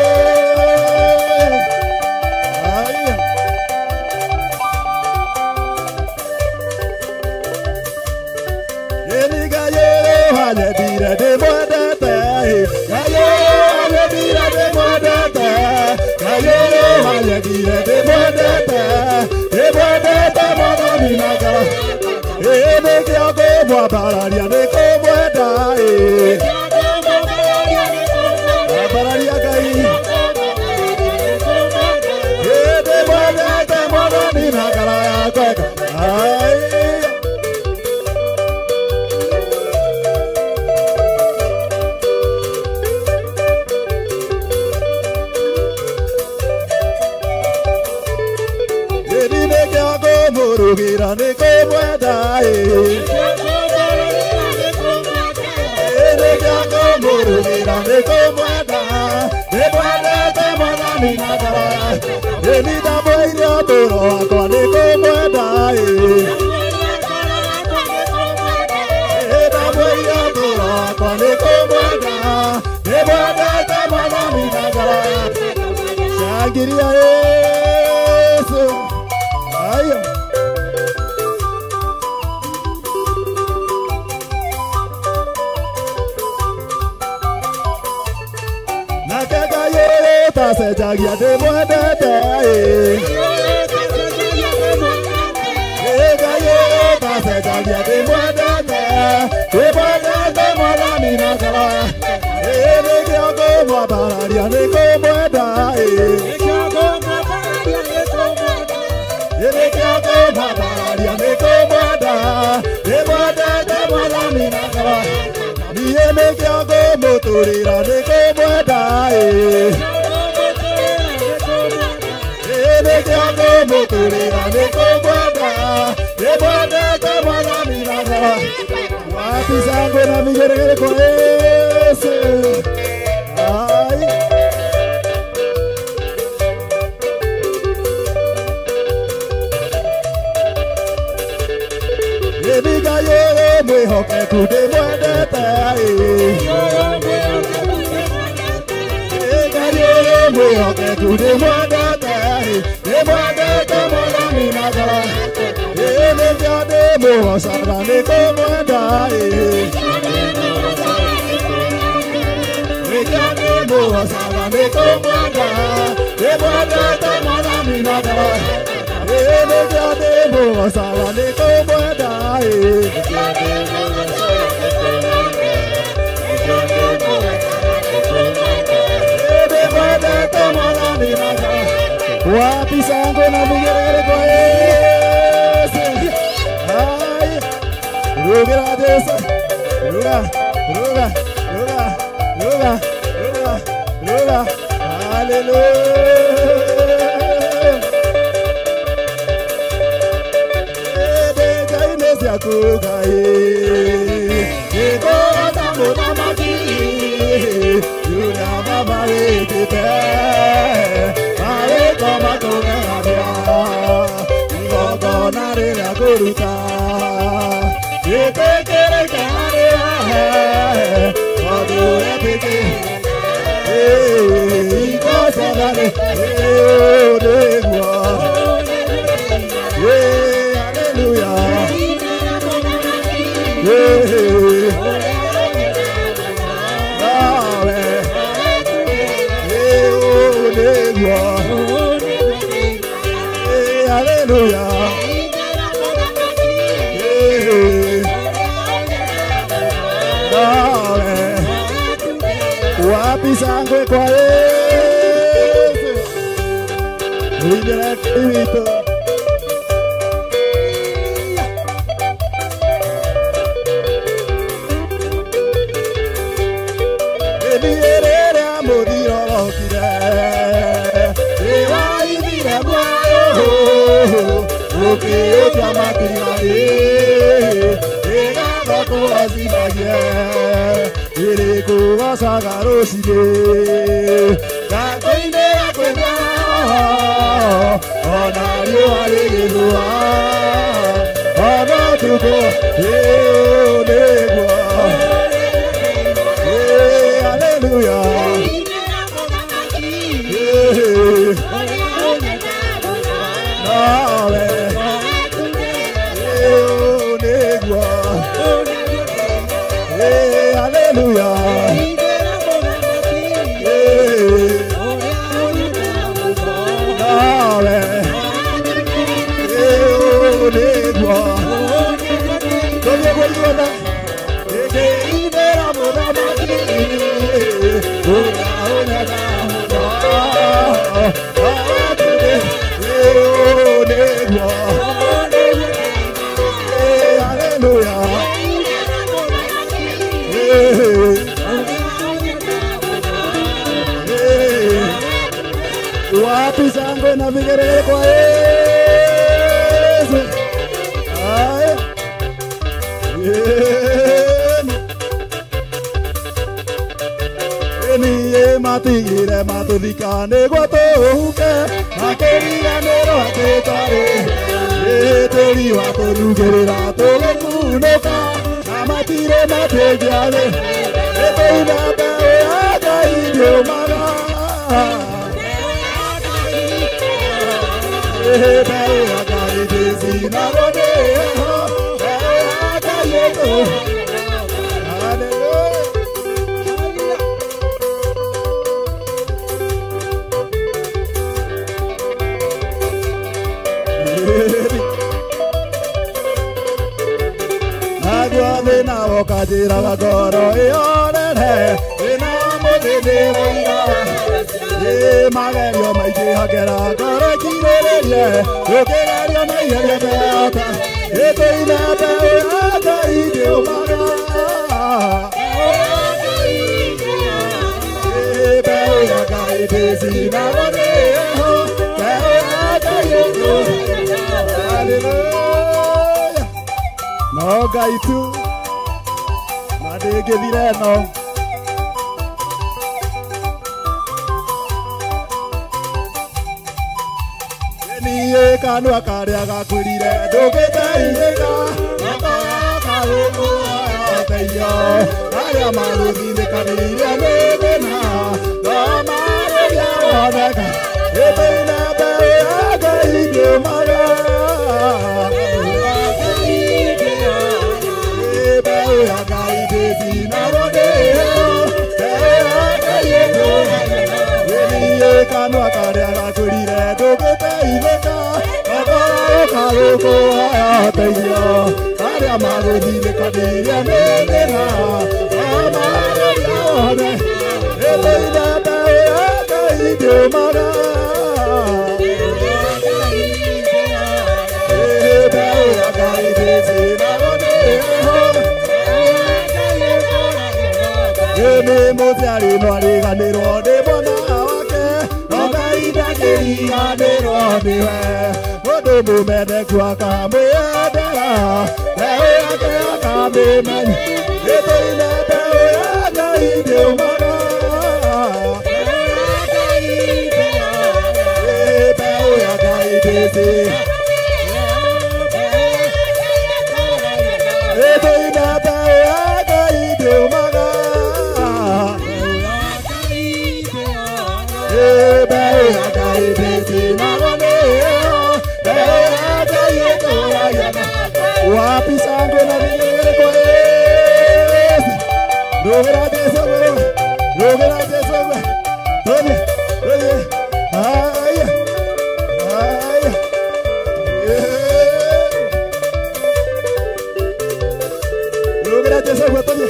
Shangiria Yesu. Haya. Nakega yere tasejagia ndimwendete Ega yere tasejagia ndimwendete ndimwendete mwathani na ngoro nĩkĩo ngũmwambararia nĩngũmwenda nĩkĩo ngũmwambararia nĩngũmwenda ndimwendete mwathani na ngoro niĩ nĩkĩo ngũmũtũrĩra nĩngũmwenda nĩkĩo ngũmũtũrĩra nĩngũmwenda ndimwendete mwathani na ngoro wapi shangwe na vigeregere kwa Yesu. Ai. Nĩngaiyũrwo mwĩhokeku ndĩmwendete Nĩngaiyũrwo mwĩhokeku ndĩmwendete ndĩmwendete mwathani na ngoro nĩkĩo ndĩmũgocaga nĩngũmwenda nĩkĩo ndĩmũgocaga nĩngũmwenda ndĩmwendete mwathani na ngoro nĩkĩo ndĩmũgocaga nĩngũmwenda ndĩmwendete mwathani na ngoro wapi shangwe na vigeregere kwa Yesu. Ai. Ruga Jesu. Ruga, ruga, ruga, ruga, ruga, ruga. Hallelujah. Ede ciaku Ngai. Ngora mũthamaki yuna mama wĩkĩte marĩko makũgegania igongona rĩrĩa ngũruta rĩtĩkĩrĩke harĩ we tondũ wetĩkĩ igocagane nĩguo haleluya hallelujah. Wapi shangwe kwa Yesu. Wito. Eni erere amũthiro wokire Gũkĩũtua matigari ĩgatha kũgacithagie ĩrĩkũgocaga rũcinĩ ngakũinĩra kwĩna ona riũa rĩgĩthũa ona ũtukũ ĩũ nĩguo. Hallelujah. Hallelujah. Wapi shangwe na vigelegele kwa Yesu. Haya. Niĩ matigire matuthika nĩguo tũhuke makĩriganĩrwo atĩ twarĩ tĩri wa kũrugĩrĩra tũgĩkunũka na matirĩ matĩngiarĩ ĩtũina mbeũ ya Ngai ndĩũmaga mbeũ ya Ngai ndĩcinagwo nĩ heho mbeũ ya Ngai ĩtũ. Hallelujah. Naguo thĩna woka njĩraga ngoro ĩorere ĩna mũthĩ ndĩroiga ĩ magerio maingĩ hangera ngoro ĩkirĩrĩrie ũkĩgerio na igerio mehota ĩtũina mbeũ ya Ngai ndĩũmaga mbeũ ya Ngai ndĩcinagwo nĩ heho mbeũ ya Ngai ĩtũ. Hallelujah. No Ngai tu na ndĩngĩthira ĩno. Niĩ kanua karĩa gakwĩrire ndũngĩteithĩka makarũmũoteithio arĩa magũthindĩkanĩirie nĩ thĩna no marĩria woneka ĩtũina mbeũ ya Ngai ndĩũmaga mbeũ ya Ngai ndĩcinagwo nĩ heho mbeũ ya Ngai ĩtũ. Niĩ kanua karĩa gakwĩrire ndũngĩteithĩka makarũkũoteithio arĩa magũthindĩkanĩirie nĩ thĩna no marĩria wone ĩtũina mbeũ ya Ngai ndĩũmaga mbeũ ya Ngai ndĩcinagwo nĩ heho. Nĩ mũciari no ariganĩrwo nĩ mwana wake no Ngai ndangĩriganĩrwo nĩwe mũndũ mũmendeku akamwĩendera mbeũ yake akamĩmenya ĩtũine mbeũ ya Ngai ndĩũmaga mbeũ ya Ngai ndĩci ĩtũine mbeũ ya Ngai ndĩũmaga mbeũ ya Ngai ndĩcinagwo nĩ heho mbeũ ya Ngai ĩtũragia. Wapi shangwe na vigelegele kwa Yesu. Rũgĩra Jesũ igũrũ, rũgĩra Jesũ igũrũ. Tũthiĩ, tũthiĩ. Haya, haya. Rũgĩra Jesũ igũrũ, tũthiĩ.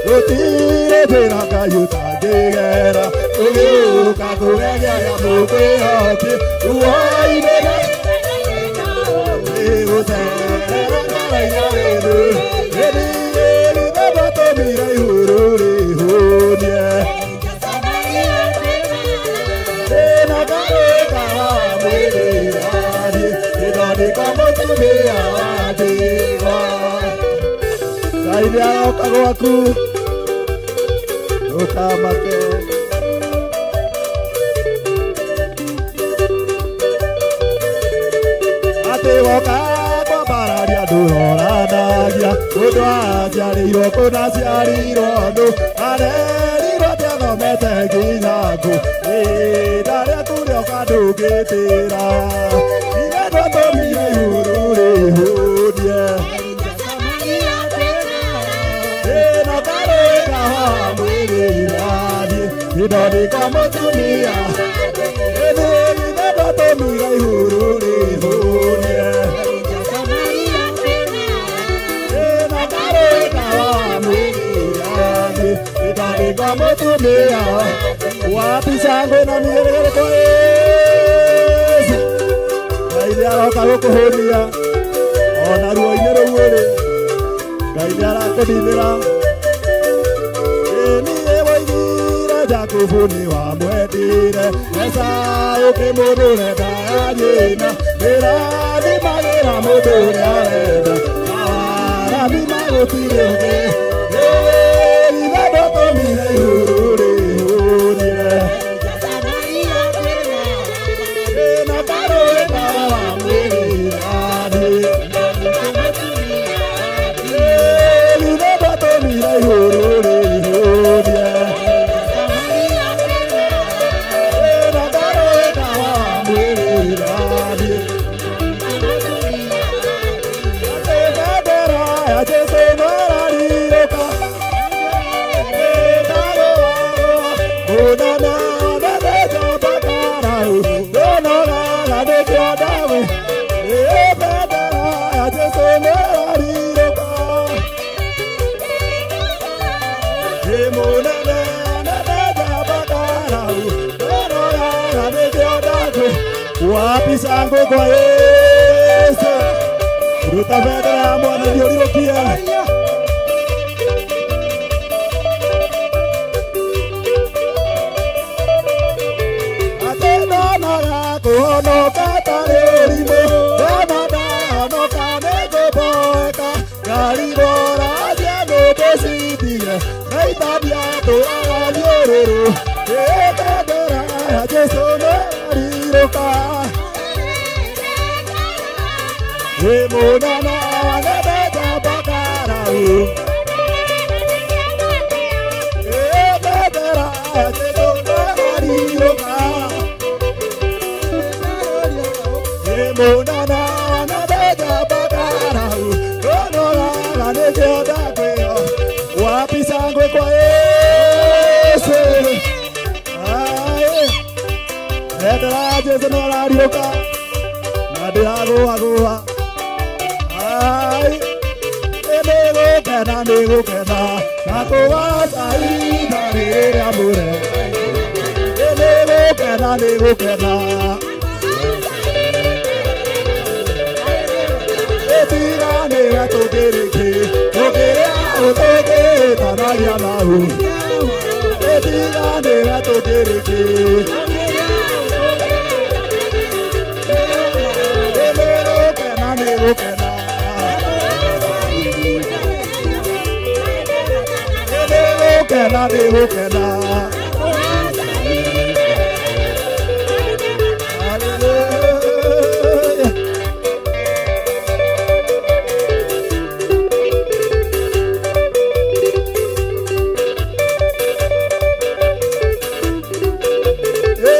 Gũtirĩ thĩna Ngai ũtangĩgera ũgĩũka kũgeria arĩa mũkwĩhoki ruo-inĩ na ĩgũcerera ngoro-inĩ witũ ĩthiĩ githĩ ndwatũmire ihuru rĩhũnie. mũtumia wa ndigwa. Ngai nĩaroka gwaku, ndũkamake. Atĩ woka kwambararia ndũroranagia, mũndũ aciarĩirwo kũna aciarirwo nũ, arerirwo atĩ athomete nginya ngũ, ihinda rĩaku rĩoka ndũngĩtĩra. Ithe ndwatũmire ihuru rĩhũnie, ĩno karũĩ kahoha mwĩrĩiranie, ĩno nĩ kwa mũtumia. Ĩthĩ ithe ndwatũmire ihuru rĩhũnie, ĩno karũĩ kahoha mwĩrĩiranie, ĩno nĩ kwa mũtumia. Wapi shangwe na migeregere kwa Yesu. Ngai nĩaroka gũkũhũnia ona ruo-inĩ rũu ũrĩ, Ngai nĩarakũninĩra. Ĩ niĩ woigire Jakubu nĩwamwendire, Esau kĩmũndũ ũrenda nyina, nĩrathimagĩra mũndũ ũrĩa arenda, arathima gũtirĩ ũngĩ. Ĩ ithe ndwatũmire ihuru rĩhũnie, ĩno karũĩ kawa mwĩrĩiranie, ithe ndwatũmire ihuru rĩhũnie, ĩno karũĩ kawa mwĩrĩiranie. Atĩ bendera ya Jesũ nĩĩrarirũka, ĩkarũarũa, mũnene nene njamba karau, ndũnogaga nĩkĩo ndawe. Ĩ bendera ya Jesũ nĩĩrarirũka, ĩ mũnene nene njamba karau, ndũnogaga nĩkĩo ndawe. Wapi shangwe kwa Yesu? Ruta bendera ya Mwathani ũrirũkie. Atĩ ndonaga kũhonoka tarĩ ũrimũ, ndona ndahonoka nĩngũboeka, ngarigwo rathia nĩndĩcitige, na itambia tũraga thiũrũrũ. Ĩ bendera ya Jesũ nĩĩrarirũka, ĩ mũnene nene njamba karau, ĩ bendera ya Jesũ nĩĩrarirũka, ĩ mũnene nene njamba karau, ndũnogaga nĩkĩo ndakwĩra. Wapi shangwe kwa Yesu? Ae, bendera ya Jesũ nĩĩrarirũka, na ndĩragũagũa. Ai, nĩgũkena nĩgũkena, na kũgaca ihinda rĩrĩa mũre. Nĩgũkena nĩgũkena, ĩtiga nĩwe tũkĩrĩkĩ, tũkĩrĩa ũtũkĩtanagia nau. Ĩtiga nĩwe tũkĩrĩkĩ, nĩgũkena nĩgũkena, nĩgũkena nĩgũkena. Hallelujah.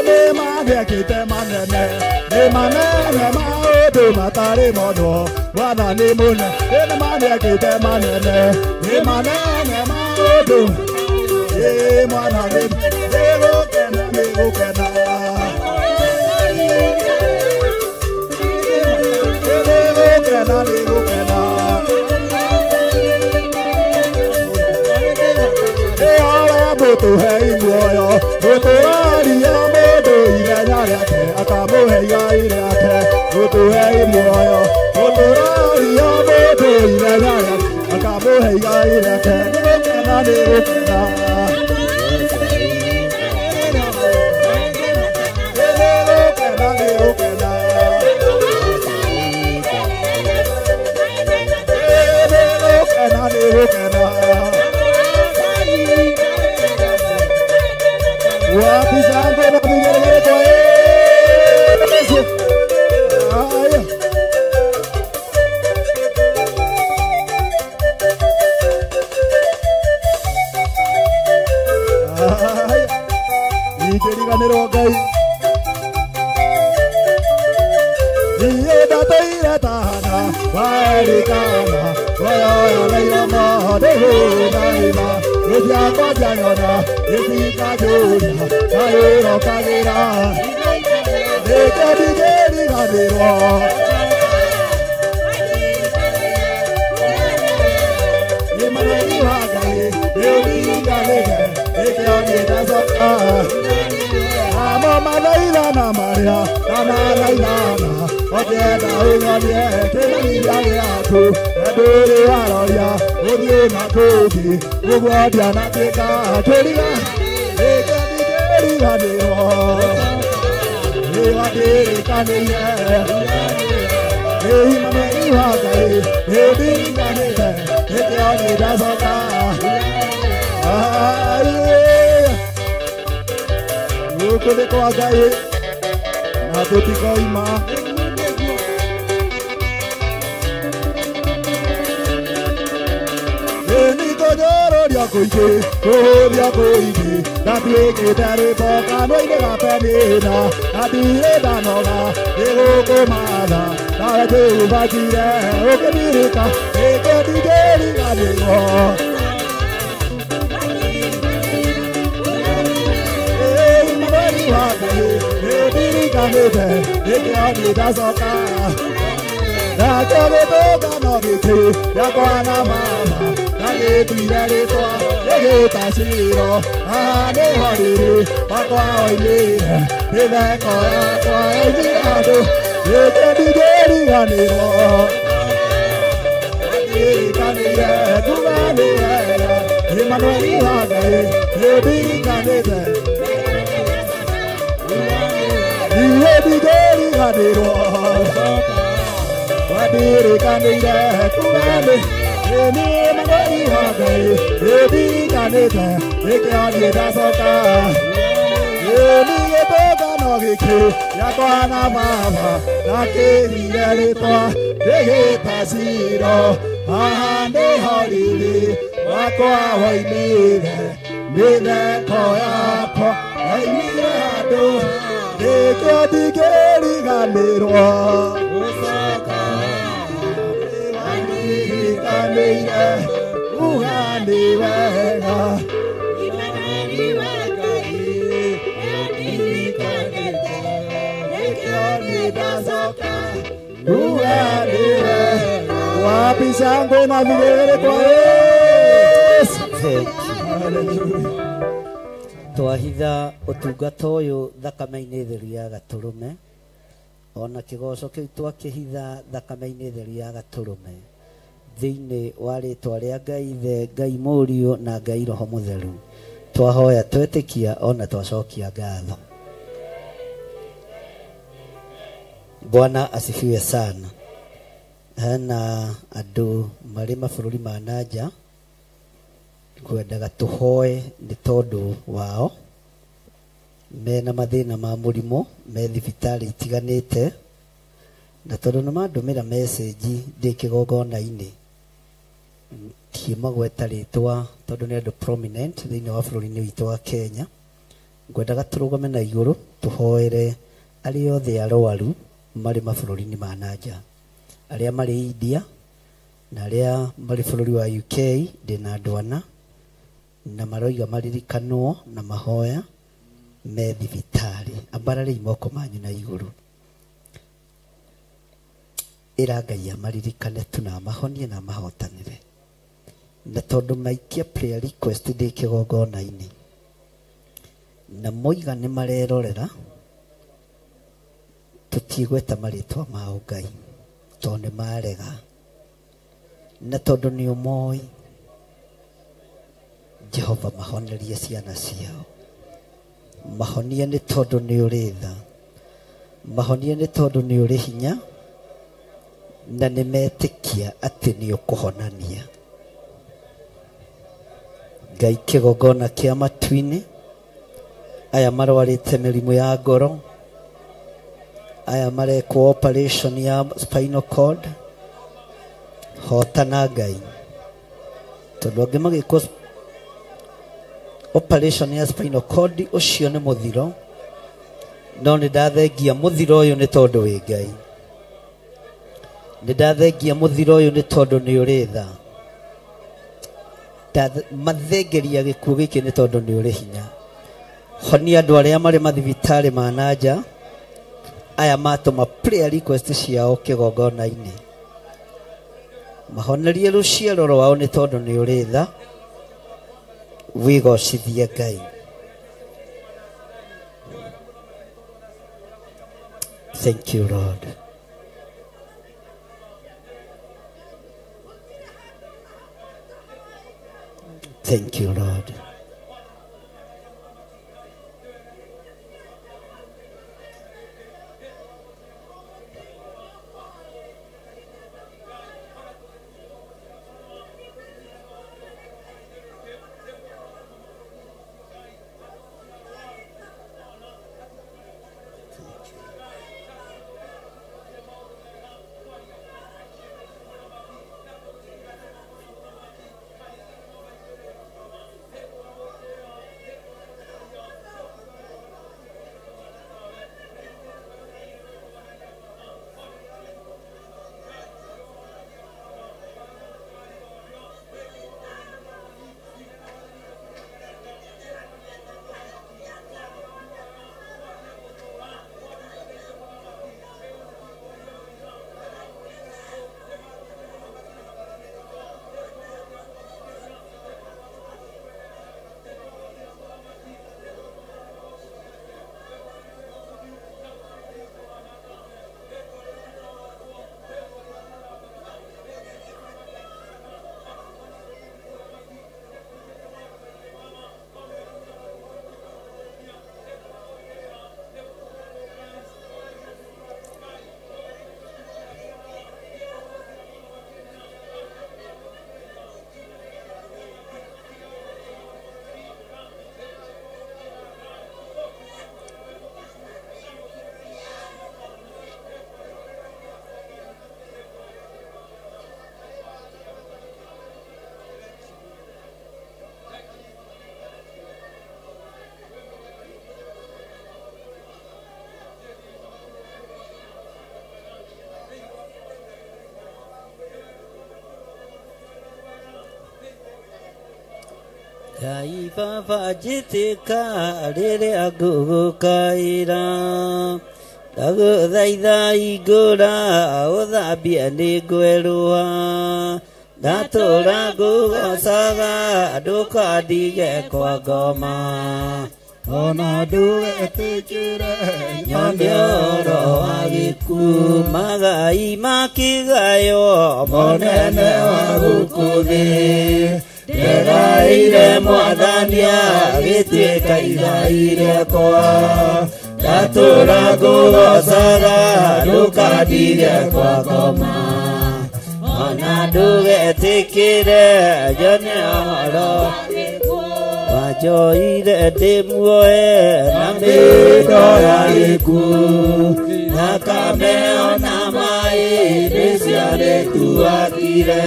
Nĩ magĩakĩte manene, nĩ manene maũndũ matarĩ monwo, Mwathani mũnene. Nĩ magĩakĩte manene, nĩ manene maũndũ, ĩ Mwathani, nĩgũkena nĩgũkena. Nĩgũkena nĩgũkena. Ĩ arĩa mũtũhei muoyo, mũtũraria mũndũ ithenya rĩake, akamũhe igai rĩake. Mũtũhei muoyo, mũtũraria mũndũ ithenya rĩake, akamũhe igai rĩake. Nĩgũkena nĩgũkena. Nĩgũkena nĩgũkena. wetana waerikana oyoyo na iromo ndĩhũnaima gĩciakwa cianyona gĩcikanjũria kaĩrokagĩra nĩkĩo ndingĩriganĩrwo Emmanuel wa Ngai nĩũndirikanĩte nĩkĩo niĩ ndacoka amo mathaithana marĩa ndanathaithana ũkĩenda ũnyonie kĩmenyithia gĩaku na ndũrĩ waroria ũthiĩ na kũngĩ ũguo ndianatuĩka kĩriga nĩkĩo ndingĩriganĩrwo nĩwandirikanĩire Emmanuel wa Ngai nĩũndirikanĩte nĩkĩo niĩ ndacoka gũkũ nĩ kwa Ngai na tũtikoima Nĩkũnyũrũria kũingĩ kũhũthia kũingĩ ndatuĩkĩte rwĩmbo kanua-inĩ ga Penina na ndirĩ ndanoga nĩgũkũmatha nawe Jehova-Jire ũkĩndirika nĩkĩo ndingĩriganĩrwo Emmanuel wa Ngai nĩũndirikanĩte nĩkĩo niĩ ndacoka nakĩo gĩtũngano gĩkĩ gĩakwa na mama ndagĩtuire rĩtwa rĩgĩtacĩrwo haha nĩho rĩrĩ wakwa oimĩre mĩtheko yakwa ĩingĩre andũ nĩkĩo ndingĩriganĩrwo ndirikanĩire kuga nĩ wega Emmanuel wa Ngai nĩũndirikanĩte niĩ ndingĩriganĩrwo wandirikanĩire kuga nĩ Emmanuel wa Ngai nĩũndirikanĩte nĩkĩo niĩ ndacoka nĩ gĩtũngano gĩkĩ gĩakwa na mama ndakĩrire rĩtwa rĩgĩtacirwo haha nĩho rĩrĩ wakwa woimire mĩtheko yakwa yoimire andũ nĩkĩo ndingĩriganĩrwo wandirikanĩire uga nĩ wega Wapi shangwe na vigelegele kwa Yesu. Twahitha ũtungata ũyũ thakame-inĩ theru ya gatũrũme ona kĩgoco kĩu twakĩhitha thakame-inĩ theru ya gatũrũme thĩinĩ wa rĩtwa rĩa Ngai Ithe, Ngai Mũriũ na Ngai Roho Mũtheru twahoya twetĩkia ona twacokia ngatho. Bwana asifiwe sana. Hena andũ marĩ mabũrũri ma nanja kwendaga tũhoe nĩ tondũ wao mena mathĩna ma mũrimũ me thibitarĩ itiganĩte na tondũ nĩ mandũmĩra message ndĩ kĩgongona-inĩ ndiĩmagweta rĩtwa tondũ nĩ andũ prominent thĩinĩ wa bũrũri-inĩ witũ wa Kenya ngwendaga tũrũgame na igũrũ tũhoere arĩa othe arwaru marĩ mabũrũri-inĩ ma nanja arĩa marĩ India na arĩa marĩ bũrũri wa UK ndĩna andũ ana na maroiga maririkanwo na mahoya me thibitarĩ ambararĩi moko manyu na igũrũ ĩra Ngai amaririkane tu na amahonie na amahotanĩre na tondũ maikia prayer request ndĩ kĩgongona-inĩ na moiga nĩ marerorera tũtigweta marĩtwa mao Ngai tondũ nĩ marega na tondũ nĩ ũmoĩ Jehova mahonerie ciana ciao mahonie nĩ tondũ nĩ ũrĩ tha mahonie nĩ tondũ nĩ ũrĩ hinya na nĩ metĩkia atĩ nĩ ũkũhonania Ngai kĩgongona kĩa matu-inĩ aya marwarĩte mĩrimũ ya ngoro aya marekwo operation ya spinal cord hotana Ngai tondũ angĩ magĩkwo operation ya spinal cord ũcio nĩ mũthiro no nĩ ndathengia mũthiro ũyũ nĩ tondũ wĩ Ngai Nĩ ndathengia mũthiro ũyũ nĩ tondũ nĩ ũrĩ tha. Mathengeria gĩkuũ gĩkĩ nĩ tondũ nĩ ũrĩ hinya. Honia andũ arĩa marĩ mathibitarĩ ma nanja, aya matũma prayer request ciao kĩgongona-inĩ. Mahonerie rũciaro rwao nĩ tondũ nĩ ũrĩ tha. Wĩgocithie Ngai. Thank you, Lord. Thank you, Lord. Ngai baba njĩtĩka rĩrĩa ngũgũkaĩra, ndagũthaitha hingũra ũthambie nĩngwerũha, ndatũra ngũgocaga ndũkandige kwa ngoma. Ona ndũgetĩkĩre nyone ũhoro wa gĩkuũ, magai makĩgaywo monene wa gũkũ thĩ. Ndegaire Mwathani agĩtuĩka igai rĩakwa, ndatũra ngũgocaga ndũkandige kwa ngoma. Ona ndũgetĩkĩre nyone ũhoro wanjoire ndĩ muoye na mĩndo ya gĩkuũ, thakame ona maĩ nĩciarĩtuagire.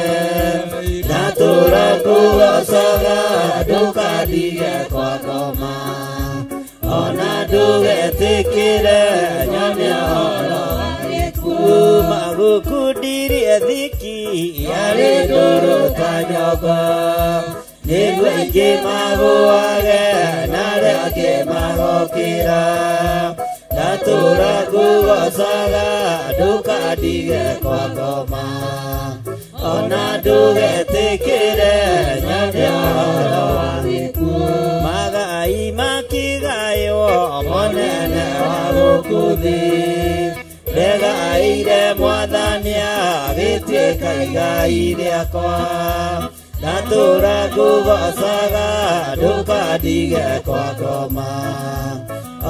Ndatũra ngũgocaga ndũkandige kwa ngoma, ona ndũgetĩkĩre nyone ũhoro wa gĩkuũ. Magũkundirie thiki yarĩ ndũrũ ta nyongo, nĩguo aingĩ magũage na arĩa angĩ magokĩra. Ndatũra ngũgocaga ndũkandige kwa ngoma, ona ndũgetĩkĩre nyone ũhoro wa gĩkuũ. Magai makĩgaywo monene wa gũkũ thĩ, ndegaire Mwathani agĩtuĩka igai rĩakwa, ndatũra ngũgocaga ndũkandige kwa ngoma,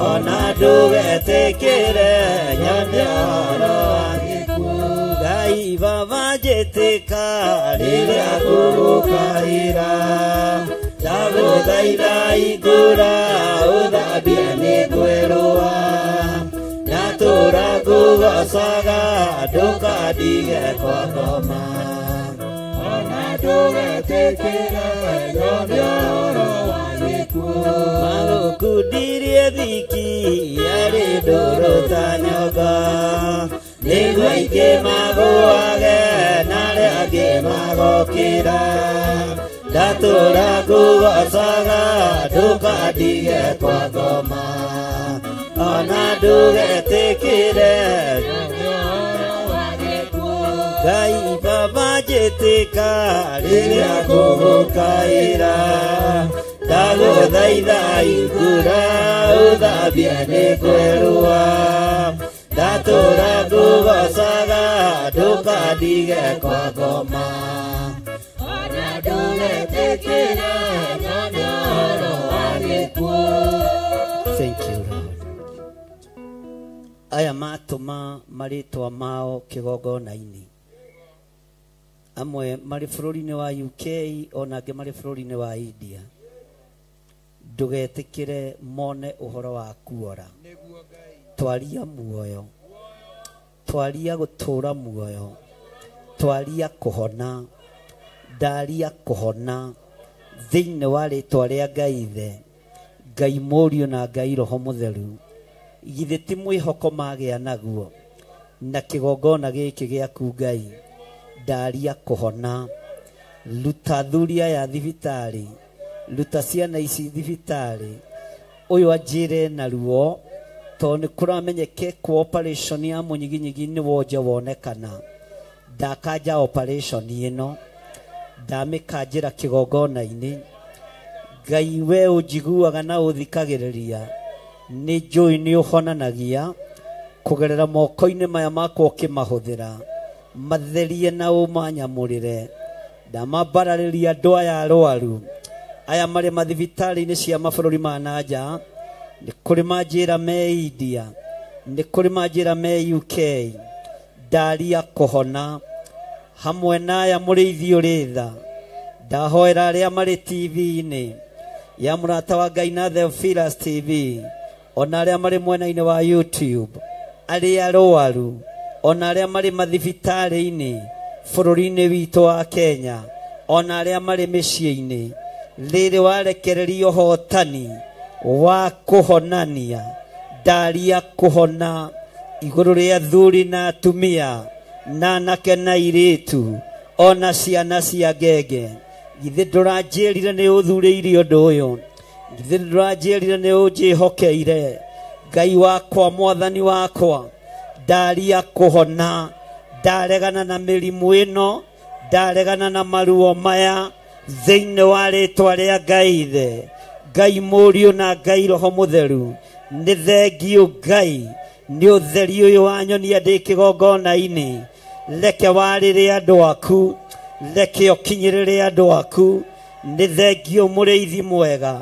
ona ndũgetĩkĩre nyone ũhoro wa gĩkuũ. Ngai baba njĩtĩka rĩrĩa ngũgũkaĩra, ndagũthaitha hingũra ũthambie nĩngwerũha, ndatũra ngũgocaga ndũkandige kwa ngoma, ona ndũgetĩkĩre nyone ũhoro wa gĩkuũ. Magũkundirie thiki yarĩ ndũrũ ta nyongo, Nĩguo aingĩ magũage na arĩa angĩ magokĩra. Ndatũra ngũgocaga ndũkandige kwa ngoma. Ona ndũgetĩkĩre Ngai Baba njĩtĩka rĩrĩa ngũgũkaĩra. Ndagũthaitha ingũra ũthambie nĩ kwerũa. Ndatũra ngũgocaga ndũkandige kwa ngoma. Ona ndũgetĩkĩre nyone ũhoro wa gĩkuũ. Thank you, Lord. Aya matũma marĩtwa mao kĩgongona-inĩ. Amwe marĩ bũrũri-inĩ wa UK ona angĩ marĩ bũrũri-inĩ wa India. Ndũgetĩkĩre mone ũhoro wa kuora. Twaria muoyo. Twaria gũtũra muoyo. Twaria kũhona. Ndaria kũhona. Thĩinĩ wa rĩtwa rĩa Ngai Ithe, Ngai Mũriũ na Ngai Roho Mũtheru. Githĩ ti mwĩhoko magĩa naguo na kĩgongona gĩkĩ gĩaku Ngai. Ndaria kũhona. Ruta athuri aya thibitarĩ, ruta ciana ici thibitarĩ. Ũyũ anjĩre na ruo tondũ nĩ kũramenyeke operation ya mũnyiginyigi nĩ wonje wonekana. Ndakanja operation ĩno, ndamĩkanjĩra kĩgongona-inĩ. Ngai we ũnjiguaga na ũthikagĩrĩria, nĩ njũĩ nĩ ũhonanagia kũgerera moko-inĩ maya makwa ũkĩmahũthĩra. Matherie na ũmanyamũrĩre. Ndamambararĩria andũ aya arwaru aya marĩ mathibitarĩ-inĩ cia mabũrũri ma na nja. Nĩ kũrĩ manjĩra me India, nĩ kũrĩ manjĩra me UK. Ndaria kũhona hamwe na aya mũrĩithi ũrĩ tha. Ndahoera arĩa marĩ TV-inĩ ya mũrata wa Ngai na Theophilus TV, ona arĩa marĩ mwena-inĩ wa YouTube, arĩa arwaru, ona arĩa marĩ mathibitarĩ-inĩ bũrũri-inĩ witũ wa Kenya, ona arĩa marĩ mĩciĩ-inĩ. Rĩrĩ warekereria ũhotani wa kũhonania. Ndaria kũhona igũrũ rĩa athuri na atumia na anake na airĩtu ona ciana cia ngenge. Githĩ ndũranjĩrire nĩ ũthurĩire ũndũ ũyũ? Githĩ ndũranjĩrire nĩ ũnjĩhokeire? Ngai wakwa, mwathani wakwa, ndaria kũhona. Ndaregana na mĩrimũ ĩno, ndaregana na maruo maya thĩinĩ wa rĩtwa rĩa Ngai Ithe, Ngai Mũriũ na Ngai Roho Mũtheru. Nĩ thengiũ Ngai nĩ ũtheri ũyũ wanyonia ndĩ kĩgongona-inĩ. Reke warĩre andũ aku, reke ũkinyĩrĩre andũ aku. Nĩ thengiũ mũrĩithi mwega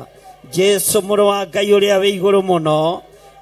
Jesu mũrũ wa Ngai ũrĩa wĩ igũrũ mũno,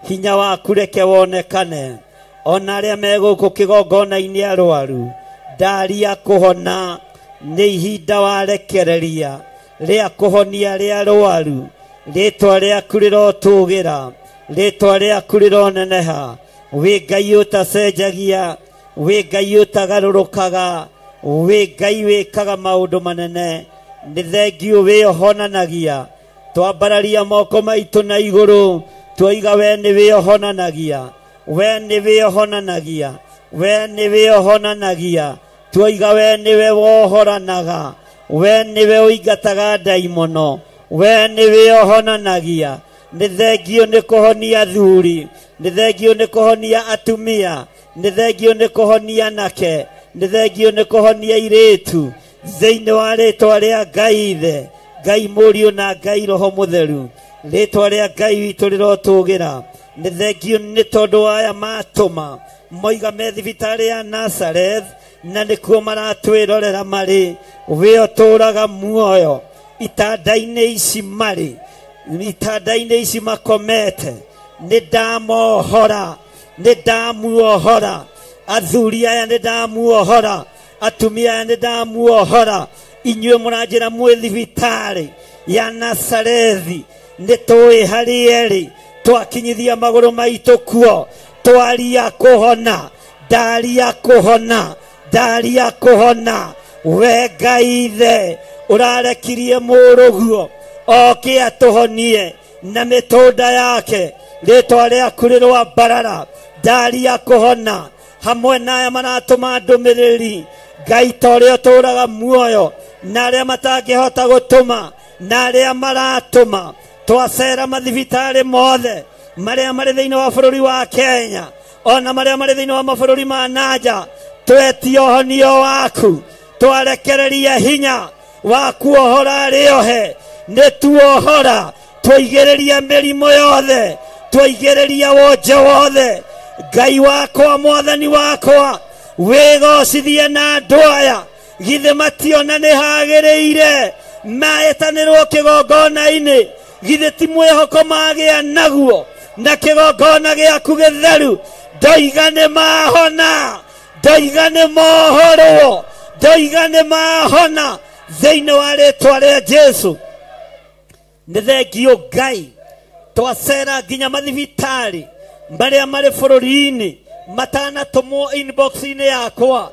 hinya waku reke wonekane ona arĩa me gũkũ kĩgongona-inĩ arwaru. Ndaria kũhona. Nĩ ihinda warekereria rĩa kũhonia arĩa arwaru. Rĩtwa rĩaku rĩrotũgĩra, rĩtwa rĩaku rĩroneneha. Wĩ Ngai ũtacenjagia, wĩ Ngai ũtagarũrũkaga, wĩ Ngai wĩkaga maũndũ manene. Nĩ thengiũ wĩohonanagia. Twambararia moko maitũ na igũrũ, twoiga we nĩ wĩohonanagia, we nĩ wĩohonanagia, we nĩ wĩohonanagia. Twoiga we nĩwe wohoranaga, we nĩwe ũingataga ndaimono, we nĩwe ũhonanagia. Nĩ thengiũ nĩ kũhonia athuri, nĩ thengiũ nĩ kũhonia atumia, nĩ thengiũ nĩ kũhonia anake, nĩ thengiũ nĩ kũhonia airĩtu. Thĩinĩ wa rĩtwa rĩa Ngai Ithe, Ngai Mũriũ na Ngai Roho Mũtheru, rĩtwa rĩa Ngai witũ rĩrotũgĩra. Nĩ thengiũ nĩ tondũ wa aya matũma moiga me thibitarĩ ya Nazareth, na nĩkuo maratwĩrorera marĩ. We ũtũraga muoyo itanda-inĩ ici marĩ, itanda-inĩ ici makomete. Nĩ ndamohora, nĩ ndamuohora athuri aya, nĩ ndamuohora atumia aya, nĩ ndamuohora. Inyuĩ mũranjĩra mwĩ thibitarĩ ya Nazarethi, nĩ tũĩ harĩ erĩ twakinyithia magũrũ maitũ kuo. Twaria kũhona, ndaria kũhona, ndaria kũhona. We Ngai Ithe ũrarekirie mũrũguo oke atũhonie na mĩtũnda yake. Rĩtwa rĩaku rĩroambarara. Ndaria kũhona Hamwe na aya maratũma ndũmĩrĩri Ngai ta ũrĩa ũtũũraga muoyo na arĩa matangĩhota gũtũma na arĩa maratũma twacera mathibitarĩ mothe marĩa marĩ thĩinĩ wa bũrũri wa Kenya ona marĩa marĩ thĩinĩ wa mabũrũri ma nanja twetie ũhonio waku twarekereria hinya wa kuohora arĩa ohe nĩ tuohora twaigĩrĩria mĩrimũ yothe twaigĩrĩria wonje wothe Ngai wakwa mwathani wakwa wĩgocithie na andũ aya githĩ mationa nĩ hagĩrĩire maetanĩrwo kĩgongona-inĩ githĩ ti mwĩhoko magĩa naguo na kĩgongona gĩaku gĩtheru ndoiga nĩ mahona ndoiga nĩ mohorwo ndoiga nĩ mahona thĩinĩ wa rĩtwa rĩa Jesu nĩ thengio Ngai twacera nginya mathibitarĩ marĩa marĩ bũrũri-inĩ matanatũmwo inbox-inĩ yakwa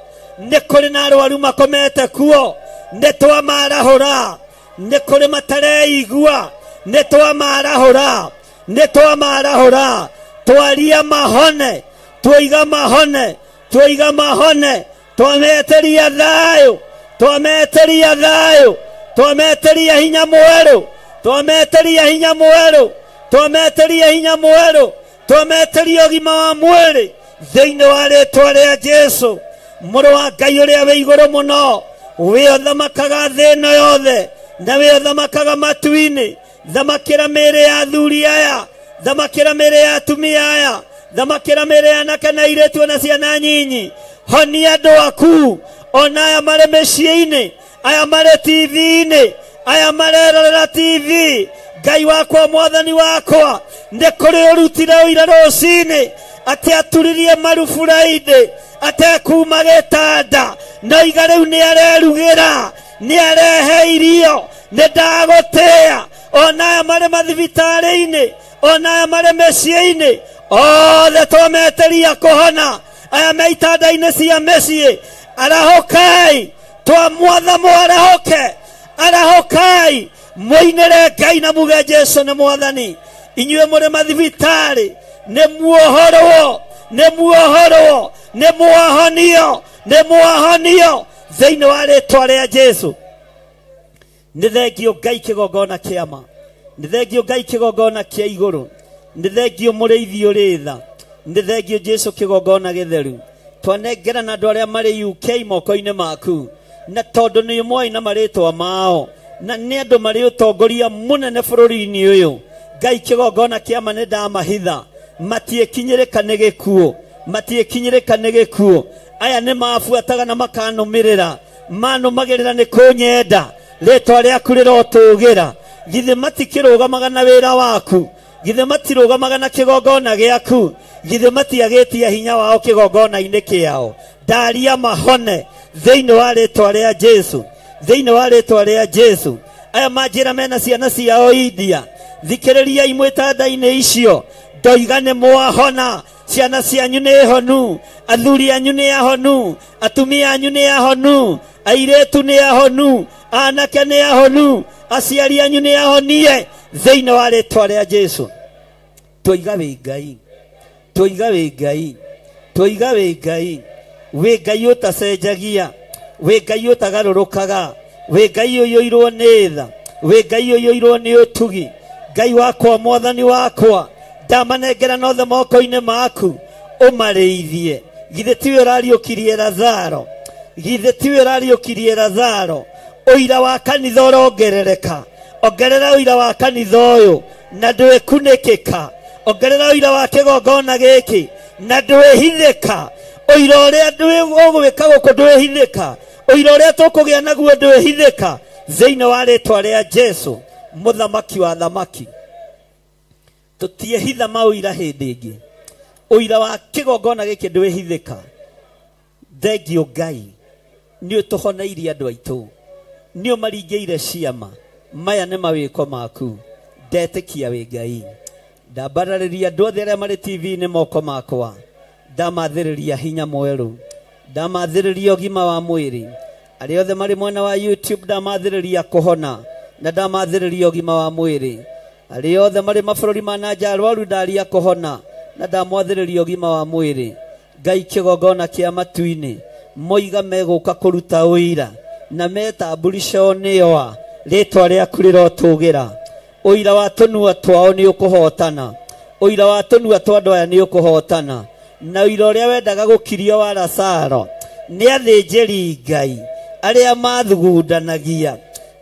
nĩ kũrĩ na arwaru makomete kuo nĩ twamarahũra nĩ kũrĩ matareigua nĩ twamarahũra nĩ twamarahũra twaria mahone twaiga mahone twaiga mahone twameteria thayũ twameteria thayũ twameteria hinya mwerũ twameteria hinya mwerũ twameteria hinya mwerũ twameteria ũgima wa mwĩrĩ thĩinĩ wa rĩtwa rĩa Jesu mũrũ wa Ngai ũrĩa wĩ igũrũ mũno wĩ ũthamakaga thĩ ĩno yothe na wĩ ũthamakaga matu-inĩ thamakĩra mĩĩrĩ ya athuri aya thamakĩra mĩĩrĩ ya atumia aya thamakĩra mĩĩrĩ ya anake na airĩtu ona ciana nyinyi honia andũ aku ona aya marĩ mĩciĩ-inĩ aya marĩ TV-inĩ aya marerorera TV Ngai wakwa mwathani wakwa nĩ kũrĩ ũrutire ũira rũcinĩ atĩ aturirie maru Friday atekuma gĩtanda no iga rĩu nĩ arerugĩra nĩ arehe irio nĩ ndagũtĩa ona aya marĩ mathibitarĩ-inĩ ona aya marĩ mĩciĩ-inĩ othe twameteria kũhona aya me itanda-inĩ cia mĩciĩ arahũkai twamwatha mwarahũke arahũkai mũinĩre Ngai na muge Jesu nĩ mwathani inyuĩ mũrĩ mathibitarĩ nĩ muohorwo nĩ muohorwo nĩ mwahonio nĩ mwahonio thĩinĩ wa rĩtwa rĩa Jesu nĩ thengio Ngai kĩgongona kĩama nĩ thengio Ngai kĩgongona kĩa igũrũ nĩ thengio mũrĩithi ũrĩ tha nĩ thengio Jesu kĩgongona gĩtheru twanengera na andũ arĩa marĩ UK moko-inĩ maku na tondũ nĩ moĩ na marĩtwa mao na nĩ andũ marĩ ũtongoria mũnene bũrũri-inĩ ũyũ Ngai kĩgongona kĩama nĩ ndamahitha matiĩkinyĩrĩka nĩ gĩkuũ matiĩkinyĩrĩka nĩ gĩkuũ aya nĩ mabuataga na makanũmĩrĩra manũmagĩrĩra nĩ kũnyenda rĩtwa rĩaku rĩrotũgĩra githĩ matikĩrũgamaga na wĩra waku githĩ matirũgamaga na kĩgongona gĩaku githĩ matiagĩtie hinya wao kĩgongona-inĩ kĩao ndaria mahone thĩinĩ wa rĩtwa rĩa Jesu thĩinĩ wa rĩtwa rĩa Jesu aya manjĩra mena ciana ciao India thikĩrĩriai mwĩ itanda-inĩ icio ndoiga nĩ mwahona ciana cianyu nĩ honu athuri anyu nĩ ahonu atumia anyu nĩ ahonu airĩtu nĩ ahonu anake nĩ ahonu aciari anyu nĩ ahonie thĩinĩ wa rĩtwa rĩa Jesu twoiga wĩ Ngai twoiga wĩ Ngai twoiga wĩ Ngai wĩ Ngai ũtacenjagia wĩ Ngai ũtagarũrũkaga wĩ Ngai ũiyũirwo nĩ tha wĩ Ngai ũiyũirwo nĩ ũtugi Ngai wakwa mwathani wakwa ndamanengera nothe moko-inĩ maku ũmarĩithie githĩ tiwe ũrariũkirie Lazaro githĩ tiwe ũrariũkirie Lazaro ũira wa kanitha ũrongerereka ongerera ũira wa kanitha ũyũ na ndwĩkunĩkĩka ongerera ũira wa kĩgongona gĩkĩ na ndwĩhithĩka ũira ũrĩa ũgwĩka gũkũ ndwĩhithĩka ũira ũrĩa tũkũgĩa naguo ndwĩhithĩka thĩinĩ wa rĩtwa rĩa Jesu mũthamaki wa thamaki tũtiehitha maũira hĩndĩ ĩngĩ ũira wa kĩgongona gĩkĩ ndwĩhithĩka thengio Ngai nĩ ũtũhoneirie andũ aitũ nĩ ũmaringĩire ciama maya nĩ mawĩko maku ndetĩkia wĩ Ngai ndambararĩria andũ othe arĩa marĩ TV-inĩ moko makwa ndamathĩrĩria hinya mwerũ ndamathĩrĩria ũgima wa mwĩrĩ arĩa othe marĩ mwena wa YouTube ndamathĩrĩria kũhona na ndamathĩrĩria ũgima wa mwĩrĩ arĩa othe marĩ mabũrũri ma nanja arwaru ndaria kũhona na ndamwathĩrĩria ũgima wa mwĩrĩ Ngai kĩgongona kĩa matu-inĩ moiga megũka kũruta ũira na metambulico nĩoa rĩtwa rĩaku rĩrotũgĩra ũira wa tũnua twao nĩ ũkũhotana ũira wa tũnua twa andũ aya nĩ ũkũhotana na ũira ũrĩa wendaga gũkirio wa Lazaro nĩ athĩnjĩri Ngai arĩa mathugundanagia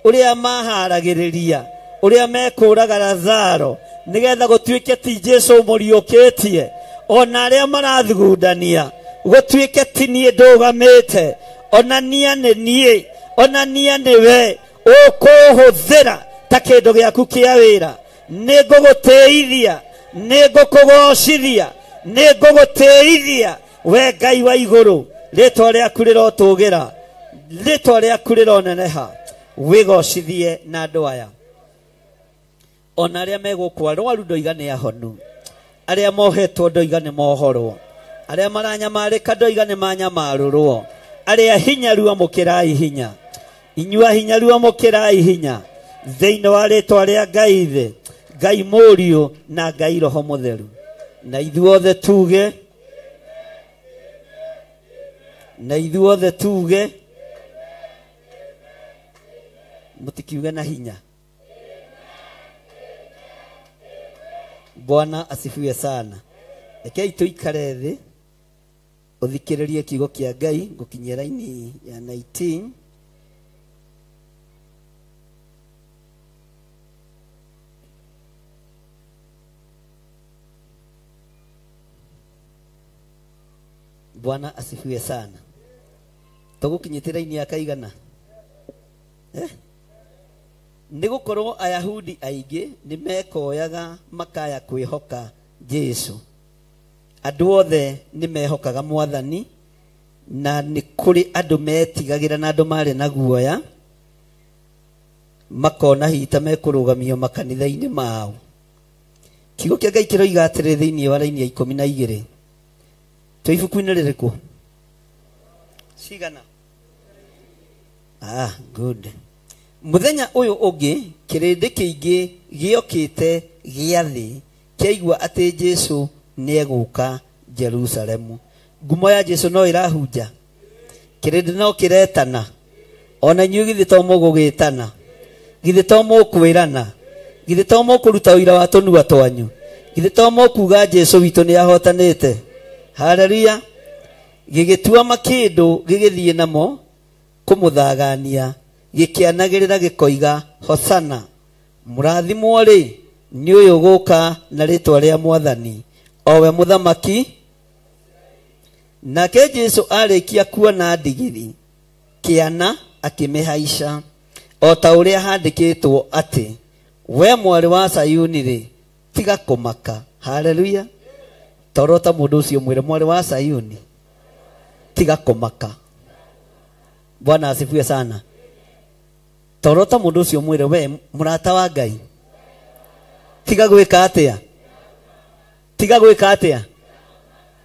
ũrĩa maharagĩrĩria ũrĩa mekũraga Lazaro nĩgetha gũtuĩke ti Jesũ mũriũkĩtie ona arĩa marathugundania gũtuĩke ti niĩ ndũgamĩte onania nĩ niĩ onania nĩwe ũkũhũthĩra ta kĩndũ gĩaku kĩa wĩra nĩ ngũgũtĩithia nĩ ngũkũgocithia nĩ ngũgũtĩithia we Ngai wa igũrũ rĩtwa rĩaku rĩrotũgĩra rĩtwa rĩaku rĩroneneha wĩgocithie na andũ aya ona arĩa megũkũ arwaru ndoiga nĩ ahonu arĩa mohetwo ndoiga nĩ mohorwo arĩa maranyamarĩka ndoiga nĩ manyamarũrwo arĩa hinyaru amũkĩrai hinya inyua hinyaru amũkĩrai hinya thĩinĩ wa rĩtwa rĩa Ngai Ithe Ngai Mũriũ na Ngai Roho Mũtheru na ithuothe tuge na ithuothe tuge mutikiuge na hinya. Bwana asifiwe sana. Rekei tuikare thi uthikiririe kiugo kia Ngai ngukinyia raini ya 19. Bwana asifiwe sana. Tugukinyite raini ya kaigana nigukorwo Ayahudi aingĩ nĩ mekoyaga makaya kwĩhoka Jesu. Andũ othe nĩ mehokaga Mwathani na nĩ kũrĩ andũ metigagĩra na andũ marĩ na guoya makona hita mekũrũgamio makanitha-inĩ mao. Kiugo kĩa Ngai kĩroiga atĩrĩ thĩinĩ wa raini ya 12. Twĩ ibuku-inĩ rĩrĩkũ? Cigana? Ah, good. Muthenya ũyũ ũngĩ kĩrĩndĩ kĩingĩ gĩokĩte gĩathĩ kĩaigua atĩ Jesu nĩegũka Jerusalemu. Ngumo ya Jesu no ĩrahunja, kĩrĩndĩ no kĩretana, ona inyuĩ githĩ to mũgũgĩtana, githĩ to mũkwĩrana, githĩ to mũkũruta ũira wa tũnua twanyu, githĩ to mũkuga Jesu witũ nĩahotanĩte. Haleluya. Gĩgĩtua makĩndũ gĩgĩthiĩ namo kũmũthagania gĩkĩanagĩrĩra gĩkoiga Hosana, mũrathimwo rĩ nĩ ũyũ gũka na rĩtwa rĩa Mwathani o we mũthamaki. Nake Jesu arĩkia kuona ndigiri kĩana akĩmĩhaica o ta ũrĩa handĩkĩtwo atĩ we mwarĩ wa Sayuni rĩ tiga kũmaka. Haleluya. Toro ta mũndũ ũcio mwĩre mwarĩ wa Sayuni tiga kũmaka. Bwana asifiwe sana. Toro ta mũndũ ũcio mwĩre we mũrata wa Ngai tiga gwĩka atĩa, tiga gwĩka atĩa,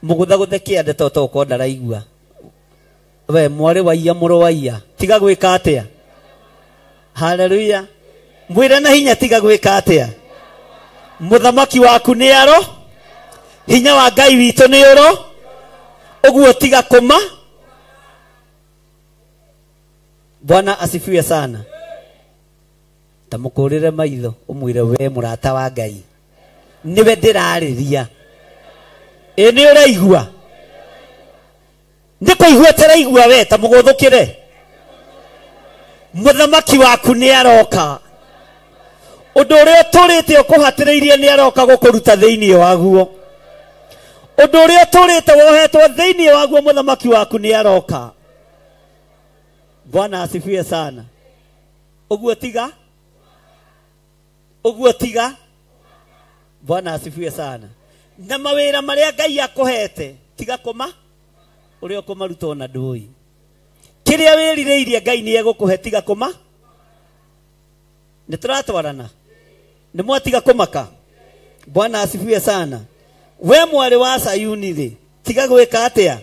mũgũthagũthe kĩande to tokorwo ndaraigua. We mwarĩ wa iya, mũrũ wa iya, tiga gwĩka atĩa. Haleluya. Mwĩre na hinya tiga gwĩka atĩa. Mũthamaki waku nĩ aro, hinya wa Ngai witũ nĩ ũro, ũguo tiga kũma. Bwana asifiwe sana. Ta mũkũrĩre maitho ũmwĩre we mũrata wa Ngai nĩwe ndĩrarĩria. Ĩ nĩ ũraigua? Nĩ kũigua ũtaraigua we, ta mũgũthũkĩre. Mũthamaki waku nĩ aroka. Ũndũ ũrĩa ũtũrĩte ũkũhatĩrĩirie nĩ aroka gũkũruta thĩinĩ waguo. Ũndũ ũrĩa ũtũrĩte wohetwo thĩinĩ waguo mũthamaki waku nĩ aroka. Bwana asifiwe sana. Ũguo tiga, ũguo tiga. Bwana asifiwe sana. Na mawĩra marĩa Ngai akũhete tiga kũma ũrĩa ũkũmaruta ona ndũĩ. Kĩrĩa wĩrirĩirie Ngai nĩ egũkũhe tiga kũma. Nĩ tũratwarana? Nĩ mwatiga kũmaka? Bwana asifiwe sana. We mwarĩ wa Sayuni rĩ tiga gwĩka atĩa.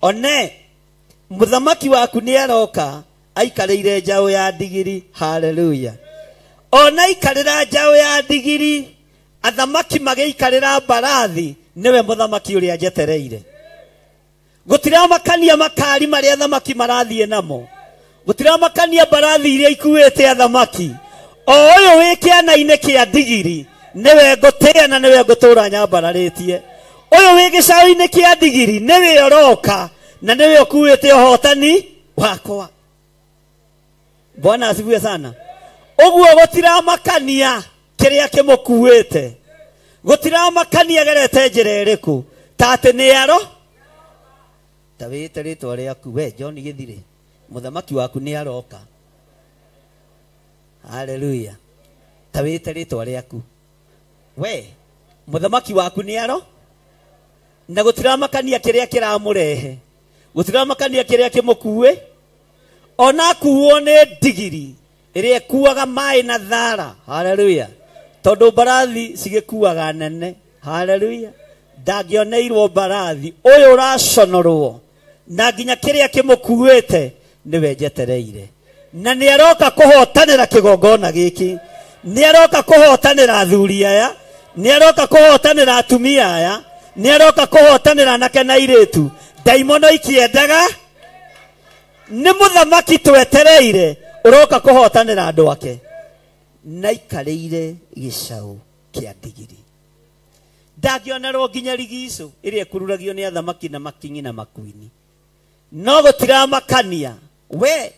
One mũthamaki waku nĩ aroka aikarĩire njaũ ya ndigiri. Haleluya. Ona aikarĩra njaũ ya ndigiri, athamaki magĩikarĩra mbarathi, nĩwe mũthamaki ũrĩa njetereire. Gutiramakania makari maria thamaki marathie namo. Gutiramakania mbarathi iria ikuite athamaki. O uyu wi kiana-ini kia ndigiri niwe ngutia na niwe ngutura nyambararitie. Uyu wi gicau-ini kia ndigiri niwe uroka na niwe ukuite uhotani wakwa. Bwana asifiwe sana. Uguo gutiramakania kiria kimukuite. Gutiramakania gerete njira iriku ta ati ni aro ta wite ritwa riaku we John Githire muthamaki waku ni aroka. Haleluya. Ta wite ritwa riaku we muthamaki waku ni aro na gutiramakania kiria kiramurehe, gutiramakania kiria kimukue ona kuo ni ndigiri iria ikuaga mai na thara. Haleluya. Tondu mbarathi cigikuaga nene. Haleluya. Ndangioneirwo mbarathi uyu uraconorwo na nginya kiria kimukuite niwe njetereire na ni aroka kuhotanira kigongona giki, ni aroka kuhotanira athuri aya, ni aroka kuhotanira atumia aya, ni aroka kuhotanira anake na airitu. Ndaimono ikiendaga ni muthamaki twetereire uroka kuhotanira andu ake na ikarĩire gĩcaũ kĩa ndigiri. Ndangĩonerwo nginya rigicu ĩrĩa ĩkururagio nĩ athamaki na makingi na makuini. No gũtiramakania we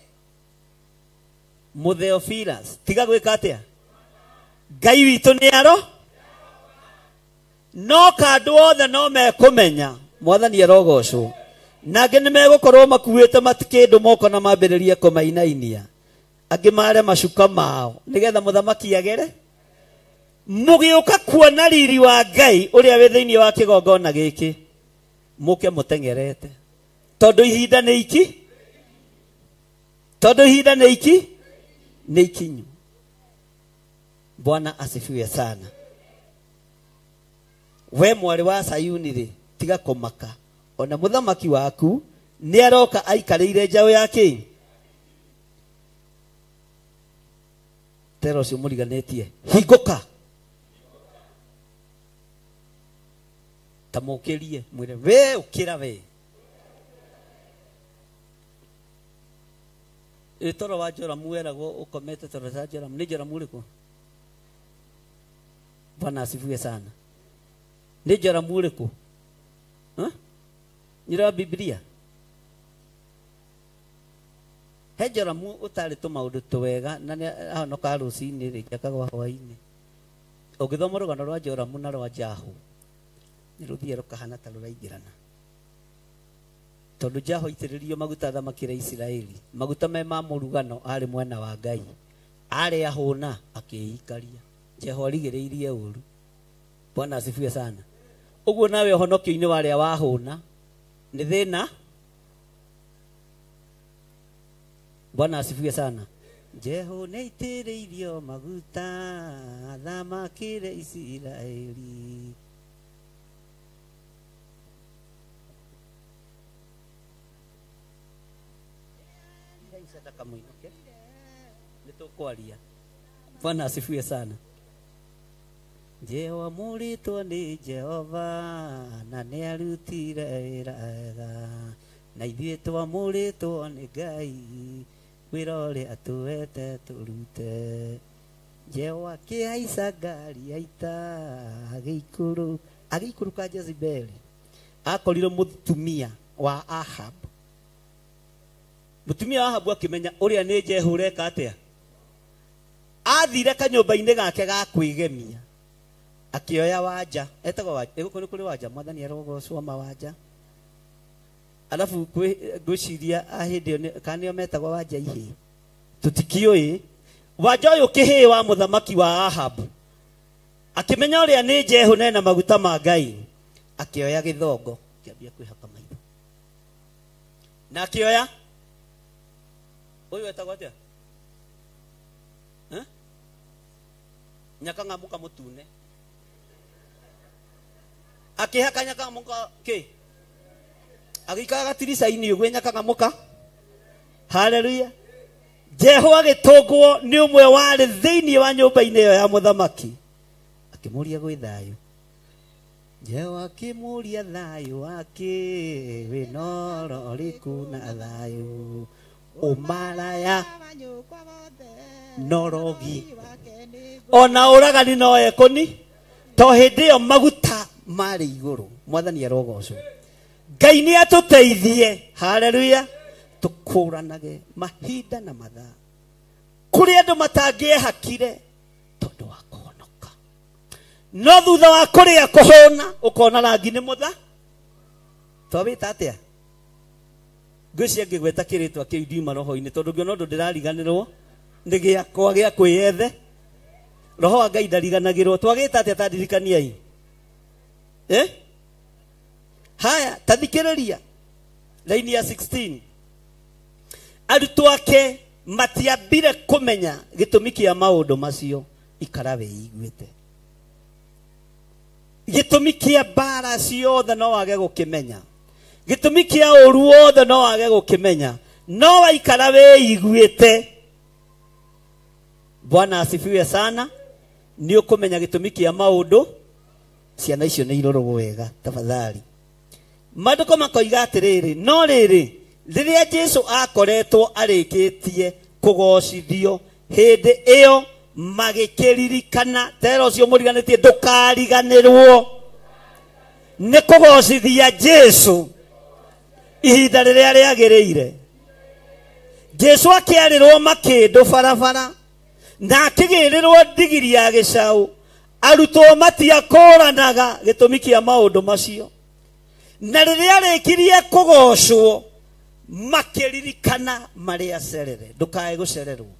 Mũtheophilus tiga gwĩka atĩa? Ngai witũ nĩ aro no kandũ othe no mekũmenya Mwathani arogocwo. Na angĩ nĩ megũkorwo makuĩte matikĩndũ moko na mambĩrĩrie kũmainainia, angĩ mare macuka mao nĩgetha mũthamaki agere. Mũgĩũka kuona riri wa Ngai ũrĩa wĩ thĩinĩ wa kĩgongona gĩkĩ mũke mũteng'erete, tondũ ihinda nĩ iki, tondũ ihinda nĩ iki, nĩ ikinyu. Bwana asifiwe sana. We mwarĩ wa Sayuni rĩ, tiga kũmaka, ona mũthamaki waku nĩ aroka aikarĩire njaũ ya kĩ. Tero ũcio mũriganĩtie, hingũka ta mũkĩrie mwĩre we ũkĩra we. Ĩ toro wa Joramu weragwo ũkomete toro ta Joramu, nĩ Joramu ũrĩkũ? Bwana asifiwe sana. Nĩ Joramu ũrĩkũ? Nyĩra Biblia. He Joramu ũtarĩ tũmaũndũ twega na nĩ ahonoka rũcinĩ rĩngĩ akagwa hwaĩ-inĩ. Ũngĩthoma rũgano rwa Joramu na rwa Jahu nĩ rũthiĩ rũkahana ta rũraingĩrana, tondũ Jahu aitĩrĩrio maguta athamakĩre Isiraeli, maguta me ma mũrugano arĩ mwena wa Ngai, arĩ ahũna akĩikaria. Jehu arigĩrĩirie ũru. Bwana asifiwe sana. Ũguo nawe ũhonokio-inĩ wa arĩa wahũna nĩ thĩna. Bwana asifiwe sana. Jehu nĩaitĩrĩirio maguta athamakĩre Isiraeli. Nĩtũkwaria. Bwana asifiwe sana. Jehu amũrĩtwo nĩ Jehova na nĩarutire wĩra wega, na ithuĩ twamũrĩtwo nĩ Ngai wĩra ũrĩa atũhete tũrute. Jehu akĩhaica ngari ya ita agĩikũrũka Jezebeli. Akorire mũtumia wa Ahab. Mũtumia wa Ahabu akĩmenya ũrĩa nĩ Jehu ũreka atĩa. Athire kanyũmba-inĩ gake ga kwĩgemia akĩoya wanja, etagwo wanja, ĩgũkũ nĩ kũrĩ wanja, Mwathani arogocwo mawanja. Alafu ngwĩciria hĩndĩ ĩyo kana nĩo metagwo wanja ihĩĩ, tũtikĩũĩ. Wanja ũyũ kĩhĩĩ wa mũthamaki wa Ahabu akĩmenya ũrĩa nĩ Jehu na maguta ma Ngai, akĩoya gĩthongo akĩambia kwĩhaka maitho, na akĩoya ũyũ etagwo atĩa? Nyakang'amuka mũtune, akĩhaka nyakang'amuka kĩ, agĩikara gatirica-inĩ ũguo nyakang'amuka. Haleluya. Jehu agĩtũngwo nĩ ũmwe warĩ thĩinĩ wa nyũmba-inĩ ĩyo ya mũthamaki, akĩmũria gwĩ thayũ. Jehu akĩmũria thayũ wake wĩna ũrĩkũ na thayũ ũmaraya norogi ona ũragani no ekũni to hĩndĩ ĩyo maguta marĩ igũrũ. Mwathani arogocwo. Ngai nĩ atũteithie. Haleluya. Tũkũranage mahinda na mathaa kũrĩ andũ matangĩehakire tondũ wa kũhonoka, no thutha wa kũrĩa kũhũna ũkona rangi nĩ mũtha. Twawĩta atĩa? Ngwĩciria ngĩgweta kĩrĩtwa kĩu ndiuma roho-inĩ tondũ ngĩona ũndũ ndĩrariganĩrwo nĩ gĩakwa gĩa kwĩyethe. Roho wa Ngai ndariganagĩrwo. Twagĩta atĩa? Tandirikaniai. Haya, tathikĩrĩria laini ya 16. Arutwo ake matiambire kũmenya gĩtũmi kĩa maũndũ macio. Ikara wĩiguĩte. Gĩtũmi kĩa mbara ciothe no wage gũkĩmenya, gĩtũmi kĩa ũru wothe no wage gũkĩmenya, no waikara wĩiguĩte. Bwana asifiwe sana. Nĩ ũkũmenya gĩtũmi kĩa maũndũ. Ciana icio nĩ irorwo wega tafadhali. Maandĩko makoiga atĩrĩrĩ, no rĩrĩ, rĩrĩa Jesu akoretwo arĩkĩtie kũgocithio hĩndĩ ĩyo magĩkĩririkana. Tera ũcio mũriganĩtie ndũkariganĩrwo nĩ kũgocithia Jesu ihinda rĩrĩa rĩagĩrĩire. Jesu akĩarĩrwo makĩndũ barabara na akĩgĩrĩrwo ndigiri ya gĩcaũ. Arutwo matiakũranaga gĩtũmi kĩa maũndũ macio, na rĩrĩa arĩkirie kũgocwo makĩririkana marĩa cerere. Ndũkae gũcererwo,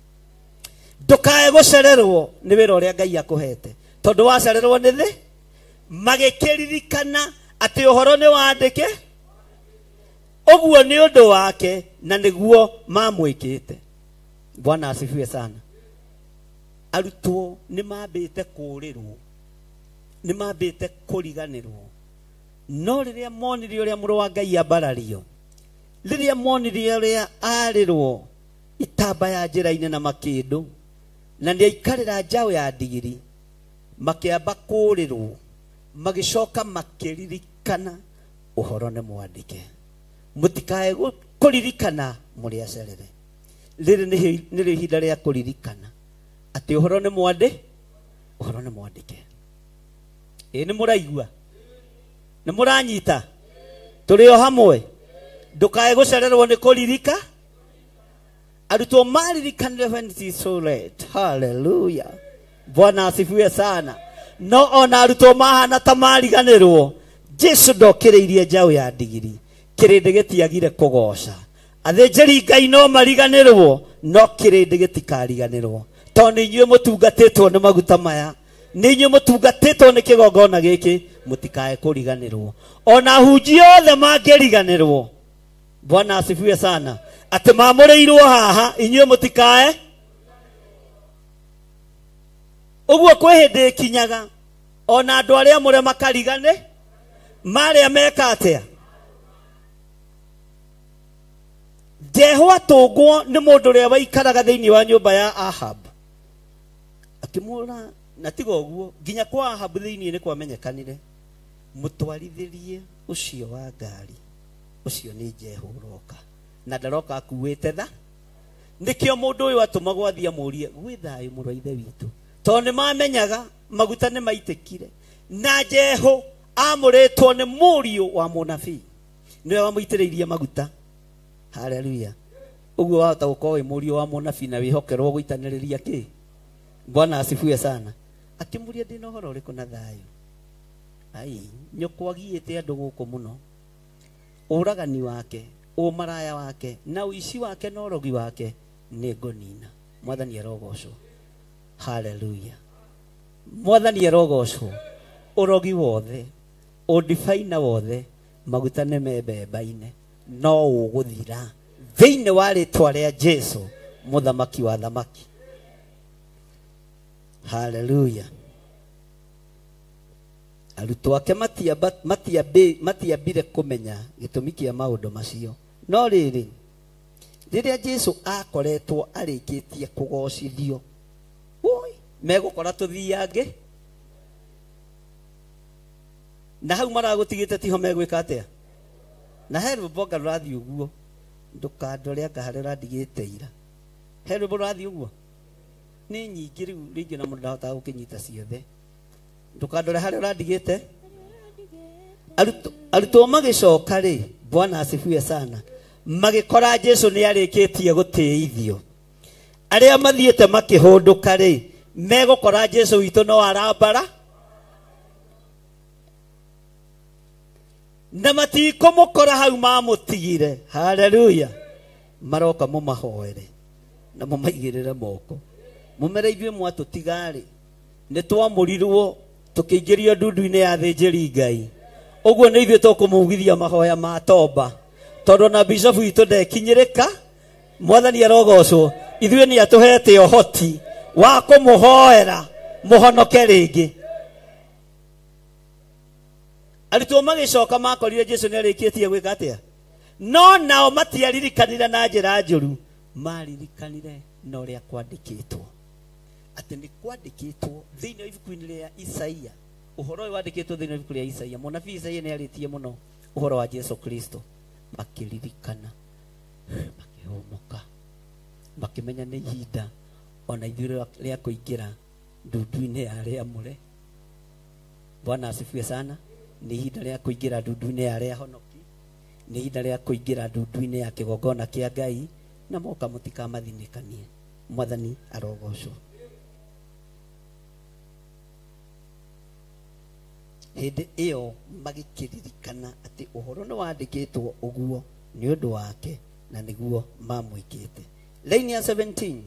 ndũkae gũcererwo nĩ wĩra ũrĩa Ngai akũhete, tondũ wacererwo nĩ thĩ. Magĩkĩririkana atĩ ũhoro nĩ wandĩke ũguo nĩ ũndũ wake na nĩguo mamwĩkĩte. Bwana asifiwe sana. Arutwo nĩ mambĩte kũũrĩrwo, nĩ mambĩte kũriganĩrwo, no rĩrĩa monire ũrĩa mũrũ wa Ngai ambarario, rĩrĩa monire ũrĩa arĩrwo itamba ya njĩra-inĩ na makĩndũ, na nĩ aikarĩra njaũ ya ndigiri, makĩamba kũũrĩrwo, magĩcoka makĩririkana ũhoro nĩ mwandĩke. Mũtikae kũririkana mũrĩ acerere. Rĩrĩ nĩrĩo ihinda rĩa kũririkana atĩ ũhoro nĩ mwandĩ, ũhoro nĩ mwandĩke. Ĩ nĩ mũraigua? Nĩ mũranyita? Tũrĩ o hamwe. Ndũkae gũcererwo nĩ kũririka. Arutwo maririkanire when it is so late. Hallelujah. Bwana asifiwe sana. No ona arutwo mahana ta mariganĩrwo, Jesu ndokĩrĩirie njaũ ya ndigiri. Kĩrĩndĩ gĩtiagire kũgoca. Athĩnjĩri Ngai no mariganĩrwo, no kĩrĩndĩ gĩtikariganĩrwo. Tondũ nĩ inyuĩ mũtungatĩtwo nĩ maguta maya, nĩ inyuĩ mũtungatĩtwo nĩ kĩgongona gĩkĩ, mũtikae kũriganĩrwo. Ona hunjia othe mangĩriganĩrwo, Bwana asifiwe sana, atĩ mamũrĩirwo haha, inyuĩ mũtikae. Ũguo kwĩ hĩndĩ ĩkinyaga ona andũ arĩa mũre makarigane, marĩa meka atĩa? Jehu atũngwo nĩ mũndũ ũrĩa waikaraga thĩinĩ wa nyũmba ya Ahab. Akĩmũra, na tiga ũguo, nginya kwa Ahab thĩinĩ nĩ kwamenyekanire, mũtwarithĩrie ũcio wa ngari ũcio nĩ Jehu ũroka, na ndaroka akuĩte tha. Nĩkĩo mũndũ ũyũ atũmagwo athiĩ amũrie, gwĩ thayũ mũrũ wa ithe witũ, tondũ nĩ mamenyaga maguta nĩ maitĩkire. Na Jehu amũrĩtwo nĩ mũriũ wa mũnabii, nĩwe wamũitĩrĩirie maguta. Haleluya. Ũguo wahota gũkorwo wĩ mũriũ wa mũnabii na wĩhokerwo gũitanĩrĩria kĩ. Bwana asifiwe sana. Akĩmũria, ndĩna ũhoro ũrĩkũ na thayũ? Ai, nyũkwa agiĩte andũ gũkũ mũno. Ũragani wake, ũmaraya wake, na ũici wake na ũrogi wake nĩ ngũnina. Mwathani arogocwo. Haleluya. Mwathani arogocwo. Ũrogi wothe, ũndibaina wothe, maguta nĩ membemba-inĩ, no ũgũthira thĩinĩ wa rĩtwa rĩa Jesu, mũthamaki wa thamaki. Haleluya. Arutwo ake matiambire kũmenya gĩtũmi kĩa maũndũ macio. No rĩrĩ, rĩrĩa Jesu akoretwo arĩkĩtie kũgocithio, oi, megũkora tũthiange. Na hau maragũtigĩte tiho megwĩka atĩa? Na he rwĩmbo nga rũrathiĩ ũguo, ndũkandore anga harĩa ũrandigĩte ira. He rwĩmbo rũrathiĩ ũguo? Nĩ nyingĩ rĩu rĩngĩ na mũndũ ndahotaga gũkĩnyita ciothe. Ndũkandore harĩa ũrandigĩte. Arutwo magĩcoka rĩ, Bwana asifiwe sana, magĩkora Jesu nĩ arĩkĩtie gũtĩithio. Arĩa mathiĩte makĩhũndũka rĩ, megũkora Jesu witũ no arambara na matikũmũkora hau mamũtigire. Haleluya. Maroka mũmahoere na mũmaigĩrĩre moko, mũmere ithuĩ mwatũtiga-rĩ, nĩ twamũrirwo tũkĩingĩrio ndundu-inĩ ya thĩnjĩri Ngai. Ũguo nĩ ithuĩ tũkũmugithia mahoya ma tomba, tondũ na bishofu witũ ndekinyĩrĩka. Mwathani arogocwo, ithuĩ nĩ atũhete ũhoti wa kũmũhoera mũhonoke rĩngĩ. Arutwo magĩcoka makorire Jesu nĩ arĩkĩtie gwĩka atĩa? No nao matiaririkanire na njĩra njũru, maririkanire na ũrĩa kwandĩkĩtwo, atĩ nĩ kwandĩkĩtwo thĩinĩ wa ibuku-inĩ rĩa Isaia. Ũhoro ũyũ wandĩkĩtwo thĩinĩ wa ibuku rĩa Isaia. Mũnabii Isaia nĩ arĩtie mũno ũhoro wa Jesu Kristo. Makĩririkana, makĩhũmũka, makĩmenya nĩ ihinda ona ithuĩ rĩa kũingĩra ndundu-inĩ ya arĩa amũre. Bwana asifiwe sana. Nĩ ihinda rĩa kũingĩra ndundu-inĩ ya arĩa ahonoki, nĩ ihinda rĩa kũingĩra ndundu-inĩ ya kĩgongona kĩa Ngai, na moka mũtikamathinĩkanie. Mwathani arogocwo. Hĩndĩ ĩyo magĩkĩririkana atĩ ũhoro nĩ wandĩkĩtwo ũguo nĩ ũndũ wake, na nĩguo mamwĩkĩte. Line ya 17,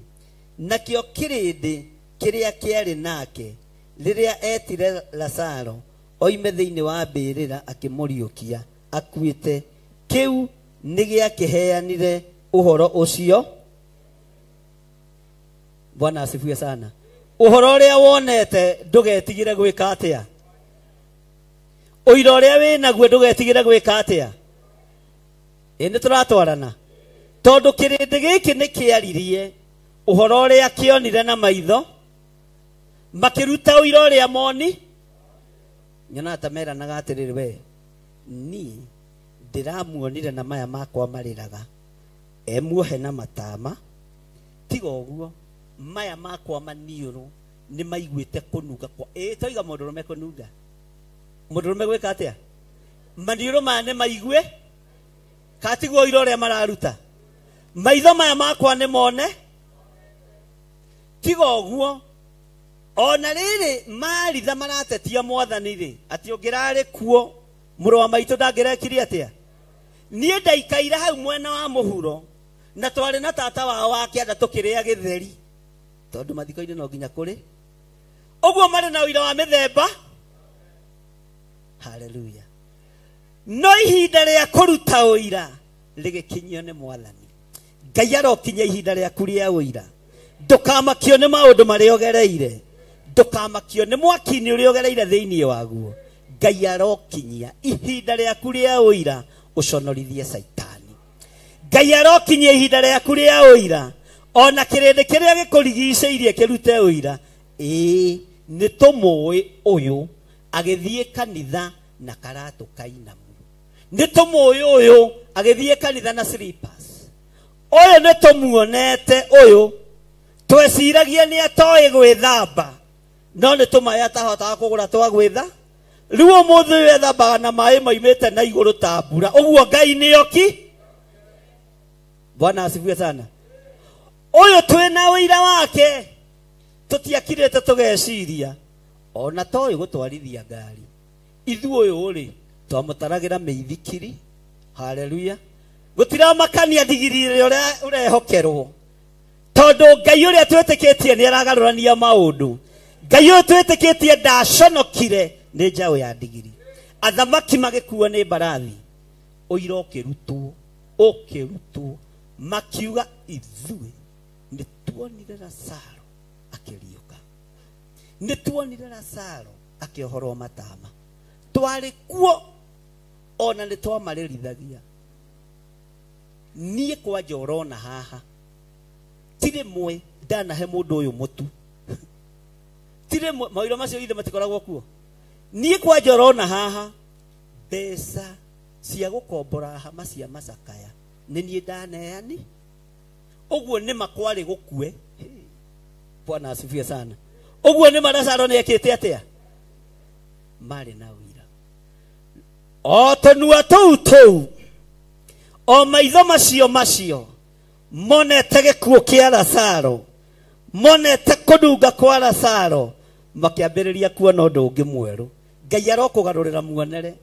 nakĩo kĩrĩndĩ kĩrĩa kĩarĩ nake rĩrĩa etire Lazaro oime thĩinĩ wa mbĩrĩra akĩmũriũkia akuĩte, kĩu nĩ gĩakĩheanire ũhoro ũcio. Bwana asifiwe sana. Ũhoro ũrĩa wonete ndũgetigĩre gwĩka atĩa? Ũira ũrĩa wĩnaguo ndũgetigĩre gwĩka atĩa? Ĩ nĩ tũratwarana, tondũ kĩrĩndĩ gĩkĩ nĩ kĩaririe ũhoro ũrĩa kĩonire na maitho, makĩruta ũira ũrĩa moni. Nyonaga ta meranaga atĩrĩrĩ, we niĩ ndĩramuonire na maya makwa marĩraga, emuohe na matama, tiga ũguo maya makwa maniũrũ nĩ maiguĩte kũnunga kwa. Ĩ toiga mũndũrũme kũnunga, mũndũrũme gwĩka atĩa? Maniũrũ maya nĩ maigue katiguo ũira ũrĩa mararuta, maitho maya makwa nĩ mone, tiga ũguo. Ona rĩrĩ maritha maratetia Mwathani rĩ, atĩ ũngĩrarĩ kuo mũrũ wa maitũ ndangĩrekire atĩa? Niĩ ndaikaire hau mwena wa mũhuro na twarĩ na tata wao wa kĩanda tũkĩrĩa gĩtheri, tondũ mathiko-inĩ no nginya kũrĩ ũguo, marĩ na ũira wa mĩthemba. Haleluya. No ihinda rĩa kũruta ũira rĩgĩkinyio nĩ Mwathani. Ngai arokinyia ihinda rĩaku rĩa ũira. Ndũkamakio nĩ maũndũ marĩa ũgereire, ndũkamakio nĩ mwaki-inĩ ũrĩa ũgereire thĩinĩ waguo. Ngai arokinyia ihinda rĩaku rĩa ũira ũconorithie Caitani. Ngai arokinyia ihinda rĩaku rĩa ũira ona kĩrĩndĩ kĩrĩa gĩkũrigicĩirie kĩrute ũira. Ĩĩ nĩ tũmũĩ ũyũ agĩthiĩ kanitha na karatũ kainamu, nĩ tũmũĩ ũyũ agĩthiĩ kanitha na slippers, ũyũ nĩ tũmuonete ũyũ tweciragia nĩ atoĩ gwĩthamba, no nĩ tũmaĩ atahotaga kũgũra twa gwĩtha. Rĩu ũmũthĩ ũyũ ethambaga na maĩ maimĩte na igũrũ ta mbura. Ũguo Ngai nĩoki. Bwana asifiwe sana. Ũyũ twĩna ũira wake, tũtiakirĩte tũgeciria ona toĩ gũtwarithia ngari. Ithuĩ ũyũ rĩ twamũtaragĩra mĩithikiri. Haleluya. Gũtiramakania ndigiri ũrĩa ũrehokerwo, tondũ Ngai ũrĩa twĩtĩkĩtie nĩ aragarũrania maũndũ. Ngai ũyũ twĩtĩkĩtie ndaconokire nĩ njaũ ya ndigiri. Athamaki magĩkuo nĩ mbarathi, ũira ũkĩrutwo, makiuga ithuĩ nĩ tuonire Lazaro akĩriũka, nĩ tuonire Lazaro akĩohorwo matama, twarĩ kuo ona nĩ twamarĩrithagia. Niĩ kwanja ũrona haha ti rĩmwe ndanahe mũndũ ũyũ mũtu, ti rĩmwe mawĩra macio ithe matikoragwo kuo. Niĩ kwanja ũrona haha Mbeca cia gũkombora hama cia macakaya nĩ niĩ ndaneani. Ũguo nĩ makwarĩ gũkue. Bwana asifiwe sana. Ũguo nĩ Lazaro nĩ ekĩte atĩa? Marĩ na ũira. O tũnua tũu tũu, o maitho macio macio monete gĩkuũ kĩa Lazaro, monete kũnunga kwa Lazaro, makĩambĩrĩria kuona ũndũ ũngĩ mwerũ. Ngai arokũgarũrĩra muonere.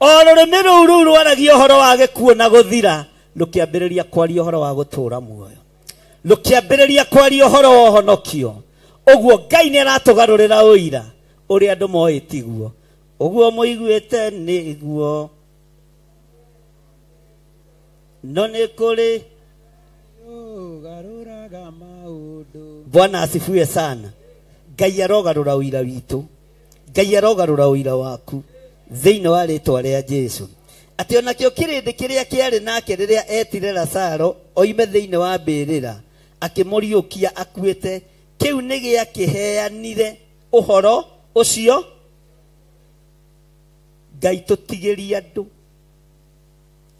O rũrĩmĩ rũu rũu rwaragia ũhoro wa gĩkuũ na gũthira, rũkĩambĩrĩria kwaria ũhoro wa gũtũũra muoyo, rũkĩambĩrĩria kwaria ũhoro wa ũhonokio. Ũguo Ngai nĩ aratũgarũrĩra ũira ũrĩa andũ moĩ tiguo. Ũguo mũiguĩte nĩguo, no nĩ kũrĩ. Bwana asifiwe sana. Ngai arogarũra ũira witũ, Ngai arogarũra ũira waku thĩinĩ wa rĩtwa rĩa Jesu. Atĩ onakĩo kĩrĩndĩ kĩrĩa kĩarĩ nake rĩrĩa etire Lazaro oime thĩinĩ wa mbĩrĩra akĩmũriũkia akuĩte, kĩu nĩ gĩakĩheanire ũhoro ũcio. Ngai tũtigĩrie andũ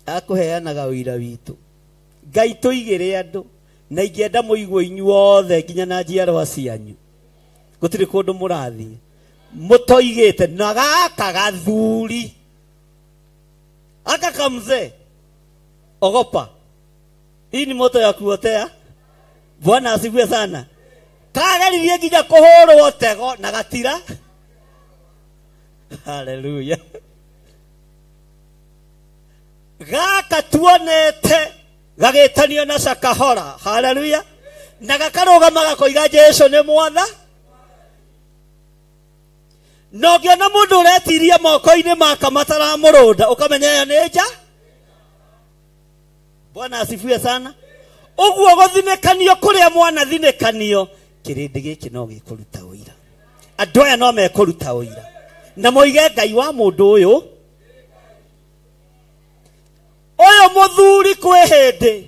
akũheanaga ũira witũ. Ngai tũigĩre andũ, na ingĩenda mũigue inyuothe nginya na njiarwa cianyu, gũtirĩ kũndũ mũrathiĩ mũtoigĩte na gaka gathuri aka kamzee, ogopa, hii ni moto ya kuotea. Bwana asifiwe sana. Kageririe nginya kũhũrwo tego na gatira. Haleluya. Gaka tuonete gagĩtanio na Shakahora. Haleluya. Na gakarũgama gakoiga Jesu nĩ mwatha. No ngĩona mũndũ ũretiria moko-inĩ maka mataramũrũnda, ũkamenya ĩyo nĩ nja. Bwana asifiwe sana. Ũguo gũthinĩkanio kũrĩa mwanathinĩkanio, kĩrĩndĩ gĩkĩ no gĩkũruta ũira. Andũ aya no mekũruta ũira na moige Ngai wa mũndũ ũyũ, ũyũ mũthuri kwĩ hĩndĩ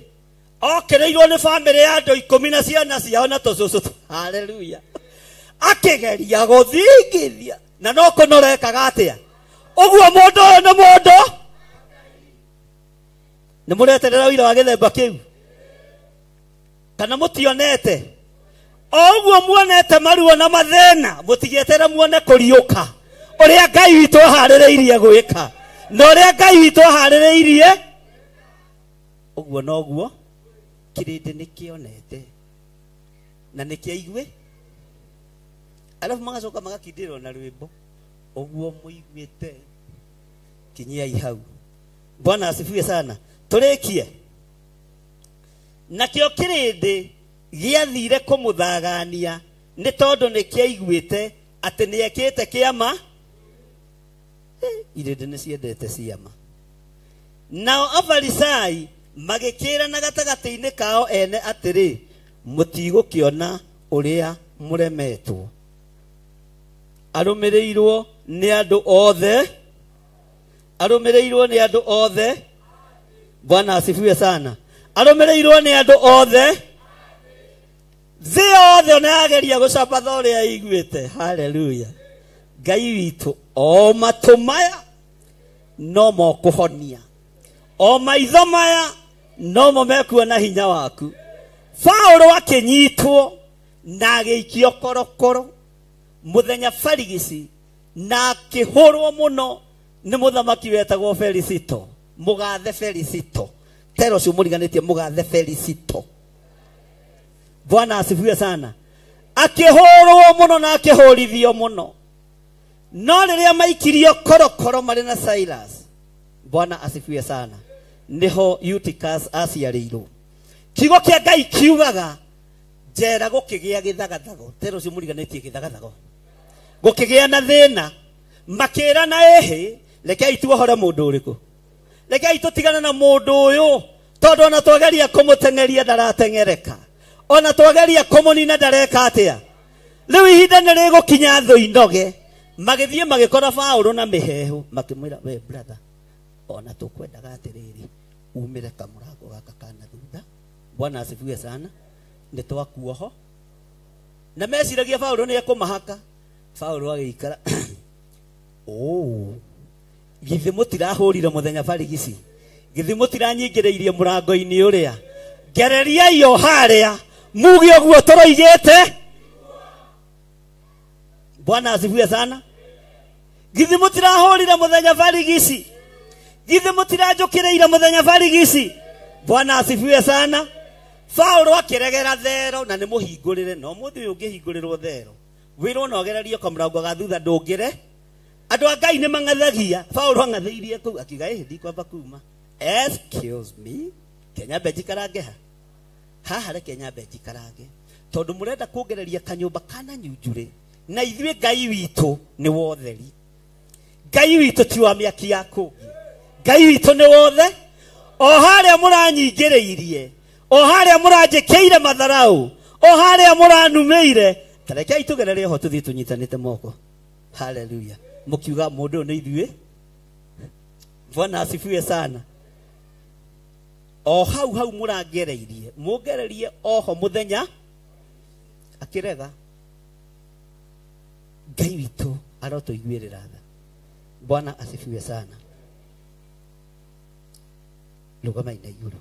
okĩrĩirwo nĩ bamĩrĩ ya andũ 10 na ciana ciao na tũcũcũ. Haleluya. Akĩgeria gũthingithia na no kũnorekaga atĩa. Ũguo mũndũ ũyũ nĩ mũndũ. Nĩ mũreterera ũira wa gĩthemba kĩu kana mũtionete? O ũguo muonete maruo na mathĩna, mũtigĩeterere muone kũriũka ũrĩa Ngai witũ aharĩrĩirie gwĩka na ũrĩa Ngai witũ aharĩrĩirie. Ũguo noguo kĩrĩndĩ nĩkĩonete na nĩkĩaigue, alafu magacoka magakindĩrwo na rwĩmbo ũguo mũiguĩte. Kinyiai hau. Bwana asifiwe sana. Tũrĩkie. Nakĩo kĩrĩndĩ gĩathire kũmũthagania nĩ tondũ nĩkĩaiguĩte atĩ nĩekĩte kĩama. Irĩndĩ nĩciendete ciama. Nao Afarisai magĩkĩrana gatagatĩ-inĩ kao ene atĩrĩ, mũtigũkĩona ũrĩa mũremetwo, arũmĩrĩirwo nĩ andũ othe, arũmĩrĩirwo nĩ andũ othe. Bwana asifiwe sana. Arũmĩrĩirwo nĩ andũ othe, thĩ yothe ona yageria gũcambatha ũrĩa ĩiguĩte. Haleluya. Ngai witũ o matũ maya no mokũhonia, o maitho maya no mo mekuona hinya waku. Paũlũ akĩnyitwo na agĩikio korokoro mũthenya Farigisi, na akĩhũrwo mũno nĩ mũthamaki wetagwo Felicito, mũgathe Felicito. Tero ũcio mũriganĩtie mũgathe Felicito. Bwana asifiwe sana. Akĩhũrwo mũno na akĩhũrithio mũno. No rĩrĩa maikirio korokoro marĩ na Silas, Bwana asifiwe sana, niho Eutychus aciarĩirwo. Kiugo kĩa Ngai kiugaga njera gũkĩgĩa gĩthagathago. Tero ũcio mũriganĩtie gĩthagathago. Gũkĩgĩa na thĩna, makĩrana ĩhĩ, rekei tuohore mũndũ ũrĩkũ, rekei tũtigane na mũndũ ũyũ, tondũ ona twageria kũmũteng'eria ndarateng'ereka, ona twageria kũmũnina ndareka atĩa. Rĩu ihinda nĩ rĩgũkinya thũ inoge. Magĩthiĩ magĩkora Paũlũ na mĩheehũ, makĩmwĩra, we brother, ona tũkwendaga atĩrĩrĩ, umĩre kamũrango gaka kana thutha. Bwana asifiwe sana. Nĩ twakuoho. Na meciragia Paũlũ nĩ ekũmahaka. Paũlũ agĩikara oh, Githĩ mũtirahũrire mũthenya barigici, githĩ mũtiranyingĩrĩirie mũrango-inĩ ũrĩa, ngereriai o harĩa muge ũguo tũroigĩte. Bwana asifiwe sana. Githĩ mũtirahũrire mũthenya barigici, githĩ mũtiranjũkĩrĩire mũthenya barigici. Bwana asifiwe sana. Paulo akĩregera thero na nĩ mũhingũrĩre, no mũthĩ ũyũ ũngĩhingũrĩrwo thero wĩrwo no ũgererio kamũrango ga thutha ndũngĩre. Andũ a Ngai nĩ mang'athagia. Paulo ang'athĩirie kũu akiuga ĩ ndikwamba kuma. Excuse me, Kenya njikarange ha haha, reke nyambe njikarange tondũ mũrenda kũngereria kanyũmba kana nyunjurĩ, na ithuĩ Ngai witũ nĩ wotheri. Ngai witũ ti wa mĩaki ya kũngĩ, Ngai witũ nĩ wothe. O harĩa mũranyingĩrĩirie, o harĩa mũranjĩkĩire matharau, o harĩa mũranumĩire, ta rekei tũgerere ho tũthiĩ tũnyitanĩte moko. Haleluya. Mũkiuga mũndũ ũyũ nĩ ithuĩ. Bwana asifiwe sana. O hau hau mũrangereirie, mũngererie oho mũthenya akĩrega. Ngai witũ arotũiguĩrĩra tha. Bwana asifiwe sana. Rũgamai na igũrũ.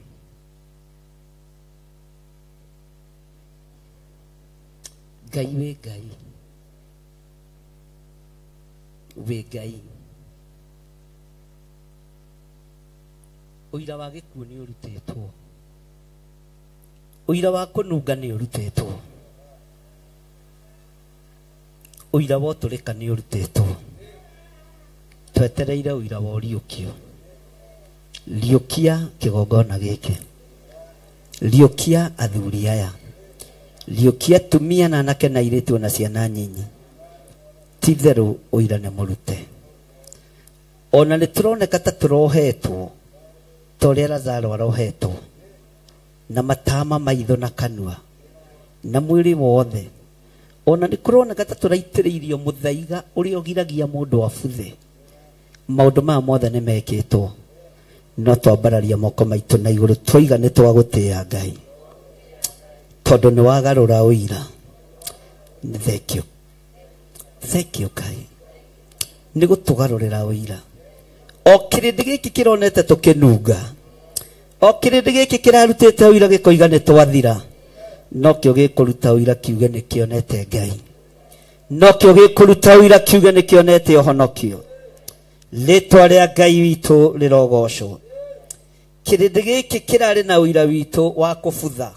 Ngai wĩ Ngai, wĩ Ngai. Ũira wa gĩkuũ nĩ ũrutĩtwo, ũira wa kũnunga nĩ ũrutĩtwo, ũira wa ũtũrĩka nĩ ũrutĩtwo. Twetereire ũira wa ũriũkio. Riũkia kĩgongona gĩkĩ, riũkia athuri aya, riũkia atumia na anake na airĩtu na ciana nyinyi. Ti itherũ ũira nĩ mũrute. Ona nĩ tũroneka ta tũrohetwo ta ũrĩa Lazaro arohetwo, na matama maitho na kanua na mwĩrĩ wothe. Ona nĩ kũroneka ta tũraitĩrĩirio mũthaiga ũrĩa ũgiragia mũndũ abuthe. Maũndũ maya mothe nĩ mekĩtwo, no twambararia moko maitũ na igũrũ twoiga nĩ twagũtĩĩa Ngai, tondũ nĩ wagarũra ũira. Nĩ thengio, thengio Ngai nĩ gũtũgarũrĩra ũira. O kĩrĩndĩ gĩkĩ kĩronete tũkĩnunga, o kĩrĩndĩ gĩkĩ kĩrarutĩte ũira gĩkoiga nĩ twathira, no kĩo gĩkũruta ũira kiuge nĩ kĩonete Ngai, no kĩo gĩkũruta ũira kiuge nĩ kĩonete ũhonokio. Rĩtwa rĩa Ngai witũ rĩrogocwo. Kĩrĩndĩ gĩkĩ kĩrarĩ na ũira witũ wa kũbutha,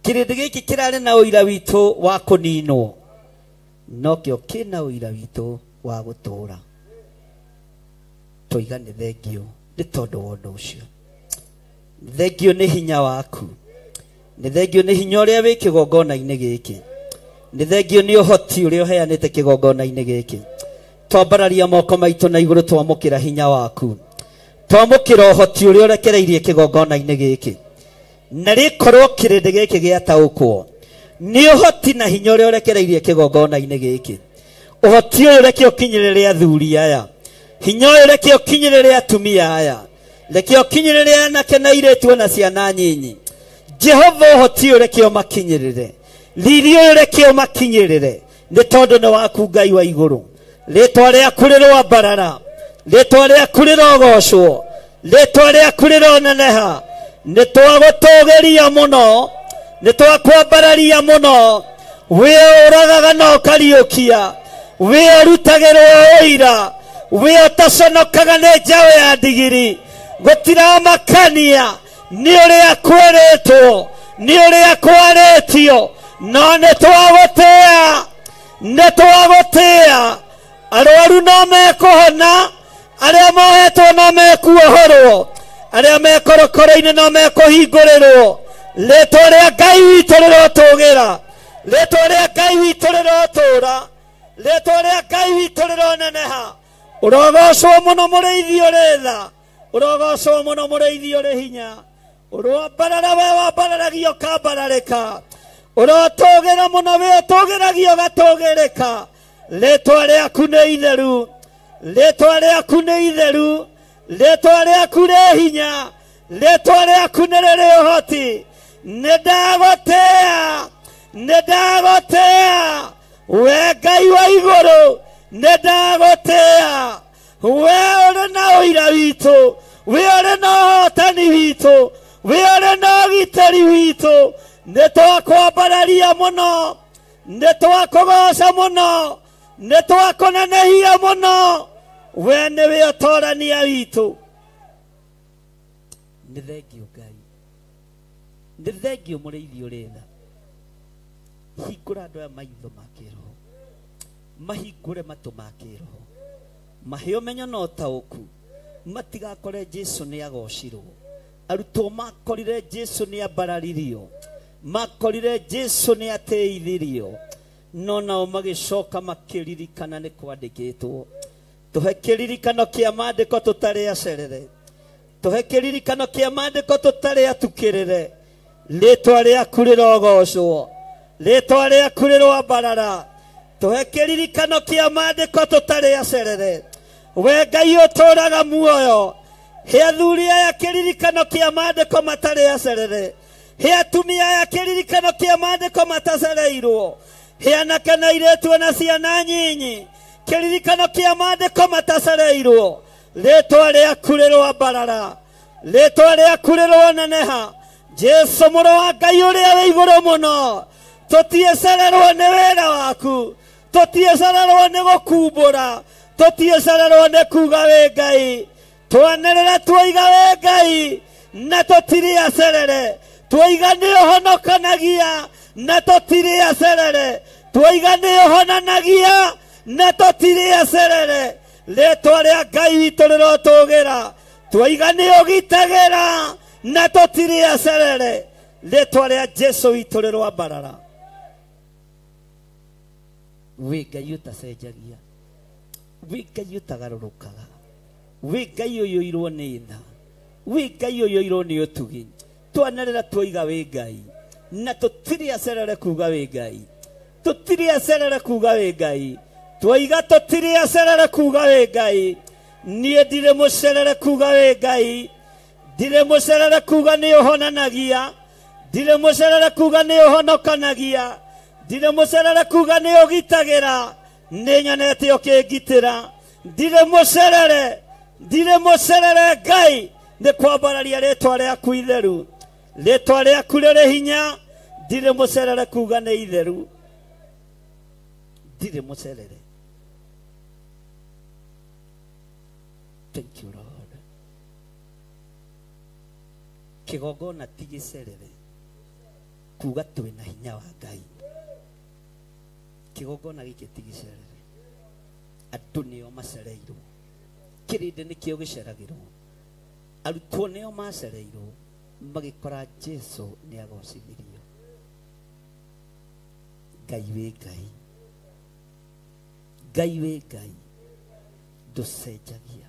kĩrĩndĩ gĩkĩ kĩrarĩ na ũira witũ wa kũninwo, no kĩo kĩna ũira witũ wa gũtũũra. Twoiga nĩ thengio nĩ tondũ wa ũndũ ũcio. Thengio nĩ hinya waku, nĩ thengio nĩ hinya ũrĩa wĩ kĩgongona-inĩ gĩkĩ, nĩ thengio nĩ ũhoti ũrĩa ũheanĩte kĩgongona-inĩ gĩkĩ. Twambararia moko maitũ na igũrũ twamũkĩra hinya waku, twamũkĩra ũhoti ũrĩa ũrekereirie kĩgongona-inĩ gĩkĩ. Na rĩkorwo kĩrĩndĩ gĩkĩ gĩataũkwo nĩ ũhoti na hinya ũrĩa ũrekereirie kĩgongona-inĩ gĩkĩ, ũhoti ũyũ reke ũkinyĩrĩre athuri aya, hinya ũyũ reke ũkinyĩrĩre atumia aya, reke ũkinyĩrĩre anake na airĩtu na ciana nyinyi. Jehova ũhoti ũyũ reke ũmakinyĩrĩre, riri ũyũ reke ũmakinyĩrĩre, nĩ tondũ nĩ waku Ngai wa igũrũ. Rĩtwa rĩaku rĩroambarara, rĩtwa rĩaku rĩrogocwo, rĩtwa rĩaku rĩroneneha. Nĩ twagũtũgĩria mũno, nĩ twakwambararia mũno. Wĩ ũragaga na ũkariũkia, wĩ ũrutagĩrwo ũira, wĩ ũtaconokaga nĩ njaũ ya ndigiri. Gũtiramakania nĩ ũrĩa kwĩrĩtwo, nĩ ũrĩa kwarĩtio, no nĩ twagũtĩĩa, nĩ twagũtĩĩa. Arwaru no mekũhona, arĩa mohetwo no mekuohorwo, arĩa me korokoro-inĩ no mekũhingũrĩrwo. Rĩtwa rĩa Ngai witũ rĩrotũgĩra, rĩtwa rĩa Ngai witũ rĩrotũũra, rĩtwa rĩa Ngai witũ rĩroneneha. Ũrogocwo mũno mũrĩithi ũrĩ tha, ũrogocwo mũno mũrĩithi ũrĩ hinya. Ũroambarara we wambararagio ũkambararĩka, ũrotũgĩra mũno we ũtũgĩragio ũgatũgĩrĩka. Rĩtwa rĩaku nĩ itheru, rĩtwa rĩaku nĩ itheru, rĩtwa rĩaku rĩ hinya, rĩtwa rĩaku nĩ rĩrĩ ũhoti. Nĩ ndagũtĩĩa, nĩ ndagũtĩĩa we Ngai wa igũrũ, nĩ ndagũtĩĩa. We ũrĩ na ũira witũ, we ũrĩ na ũhotani witũ, we ũrĩ na ũgitĩri witũ. Nĩ twakwambararia mũno, nĩ twakũgoca mũno, nĩ twakũnenehia mũno. We nĩwe ũtorania witũ. Nĩ thengio Ngai, nĩ thengio mũrĩithi ũrĩ tha. Hingũra andũ aya maitho ma kĩroho, mahingũre matũ ma kĩroho, mahe ũmenyo na ũtaũku, matigakore Jesu nĩ agocirwo. Arutwo makorire Jesu nĩ ambararirio, makorire Jesu nĩ ateithirio, no nao magĩcoka makĩririkana nĩ kwandĩkĩtwo. Tũhe kĩririkano kĩa maandĩko tũtarĩ acerere, tũhe kĩririkano kĩa maandĩko tũtarĩ atukĩrĩre. Rĩtwa rĩaku rĩrogocwo, rĩtwa rĩaku rĩroambarara. Tũhe kĩririkano kĩa maandĩko tũtarĩ acerere. We Ngai ũtũũraga muoyo, he athuri aya kĩririkano kĩa maandĩko matarĩ acerere, he atumia aya kĩririkano kĩa maandĩko matacereirwo, he anake na airĩtu na ciana nyinyi kĩririkano kĩa maandĩko matacereirwo. Rĩtwa rĩaku rĩroambarara, rĩtwa rĩaku rĩroneneha. Jesu mũrũ wa Ngai ũrĩa wĩ igũrũ mũno, tũtiĩcererwo nĩ wĩra waku, tũtiĩcererwo nĩ gũkumbũra, tũtiĩcererwo nĩ kuga wĩ Ngai. Twanĩrĩra tuoiga wĩ Ngai na tũtirĩ acerere, tuoiga nĩ ũhonokanagia na tũtirĩ acerere, tuoiga nĩ ũhonanagia na tũtirĩ acerere. Rĩtwa rĩa Ngai witũ rĩrotũgĩra, tuoiga nĩ ũgitagĩra na tũtirĩ acerere. Rĩtwa rĩa Jesu witũ rĩroambarara. Wĩ Ngai ũtacenjagia, wĩ Ngai ũtagarũrũkaga, wĩ Ngai ũiyũirwo nĩ tha, wĩ Ngai ũiyũirwo nĩ ũtugi. Twanĩrĩra tuoiga wĩ Ngai na tũtirĩ acerere kuga wĩ Ngai, tũtirĩ acerere kuga wĩ Ngai. Tuoiga tũtirĩ acerere kuga wĩ Ngai. Niĩ ndirĩ mũcerere kuga wĩ Ngai, ndirĩ mũcerere kuga nĩ ũhonanagia, ndirĩ mũcerere kuga nĩ ũhonokanagia, ndirĩ mũcerere kuga nĩ ũgitagĩra, nĩ nyonete ũkĩngitĩra. Ndirĩ mũcerere, ndirĩ mũcerere Ngai nĩ kwambararia rĩtwa rĩaku itheru, rĩtwa rĩaku rĩrĩ hinya. Ndirĩ mũcerere kuga nĩ itheru, ndirĩ mũcerere. Thank you Lord. Kĩgongona ti gĩcerere kuga twĩna hinya wa Ngai. Kĩgongona gĩkĩ ti gĩcerere, andũ nĩo macereirwo, kĩrĩndĩ nĩkĩo gĩceragĩrwo, arutwo nĩo macereirwo, magĩkora Jesu nĩ agocithirio. Ngai wĩ Ngai, Ngai wĩ Ngai, ndũcenjagia.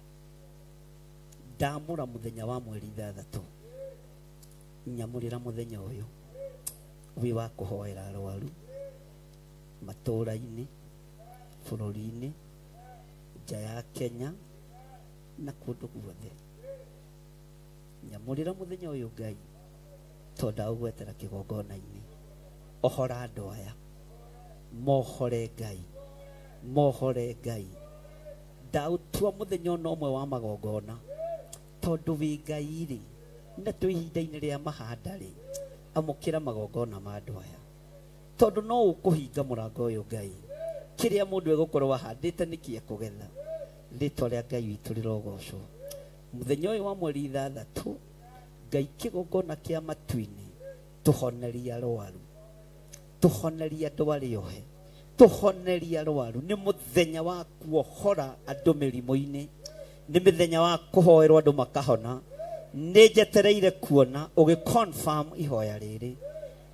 Ndamũra mũthenya wa mweri 6, nyamũrĩra mũthenya ũyũ wĩ wa kũhoera arwaru matũũra-inĩ, bũrũri-inĩ, nja ya Kenya na kũndũ guothe. Nyamũrĩra mũthenya ũyũ Ngai, tondũ ndaũgwetera kĩgongona-inĩ. Ohora andũ aya, mohore Ngai, mohore Ngai. Ndaũtua mũthenya ona ũmwe wa magongona, tondũ wĩ Ngai rĩ, na twĩ ihinda-inĩ rĩa mahanda rĩ, amũkĩra magongona ma andũ aya, tondũ no ũkũhinga mũrango ũyũ Ngai. Kĩrĩa mũndũ egũkorwo ahandĩte nĩkĩ ekũgetha. Rĩtwa rĩa Ngai witũ rĩrogocwo. Mũthenya ũyũ wa mweri 6, Ngai kĩgongona kĩa matu-inĩ, tũhonerie arwaru, tũhonerie andũ arĩa ohe, tũhonerie arwaru. Nĩ mũthenya wa kuohora andũ mĩrimũ-inĩ, nĩ mĩthenya wa kũhoerwo andũ makahona. Nĩ njetereire kuona ũgĩ confirm ihoya rĩrĩ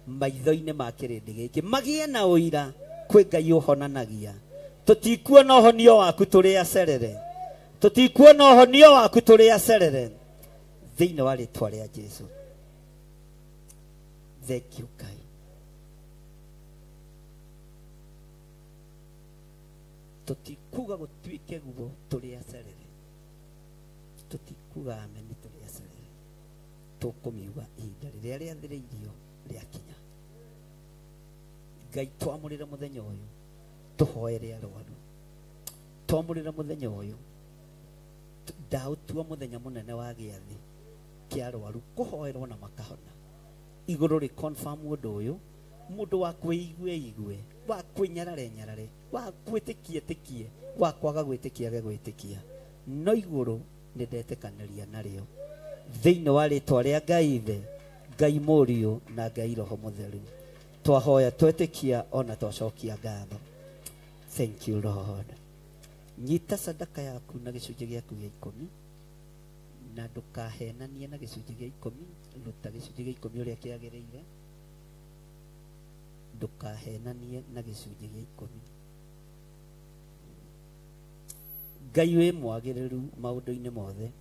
maitho-inĩ ma kĩrĩndĩ gĩkĩ, magĩe na ũira kwĩ Ngai ũhonanagia. Tũtikuona ũhonio waku tũrĩ acerere, tũtikuona ũhonio waku tũrĩ acerere, thĩinĩ wa rĩtwa rĩa Jesu. Thank you Ngai. Tũtikuga gũtuĩke guo tũrĩ acerere, tũtikuga ameni tũrĩ acerere, tũkũmiuga ihinda rĩrĩa rĩathĩrĩirio rĩakinya. Ngai twamũrĩre mũthenya ũyũ tũhoere arwaru, twamũrĩre mũthenya ũyũ Ndaũtua mũthenya mũnene wa gĩathĩ kĩa arwaru kũhoerwo na makahona. Igũrũ rĩ confirm ũndũ ũyũ, mũndũ wa kwĩigue igue, wa kwĩnyarare nyarare, wa kwĩtĩkie tĩkie, wa kwaga gwĩtĩkia age gwĩtĩkia. No igũrũ nĩ ndetĩkanĩria narĩo. Thĩinĩ wa rĩtwa rĩa Ngai Ithe, Ngai Mũriũ na Ngai Roho Mũtheru. Twahoya twetĩkia ona twacokia ngatho. Thank you Lord. Nyita sadaka yaku na gĩcunjĩ gĩaku gĩa 10 na ndũkahenanie na gĩcunjĩ gĩa 10, ruta gĩcunjĩ gĩa 10 ũrĩa kĩagĩrĩire. Ndũkahenanie na gĩcunjĩ gĩa 10. Ngai wĩ mwagĩrĩru maũndũ-inĩ mothe.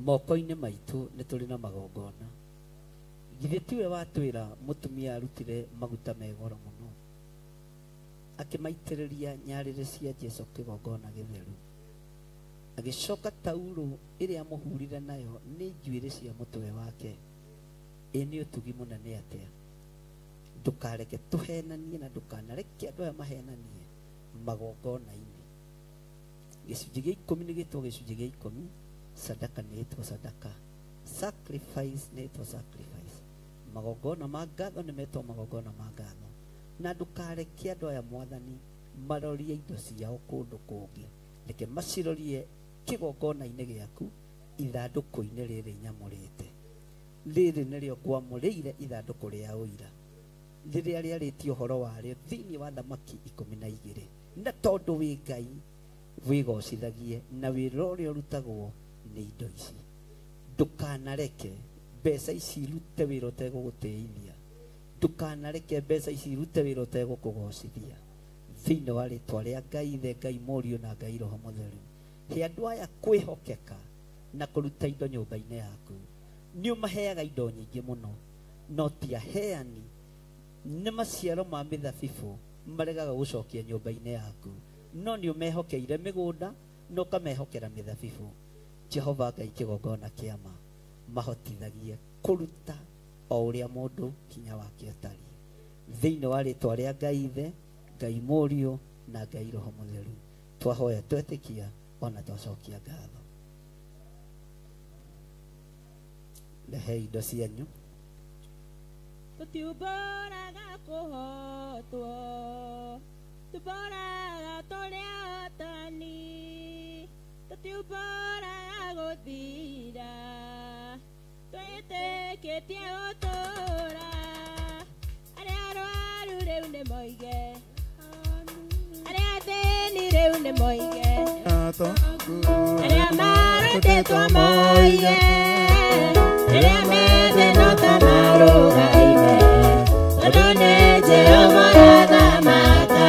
Moko-inĩ maitũ nĩ tũrĩ na magongona. Githĩ tiwe watwĩra mũtumia arutire maguta me goro mũno, akĩmaitĩrĩria nyarĩrĩ cia Jesũ kĩgongona gĩtheru, agĩcoka taurũ ĩrĩa amũhurire nayo nĩ njuĩrĩ cia mũtwe wake. Ĩ nĩ ũtugi mũnene atĩa. Ndũkareke tũhenanie na ndũkanareke andũ aya mahenanie magongona-inĩ. Gĩcunjĩ gĩa 10 nĩ gĩtwo gĩcunjĩ gĩa 10, sadaka nĩ ĩtwo sadaka, sacrifice nĩ ĩtwo sacrifice, magongona ma ngatho nĩ metwo magongona ma ngatho. Na ndũkareke andũ aya mwathani marorie indo ciao kũndũ kũngĩ, reke macirorie kĩgongona-inĩ gĩaku, ithandũkũ-inĩ rĩrĩ nyamũrĩte. Rĩrĩ nĩrĩo ngwamũrĩire ithandũkũ rĩa ũira, rĩrĩa rĩarĩtie ũhoro warĩo thĩinĩ wa thamaki 12. Na tondũ wĩ Ngai wĩgocithagie na wĩra ũrĩa ũrutagwo nĩ indo ici. Ndũkanareke mbeca ici irute wĩra ũtegũgũtĩithia. Ndũkanareke mbeca ici irute wĩra ũtegũkũgocithia. Thĩinĩ wa rĩtwa rĩa Ngai Ithe, Ngai Mũriũ na Ngai Roho Mũtheru, he andũ aya kwĩhokeka na kũruta indo nyũmba-inĩ yaku. Nĩ ũmaheaga indo nyingĩ mũno, no ti aheani. Nĩ maciaro ma mĩthabibũ maregaga gũcokia nyũmba-inĩ yaku, no nĩ ũmehokeire mĩgũnda na ũkamehokera mĩthabibũ. Jehova Ngai kĩgongona kĩama mahotithagie kũruta o ũrĩa mũndũ hinya wake ũtariĩ. Thĩinĩ wa rĩtwa rĩa Ngai Ithe, Ngai Mũriũ na Ngai Roho Mũtheru, twahoya twetĩkia ona twacokia ngatho. Rehe indo cianyu. Tũtiumbũraga kũhotwo, tũmbũraga tũrĩ ahotani, tũtiumbũraga gũthira, twĩtĩkĩtie gũtũũra. Arĩa arwaru rĩu nĩ moige, arĩa athĩni rĩu nĩ moige, arĩa marutĩtwo moige, arĩa methe no ta marũgaime, tondũ nĩ Jehova ũrathamaka.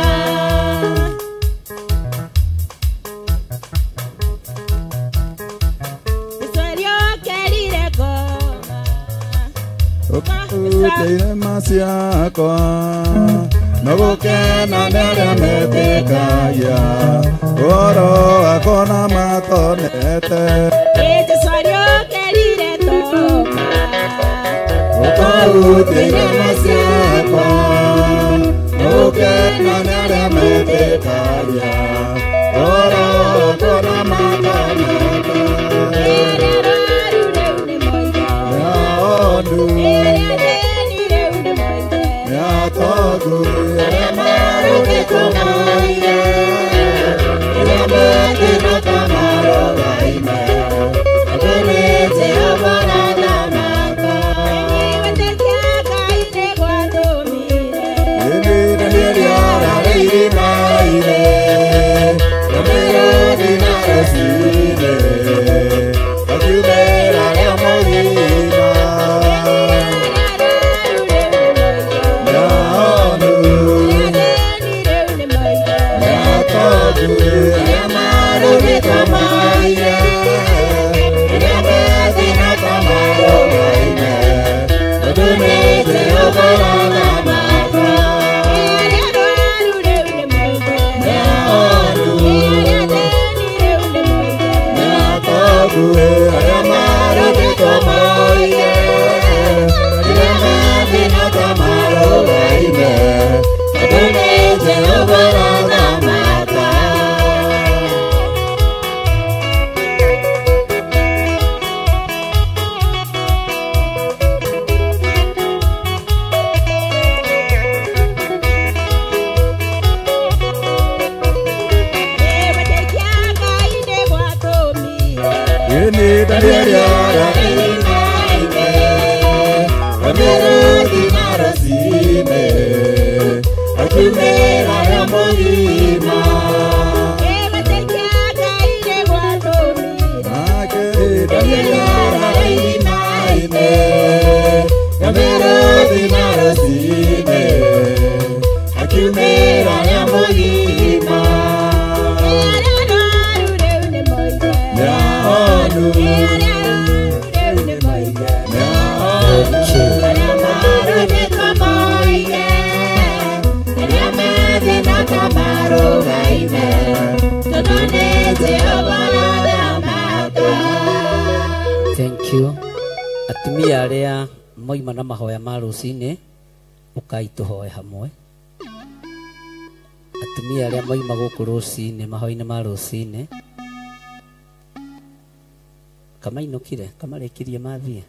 Jesũ ariũkĩrire ngoma, Ũkĩrute ciakwa no gũkena nĩ arĩa metĩkagia ũhoro wakwa na matonete. Jesũ ariũkĩrire ngoma, Ũkĩrute ciakwa no gũkena nĩ arĩa metĩkagia ũhoro wakwa na matonete. Arĩa arwaru rĩu nĩ moige, arĩa athĩni rĩu nĩ moige, arĩa marutĩtwo moige, arĩa methe no ta marũgaime, tondũ nĩ Jehova ũrathamaka. Gwĩtĩkia Ngai nĩ gwatũmire arĩa arwaru rĩu nĩ moige, Atumia arĩa moima na mahoya ma rũcinĩ ũkai tũhoe hamwe. Atumia arĩa moima gũkũ rũcinĩ mahoya-inĩ ma rũcinĩ kamainũkire kamarĩkirie mathiĩ.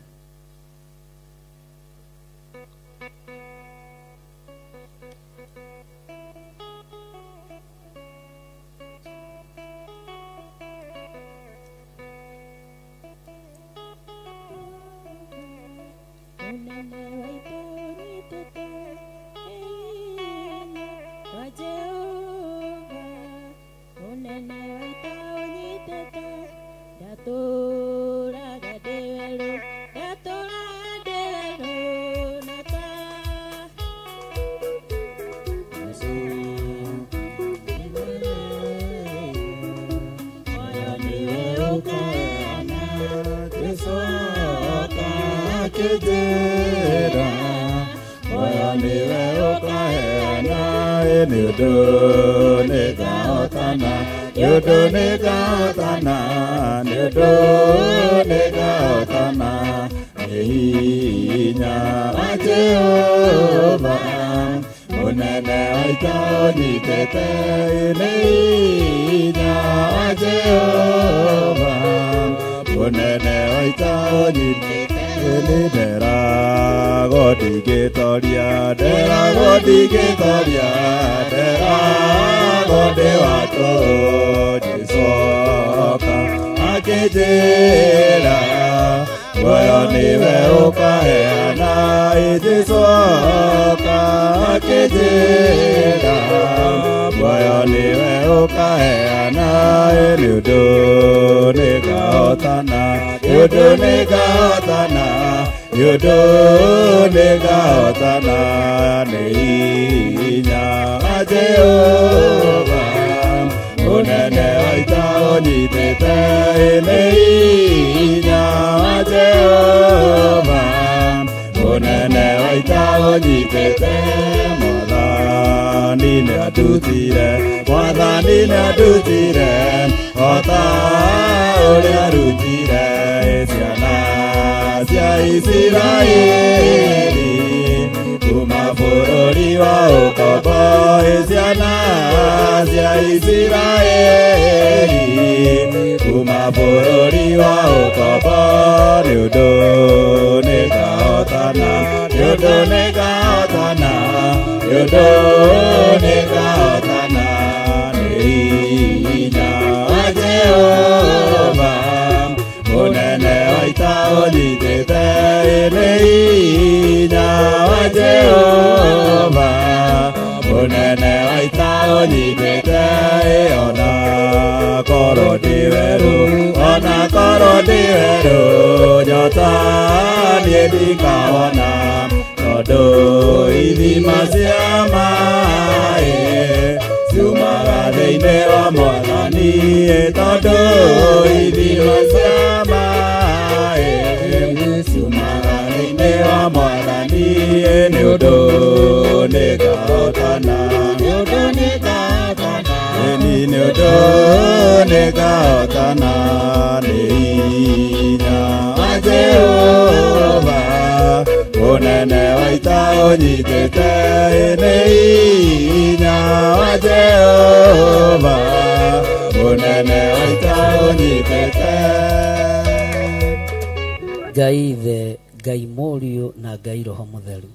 Ngai Ithe, Ngai Mũriũ na Ngai Roho Mũtheru,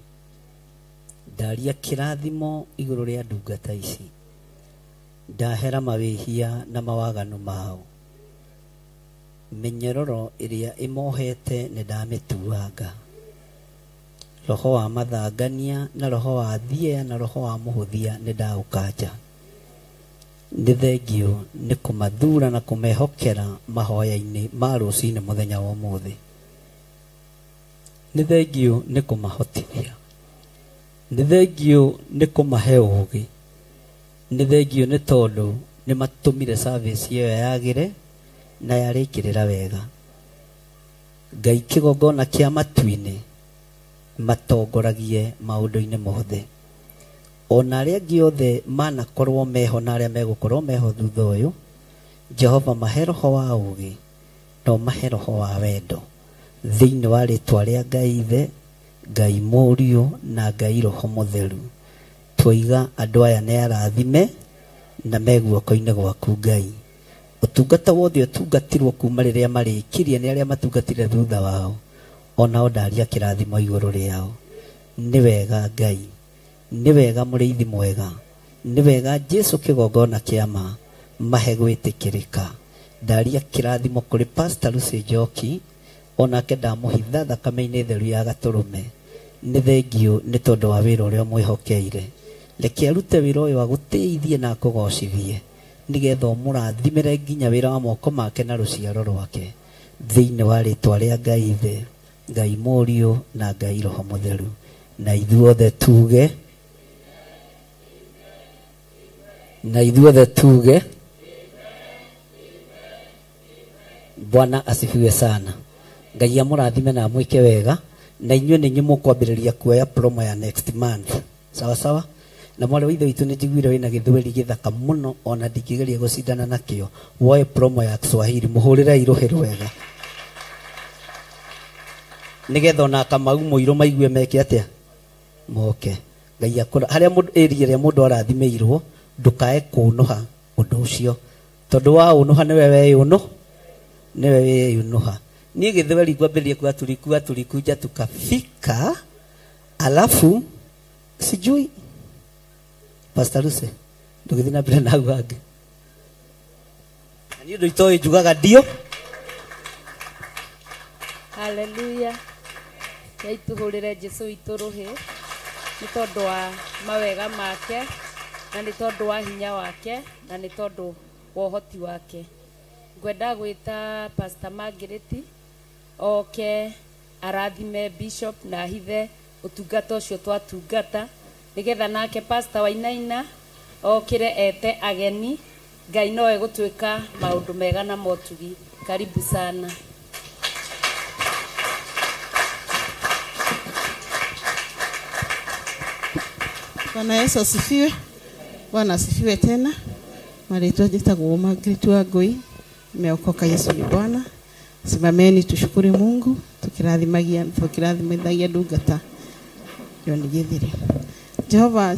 ndaria kĩrathimo igũrũ rĩa ndungata ici, ndahera mawĩhia na mawaganu mao, mĩnyororo ĩrĩa ĩmohete nĩ ndamĩtuanga, roho wa mathangania na roho wa thia na roho wa mũhũthia nĩ ndaũkanja. Nĩ thengio nĩ kũmathura na kũmehokera mahoya-inĩ ma rũcinĩ mũthenya wa ũmũthĩ. Nĩ thengio nĩ kũmahotithia, nĩ thengio nĩ kũmahe ũũgĩ, nĩ thengio nĩ tondũ nĩ matũmire service ĩyo yagĩre na yarĩkĩrĩra wega. Ngai kĩgongona kĩa matu-inĩ matongoragie maũndũ-inĩ mothe, ona arĩa angĩ othe manakorwo meho na arĩa megũkorwo meho thutha ũyũ, Jehova mahe roho wa ũũgĩ na ũmahe roho wa wendo Thĩinĩ wa rĩtwa rĩa Ngai Ithe, Ngai Mũriũ na Ngai Roho Mũtheru, twoiga andũ aya nĩ arathime na me guoko-inĩ gwaku Ngai. Ũtungata wothe ũtungatirwo kuma rĩrĩa marĩkirie nĩ arĩa matungatire thutha wao, onao ndaria kĩrathimo igũrũ rĩao. Nĩ wega Ngai, nĩ wega mũrĩithi mwega, nĩ wega Jesu kĩgongona kĩa ma, mahe gwĩtĩkĩrĩka. Ndaria kĩrathimo kũrĩ Pastor Lucy Njoki, onake ndamũhitha thakame-inĩ theru ya gatũrũme. Nĩ thengiũ nĩ tondũ wa wĩra ũrĩa ũmwĩhokeire. Reke arute wĩra ũyũ agũtĩithie na akũgocithie, nĩgetha ũmũrathimĩre nginya wĩra wa moko make na rũciaro rwake. Thĩinĩ wa rĩtwa rĩa Ngai Ithe, Ngai Mũriũ na Ngai Roho Mũtheru. Na ithuothe tuge, na ithuothe tuge, Bwana asifiwe sana. Ngai amũrathime na amwĩke wega, na inyuĩ nĩ inyuĩ mũkwambĩrĩria kuoya promo ya next month. Sawa sawa? Na mwarĩ wa ithe witũ nĩ njiguire wĩna gĩthweri gĩthaka mũno, ona ndingĩgeria gũcindana nakĩo. Woe promo ya Kiswahili, mũhũrĩre rũhĩ rwega, nĩgetha ona Kamau mũirũ maigue meke atĩa, moke. Ngai akũra harĩa mũndũ area ĩrĩa mũndũ arathimĩirwo, ndũkae kũũnũha ũndũ ũcio, tondũ wa ũnũha nĩwe weyũnũ, nĩwe weyũnũha. Niĩ gĩthweri ngwambĩrĩria kuga tulikuwa tulikuja tukafika, alafu sijui Pastor Lucy ndũgĩthiĩ na mbere na hau hangĩ. Na niĩ ũndũ itoĩ njugaga ndio. Haleluya. Ngai tũhũrĩre Jesu witũ rũhĩ nĩ tondũ wa mawega make, na nĩ tondũ wa hinya wake, na nĩ tondũ wa ũhoti wake. Ngwenda gwĩta Pastor Margaret oke arathime Bishop na ahithe ũtungata ũcio twatungata, nĩgetha nake Pastor Wainaina okĩre ete ageni. Ngai no egũtuĩka maũndũ mega na motugi. Karibu sana. Bwana Yesu asifiwe. Bwana asifiwe tena. Marĩtwa njĩtagwo Margaret Wangui. Nimeokoka, Yesu ni Bwana. Simameni tushukuru Mungu, tukirathimagia tukirathimithagia ndungata yo nĩ gĩthiri. Jehova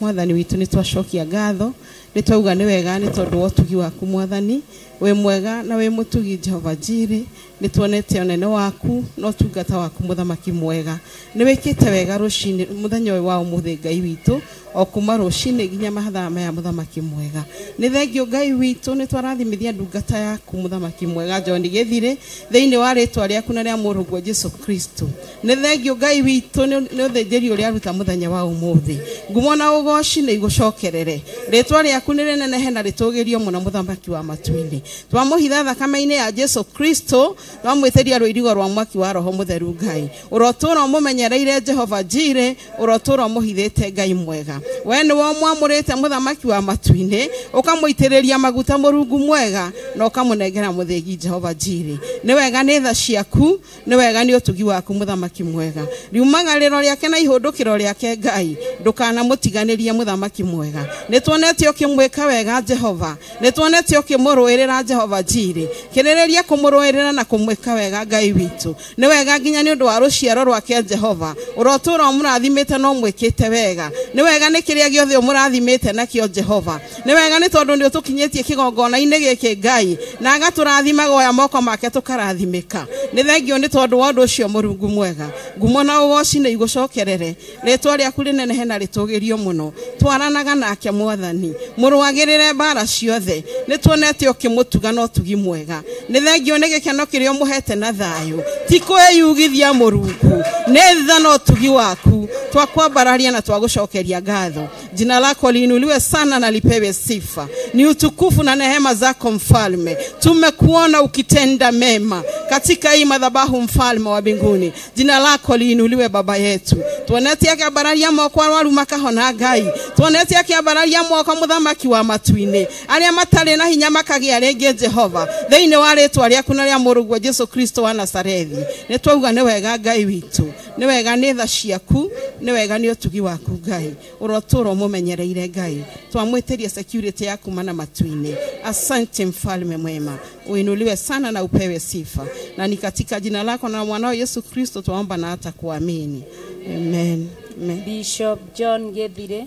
Mwathani witũ, nĩ twacokia ngatho, nĩ twauga nĩ wega nĩ tondũ wa ũtugi waku Mwathani, wĩ mwega na wĩ mũtugi Jehova Jire, nĩ tuonete ũnene waku na ũtungata waku mũthamaki mwega. Nĩ wĩkĩte wega rũcinĩ mũthenya ũyũ wa ũmũthĩ Ngai witũ, o kuma rũcinĩ nginya mathaa maya mũthamaki mwega. Nĩ thengio Ngai witũ, nĩ twarathimithia ndungata yaku mũthamaki mwega John Gĩthirĩ thĩinĩ wa rĩtwa rĩaku na rĩa mũrũguo Jesu Kristo. Nĩ thengio Ngai witũ nĩ ũthĩnjĩri ũrĩa aruta mũthenya wa ũmũthĩ. Ngumo na ũgoci nĩ igũcokerere. Rĩtwa rĩaku nĩ rĩnenehe na rĩtũgĩrio mũno mũthamaki wa matu-inĩ. Twamũhitha thakame-inĩ ya Jesu Kristo, twamwĩtĩria rũirigo rwa mwaki wa Roho Mũtheru Ngai. Ũrotũũra ũmũmenyereire Jehova Jire, ũrotũũra ũmũhithĩte Ngai mwega. We nĩwe ũmwamũrĩte mũthamaki wa matu-inĩ, ũkamũitĩrĩria maguta mũrungu mwega, na ũkamũnengera mũthĩgi Jehova Jire. Nĩ wega nĩ tha ciaku, nĩ wega nĩ ũtugi waku mũthamaki mwega. Riumagarĩro rĩake na ihũndũkĩro rĩake Ngai, ndũkanamũtiganĩrie mũthamaki mwega. Nĩ tuonete ũkĩmwĩka wega Jehova, nĩ tuonete ũkĩmũrũĩrĩra Jehova Jire. Kĩrĩrĩria kũmũrũĩrĩra na kũmwĩka wega Ngai witũ. Nĩ wega nginya nĩ ũndũ wa rũciaro rwake Jehova, ũrotũũra ũmũrathimĩte na ũmwĩkĩte wega. Nĩ wega nĩ kĩrĩa gĩothe ũmũrathimĩte nakĩo Jehova. Nĩ wega nĩ tondũ nĩ ũtũkinyĩtie kĩgongona-inĩ gĩkĩ Ngai, na agatũrathima goya moko make tũkarathimĩka. Nĩ thengio nĩ tondũ wa ũndũ ũcio mũrungu mwega. Ngumo na ũgoci nĩ igũcokerere. Rĩtwa rĩaku rĩnenehe na rĩtũgĩrio mũno. Twaranaga nake Mwathani, mũrũagĩrĩre mbara ciothe. Nĩ tuonete ũkĩmũtuga na ũtugi mwega. Nĩ thengio nĩ gĩkeno kĩrĩa ũmũhete na thayũ. Ti kwĩyugithia mũrungu, nĩ tha na ũtugi waku. Twakwambararia na twagũcokeria ngatho. Jina lako liinuliwe sana na lipewe sifa. Ni utukufu na neema zako mfalme. Tumekuona ukitenda mema katika hii madhabahu mfalme wa mbinguni. Jina lako liinuliwe baba yetu. Tuonete akĩambararia moko arwaru makahona Ngai. Tuonete akĩambararia moko mũthamaki wa matu-inĩ, arĩa matarĩ na hinya makagĩa rĩngĩ Jehova, thĩinĩ wa rĩtwa rĩaku na rĩa mũrũguo Jesu Kristo wa Nazarethi. Nĩ twauga nĩ wega Ngai witũ, nĩ wega nĩ tha ciaku, nĩ wega nĩ ũtugi waku Ngai. Ũrotũũra ũmũmenyereire Ngai. Twamwĩtĩria security yaku mana matu-inĩ. Asante mfalme mwema, uinuliwe sana na upewe sifa. Na ni katika jina lako na mwanao Yesu Kristo tuomba na hata kuamini. Amen. Amen. Bishop John Gethire.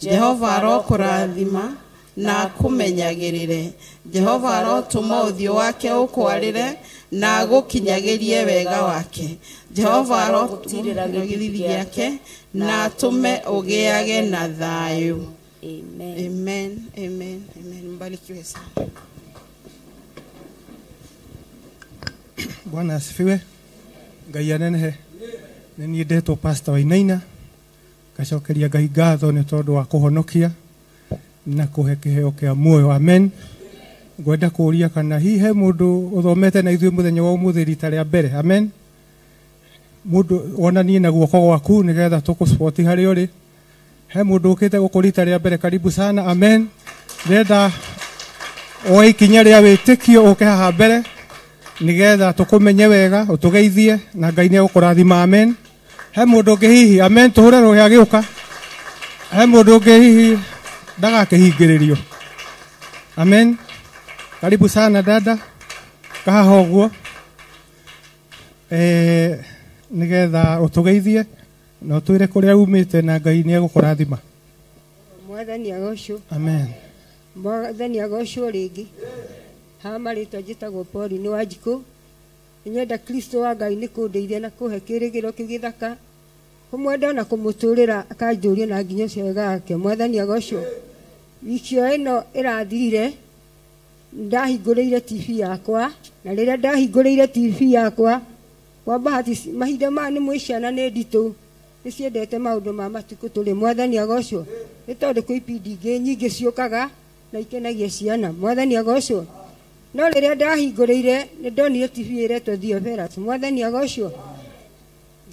Jehova arokũrathima na akũmenyagĩrĩre. Jehova arotũma ũthiũ wake ũkwarĩre na agũkinyagĩrie wega wake. Jehova arotũmĩra gĩthithi gĩake na atũme ũgĩage na thayũ. Amen. Amen. Amen. Amen. Mbarikiwe sana. Bwana asifiwe. Ngai anenehe. Nĩ niĩ ndetwo Pastor Wainaina. Ngacokeria Ngai ngatho nĩ tondũ wa kũhonokia na kũhe kĩheo kĩa muoyo. Amen. Ngwenda kũũria kana hihi he mũndũ ũthomete na ithuĩ mũthenya wa ũmũthĩ rita rĩa mbere. Amen. Mũndũ wonanie na guoko gwaku nĩgetha tũkũspoti harĩa ũrĩ. He mũndũ ũkĩte gũkũ rita rĩa mbere, karibu sana. Amen. Ndĩrenda oe ikinya rĩa wĩtĩkio ũke haha mbere nĩgetha tũkũmenye wega, ũtũgeithie na Ngai nĩegũkũrathima. Amen. He mũndũ ũngĩ hihi? Amen. Tũhũre rũhĩ agĩũka. He mũndũ ũngĩ hihi ndagakĩhingĩrĩrio? Amen. Karibu sana dada, kahaha ũguo nĩgetha ũtũgeithie na ũtwĩre kũrĩa umĩte na Ngai nĩegũkũrathima. Mwathani agocwo. Amen. Mwathani agocwo rĩngĩ. Haha marĩtwa njĩtagwo Pauline Wanjikũ. Nyenda Kristo wa Ngai nĩ kũndeithia na kũhe kĩrĩgĩro kĩu gĩthaka, kũmwenda na kũmũtũrĩra akanjũria na nginya ũcio wega wake. Mwathani agocwo. Wiki o ĩno ĩrathirire ndahingũrĩire TV yakwa, na rĩrĩa ndahingũrĩire TV yakwa kwa bahati mahinda maya nĩ mwĩ ciana nĩ nditũ, nĩ ciendete maũndũ ma matukũ tũrĩ. Mwathani agocwo. Nĩ tondũ kwĩ ipindi ingĩ nyingĩ ciũkaga na ikenagia ciana. Mwathani agocwo. No rĩrĩa ndahingũrĩire nĩ ndonire TV ĩretwo Theophilus. Mwathani agocwo.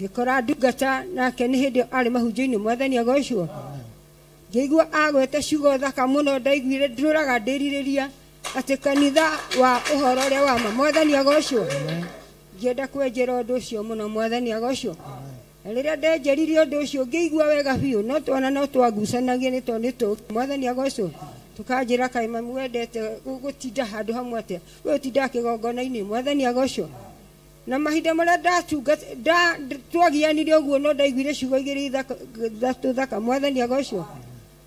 Ngĩkora ndungata nake nĩ hĩndĩ arĩ mahunjio-inĩ. Mwathani agocwo. Ngĩigua agwete ciugo thaka mũno, ndaiguire ndũraga ndĩrirĩria atĩ kanitha wa ũhoro ũrĩa wa ma. Mwathani agocwo. Ngĩenda kwenjera ũndũ ũcio mũno. Mwathani agocwo. Na rĩrĩa ndenjeririe ũndũ ũcio ngĩigua wega biũ, no twana no twagucanagia nĩ tondũ nĩ tũ. Mwathani agocwo. Tukanjĩra kaĩ mami wendete gũtinda handũ hamwe atĩa, we ũtindaga kĩgongona-inĩ. Mwathani agocwo. Na mahinda marĩa twagianire ũguo no ndaiguire ciugo igĩrĩ ithatũ thaka. Mwathani agocwo.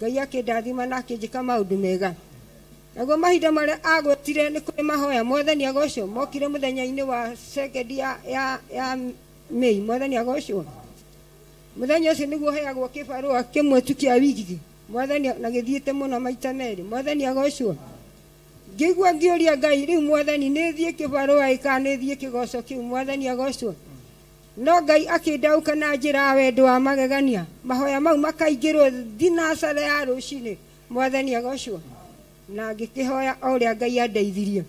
Ngai akĩndathima na akĩnjĩka maũndũ mega. Naguo mahinda marĩa agwetire nĩ kũrĩ mahoya. Mwathani agocwo. Mokire mũthenya-inĩ wa second ya May. Mwathani agocwo. Mũthenya ũcio nĩguo heagwo kĩbarũa kĩmwe tu kĩa wiki. Mwathani na gĩthiĩte mũno maita merĩ. Mwathani agocwo. Ngĩigua ngĩũria Ngai, rĩu Mwathani nĩ thiĩ kĩbarũa ĩ kana nĩ thiĩ kĩgoco kĩu? Mwathani agocwo. No Ngai akĩndaũka na njĩra ya wendo wa magegania. Mahoya mau makaingĩrwo thinacara ya rũcinĩ. Mwathani agocwo. Na ngĩkĩhoya o ũrĩa Ngai andeithirie.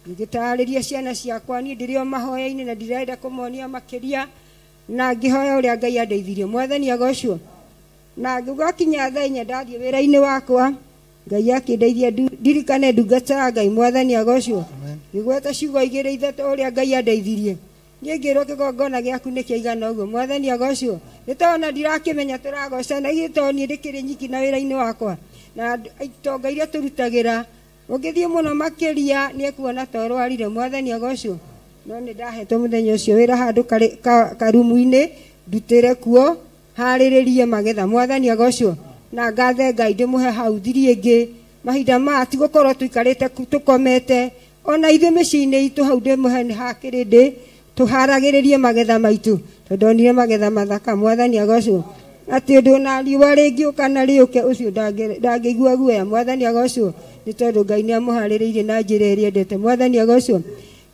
Ngĩtarĩria ciana ciakwa niĩ ndĩrĩ o mahoya-inĩ na ndirenda kũmonia makĩria, na ngĩhoya ũrĩa Ngai andeithirie. Mwathani agocwo. Na gwakinya thaa inya ndathiĩ wĩra-inĩ wakwa, Ngai akĩndeithia ndirikane ndungata ya Ngai. Mwathani agocwo. Ngĩgweta ciugo igĩrĩ ithatũ ũrĩa Ngai andeithirie. Niĩ ngĩrwo kĩgongona gĩaku nĩ kĩigana ũguo. Mwathani agocwo. Nĩ tondũ ona ndirakĩmenya tũragocana, ithuĩ tondũ niĩ ndĩkĩrĩ nyiki na wĩra-inĩ wakwa na itonga iria tũrutagĩra, ũngĩthiĩ mũno makĩria nĩ ekuona ta ũrwarire. Mwathani agocwo. No nĩ ndahetwo mũthenya ũcio wĩra handũ karumu-inĩ ndutĩre kuo harĩrĩrie magetha. Mwathani agocwo. Na ngathe Ngai ndĩmũhe hau thiri ĩngĩ. Mahinda maya ti gũkorwo tũikarĩte tũkomete, ona ithuĩ mĩciĩ-inĩ itũ hau ndĩmũhe nĩ hakĩrĩ ndĩ tũharagĩrĩrie magetha maitũ, tondũ ndonire magetha mathaka. Mwathani agocwo. Atĩ ũndũ ona riũa rĩngĩũka na rĩũke ũcio ndangĩigua guoya. Mwathani agocwo. Nĩ tondũ Ngai nĩ amũharĩrĩirie na njĩra ĩrĩa endete. Mwathani agocwo.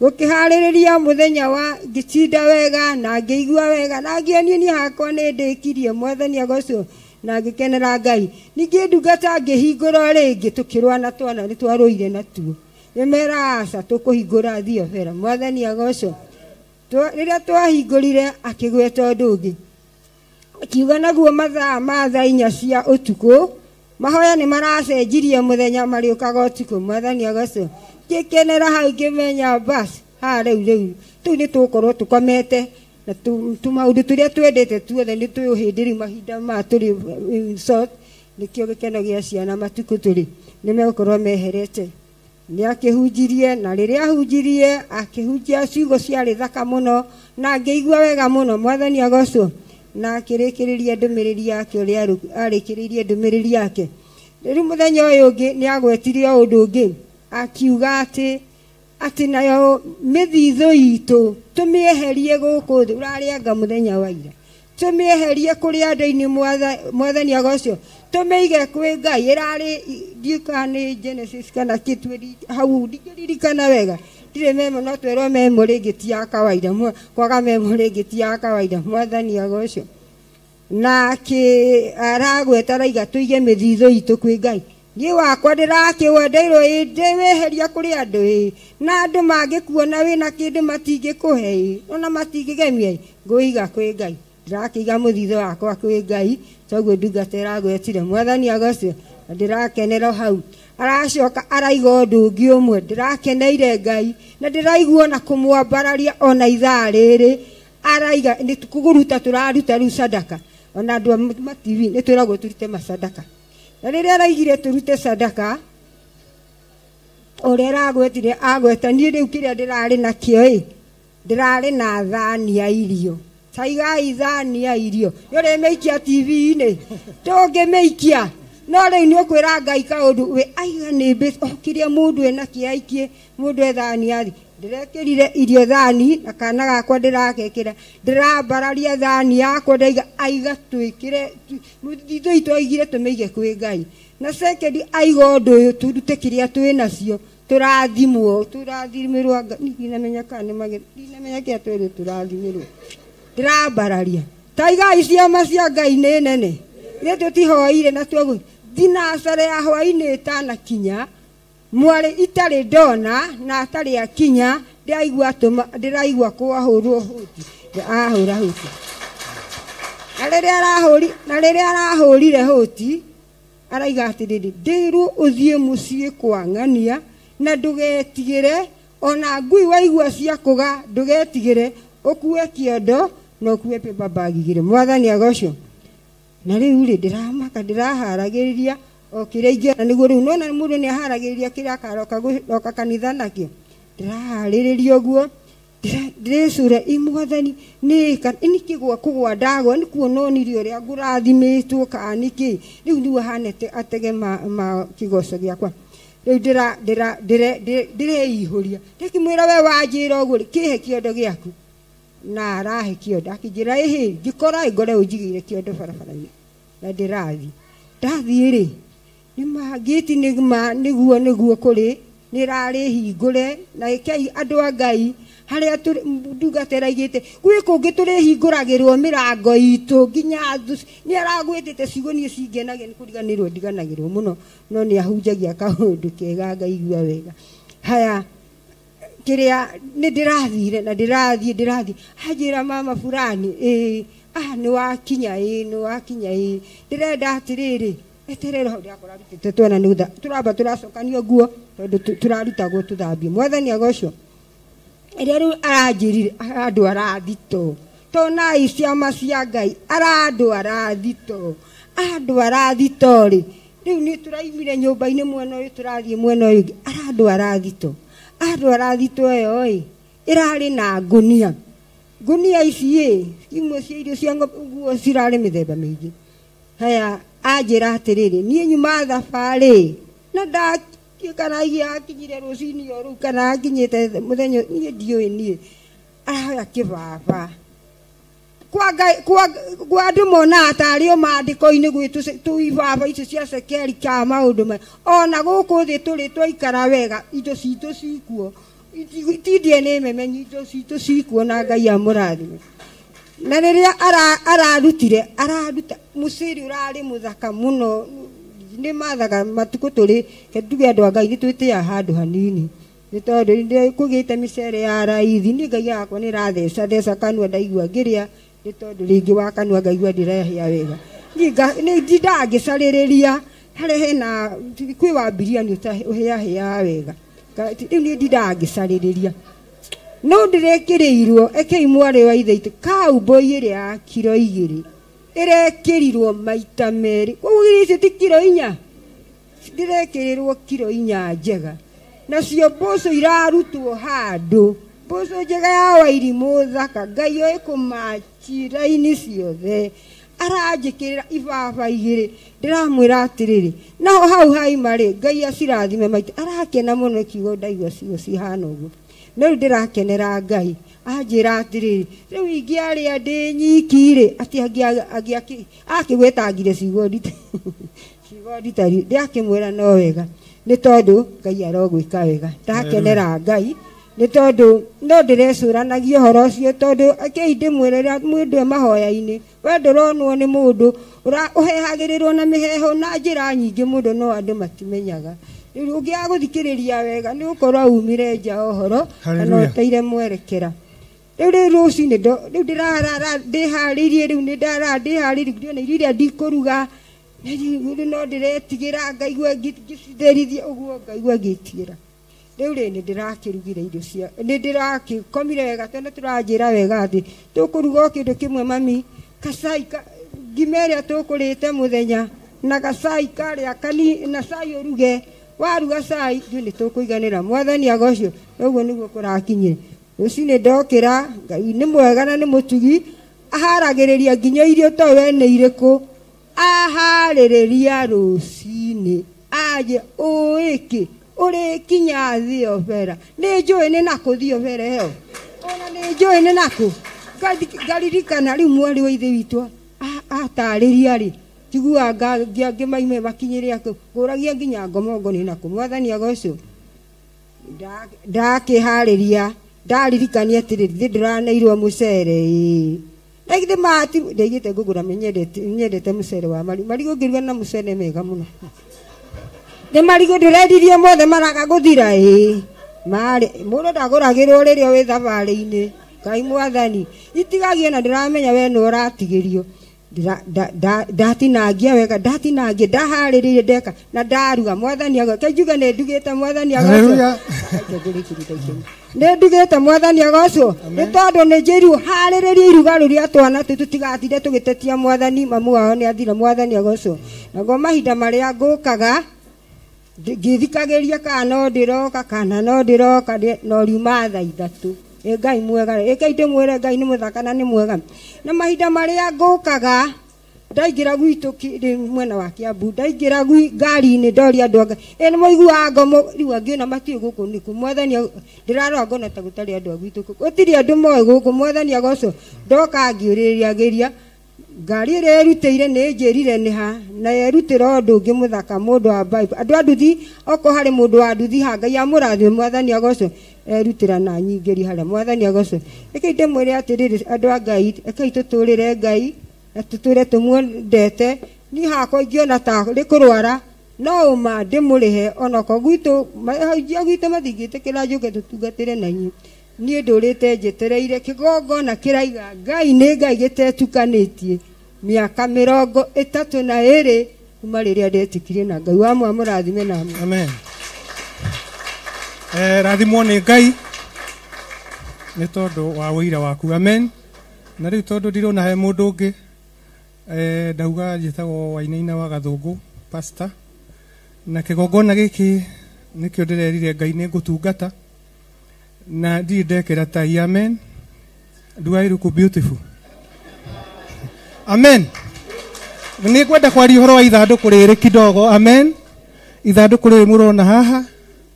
Gũkĩharĩrĩria mũthenya wa ngĩtinda wega na ngĩigua wega na ngĩonio niĩ hakwa nĩ ndĩkirie. Mwathani agocwo. Na ngĩkenera Ngai. Ningĩ ndungata ngĩhingũra rĩngĩ tũkĩrũa na twana nĩ twarũire natuo. Nĩmera aca tũkũhingũra Theophilus. Mwathani agocwo. Rĩrĩa twahingũrire akĩgweta ũndũ ũngĩ. Akiuga naguo mathaa ma thaa inya cia ũtukũ mahoya nĩ maracenjirie mũthenya marĩũkaga ũtukũ. Mwathani agocwo. Ngĩkenera hau ngĩmenya bas haha rĩu tũu nĩ tũgũkorwo tũkomete na tũmaũndũ tũrĩa twendete tuothe nĩ twĩũhĩndĩ rĩu mahinda maya tũrĩ in short, nĩkĩo gĩkeno gĩa ciana matukũ tũrĩ nĩ megũkorwo meherete. Nĩ akĩhunjirie na rĩrĩa ahunjirie akĩhunjia ciugo ciarĩ thaka mũno na ngĩigua wega mũno. Mwathani agocwo. Na akĩrĩkĩrĩria ndũmĩrĩri yake ũrĩa arĩkĩrĩirie ndũmĩrĩri yake. Rĩu mũthenya ũyũ ũngĩ nĩ agwetirie ũndũ ũngĩ akiuga atĩ nayo mĩthithũ itũ tũmĩeherie gũkũ thĩ. Ũrarĩanga mũthenya wa ira, tũmĩeherie kũrĩ andũ-inĩ. Mwathani agocwo. Tũmĩige kwĩ Ngai. Ĩrarĩ ndiũĩ nĩ Genesis kana kĩtuĩri hau ndingĩririkana wega, ndirĩ memo, no twerwo memo rĩngĩ ti ya kawaida, kwaga memo rĩngĩ ti ya kawaida. Mwathani agocwo. Na aragweta araiga tũige mĩthithũ itũ kwĩ Ngai. Niĩ wakwa ndĩrakĩwendeirwo ĩ ndĩweheria kũrĩ andũ ĩ, na andũ mangĩkuona wĩna kĩndũ matingĩkũhe ĩ, ona matingĩgemia ĩ, ngũiga kwĩ Ngai. Ndĩrakĩiga mũthithũ wakwa kwĩ Ngai, toguo ndungata ĩragwetire. Mwathani agocwo. Na ndĩrakenera hau. Aracoka araiga ũndũ ũngĩ ũmwe, ndĩrakeneire Ngai na ndĩraigua ona kũmwambararia ona ithaa rĩrĩ. Araiga nĩ kũruta tũraruta rĩu sadaka, ona andũ a ma TV nĩ twĩragwo tũrute masadaka. Na rĩrĩa araigire tũrute sadaka, ũrĩa aragwetire agweta niĩ rĩu kĩrĩa ndĩrarĩ nakĩo ĩ, ndĩrarĩ na thani ya irio. Taigai thani ya irio nĩ ũrĩmĩikia TV-inĩ, ndũngĩmĩikia. No rĩu nĩ ũkwĩra Ngai kaũndũ we aiga nĩ mbeca o kĩrĩa mũndũ enakĩo aikie, mũndũ e thani yathi. Ndĩrekĩrire irio thani na kana gakwa ndĩrakekĩra, ndĩrambararia thani yakwa ndaiga aiga twĩkĩre mũthithũ itũ aigire tũmĩige kwĩ Ngai. Na second aiga ũndũ ũyũ tũrute kĩrĩa twĩ nacio, tũrathimwo, tũrathimĩrwo Ngai. Ndinamenya kana nĩ magĩ, ndinamenya kĩrĩa twĩrwo tũrathimĩrwo. Ndĩrambararia taigai ciama cia Ngai nĩ nene. Ithuĩ tũtihoire na tuoguo thinacara ya hwaĩ-inĩ ĩtanakinya, mwarĩ itarĩ ndona na atarĩ akinya, ndĩraigua atũma, ndĩraigua kwahũrwo hũti, ahũra hũti. Na rĩrĩa arahũrire hũti, araiga atĩrĩrĩ, ndĩrwo ũthiĩ mũciĩ kwa ng'ania na ndũgetigĩre, ona ngui waigua cia kũga ndũgetigĩre, ũkue kĩondo na ũkue paper bag igĩrĩ. Mwathani agocwo. Na rĩu rĩ ndĩramaka, ndĩraharagĩrĩria o kĩrĩa ingĩona nĩguo rĩu nona mũndũ nĩ aharagĩrĩria kĩrĩa akaroka gũcoka kanitha nakĩo. Ndĩraharĩrĩria ũguo, ndĩrecũra ĩ Mwathani nĩ kũgwa kũgwa ndagwa, nĩ kuona onire ũrĩa ngũrathimĩtwo kana nĩkĩ. Rĩu nĩguo hanete atege ma kĩgoco gĩakwa. Rĩu ndĩreihũria. Ndĩkĩmwĩra we wanjĩra ũguo rĩ, kĩhe kĩondo gĩaku. Na arahe kĩondo, akĩnjĩra ĩhĩ, ngĩkora ngore ũnjigĩire kĩondo barabara-inĩ. Na ndĩrathiĩ. Ndathiĩ rĩ, ngĩti nĩguo kũrĩ, nĩ ĩrarĩ hingũre, na ĩkei andũ a Ngai harĩa ndungata ĩraigĩte, gwĩ kũngĩ tũrĩhingũragĩrwo mĩrango itũ nginya nĩ aragwĩtĩte ciugo niĩ cingenagia, nĩ kũriganĩrwo ndiganagĩrwo mũno, no nĩ ahunjagia kaũndũ kega ngaigua wega. Haya, kĩrĩa nĩ ndĩrathire na ndĩrathiĩ, anjĩra mama fulani, ĩĩ, nĩ wakinya, ĩĩ, nĩ wakinya, ĩĩ, ndĩrenda atĩrĩrĩ, eterera hau ndĩrakora arutĩte twana nĩ gũtha, tũramba tũracokanio nguo tondũ tũrarutagwo tũthambie. Mwathani agocwo. Ĩrĩa rĩu aranjĩrire andũ arathito, tonai ciama cia Ngai, arandũ arathito, andũ arathito rĩ, rĩu nĩ tũraimire nyũmba-inĩ mwena ũyũ tũrathiĩ mwena ũyũ ũngĩ, arandũ arathito, andũ arathito ĩyo ĩ, ĩrarĩ na ngũnia. Ngũnia ici ĩ, imwe cia irio cia nguo cirarĩ mĩthemba mĩingĩ. Haya, anjĩra atĩrĩrĩ, niĩ nyuma thabarĩ, na kana akinyire rũcinĩ o rũu kana akinyĩte mũthenya, niĩ ndiũĩ niĩ. Arahoya kĩbaba. Kwa Ngai, kwa andũ monaga tarĩ o maandĩko-inĩ gwĩ tũibaba icio cia cekeri ka maũndũ maya. Ona gũkũ thĩ tũrĩ twaikara wega, indo citũ cikuo. Ti DNA memenyi, indo citũ cikuo na Ngai amũrathime. Na rĩrĩa ararutire, araruta mũciri ũrarĩ mũthaka mũno, nĩ mathaga matukũ tũrĩ, tuge andũ a Ngai nĩ twĩtĩaga handũ hanini. Nĩ tondũ nĩ kũgĩte mĩcere ya raithi, niĩ Ngai yakwa nĩ ĩratheca theca kanua ndaigua ngĩrĩa, nĩ tondũ rĩngĩ wa kanua ngaigua ndĩrehĩa wega. Niĩ ndindaga ngĩcarĩrĩria harĩa hena kwĩ wa biriani ũhĩahĩaga wega. Rĩu niĩ ndindaga ngĩcarĩrĩria. No ndĩrekĩrĩirwo, ekei mwarĩ wa ithe witũ, cowboy ĩrĩa ya kiro 2 ĩrekĩrirwo maita merĩ. Koguo irio icio ti kiro 4, ndĩrekĩrĩrwo kiro 4 njega. Nacio mboco irarutwo handũ, mboco njega ya Wairimũ thaka, Ngai oĩ kũmachi raini ciothe. Aranjĩkĩrĩra ibaba igĩrĩ, ndĩramwĩra atĩrĩrĩ, naho hau haima rĩ, Ngai acirathime maita. Arakena mũno kiugo ndaigua ciugo cihana ũguo. No rĩu ndĩrakenera Ngai. Anjĩra atĩrĩrĩ, rĩu ingĩarĩa ndĩ nyiki rĩ, atĩ akĩgwetangire ciugo nditari ndĩakĩmwĩra no wega, nĩ tondũ Ngai arogwĩka wega. Ndakenera Ngai nĩ tondũ no ndĩrecũranagia ũhoro ũcio, tondũ akĩi ndĩmwĩre rĩrĩa mũndũ e mahoya-inĩ, we ndũronwo nĩ mũndũ ũhehagĩrĩrwo na mĩheho na njĩra nyingĩ mũndũ no andũ matimenyaga. Rĩu ũngĩaga gũthikĩrĩria wega nĩ ũkorwo umire nja ũhoro kana ũteire mwerekera. Rĩu rĩu rũcinĩ rĩu ndĩrarara ndĩharĩirie, rĩu nĩ ndarara ndĩharĩirie ndĩona irio iria ndikũruga, rĩu no ndĩretigĩra ngaigua ngĩcitherithia ũguo, ngaigua ngĩtigĩra. Rĩu rĩ nĩ ndĩrakĩrugire irio cia, nĩ ndĩrakĩkomire wega tondũ tũranjĩra wega atĩ tũkũruga o kĩndũ kĩmwe mami, gacai ngima ĩrĩa tũkũrĩte mũthenya na gacai karĩa kani na cai ũruge, waruga cai ithuĩ nĩ tũkũiganĩra. Mwathani agocwo. Ũguo nĩguo kũrakinyire. Rũcinĩ ndokĩra, Ngai nĩ mwega na nĩ mũtugi, aharagĩrĩria nginya irio to we nĩ irĩkũ, aharĩrĩria rũcinĩ aje ũĩkĩ ũrĩkinya thiobera. Nĩ njũĩ nĩ nakũ thiobera ĩyo, ona nĩ njũĩ nĩ nakũ. Ngaririkana rĩu mwarĩ wa ithe witũ atarĩria rĩ, njiguaga ngĩmaime makinyĩre akũ, ngũragia nginya ngomongo nĩ nakũ. Mwathani agocwo. Ndakĩharĩria, ndaririkania atĩrĩrĩ, thĩ ndĩraneirwo mũcere ĩĩ. Na githĩ mati ndaigĩte ngũgũra nyendete mũcere wa marigũ. Marigũ ngĩruga na mũcere mega mũno. Nĩ marigũ ndĩrendirie mothe maraga gũthira ĩĩ. Marĩ mũndũ ndagũragĩrwo rĩrĩa wĩ thabarĩ-inĩ. Ngai mwathani itigagie na ndĩramenya we nĩ ũratigĩrio. Ndatinangia wega, ndatinangia, ndaharĩrĩirie ndeka na ndaruga. Mwathani agocwo. Njuge nĩ ndugĩte mwathani agocwo. Nĩ ndugĩte mwathani agocwo. Nĩ tondũ nĩ njĩrirwo harĩrĩrie iruga rĩrĩa twana tũtigatinde tũgĩtetia mwathani, mamu wao nĩ athira. Mwathani agocwo. Naguo mahinda marĩa ngũkaga ngĩthikagĩria kana no ndĩroka, kana no ndĩroka, no riuma thaa ithatũ. Ĩ Ngai mwega, ĩkai ndĩmwĩre Ngai nĩ mũthaka na nĩ mwega. Na mahinda marĩa ngũkaga ndaingĩra gwitũ mwena wa Kiambu, ndaingĩra ngari-inĩ ndoria andũ anga, ĩ nĩ mũiguaga ngomo rĩu angĩ ona matiũĩ gũkũ nĩkũ. Mwathani ndĩrarora ngona ta gũtarĩ andũ a gwitũ, gũtirĩ andũ moĩ gũkũ. Mwathani agocwo. Ndoka ngĩũrĩrĩria ngari ĩrĩa ĩrutĩire nĩ ĩnjĩrire nĩ ha, na yerutĩra ũndũ ũngĩ mũthaka, mũndũ wa Bible. Andũ a nduthi, okorwo harĩ mũndũ wa nduthi ha, Ngai amũrathime. Mwathani agocwo. Erutĩra na nyingĩri harĩa. Mwathani agocwo. Rekei ndĩmwĩre atĩrĩrĩ, andũ a Ngai, rekei tũtũrĩre Ngai na tũtũre tũmwendete. Niĩ hakwa ingĩona ta rĩ kũrwara no ũma ndĩmũrĩhe, onokorwo gwitũ ahunjia gwitũ matingĩtĩkĩra njũke tũtungatĩre na inyuĩ. Niĩ ndũrĩte njetereire kĩgongona kĩraiga Ngai nĩ Ngai gĩtetukanĩtie mĩaka 32 kuma rĩrĩa ndetĩkirie na Ngai wa mũrathime na amwe. Amen. Rathimwo nĩ Ngai nĩ tondũ wa ũira waku. Amen. Na rĩu tondũ ndirona he mũndũ ũngĩ, ndauga njĩtagwo Wainaina wa Gathũngũ pastor, na kĩgongona gĩkĩ nĩkĩo ndĩrerire Ngai nĩ ngũtungata na ndirĩ ndekĩra tai. Amen. Do I look beautiful? Amen. Nĩ ngwenda kwaria ũhoro wa ithandũkũ rĩrĩ kidogo. Amen. Ithandũkũ rĩrĩ mũrona haha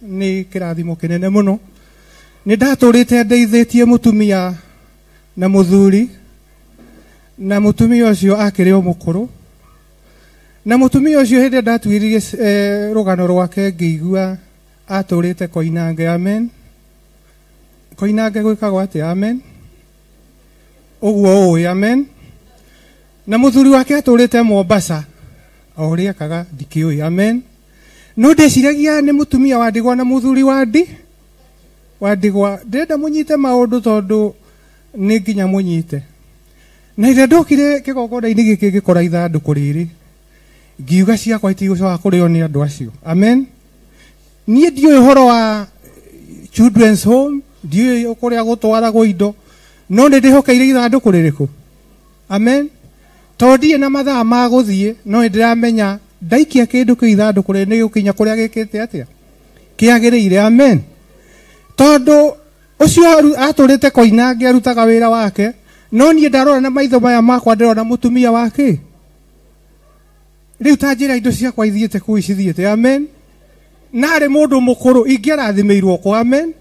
nĩ kĩrathimo kĩnene mũno. Nĩ ndatũrĩte ndeithĩtie mũtumia na mũthuri, na mũtumia ũcio akĩrĩ o mũkũrũ, na mũtumia ũcio hĩndĩ ndatuĩririe rũgano rwake ngĩigua atũrĩte Koinange. Amen. Koinange gwĩkagwo atĩa? Amen. Ũguo ũĩ. Amen. Na mũthuri wake atũrĩte Mombasa, o ũrĩa ekaga ndikĩũĩ. Amen. No ndĩciragia nĩ mũtumia wa ndigwa na mũthuri wa ndigwa. Ndĩrenda mũnyite maũndũ tondũ nĩ nginya mũnyite. Na rĩrĩa ndokire kĩgongona-inĩ gĩkĩ ngĩkora ithandũkũ rĩrĩ, ngiuga ciakwa itigũcoka kũrĩo nĩ andũ acio. Amen. Niĩ ndiũĩ ũhoro wa children's home, ndiũĩ kũrĩa gũtwaragwo indo, no nĩ ndĩhokeire ithandũkũ rĩrĩkũ. Amen. Tondũ ndirĩ na mathaa ma gũthiĩ, no nĩ ndĩramenya ndaikia kĩndũ kĩu ithandũkũ rĩrĩ nĩ gĩgũkinya kũrĩa gĩkĩte atĩa, Kĩagĩrĩire amen. Tondũ ũcio atũrĩte Koinange arutaga wĩra wake, no niĩ ndarora na maitho maya makwa ndĩrona mũtumia wake. Rĩu ta njĩra indo ciakwa ithiĩte kũu cithiĩte amen. Narĩ mũndũ mũkũrũ ingĩarathimĩirwo kwa amen.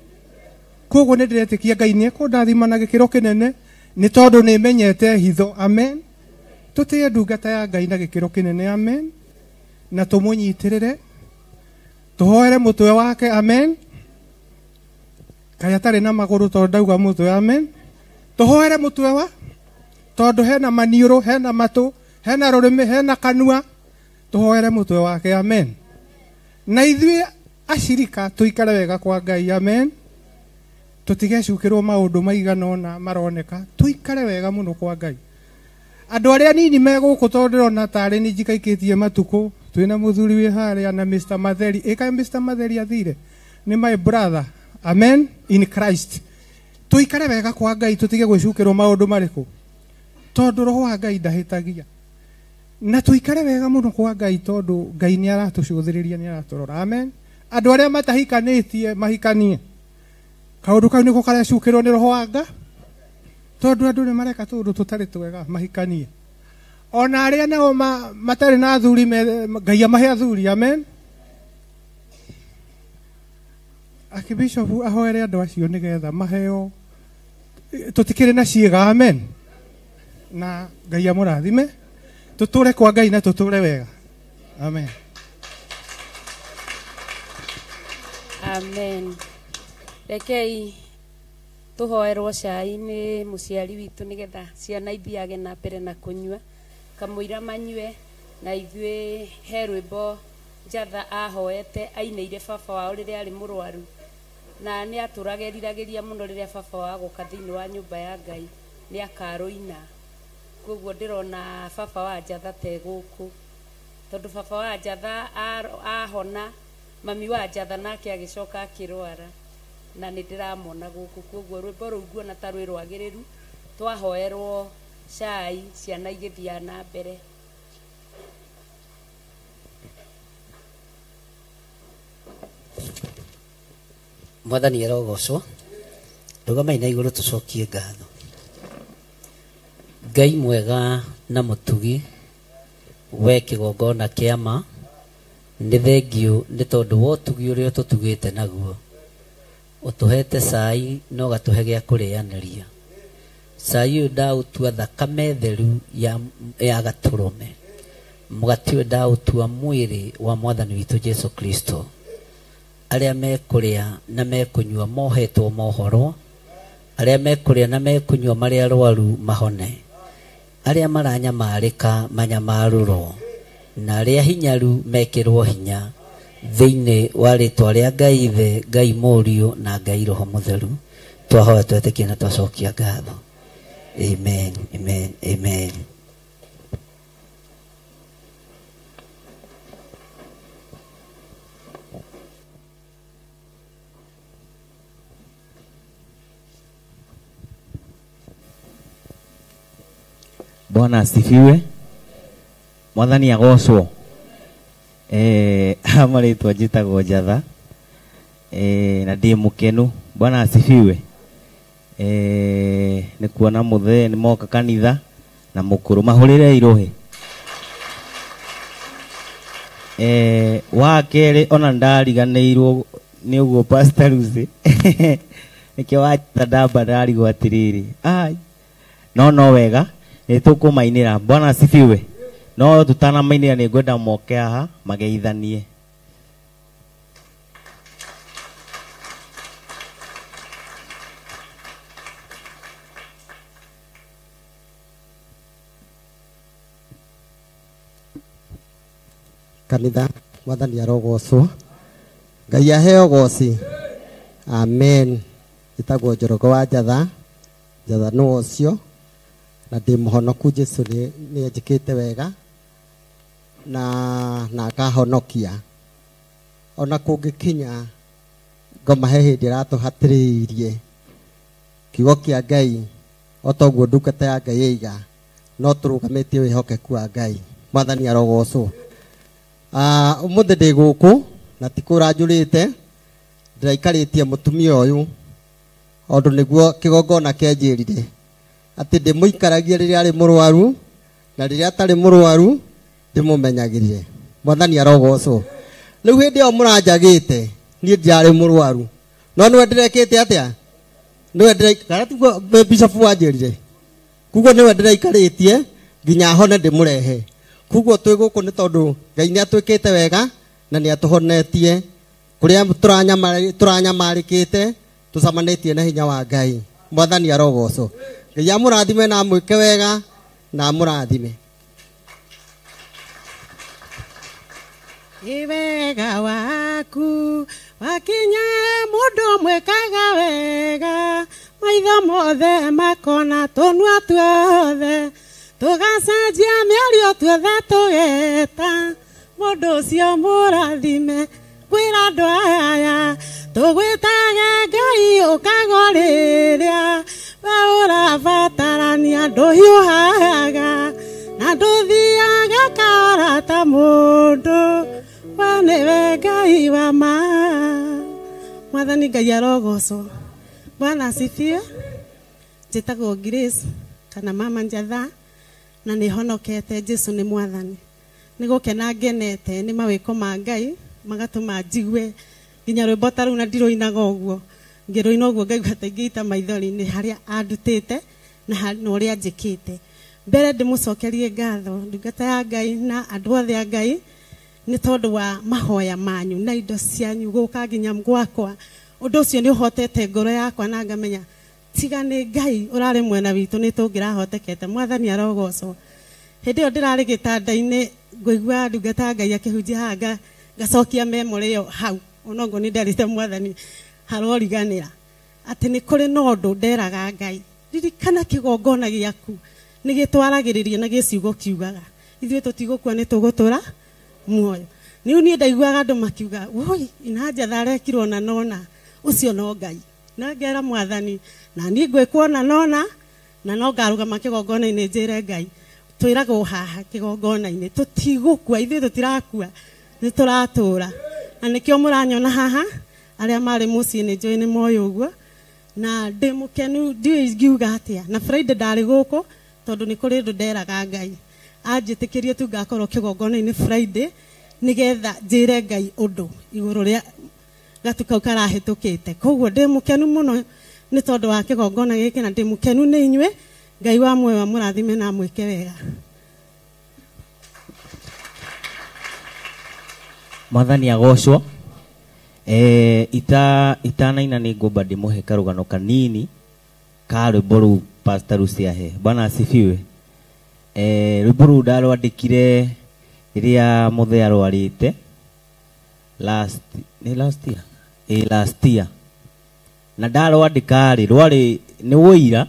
Koguo nĩ ndĩretĩkia Ngai nĩ ekũndathima na gĩkĩro kĩnene nĩ tondũ nĩ menyete hitho amen. Tũtĩe ndungata ya Ngai na gĩkĩro kĩnene amen, na tũmũnyitĩrĩre, tũhoere mũtwe wake amen. Kaĩ atarĩ na magũrũ tondũ ndauga mũtwe amen. Tũhoere mũtwe wa tondũ hena maniũrũ, hena matũ, hena rũrĩmĩ, hena kanua. Tũhoere mũtwe wake amen. Na ithuĩ acirika tũikare wega kwa Ngai amen. Tũtigecukĩrwo maũndũ maigana ũna maroneka, tũikare wega mũno kwa Ngai. Andũ arĩa nini me gũkũ tondũ ndĩrona tarĩ nĩ njikaikĩtie matukũ, twĩna mũthuri wĩ harĩa na Mr. Matheri. Ĩka Mr. Matheri athire nĩ my brother amen in Christ. Tũikare wega kwa Ngai, tũtige gwĩcukĩrwo maũndũ marĩkũ, tondũ roho wa Ngai ndahĩtagia. Na tũikare wega mũno kwa Ngai tondũ Ngai nĩ aratũcũthĩrĩria, nĩ aratũrora amen. Andũ arĩa matahikanĩtie mahikanie, kaũndũ kau nĩko karecukĩrwo nĩ roho wa Ngai, tondũ andũ nĩ mareka tũũndũ tũtarĩ twega mahikanie. Ona arĩa nao matarĩ na athuri, Ngai amahe athuri amen. Archbishop ahoere andũ acio nĩgetha maheo, tũtikĩrĩ na ciĩga amen. Na Ngai amũrathime, tũtũre kwa Ngai na tũtũre wega amen. Amen. Rekei tũhoerwo cai nĩ mũciari witũ nĩgetha ciana ithiage na mbere na kũnyua kamũira manyue, na ithuĩ he rwĩmbo Njatha ahoete ainĩire baba wao rĩrĩa arĩ mũrwaru, na nĩ atũrageriragĩria mũno rĩrĩa baba wao agoka thĩinĩ wa nyũmba ya Ngai nĩ akarũina. Koguo ndĩrona baba wa Njatha te gũkũ, tondũ baba wa Njatha ahona, mami wa Njatha nake agĩcoka akĩrwara, na nĩ ndĩramona gũkũ. Koguo rwĩmbo rũu nguona ta rwĩ rwagĩrĩru, twahoerwo cai ciana igĩthiaga na mbere. Mwathani arogocwo. Rũgamai na igũrũ tũcokie ngatho. Ngai mwega na mũtugi, we kĩgongona kĩa ma, nĩ thengiũ nĩ tondũ wa ũtugi ũrĩa ũtũtugĩte naguo. Ũtũhete cai na ũgatũhe gĩa kũrĩanĩria. Cai ũyũ ndaũtua thakame theru ya gatũrũme. Mũgate ũyũ ndaũtua mwĩrĩ wa Mwathani witũ Jesu Kristo. Arĩa mekũrĩa na mekũnyua mohetwo mohorwo, arĩa mekũrĩa na mekũnyua marĩ arwaru mahone, arĩa maranyamarĩka manyamarũrwo, na arĩa hinyaru mekĩrwo hinya thĩinĩ wa rĩtwa rĩa Ngai Ithe, Ngai Mũriũ na Ngai Roho Mũtheru. Twahoya twetĩkie na twacokia ngatho. Amen, amen, amen. Bwana asifiwe. Mwathani agocwo. Marĩtwa njĩtagwo Njatha. Na ndĩ mũkenu. Bwana asifiwe. Nĩ kuona mũthee nĩ moka kanitha na mũkũrũ mahũrĩre irũhĩ. Wa kerĩ ona ndariganĩirwo nĩ ũguo Pastor Lucy. Nĩkĩo wanjatha ndamba ndarigwo atĩrĩrĩ. Ai. No wega nĩ tũkũmainĩra. Bwana asifiwe. No tũtanamainĩra nĩ ngwenda moke haha mageithanie. Kanitha Mwathani arogocwo. Ngai aheo goci. Amen. Njĩtagwo Njoroge wa Njatha. Njatha nĩ ũcio na ndĩ mũhonoku. Jesu nĩ anjĩkĩte wega na akahonokia. Ona kũngĩkinya ngoma he hĩndĩ ĩratũhatĩrĩirie kiugo kĩa Ngai, o toguo ndungata ya Ngai ĩiga, no tũrũgamĩtie wĩhokeku wa Ngai. Mwathani arogocwo. Ũmũthĩ ndĩ gũkũ na ti kũra njũrĩte, Ndĩraikarĩtie mũtumia ũyũ ũndũ nĩguo kĩgongona kĩanjĩrire atĩ ndĩmũikaragie rĩrĩa arĩ mũrwaru na rĩrĩa atarĩ mũrwaru ndĩmũmenyagĩrĩre. Mwathani arogocwo. Rĩu hĩndĩ ĩyo mũranjagĩte niĩ ndiarĩ mũrwaru, no nĩwe ndĩrekĩte atĩa? Nĩwe ndĩraikara tiguo bishop wanjĩrire, kuguo nĩwe ndĩraikarĩtie nginya hone ndĩmũrehe. Kuguo twĩ gũkũ nĩ tondũ Ngai nĩ atwĩkĩte wega na nĩ atũhonetie kũrĩa tũranyamarĩkĩte, tũcamanĩtie na hinya wa Ngai. Mwathani arogocwo. Ngai amũrathime na amwĩke wega na amũrathime. Wega waku wakinya mũndũ mwĩkaga wega, maitho mothe makona tũnua tuothe tũgacenjia mĩario tuothe tũgeta mũndũ ũcio mũrathime. Kwĩra andũ aya tũgwĩtage Ngai ũkagorĩrĩa we ũrabatarania ndũhiũhaga na ndũthiaga kahora ta mũndũ, we nĩwe Ngai wa ma. Mwathani Ngai arogocwo. Bwana asifiwe. Njĩtagwo Grace kana Mama Njatha na nĩ honokete. Jesu nĩ Mwathani. Nĩ gũkena ngenete nĩ mawĩko ma Ngai magatũma njigue nginya rwĩmbo ta rũu na ndirũinaga ũguo, ngĩrũina ũguo ngaigua ta ingĩita maithori nĩ harĩa andutĩte na ũrĩa njĩkĩte. Mbere ndĩmũcokerie ngatho ndungata ya Ngai na andũ othe a Ngai nĩ tondũ wa mahoya manyu na indo cianyu gũka nginya gwakwa. Ũndũ ũcio nĩ ũhotete ngoro yakwa na ngamenya tiga nĩ Ngai ũrarĩ mwena witũ nĩ tũngĩrahotekete. Mwathani arogocwo. Hĩndĩ ĩyo ndĩrarĩ gĩtanda-inĩ ngũigua ndungata ya Ngai akĩhunjia haha ngacokia memory ĩyo hau, onoguo nĩ nderĩte Mwathani haroriganĩra atĩ nĩ kũrĩ na ũndũ nderaga Ngai, ririkana kĩgongona gĩaku nĩ gĩtwaragĩrĩria na gĩciugo kiugaga ithuĩ tũtigũkua nĩ tũgũtũra muoyo. Rĩu niĩ ndaiguaga andũ makiuga woi ina Njatha arekirwo na nona, ũcio no Ngai. Na ngera Mwathani na niĩ ngwĩkwo na nona na no ngarũgama kĩgongona-inĩ njĩre Ngai twĩragwo haha kĩgongona-inĩ tũtigũkua, ithuĩ tũtirakua nĩ tũratũra. Na nĩkĩo mũranyona haha arĩa marĩ mũciĩ nĩ njũĩ nĩ moĩ ũguo, na ndĩ mũkenu ndiũĩ ingiuga atĩa. Na Friday ndarĩ gũkũ tondũ nĩ kũrĩ ũndũ nderaga Ngai anjĩtĩkĩrie tu ngakorwo kĩgongona-inĩ Friday nĩgetha njĩre Ngai ũndũ igũrũ rĩa gatu kau karahĩtũkĩte. Koguo ndĩ mũkenu mũno nĩ tondũ wa kĩgongona gĩkĩ na ndĩ mũkenu nĩ inyuĩ. Ngai wa muoyo amũrathime na amwĩke wega. Mwathani agocwo. Itanaina nĩ ngũmba ndĩmũhe karũgano kanini ka rwĩmbo rũu Pastor Lucy ahe. Bwana asifiwe. Rwĩmbo rũu ndarwandĩkire rĩrĩa mũthee arwarĩte last year. Last year. Na ndarwandĩka rĩ rwarĩ nĩ ũira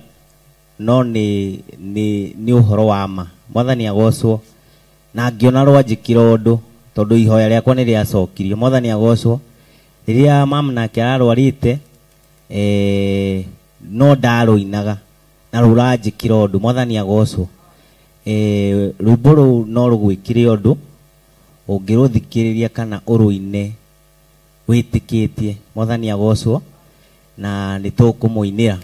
no nĩ ũhoro wa ma. Mwathani agocwo. Na ngĩona rwanjĩkire ũndũ tondũ ihoya rĩakwa nĩ rĩacokirio. Mwathani agocwo. Rĩrĩa mama nake ararwarĩte no ndarũinaga na rũranjĩkĩra ũndũ. Mwathani agocwo. Rwĩmbo rũu no rũgwĩkĩre ũndũ ũngĩrũthikĩrĩria kana ũrũine wĩtĩkĩtie. Mwathani agocwo na nĩ tũkũmũinĩra.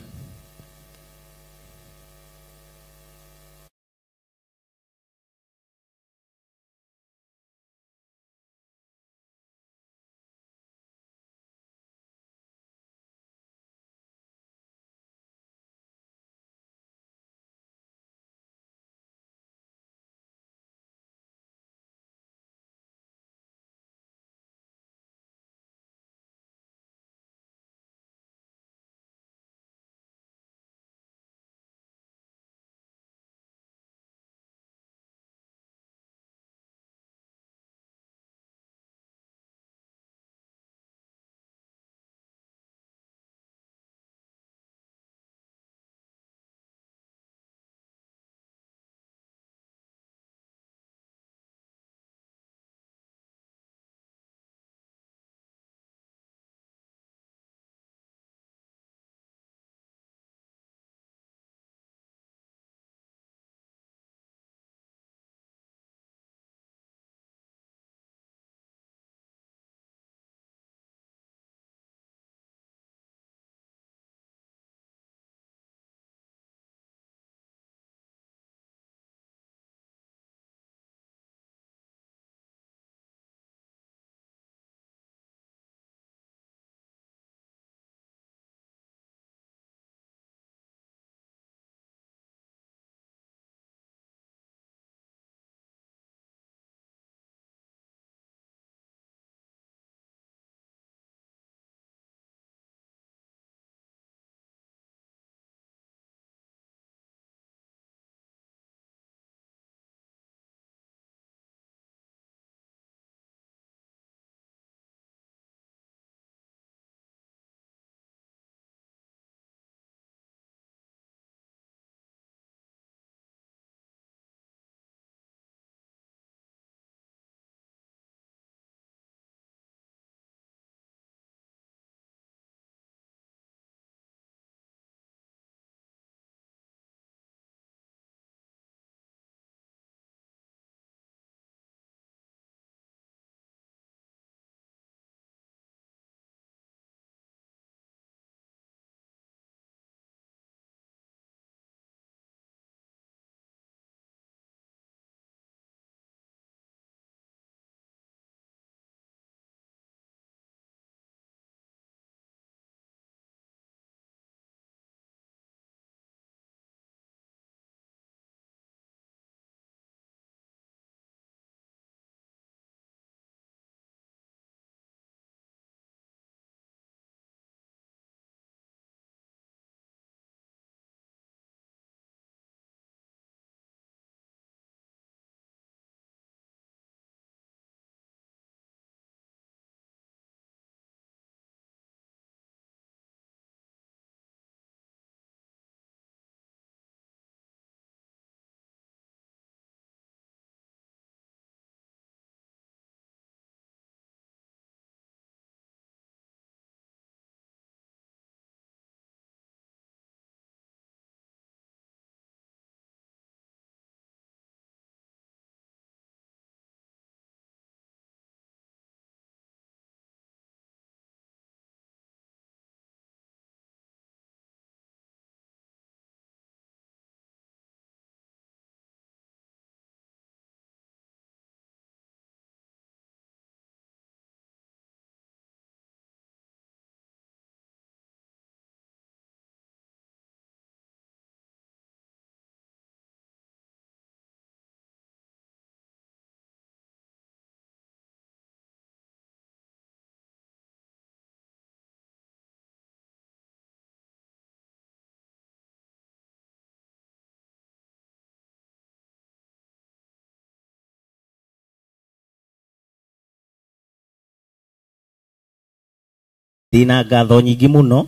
Ndina ngatho nyingĩ mũno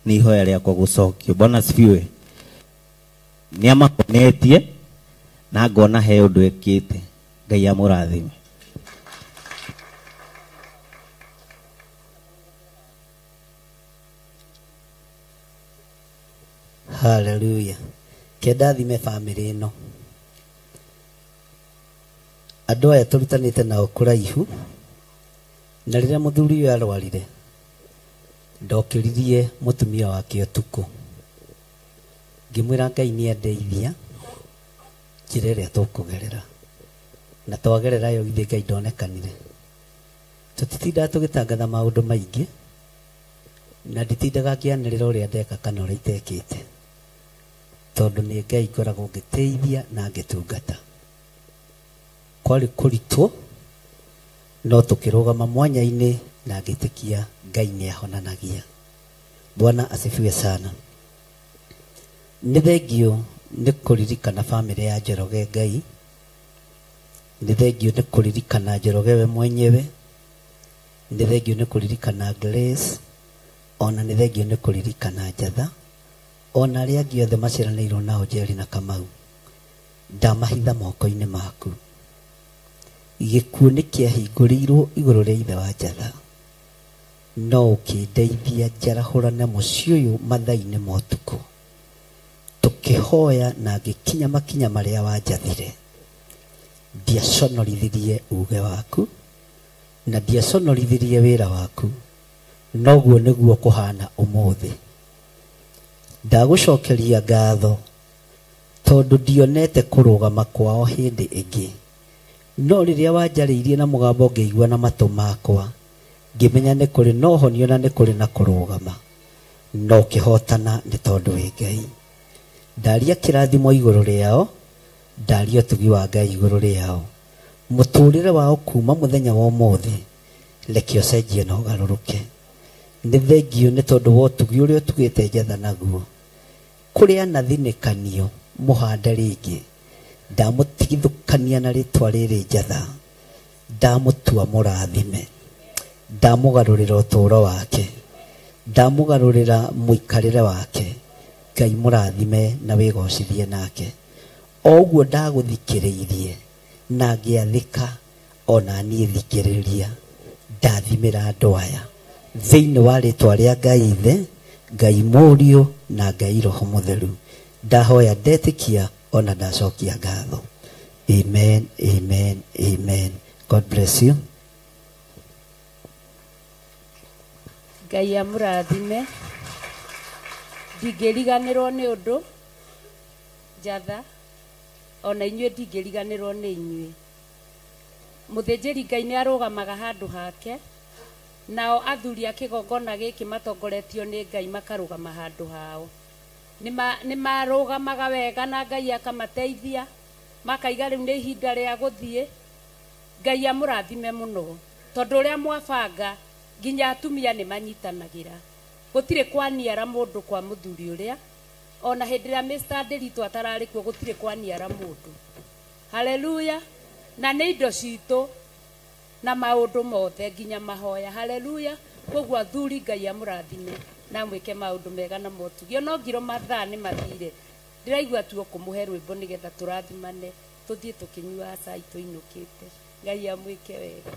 nĩ ihoya rĩakwa gũcokio. Bwana asifiwe. Nĩ amahonetie na ngona he ũndũ ekĩte. Ngai amũrathime. Hallelujah. Kenda thime family ĩno. Andũ aya tũrutanĩte nao kũraihu na rĩrĩa mũthuri ũyũ arwarire ndokĩririe mũtumia wake ũtukũ ngĩmwĩra Ngai nĩ andeithia njĩra ĩrĩa tũkũgerera na twagerera yo githĩ Ngai ndonekanire. Tũtitindaga tũgĩtangatha maũndũ maingĩ na nditindaga ngĩanĩrĩra ũrĩa ndeka kana ũrĩa itekĩte tondũ nĩ Ngai ngoragwo ngĩteithia na ngĩtungata. Kwarĩ kũritũ no tũkĩrũgama mwanya-inĩ na ngĩtĩkia Ngai nĩ ahonanagia. Bwana asifiwe sana. Nĩ thengio nĩ kũririkana bamĩrĩ ya Njoroge Ngai. Nĩ thengio nĩ kũririkana Njoroge we mwenyewe. Nĩ thengio nĩ kũririkana Grace. Ona nĩ thengio nĩ kũririkana Njatha. Ona arĩa angĩ othe maciaranĩirwo nao Njeri na Kamau. Ndamahitha moko-inĩ maku. Gĩkuũ nĩ kĩahingũrĩirwo igũrũ rĩa ithe wa Njatha. No ũkĩndeithia njarahũrane mũciĩ ũyũ mathaa-inĩ ma ũtukũ. Tũkĩhoya na ngĩkinya makinya marĩa wanjathire. Ndiaconorithirie uge waku na ndiaconorithirie wĩra waku. Noguo nĩguo kũhana ũmũthĩ. Ndagũcokeria ngatho tondũ ndionete kũrũgama kwao hĩndĩ ĩngĩ. No rĩrĩa wanjarĩirie na mũgambo ngĩigua na matũ makwa ngĩmenya nĩ kũrĩ na ũhonio na nĩ kũrĩ na kũrũgama. No ũkĩhotana nĩ tondũ wĩ Ngai. Ndaria kĩrathimo igũrũ rĩao, ndaria ũtugi wa Ngai igũrũ rĩao. Mũtũrĩre wao kuma mũthenya wa ũmũthĩ reke ũcenjie na ũgarũrũke. Nĩ thengio nĩ tondũ wa ũtugi ũrĩa ũtugĩte Njatha naguo. Kũrĩa anathinĩkanio mũhande rĩngĩ. Ndamũtigithũkania na rĩtwa rĩrĩ Njatha. Ndamũtua mũrathime. Ndamũgarũrĩra ũtũũro wake. Ndamũgarũrĩra mũikarĩre wake. Ngai mũrathime na wĩgocithie nake. O ũguo ndagũthikĩrĩirie na ngĩathĩka ona niĩ thikĩrĩria. Ndathimĩra andũ aya thĩinĩ wa rĩtwa rĩa Ngai Ithe, Ngai Mũriũ na Ngai Roho Mũtheru. Ndahoya ndetĩkia ona ndacokia ngatho. Amen, amen, amen. God bless you. Ngai amũrathime. Ndingĩriganĩrwo nĩ ũndũ Njatha ona inyuĩ ndingĩriganĩrwo nĩ inyuĩ. Mũthĩnjĩri Ngai nĩ arũgamaga handũ hake nao athuri a kĩgongona gĩkĩ matongoretio nĩ Ngai makarũgama handũ hao. Nĩ marũgamaga wega na Ngai akamateithia makaiga rĩu nĩ ihinda rĩa gũthiĩ. Ngai amũrathime mũno tondũ ũrĩa mwabanga nginya atumia nĩ manyitanagĩra. Gũtirĩ kwaniara mũndũ kwa mũthuri ũrĩa ona hĩndĩ ĩrĩa Mr. Ndiritu atararĩ kuo gũtirĩ kwaniara mũndũ. Haleluya. Na nĩ indo citũ na maũndũ mothe nginya mahoya. Haleluya. Koguo athuri Ngai amũrathime na mwĩke maũndũ mega na motugi. No ngiro mathaa nĩ mathire. Ndĩraigua tu ũkũmũhe rwĩmbo nĩgetha tũrathimane tũthiĩ tũkĩnyuaga cai tũinũkĩte. Ngai amwĩke wega.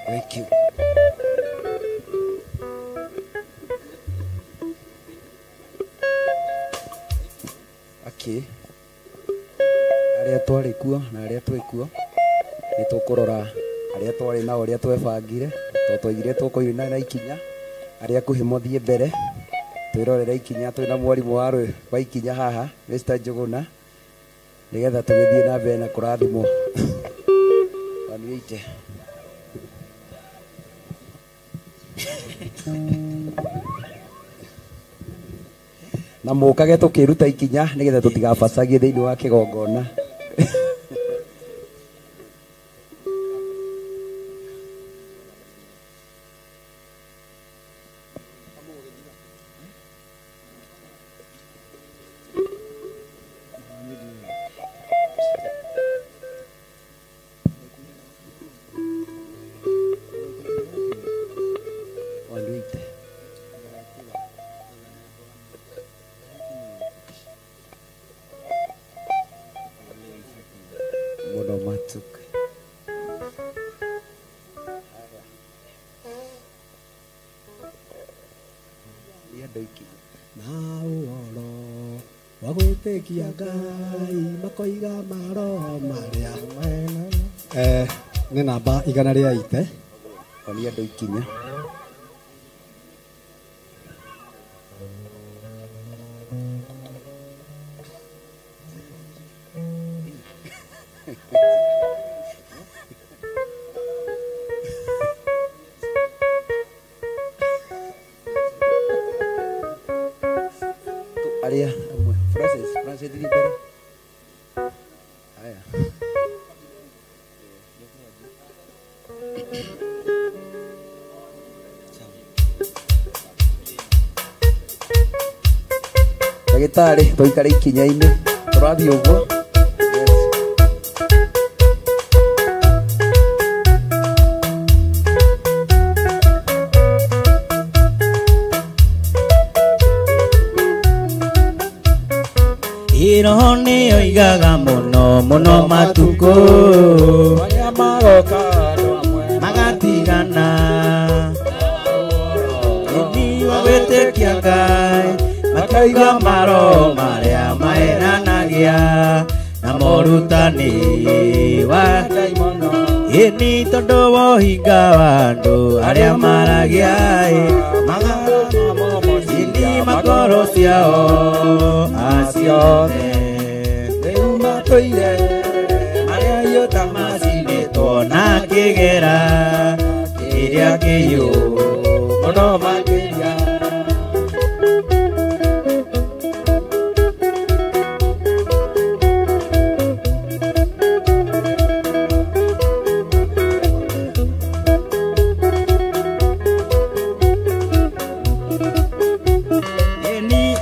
Thank you. Okay. Arĩa twarĩ kuo na arĩa twĩ kuo nĩ tũkũrora arĩa twarĩ nao ũrĩa twebangire tondũ twaigire tũkũina na ikinya Arĩa akuhĩ mũthiĩ mbere twĩrorere ikinya twĩna mwarimũ wa rwĩ wa ikinya haha Mr. Njuguna nĩgetha tũgĩthiĩ na mbere na kũrathimwo. 180. Na mũkage tũkĩruta ikinya nĩgetha tũtigabacagie thĩinĩ wa kĩgongona. Wagwĩtĩkia Ngai makoiga maroho marĩa nĩ namba 180. Onia andũ ikinya. Arĩa amwe Francis, Francis thiĩ mbere. Haya. Ndagĩtarĩ tũikare ikinya-inĩ tũrathiĩ ũguo. Roho nĩyoigaga mũno mũno matukũ marĩa maroka andũ amwe magatigana ĩni wa gwĩtĩkia Ngai makaiga maroho marĩa maheranagia na morutani wa ndaimono ĩni tondũ wa ũhinga wa andũ arĩa maragia ĩni makoro ciao aciothe rĩu matũire marĩa iũta macinĩtwo na kĩgera kĩrĩa kĩhiũ mũno makĩria.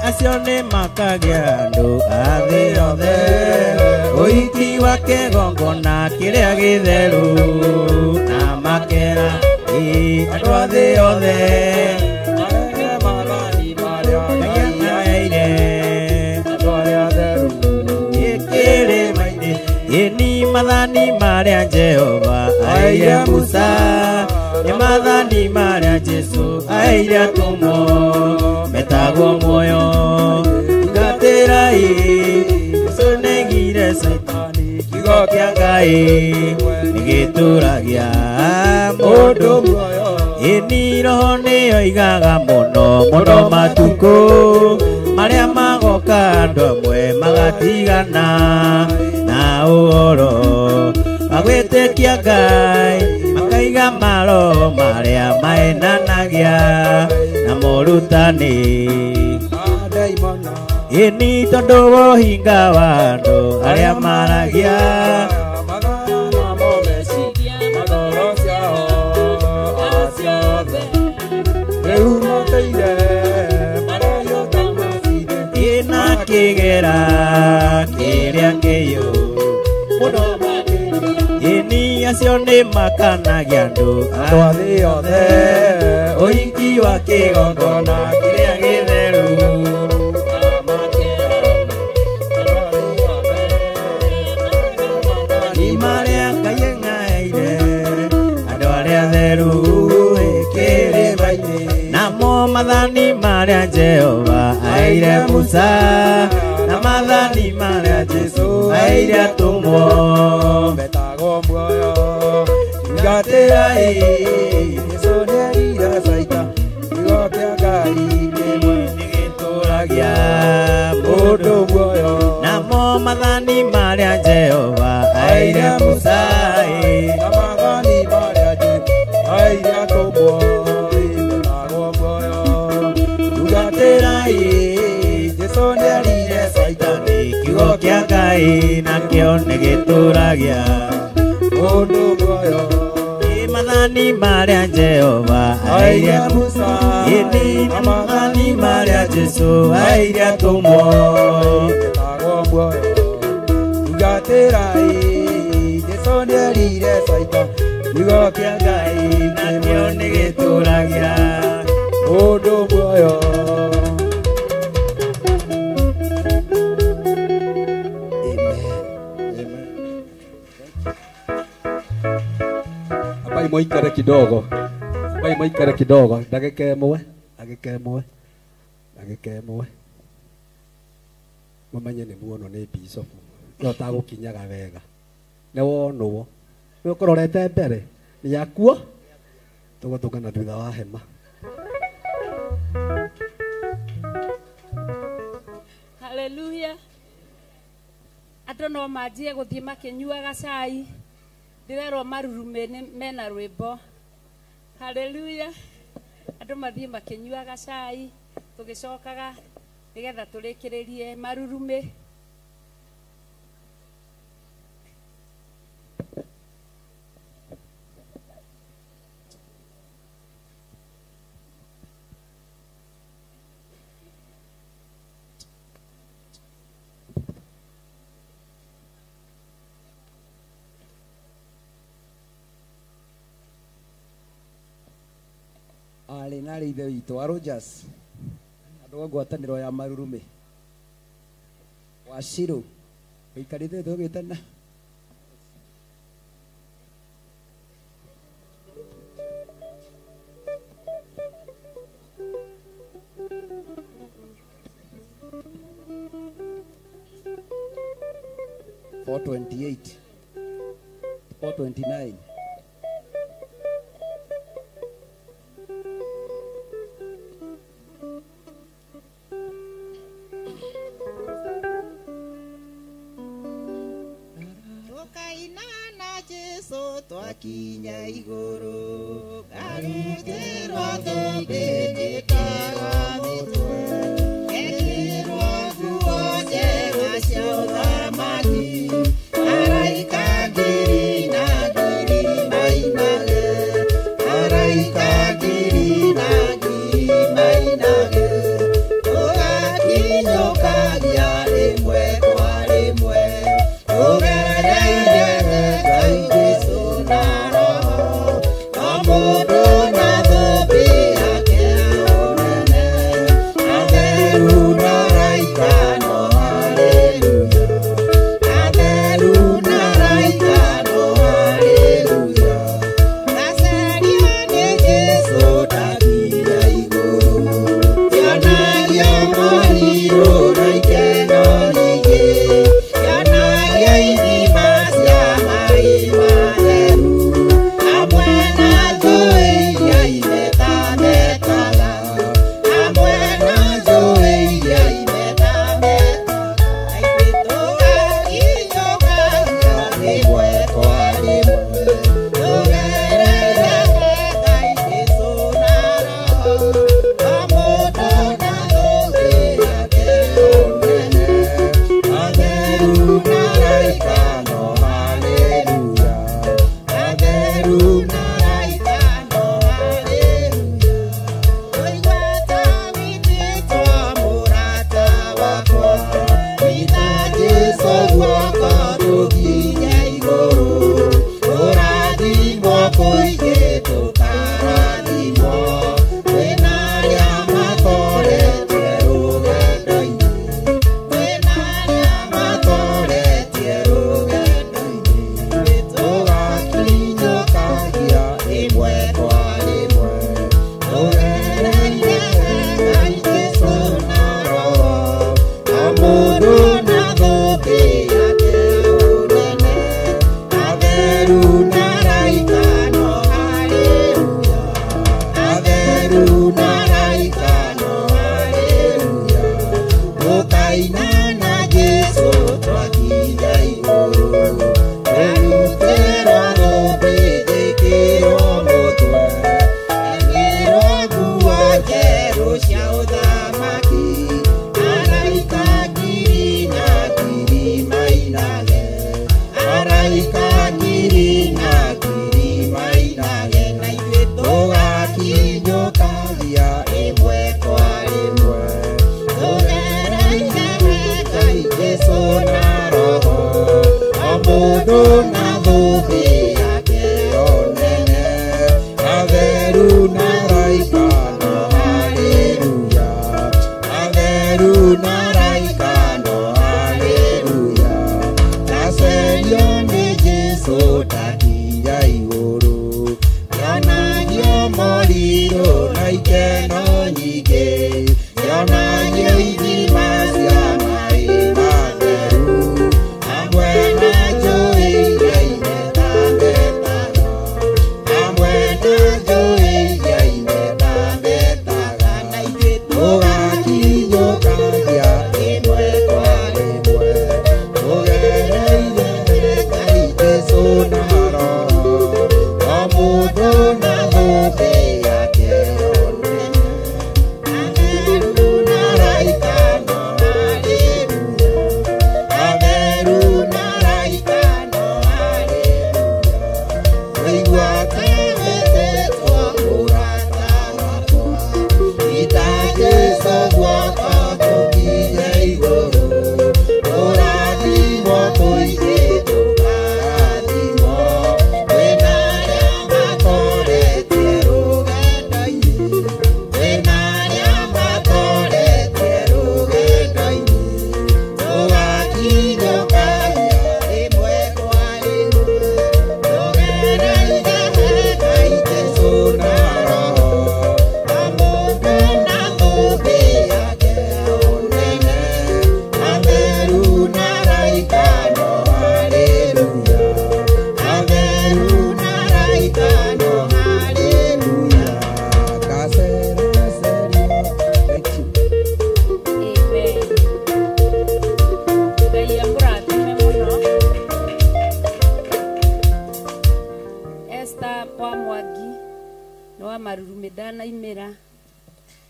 Acio nĩ makagĩa andũ a thĩ yothe ũhiki wa kĩgongona kĩrĩa gĩtheru na makera andũ a thĩ yothe marege maathani marĩa Ngai aheire andũ arĩa atheru kĩrĩma-inĩ ĩni maathani marĩa Jehova aheire Musa nĩ maathani marĩa Jesũ aheire atũmwo metagwo muoyo tungatĩrai Jesũ nĩaigire Caitani kiugo kĩa Ngai nĩgĩtũragia mũndũ muoyo. Ĩni roho nĩyoigaga mũno mũno matukũ marĩa magoka andũ amwe magatigana na ũhoro wa gwĩtĩkia Ngai makaiga maroho marĩa maenanagia na morutani ndaimono ĩni tondũ wa ũhinga wa andũ arĩa maragia magarana meciria na ngoro ciao aciothe rĩu matũire marĩa iũta macinĩtwo ĩna kĩgera kĩrĩa kĩhiũ mũno makĩria. Ĩni acio nĩ makanagia andũ Andũ a thĩ yothe ũhiki wa kĩgongona kĩrĩa gĩtheru ni marĩa Ngai ang'aeire andũ arĩa atheru kĩrĩma-inĩ namo maathani marĩa Jehova aheire Musa na maathani marĩa Jesũ aheire atũmwo metagwo muoyo tungatĩrai Jesũ nĩaigire Caitani kiugo gĩtũũragia mũndũ muoyo. Namo mathani marĩa Jehova aire Musa na mathani marĩa aire atũmwo ĩtagwo muoyo. Tungatĩrai Jesũ nĩerire Caitani kiugo kĩa Ngai nakĩo nĩgĩtũũragia mũndũ muoyo. Mathani marĩa Jehova aire Musa na mathani marĩa Jesũ aire atũmwo ĩtagwo muoyo. Tungatĩrai Jesũ nĩerire Caitani kiugo kĩa Ngai nakĩo nĩgĩtũũragia mũndũ muoyo. Ambai moikare kidogo, ambai moikare kidogo, ndagĩka ĩmwe, ndagĩka ĩmwe, ndagĩka ĩmwe. Mũmenye nĩ muonwo nĩ bicobu, no ũtagũkinyaga wega. Nĩ wonwo, nĩ ũkũrorete mbere, nĩ yakuo, tũgũtũngana thutha wa hema. Haleluya. Andũ no manjie gũthiĩ makĩnyuaga cai. Ndĩrerwo marurume mena rwĩmbo. Haleluya. Andũ mathiĩ makĩnyuaga cai, tũgĩcokaga nĩgetha tũrĩkĩrĩrie marurume. Arĩ na arĩ ithe witũ wa Rogers andũ a ngwatanĩro ya marurume wa Shiro wĩikarĩte tũgĩtana. 428 429. Twakinya igũrũ ngarutĩrwo thũmbĩ njĩkaga mĩtwe ngekĩrwo nguo njega cia ũthamaki araika ngiri na ngiri mainage araika ngiri na ngiri mainage tũgakinyũkagia rĩmwe kwa rĩmwe tũgereire Ngai Jesũ na Roho o mũndũ na thũmbĩ yake ũnene atheru na araika no haleluya atheru na araika no haleluya ndacerio nĩ Jesũ ndakinya igũrũ tionagio morirũ na ikeno nyingĩ tionagio ithima cia maĩ matheru hamwe na njũĩ iria imetametaga hamwe na njũĩ iria imetametaga ithuĩ tũgakinyũkagia rĩmwe kwa rĩmwe tũgerere Ngai Jesũ na Roho o mũndũ na thũmbĩ yake ũnene atheru na araika no haleluya atheru na araika no haleluya tũigua ta wĩtĩtwo mũrata wakwa nyita Jesũ guoko tũkinye igũrũ tũrathimwo kũingĩ tũkarathimwo twĩna arĩa matoretie rũgendo-inĩ twĩna arĩa matoretie rũgendo-inĩ tũgakinyũkagia rĩmwe kwa rĩmwe tũgereire Ngai Jesũ na Roho o mũndũ na thũmbĩ yake ũnene atheru na araika no haleluya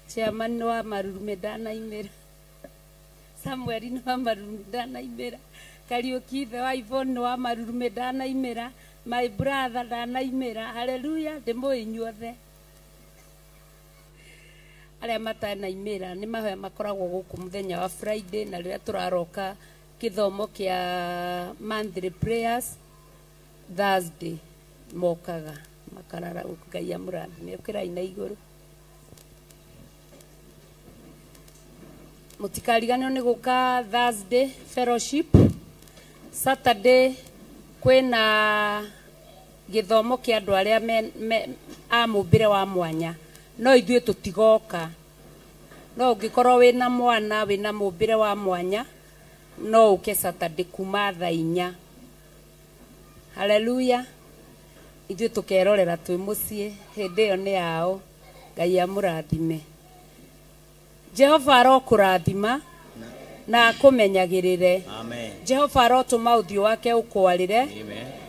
Chairman wa marurume ndanaimĩra, Samuel nĩ wa marurume ndanaimĩra, Kariũki ithe wa Yvonne nĩ wa marurume ndanaimĩra, my brother ndanaimĩra. Hallelujah, ndĩmũĩ inyuothe arĩa matanaimĩra nĩ mahoya makoragwo gũkũ mũthenya wa Friday, na rĩrĩa tũraroka kĩthomo kĩa monthly prayers Thursday mokaga makarara gũkũ. Ngai amũrathime. Ũkĩrai na igũrũ. Mũtikariganĩrwo nĩ gũka Thursday fellowship. Saturday kwĩna gĩthomo kĩa andũ arĩa a mũmbĩre wa mwanya, no ithuĩ tũtigoka. No ũngĩkorwo wĩna mwana wĩna mũmbĩre wa mwanya, no ũke Saturday kuma thaa 4. Hallelujah. Ithuĩ tũkerorera twĩ mũciĩ, hĩndĩ ĩyo nĩ yao. Ngai amũrathime. Jehova arokũrathima na akũmenyagĩrĩre. Amen. Jehova arotũma ũthiũ wake ũkwarĩre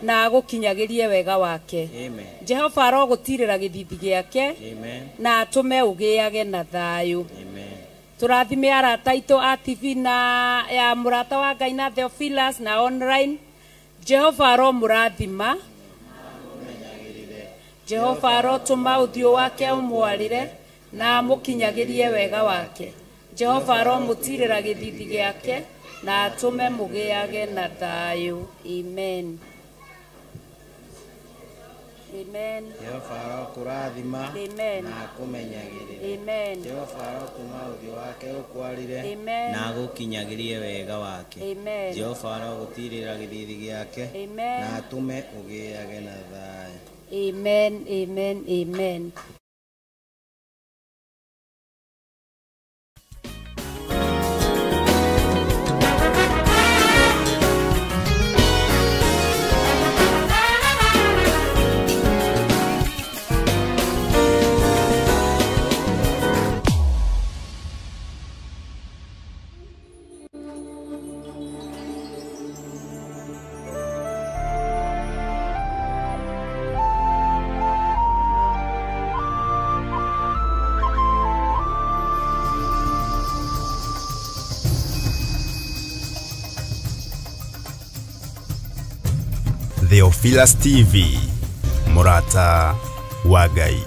na agũkinyagĩrie wega wake. Amen. Jehova arogũtirĩra gĩthithi gĩake Amen. na atũme ũgĩage na thayũ. Amen. Tũrathime arata aitũ a TV na ya mũrata wa Ngai na Theophilus na online. Jehova aromũrathima. Jehova arotũma ũthiũ wake ũmwarĩre na amũkinyagĩrie wega wake. Jehova aromũtirĩra gĩthithi gĩake na atũme mũgĩage na thayũ. Amen. Amen. Jehova arokũrathima Amen. na akũmenyagĩrĩre. Amen. Jehova arotũma ũthiũ wake ũkwarĩre Amen. na agũkinyagĩrie wega wake. Amen. Jehova arogũtirĩra gĩthithi gĩake Amen. na atũme ũgĩage na thayũ. Amen. Amen. Amen. Theophilus TV, Murata wa Ngai.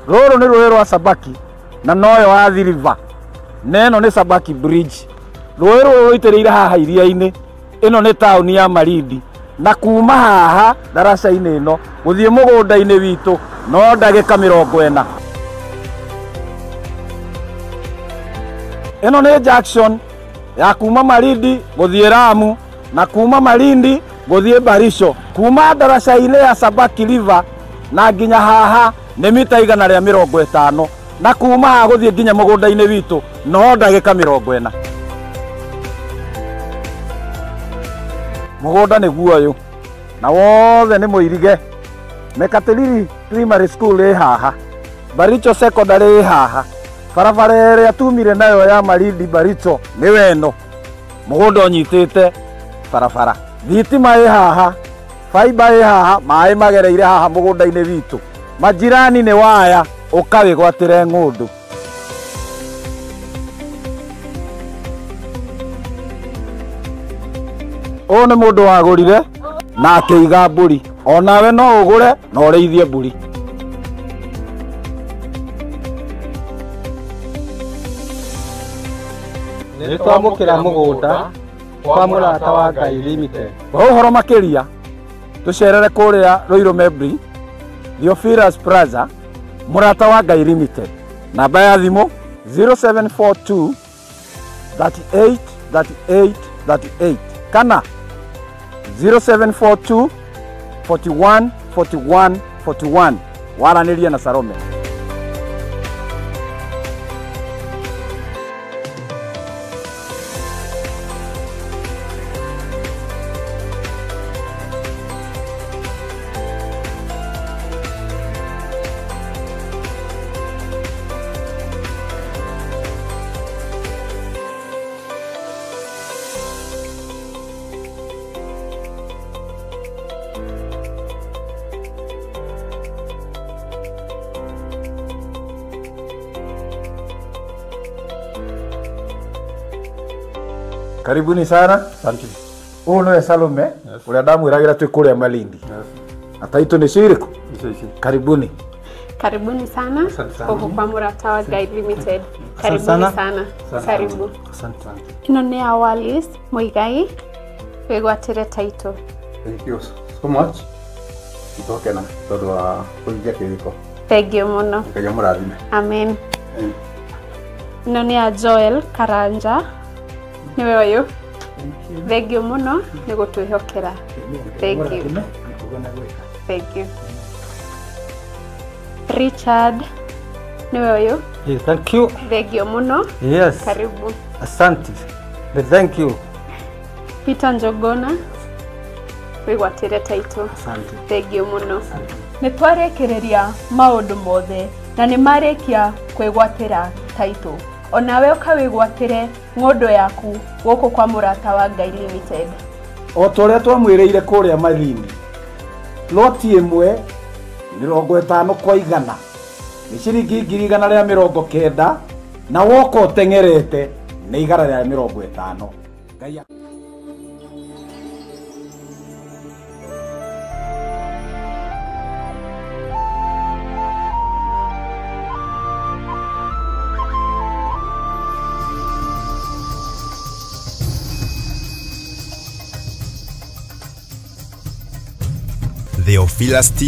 Rũrũ nĩ rũĩ rwa Sabaki na noyo Athi River, na ĩno nĩ Sabaki Bridge. Rũĩ rũrũ rũitĩrĩire haha iria-inĩ. Ĩno nĩ taũni ya Malindi, na kuma haha ndaraca-inĩ ĩno gũthiĩ mũgũnda-inĩ witũ no ndagĩka 40. Ĩno nĩ junction ya kuma Malindi gũthiĩ Lamu na kuma Malindi gũthiĩ Barisho. Kuma ndaraca-inĩ ya Sabaki River na nginya haha nĩ mita 150, na kuma haha gũthiĩ nginya mũgũnda-inĩ witũ no ndagĩka 40. Mũgũnda nĩguo ũyũ. Na wothe nĩ mũirige. Mekatilili Primary School ĩ haha, Baricho Secondary ĩ haha, barabara ĩrĩa tumire nayo ya Malindi Baricho nĩ weno, mũgũnda ũnyitĩte barabara, thitima ĩ haha, faiba ĩ haha, maĩ magereire haha mũgũnda-inĩ witũ, majirani nĩ waya, ũkawĩgwatĩre ng'ũndũ. Ũyũ nĩ mũndũ wagũrire na akĩiga mbũri, onawe no ũgũre na ũrĩithie mbũri. Nĩ twamũkĩra mũgũnda kwa Mũrata wa Ngai Limited. Kwa ũhoro makĩria tũcerere kũrĩa Ruiru Membri, Theophilus Plaza, Mũrata wa Ngai Limited. Namba ya thimũ 0742 38 38 38 kana 0742 41 41 41. Waranĩrie na Salome. Karibuni sana. Asante. Ũyũ nĩwe Salome, ũrĩa ndamwĩragĩra twĩ kũrĩa Malindi. Na taitũ nĩ cio irĩkũ? Karibuni. Karibuni sana gũkũ kwa Mũrata wa Ngai Limited. Karibuni sana. Karibu. Ĩno nĩ ya Wallis Muigai, wĩgwatĩre title. Thank you so much. Nĩtwakena tondũ wa kũhingia kĩrĩko. Thank you mũno. Ngai amũrathime. Amen. Ĩno nĩ ya Joel Karanja, nĩwe ũyũ. Thank you mũno nĩ gũtwĩhokera. Thank you. Thank you. Richard, nĩwe ũyũ. Yes, thank you. Thank you mũno. Yes. Karibu. Asante. Thank you. Peter Njogona, wĩgwatĩre title. Asante. Thank you mũno. Nĩ twarĩkĩrĩria maũndũ mothe na nĩ marĩkia kwĩgwatĩra title. Onawe ũkawĩgwatĩre ng'ũndũ yaku gũkũ kwa Mũrata wa Ngai Limited. O ta ũrĩa twamwĩrĩire kũrĩa Malindi, loti ĩmwe 50 kwa 100 nĩ ciringi 190,000 na woka ũteng'erete nĩ 150. Ngai Theophilus T.